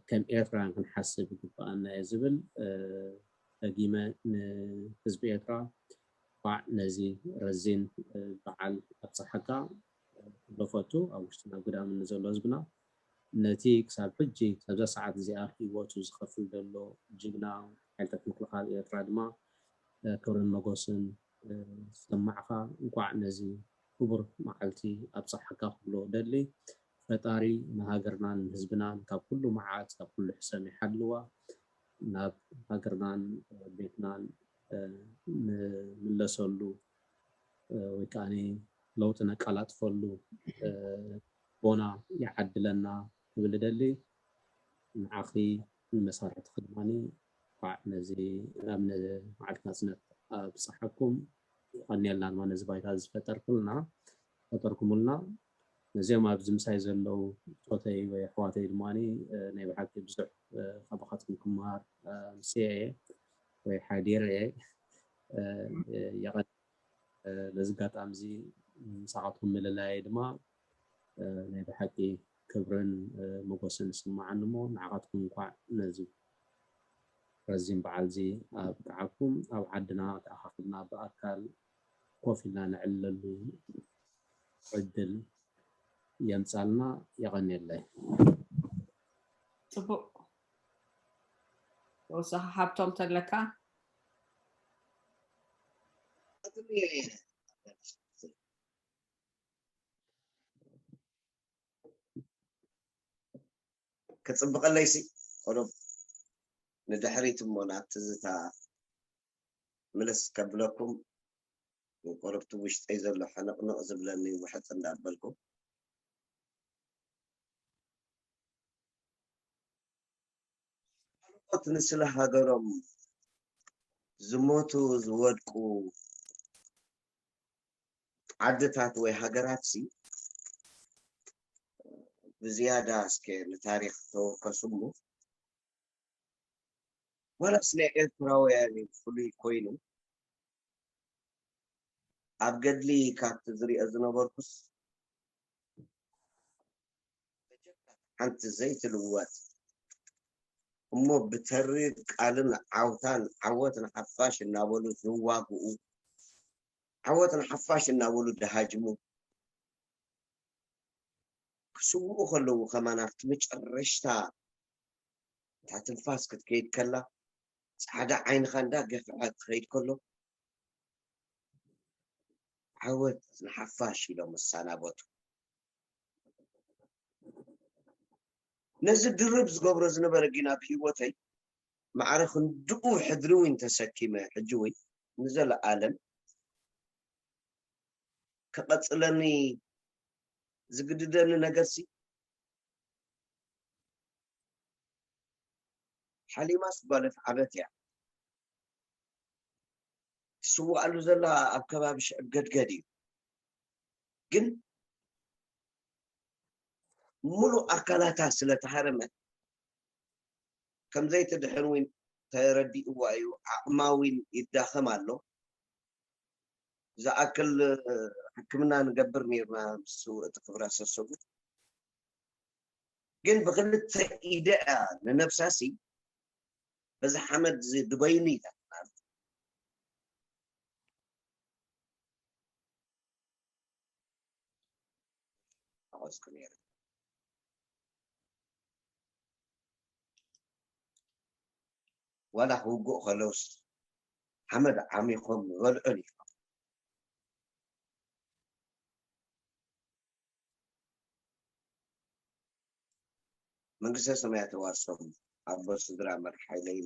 ከም ኤርትራውያን ክንሓስብ ይግበኣና እየ ዝብል ደጊመ ንህዝቢ ኤርትራ ባዕ ነዚ ረዚን በዓል ኣብፀሓካ ክብሎ ፈቱ ኣብ ውሽጥና ግዳምን ንዘሎ ህዝብና ነቲ ክሳብ ሕጂ ካብዛ ሰዓት እዚኣ ህይወቱ ዝኸፍል ዘሎ ጅግና ሓይልታት ምክልኻል ኤርትራ ድማ ክብርን መጎስን ዝሰማዕኻ። እንኳዕ ነዚ ክቡር መዓልቲ ኣብፀሓካ ክብሎ ደሊ። ፈጣሪ ንሃገርናን ንህዝብናን ካብ ኩሉ መዓት ካብ ኩሉ ሕሰም ይሓልዋ። ናብ ሃገርናን ቤትናን ንምለሰሉ ወይ ከዓ ለውጢ ነቃላጥፈሉ ቦና ይዓድለና ክብል እደሊ። ንዓኺ ንመሳርሕትኺ ድማ እንኳዕ ነዚ ናብ መዓልቲ ናፅነት ኣብፀሓኩም። የቐንየልና ድማ ነዚ ባይታ ዝፈጠርኩልና ፈጠርኩምልና። ነዚኦም ኣብዚ ምሳይ ዘለዉ ፆተይ ወይ ኣሕዋተይ ድማ ናይ ብሓቂ ብዙሕ ካባኻትኩም ክመሃር ምስየ ወይ ሓዲረ እየ። የቐ ነዚ ኣጋጣሚ እዚ ምሳኻትኩም ምልላየ ድማ ናይ ብሓቂ ክብርን መጎስን ይስምዓኒ እሞ ንዓኻትኩም እንኳዕ ነዚ ረዚን በዓል እዚ ኣብቅዓኩም። ኣብ ዓድና ተኣኻኺብና ብኣካል ኮፍ ኢልና ነዕልለሉ ዕድል የምጻልና። የቐንየለይ። ፅቡቅ ተወሳኺ ሓብቶም ተለካ ክፅብቐለይሲ ቁሩብ ንድሕሪት እሞ ናብ ትዝታ ምልስ ከብለኩም ቁሩብ እቲ ውሽጠይ ዘሎ ሕንቕንቕ ዝብለኒ ውሕጥ እንዳበልኩ ካልኦት ንስለ ሃገሮም ዝሞቱ ዝወድቁ ዓድታት ወይ ሃገራት ሲ ብዝያዳ እስከ ንታሪኽ ተወከሱ እሞ ዋላስ ናይ ኤርትራውያን እዩ ፍሉይ ኮይኑ ኣብ ገድሊ ካብቲ ዝሪኦ ዝነበርኩስ ሓንቲ ዘይትልወጥ እሞ ብተሪር ቃልን ዓውታን ዓወት ንሓፋሽ እናበሉ ዝዋግኡ ዓወት ንሓፋሽ እናበሉ ድሃጅሙ ክስውኡ ከለዉ ከማን ኣብቲ መጨረሽታ እታ ትንፋስ ክትከይድ ከላ ፃዕዳ ዓይንኻ እንዳገፍዐ ክኸይድ ከሎ ዓወት ንሓፋሽ ኢሎም መሳናበቱ ነዚ ድርብ ዝገብሮ ዝነበረ ግን ኣብ ህይወተይ ማዕረ ክንድኡ ሕድሪ እውን ተሰኪመ ሕጂ እውን ንዘለኣለም ክቐፅለኒ ዝግድደኒ ነገርሲ ሓሊማስ ጓለፍ ዓበት እያ ትስዋኣሉ ዘላ ኣብ ከባቢ ሽዕብ ገድገድ እዩ ግን ሙሉእ ኣካላታ ስለተሃረመ ከምዘይትድሕን እውን ተረዲእዋ እዩ ዓቕማ እውን ይዳኸም ኣሎ ዝኣክል ሕክምና ንገብር ነርና ምስ እቲ ክብራ ሰሰቡ ግን ብክልተ ኢደ እያ ንነብሳሲ በዚ ሓመድ ድበይኑ ኢላ ተቆዝኩ ነይሩ ዋላ ክውግእ ከለውስ ሓመድ ዓሚኾም ይበልዑ ነይሮም መንግስተ ሰማያት ተዋርሶም ኣቦ ስድራ መርሓይለይ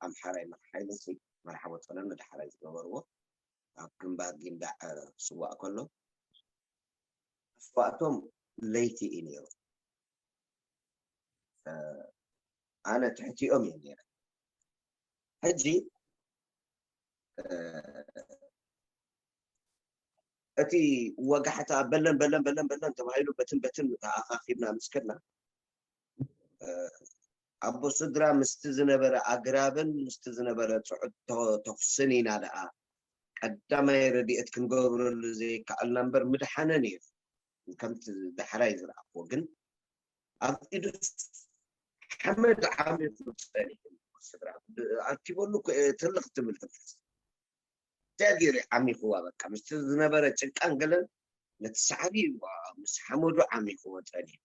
ኣምሓራይ መርሓይለይ መርሓቦ ጠለመ ዳሕራይ ዝገበርዎ ኣብ ግንባር ጊንዳዕ ስዋእ ከሎ መስዋእቶም ለይቲ እዩ ነይሩ ኣነ ትሕቲኦም እየ ነይረ ሕጂ እቲ ወጋሕታ በለን በለን በለን በለን ተባሂሉ በትን በትን ተኣኻኺብና ምስ ከድና ኣቦ ስድራ ምስቲ ዝነበረ ኣግራብን ምስቲ ዝነበረ ፅዑድ ተኩስን ኢና ደኣ ቀዳማይ ረድኤት ክንገብረሉ ዘይከኣልና እምበር ምድሓነ ነይሩ ከምቲ ዳሕራይ ዝረኣኽዎ ግን ኣብ ኢዱ ሓመድ ዓሚቑ ፀኒሑ ስድራ ኣኪበሉ ትልኽ ትብል ትንፋስ እንታይ ገይሩ ዓሚኽዋ በቃ ምስቲ ዝነበረ ጭቃን ገለን ነቲ ሳዕሪ ምስ ሓመዱ ዓሚኽዎ ፀኒሑ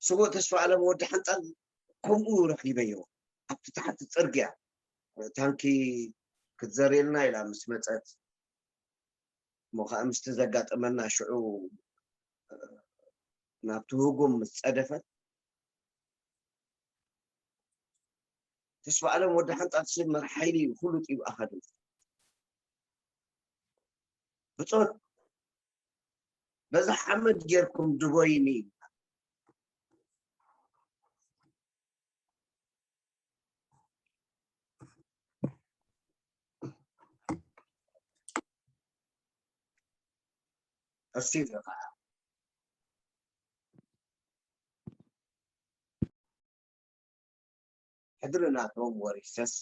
ስዉእ ተስፋ ኣለም ወዲ ሓንጣል ከምኡ ረኺበዮ ኣብቲ ታሕቲ ጽርግያ ታንኪ ክትዘርየልና ኢላ ምስ መጸት እሞ ከዓ ምስቲ ዘጋጠመና ሽዑ ናብቲ ህጉም ምስ ጸደፈት ተስፋ ኣለም ወዲ ሓንጣል ስብ መርሓይሊ ኩሉ ጢብኣ ከድም ብጾት በዛ ሓመድ ጌርኩም ድቦይኒ እሱ ከዓ ሕድሪ ናቶም ወሪሰስ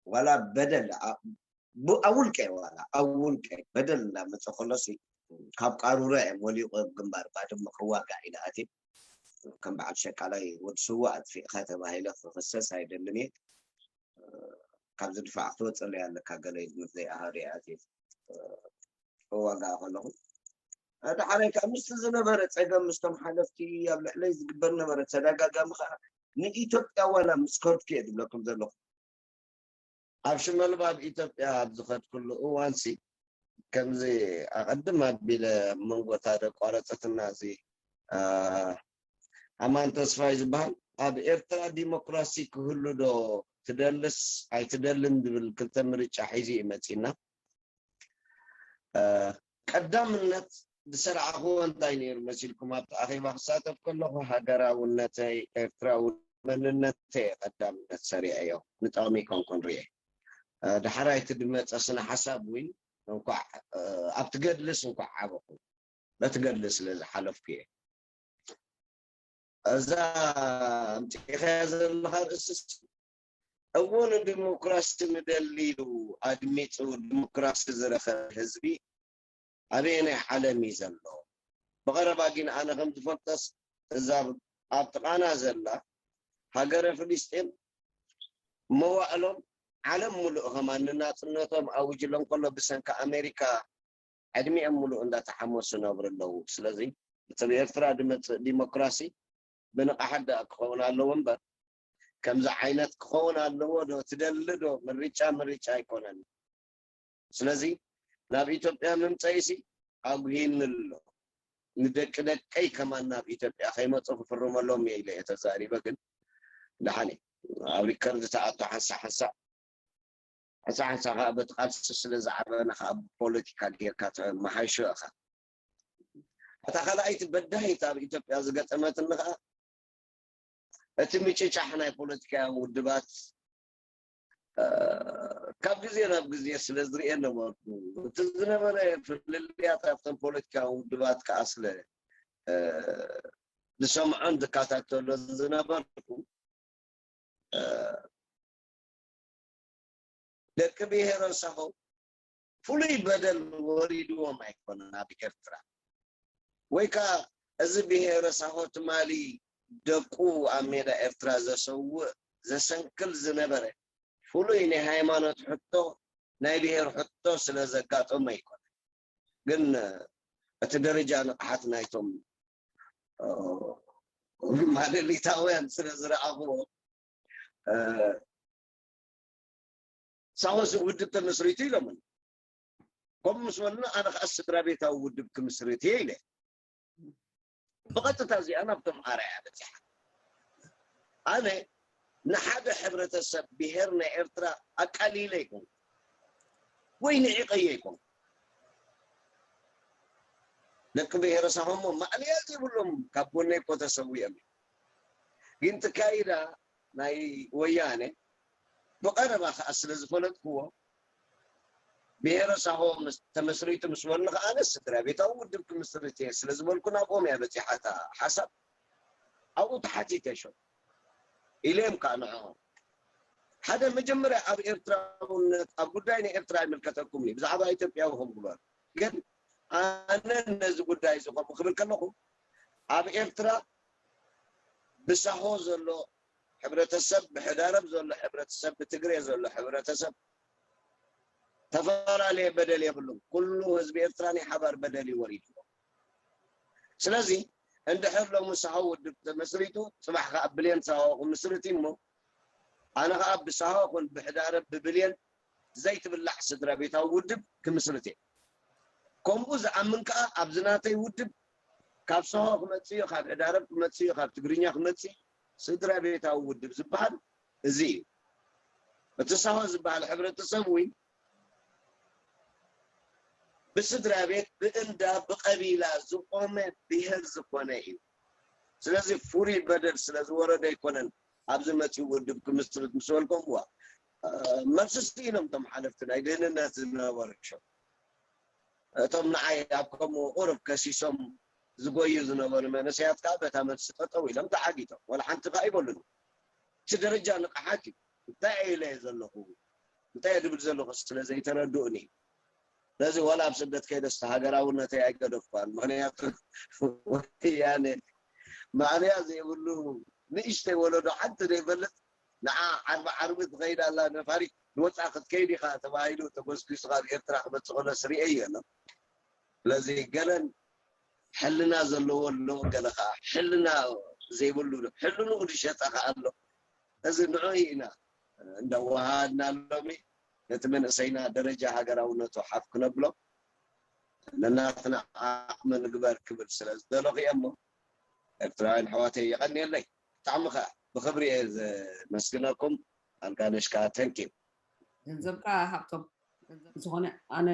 ዋላ በደል ብ- ኣብ ውልቀ ዋላ ኣብ ውልቀ በደል እንዳመፀ ከሎሲ ካብ ቃሩራ እዮም ወሊቑ ኣብ ግንባር ባድመ ክዋጋእ ኢለ ኣትየ ከም በዓል ሸቃላይ ወዲ ስዋ ኣጥፊእኻ ተባሂለ ክኽሰስ ኣይደልን እየ ካብዚ ድፋዕ ክትወፅለይ ኣለካ ገለ ምስ ዘይኣሃሪ ኣትየ ክዋጋእ ከለኹ ዳሕራይ ከዓ ምስቲ ዝነበረ ፀገም ምስቶም ሓለፍቲ ኣብ ልዕለይ ዝግበር ነበረ ተደጋጋሚ ከዓ ንኢትዮጵያ ዋላ ምስ ከድኩ እየ ዝብለኩም ዘለኹ ኣብ ሽመልባ ኣብ ኢትዮጵያ ኣብ ዝኸድኩሉ እዋንሲ ከምዚ ኣቐድም ኣቢለ ኣብ መንጎ እታ ደቋረፀትና እዚ ኣማን ተስፋይ ዝበሃል ኣብ ኤርትራ ዲሞክራሲ ክህሉ ዶ ትደልስ ኣይትደልን ዝብል ክልተ ምርጫ ሒዙ እዩ መፂና ቀዳምነት ዝሰራዕኽዎ እንታይ ነይሩ መሲልኩም ኣብቲ ኣኼባ ክሳተፍ ከለኹ ሃገራውነተይ ኤርትራዊ መንነተይ ቀዳምነት ሰሪዐዮ ንጠቕሚ ይኮንኩን ርኤ ዳሕራይ እቲ ድመፀ ስነ ሓሳብ እውን እንኳዕ ኣብቲ ገድልስ እንኳዕ ዓበኹ በቲ ገድሊ ስለ ዝሓለፍኩ እየ እዛ ኣምፂእኻያ ዘለኻ ርእስስ እዎ ንዲሞክራሲ ንደሊ ኢሉ ኣድሚፁ ዲሞክራሲ ዝረኸበ ህዝቢ ኣበየናይ ዓለም እዩ ዘሎ ብቐረባ ግን ኣነ ከም ዝፈልጦስ እዛ ኣብ ጥቓና ዘላ ሃገረ ፍልስጤም መዋእሎም ዓለም ሙሉእ ከማን ንናፅነቶም ኣውጅሎም ከሎ ብሰንኪ ኣሜሪካ ዕድሚኦም ሙሉእ እንዳተሓመሱ ነብሩ ኣለዉ ስለዚ እቲ ብኤርትራ ድመፅእ ዲሞክራሲ ብንቕሓት ደኣ ክኸውን ኣለዎ እምበር ከምዚ ዓይነት ክኸውን ኣለዎ ዶ ትደሊ ዶ ምርጫ ምርጫ ኣይኮነን ስለዚ ናብ ኢትዮጵያ ምምፀኢሲ ኣጉሂኒ ኣሎ ንደቂ ደቀይ ከማን ናብ ኢትዮጵያ ከይመፁ ክፍርመሎም እየ ኢለ እየ ተዛሪበ ግን ደሓን ኣብ ሪከርድ ተኣቶ ሓንሳ ሓንሳ ሓንሳ ሓንሳ ከዓ በቲ ቃልሲ ስለ ዝዓበና ከዓ ብፖለቲካ ጌርካ ተመሓይሾ ኢኻ እታ ካልኣይቲ በዳሂት ኣብ ኢትዮጵያ ዝገጠመትኒ ከዓ እቲ ምጭጫሕ ናይ ፖለቲካውያን ውድባት ካብ ግዜ ናብ ግዜ ስለ ዝርኤ ነበርኩ እቲ ዝነበረ ፍልልያት ኣብቶም ፖለቲካውያን ውድባት ከዓ ስለ ዝሰምዖን ዝከታተሎ ዝነበርኩ ደቂ ብሄረ ሳሆ ፍሉይ በደል ወሪድዎም ኣይኮነን ኣብ ኤርትራ ወይ ከዓ እዚ ብሄረ ሳሆ ትማሊ ደቁ ኣብ ሜዳ ኤርትራ ዘሰውእ ዘሰንክል ዝነበረ ፍሉይ ናይ ሃይማኖት ሕቶ ናይ ብሄር ሕቶ ስለ ዘጋጠመ ኣይኮነን ግን እቲ ደረጃ ንቕሓት ናይቶም ማለሊታውያን ስለ ዝረኣኽዎ ሳሆስ ውድብ ተመስሪቱ ኢሎምን ከምኡ ምስ በሉና ኣነ ከዓ ስድራ ቤታዊ ውድብ ክምስርት እየ ኢለ ብቐጥታ እዚኣ ናብቶም ኣርኣያ በፂሓ ኣነ ንሓደ ሕብረተሰብ ብሄር ናይ ኤርትራ ኣቃሊለ ይኮን ወይ ንዒቐዮ ይኮን ደቂ ብሄረሰቦሞ ማእለያ ዘይብሎም ካብ ጎነይ እኮ ተሰዊኦም እዮም ግን ትካይዳ ናይ ወያነ ብቐረባ ከዓ ስለ ዝፈለጥክዎ ብሄረሰቦ ተመስሪቱ ምስ በሉኒ ከዓ ኣነ ስድራ ቤታዊ ውድብ ክምስርት እየ ስለ ዝበልኩ ናብኦም እያ በፂሓ እታ ሓሳብ ኣብኡ ተሓቲተ ሾ ኢለ እዮም ከዓ ንዕኦም ሓደ መጀመርያ ኣብ ኤርትራውነት ኣብ ጉዳይ ናይ ኤርትራ ኣይምልከተኩም እዩ ብዛዕባ ኢትዮጵያዊ ከም ግበር ግን ኣነ ነዚ ጉዳይ እዚ ከምኡ ክብል ከለኹ ኣብ ኤርትራ ብሳሆ ዘሎ ሕብረተሰብ ብሕዳረብ ዘሎ ሕብረተሰብ ብትግሬ ዘሎ ሕብረተሰብ ተፈላለየ በደል የብሉን ኩሉ ህዝቢ ኤርትራ ናይ ሓባር በደል እዩ ወሪድዎ ስለዚ እንድሕር ሎሚ ሳሆ ውድብ ተመስሪቱ፣ ጽባሕ ከኣ ብሌን ሳሆ ክምስርት እዩ እሞ፣ ኣነ ከኣ ብሳሆ ኹን ብሕዳረ ብብሌን ዘይትብላዕ ስድራ ቤታዊ ውድብ ክምስርት እየ። ከምኡ ዝኣምን ከኣ ኣብዚ ናተይ ውድብ ካብ ሳሆ ክመጽእ እዩ፣ ካብ ሕዳረብ ክመጽእ እዩ፣ ካብ ትግርኛ ክመጽእ እዩ። ስድራ ቤታዊ ውድብ ዝበሃል እዚ እዩ። እቲ ሳሆ ዝበሃል ሕብረተሰብ እውን ብስድራ ቤት፣ ብእንዳ፣ ብቐቢላ ዝቖመ፣ ብሄር ዝኾነ እዩ። ስለዚ ፍሩይ በደል ስለ ዝወረዶ ኣይኮነን ኣብዚ መጺኡ ውድብ ክምስርት ምስ በልኩምዋ፣ እ፣ መልሲ ስኢኖም እቶም ሓለፍቲ ናይ ድህንነት ዝነበሩ። እቶም ንዓይ ኣብ ከምኡ ቁሩብ ከሲሶም ዝጎዩ ዝነበሩ መንእሰያት ከኣ በታ መልሲ ጠጠው ኢሎም ተዓጊቶም። ዋላ ሓንቲ ከኣ ኣይበሉን። እቲ ደረጃ ንቕሓት እዩ። እንታይ እየ ኢለ እየ ዘለኹ? እንታይ እየ ድብል ዘለኹ ስለ ዘይተረድኡኒ። ስለዚ ዋላ ኣብ ስደት ከይደስ ሃገራውነተይ ኣይገደፍኳን። ምኽንያቱ ወያነ ማእለያ ዘይብሉ ንእሽተይ ወለዶ ሓንቲ ዘይፈልጥ ንዓ ዓርቢ ዓርቢ ትኸይድ ኣላ ነፋሪት ንወጻኢ ክትከይድ ኢኻ ተባሂሉ ተጎስጒሱ ካብ ኤርትራ ክመጽእ ከሎ ስርኤ እዩ ኣሎ። ስለዚ ገለን ሕልና ዘለዎ ኣሎ፣ ገለ ከኣ ሕልና ዘይብሉ፣ ሕልንኡ ዝሸጠ ከኣ ኣሎ። እዚ ንዑ ኢና እንዳወሃሃድና ሎሚ ነቲ መንእሰይና ደረጃ ሃገራውነቱ ሓፍ ክነብሎ ነናትና ዓቕሚ ንግበር ክብል ስለ ዝደለኹ እየ እሞ፣ ኤርትራውያን ኣሕዋተይ የቐንየለይ። ብጣዕሚ ከኣ ብኽብሪ እየ ዘመስግነኩም። ኣልጋነሽ ከኣ፣ ተንኪ። ገንዘብካ ሃብቶም ዝኾነ ኣነ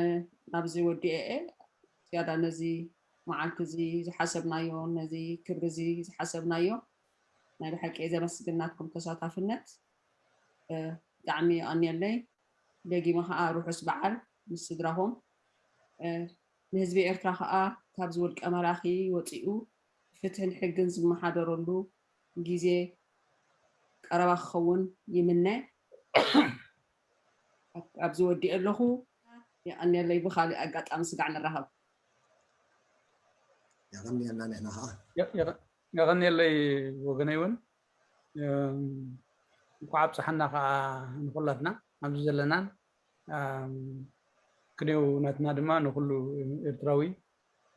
ናብዚ ወዲኤ እየ። ዝያዳ ነዚ መዓልቲ እዚ ዝሓሰብናዮ፣ ነዚ ክብሪ እዚ ዝሓሰብናዮ ናይ ብሓቂ እየ ዘመስግን ናትኩም ተሳታፍነት። እ፣ ብጣዕሚ የቐንየለይ። ደጊመ ኸዓ ርሑስ በዓል ምስ ስድራኹም። እ፣ ንህዝቢ ኤርትራ ኸዓ ካብዚ ውልቀ መላኺ ወጺኡ ፍትሕን ሕግን ዝመሓደረሉ ግዜ ቀረባ ክኸውን ይምነ። ኣብ-፣ ኣብዚ ወዲኤ ኣለኹ። የቐንየለይ። ብኻልእ ኣጋጣሚ ስጋዕ ንራኸብ። የቐንየልና ንሕና ኸዓ። የ-፣ የቐ-፣ የቐንየለይ ወገነይ እውን። እም፣ እንኳዕ ኣብፀሓና ኸዓ ንኹላትና ኣብዚ ዘለናን፣ እም፣ ክንየው ናትና ድማ ንኹሉ ኤርትራዊ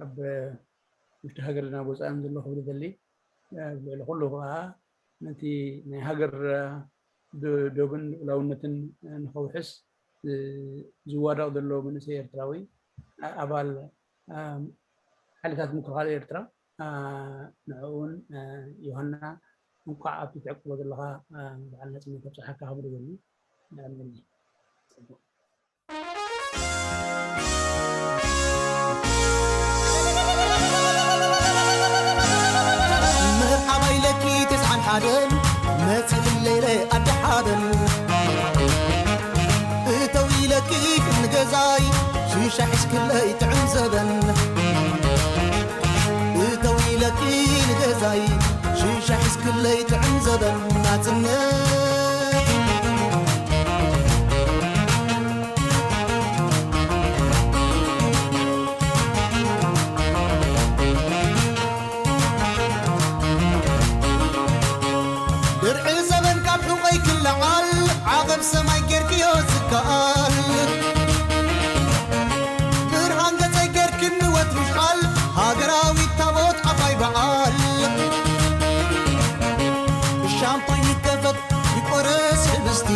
ኣብ ውሽጢ ሃገር ድና ወፃእን ዘሎ ክብል ይደሊ። ኣብ ልዕሊ ኩሉ ከዓ ነቲ ናይ ሃገር ዶ-፣ ዶብን ልኡላውነትን ንኸውሕስ ዝ-፣ ዝዋደቕ ዘሎ መንእሰይ ኤርትራዊ፣ ኣ-፣ ኣባል፣ ኣም፣ ሓይልታት ምክልኻል ኤርትራ፣ ኣ፣ ንዕኡን፣ ኣ፣ ዮሃና እንኳዕ ኣብቲ ትዕቅቦ ዘለኻ፣ ኣ፣ በዓል ናጽነት ኣብጽሓካ ክብል ይደሊ። ንዕመኒ። መርሓባ ኢለኪ ተስዓን ሓደን መፂእለይ ኢለ ኣዲ ሓበን እተው ኢለኪ ክንገዛይ ሽሻ ሒዝክለይ ጥዕም ዘበን እተው ኢለኪ ንገዛይ ሽሻ ሒዝክለይ ጥዕም ዘበን ናፅነት ድርዒ ዘበን ካብ ሑቐይ ክለዓል ዓቐብ ሰማይ ጌርክዮ ዝከኣል ብርሃን ገፀይ ጌርክኒ ወትሩ ቃል ሃገራዊት ታቦት ዓባይ በዓል ብሻምፓኝ ይከፈት ይቆረስ ሕብስቲ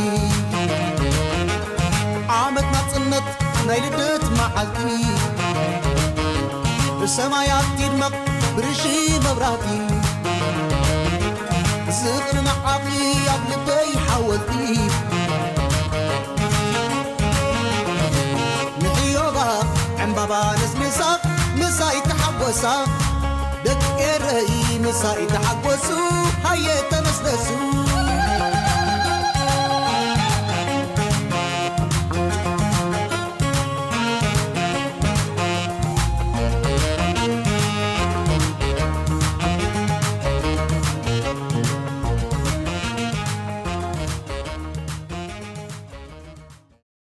ዓመት ናፅነት ናይ ልደት መዓልቲ ብሰማያት ይድመቕ ብርሺ መብራህቲ ዝኽሪ ንዓኺ ኣብ ልበይ ሓወልቲ ንሕዮባ ዕምባባ ነስንሳ ምሳይ ተሓጎሳ ደቂ ኤረይ ምሳይ ተሓጎሱ ሃየ ተነስነሱ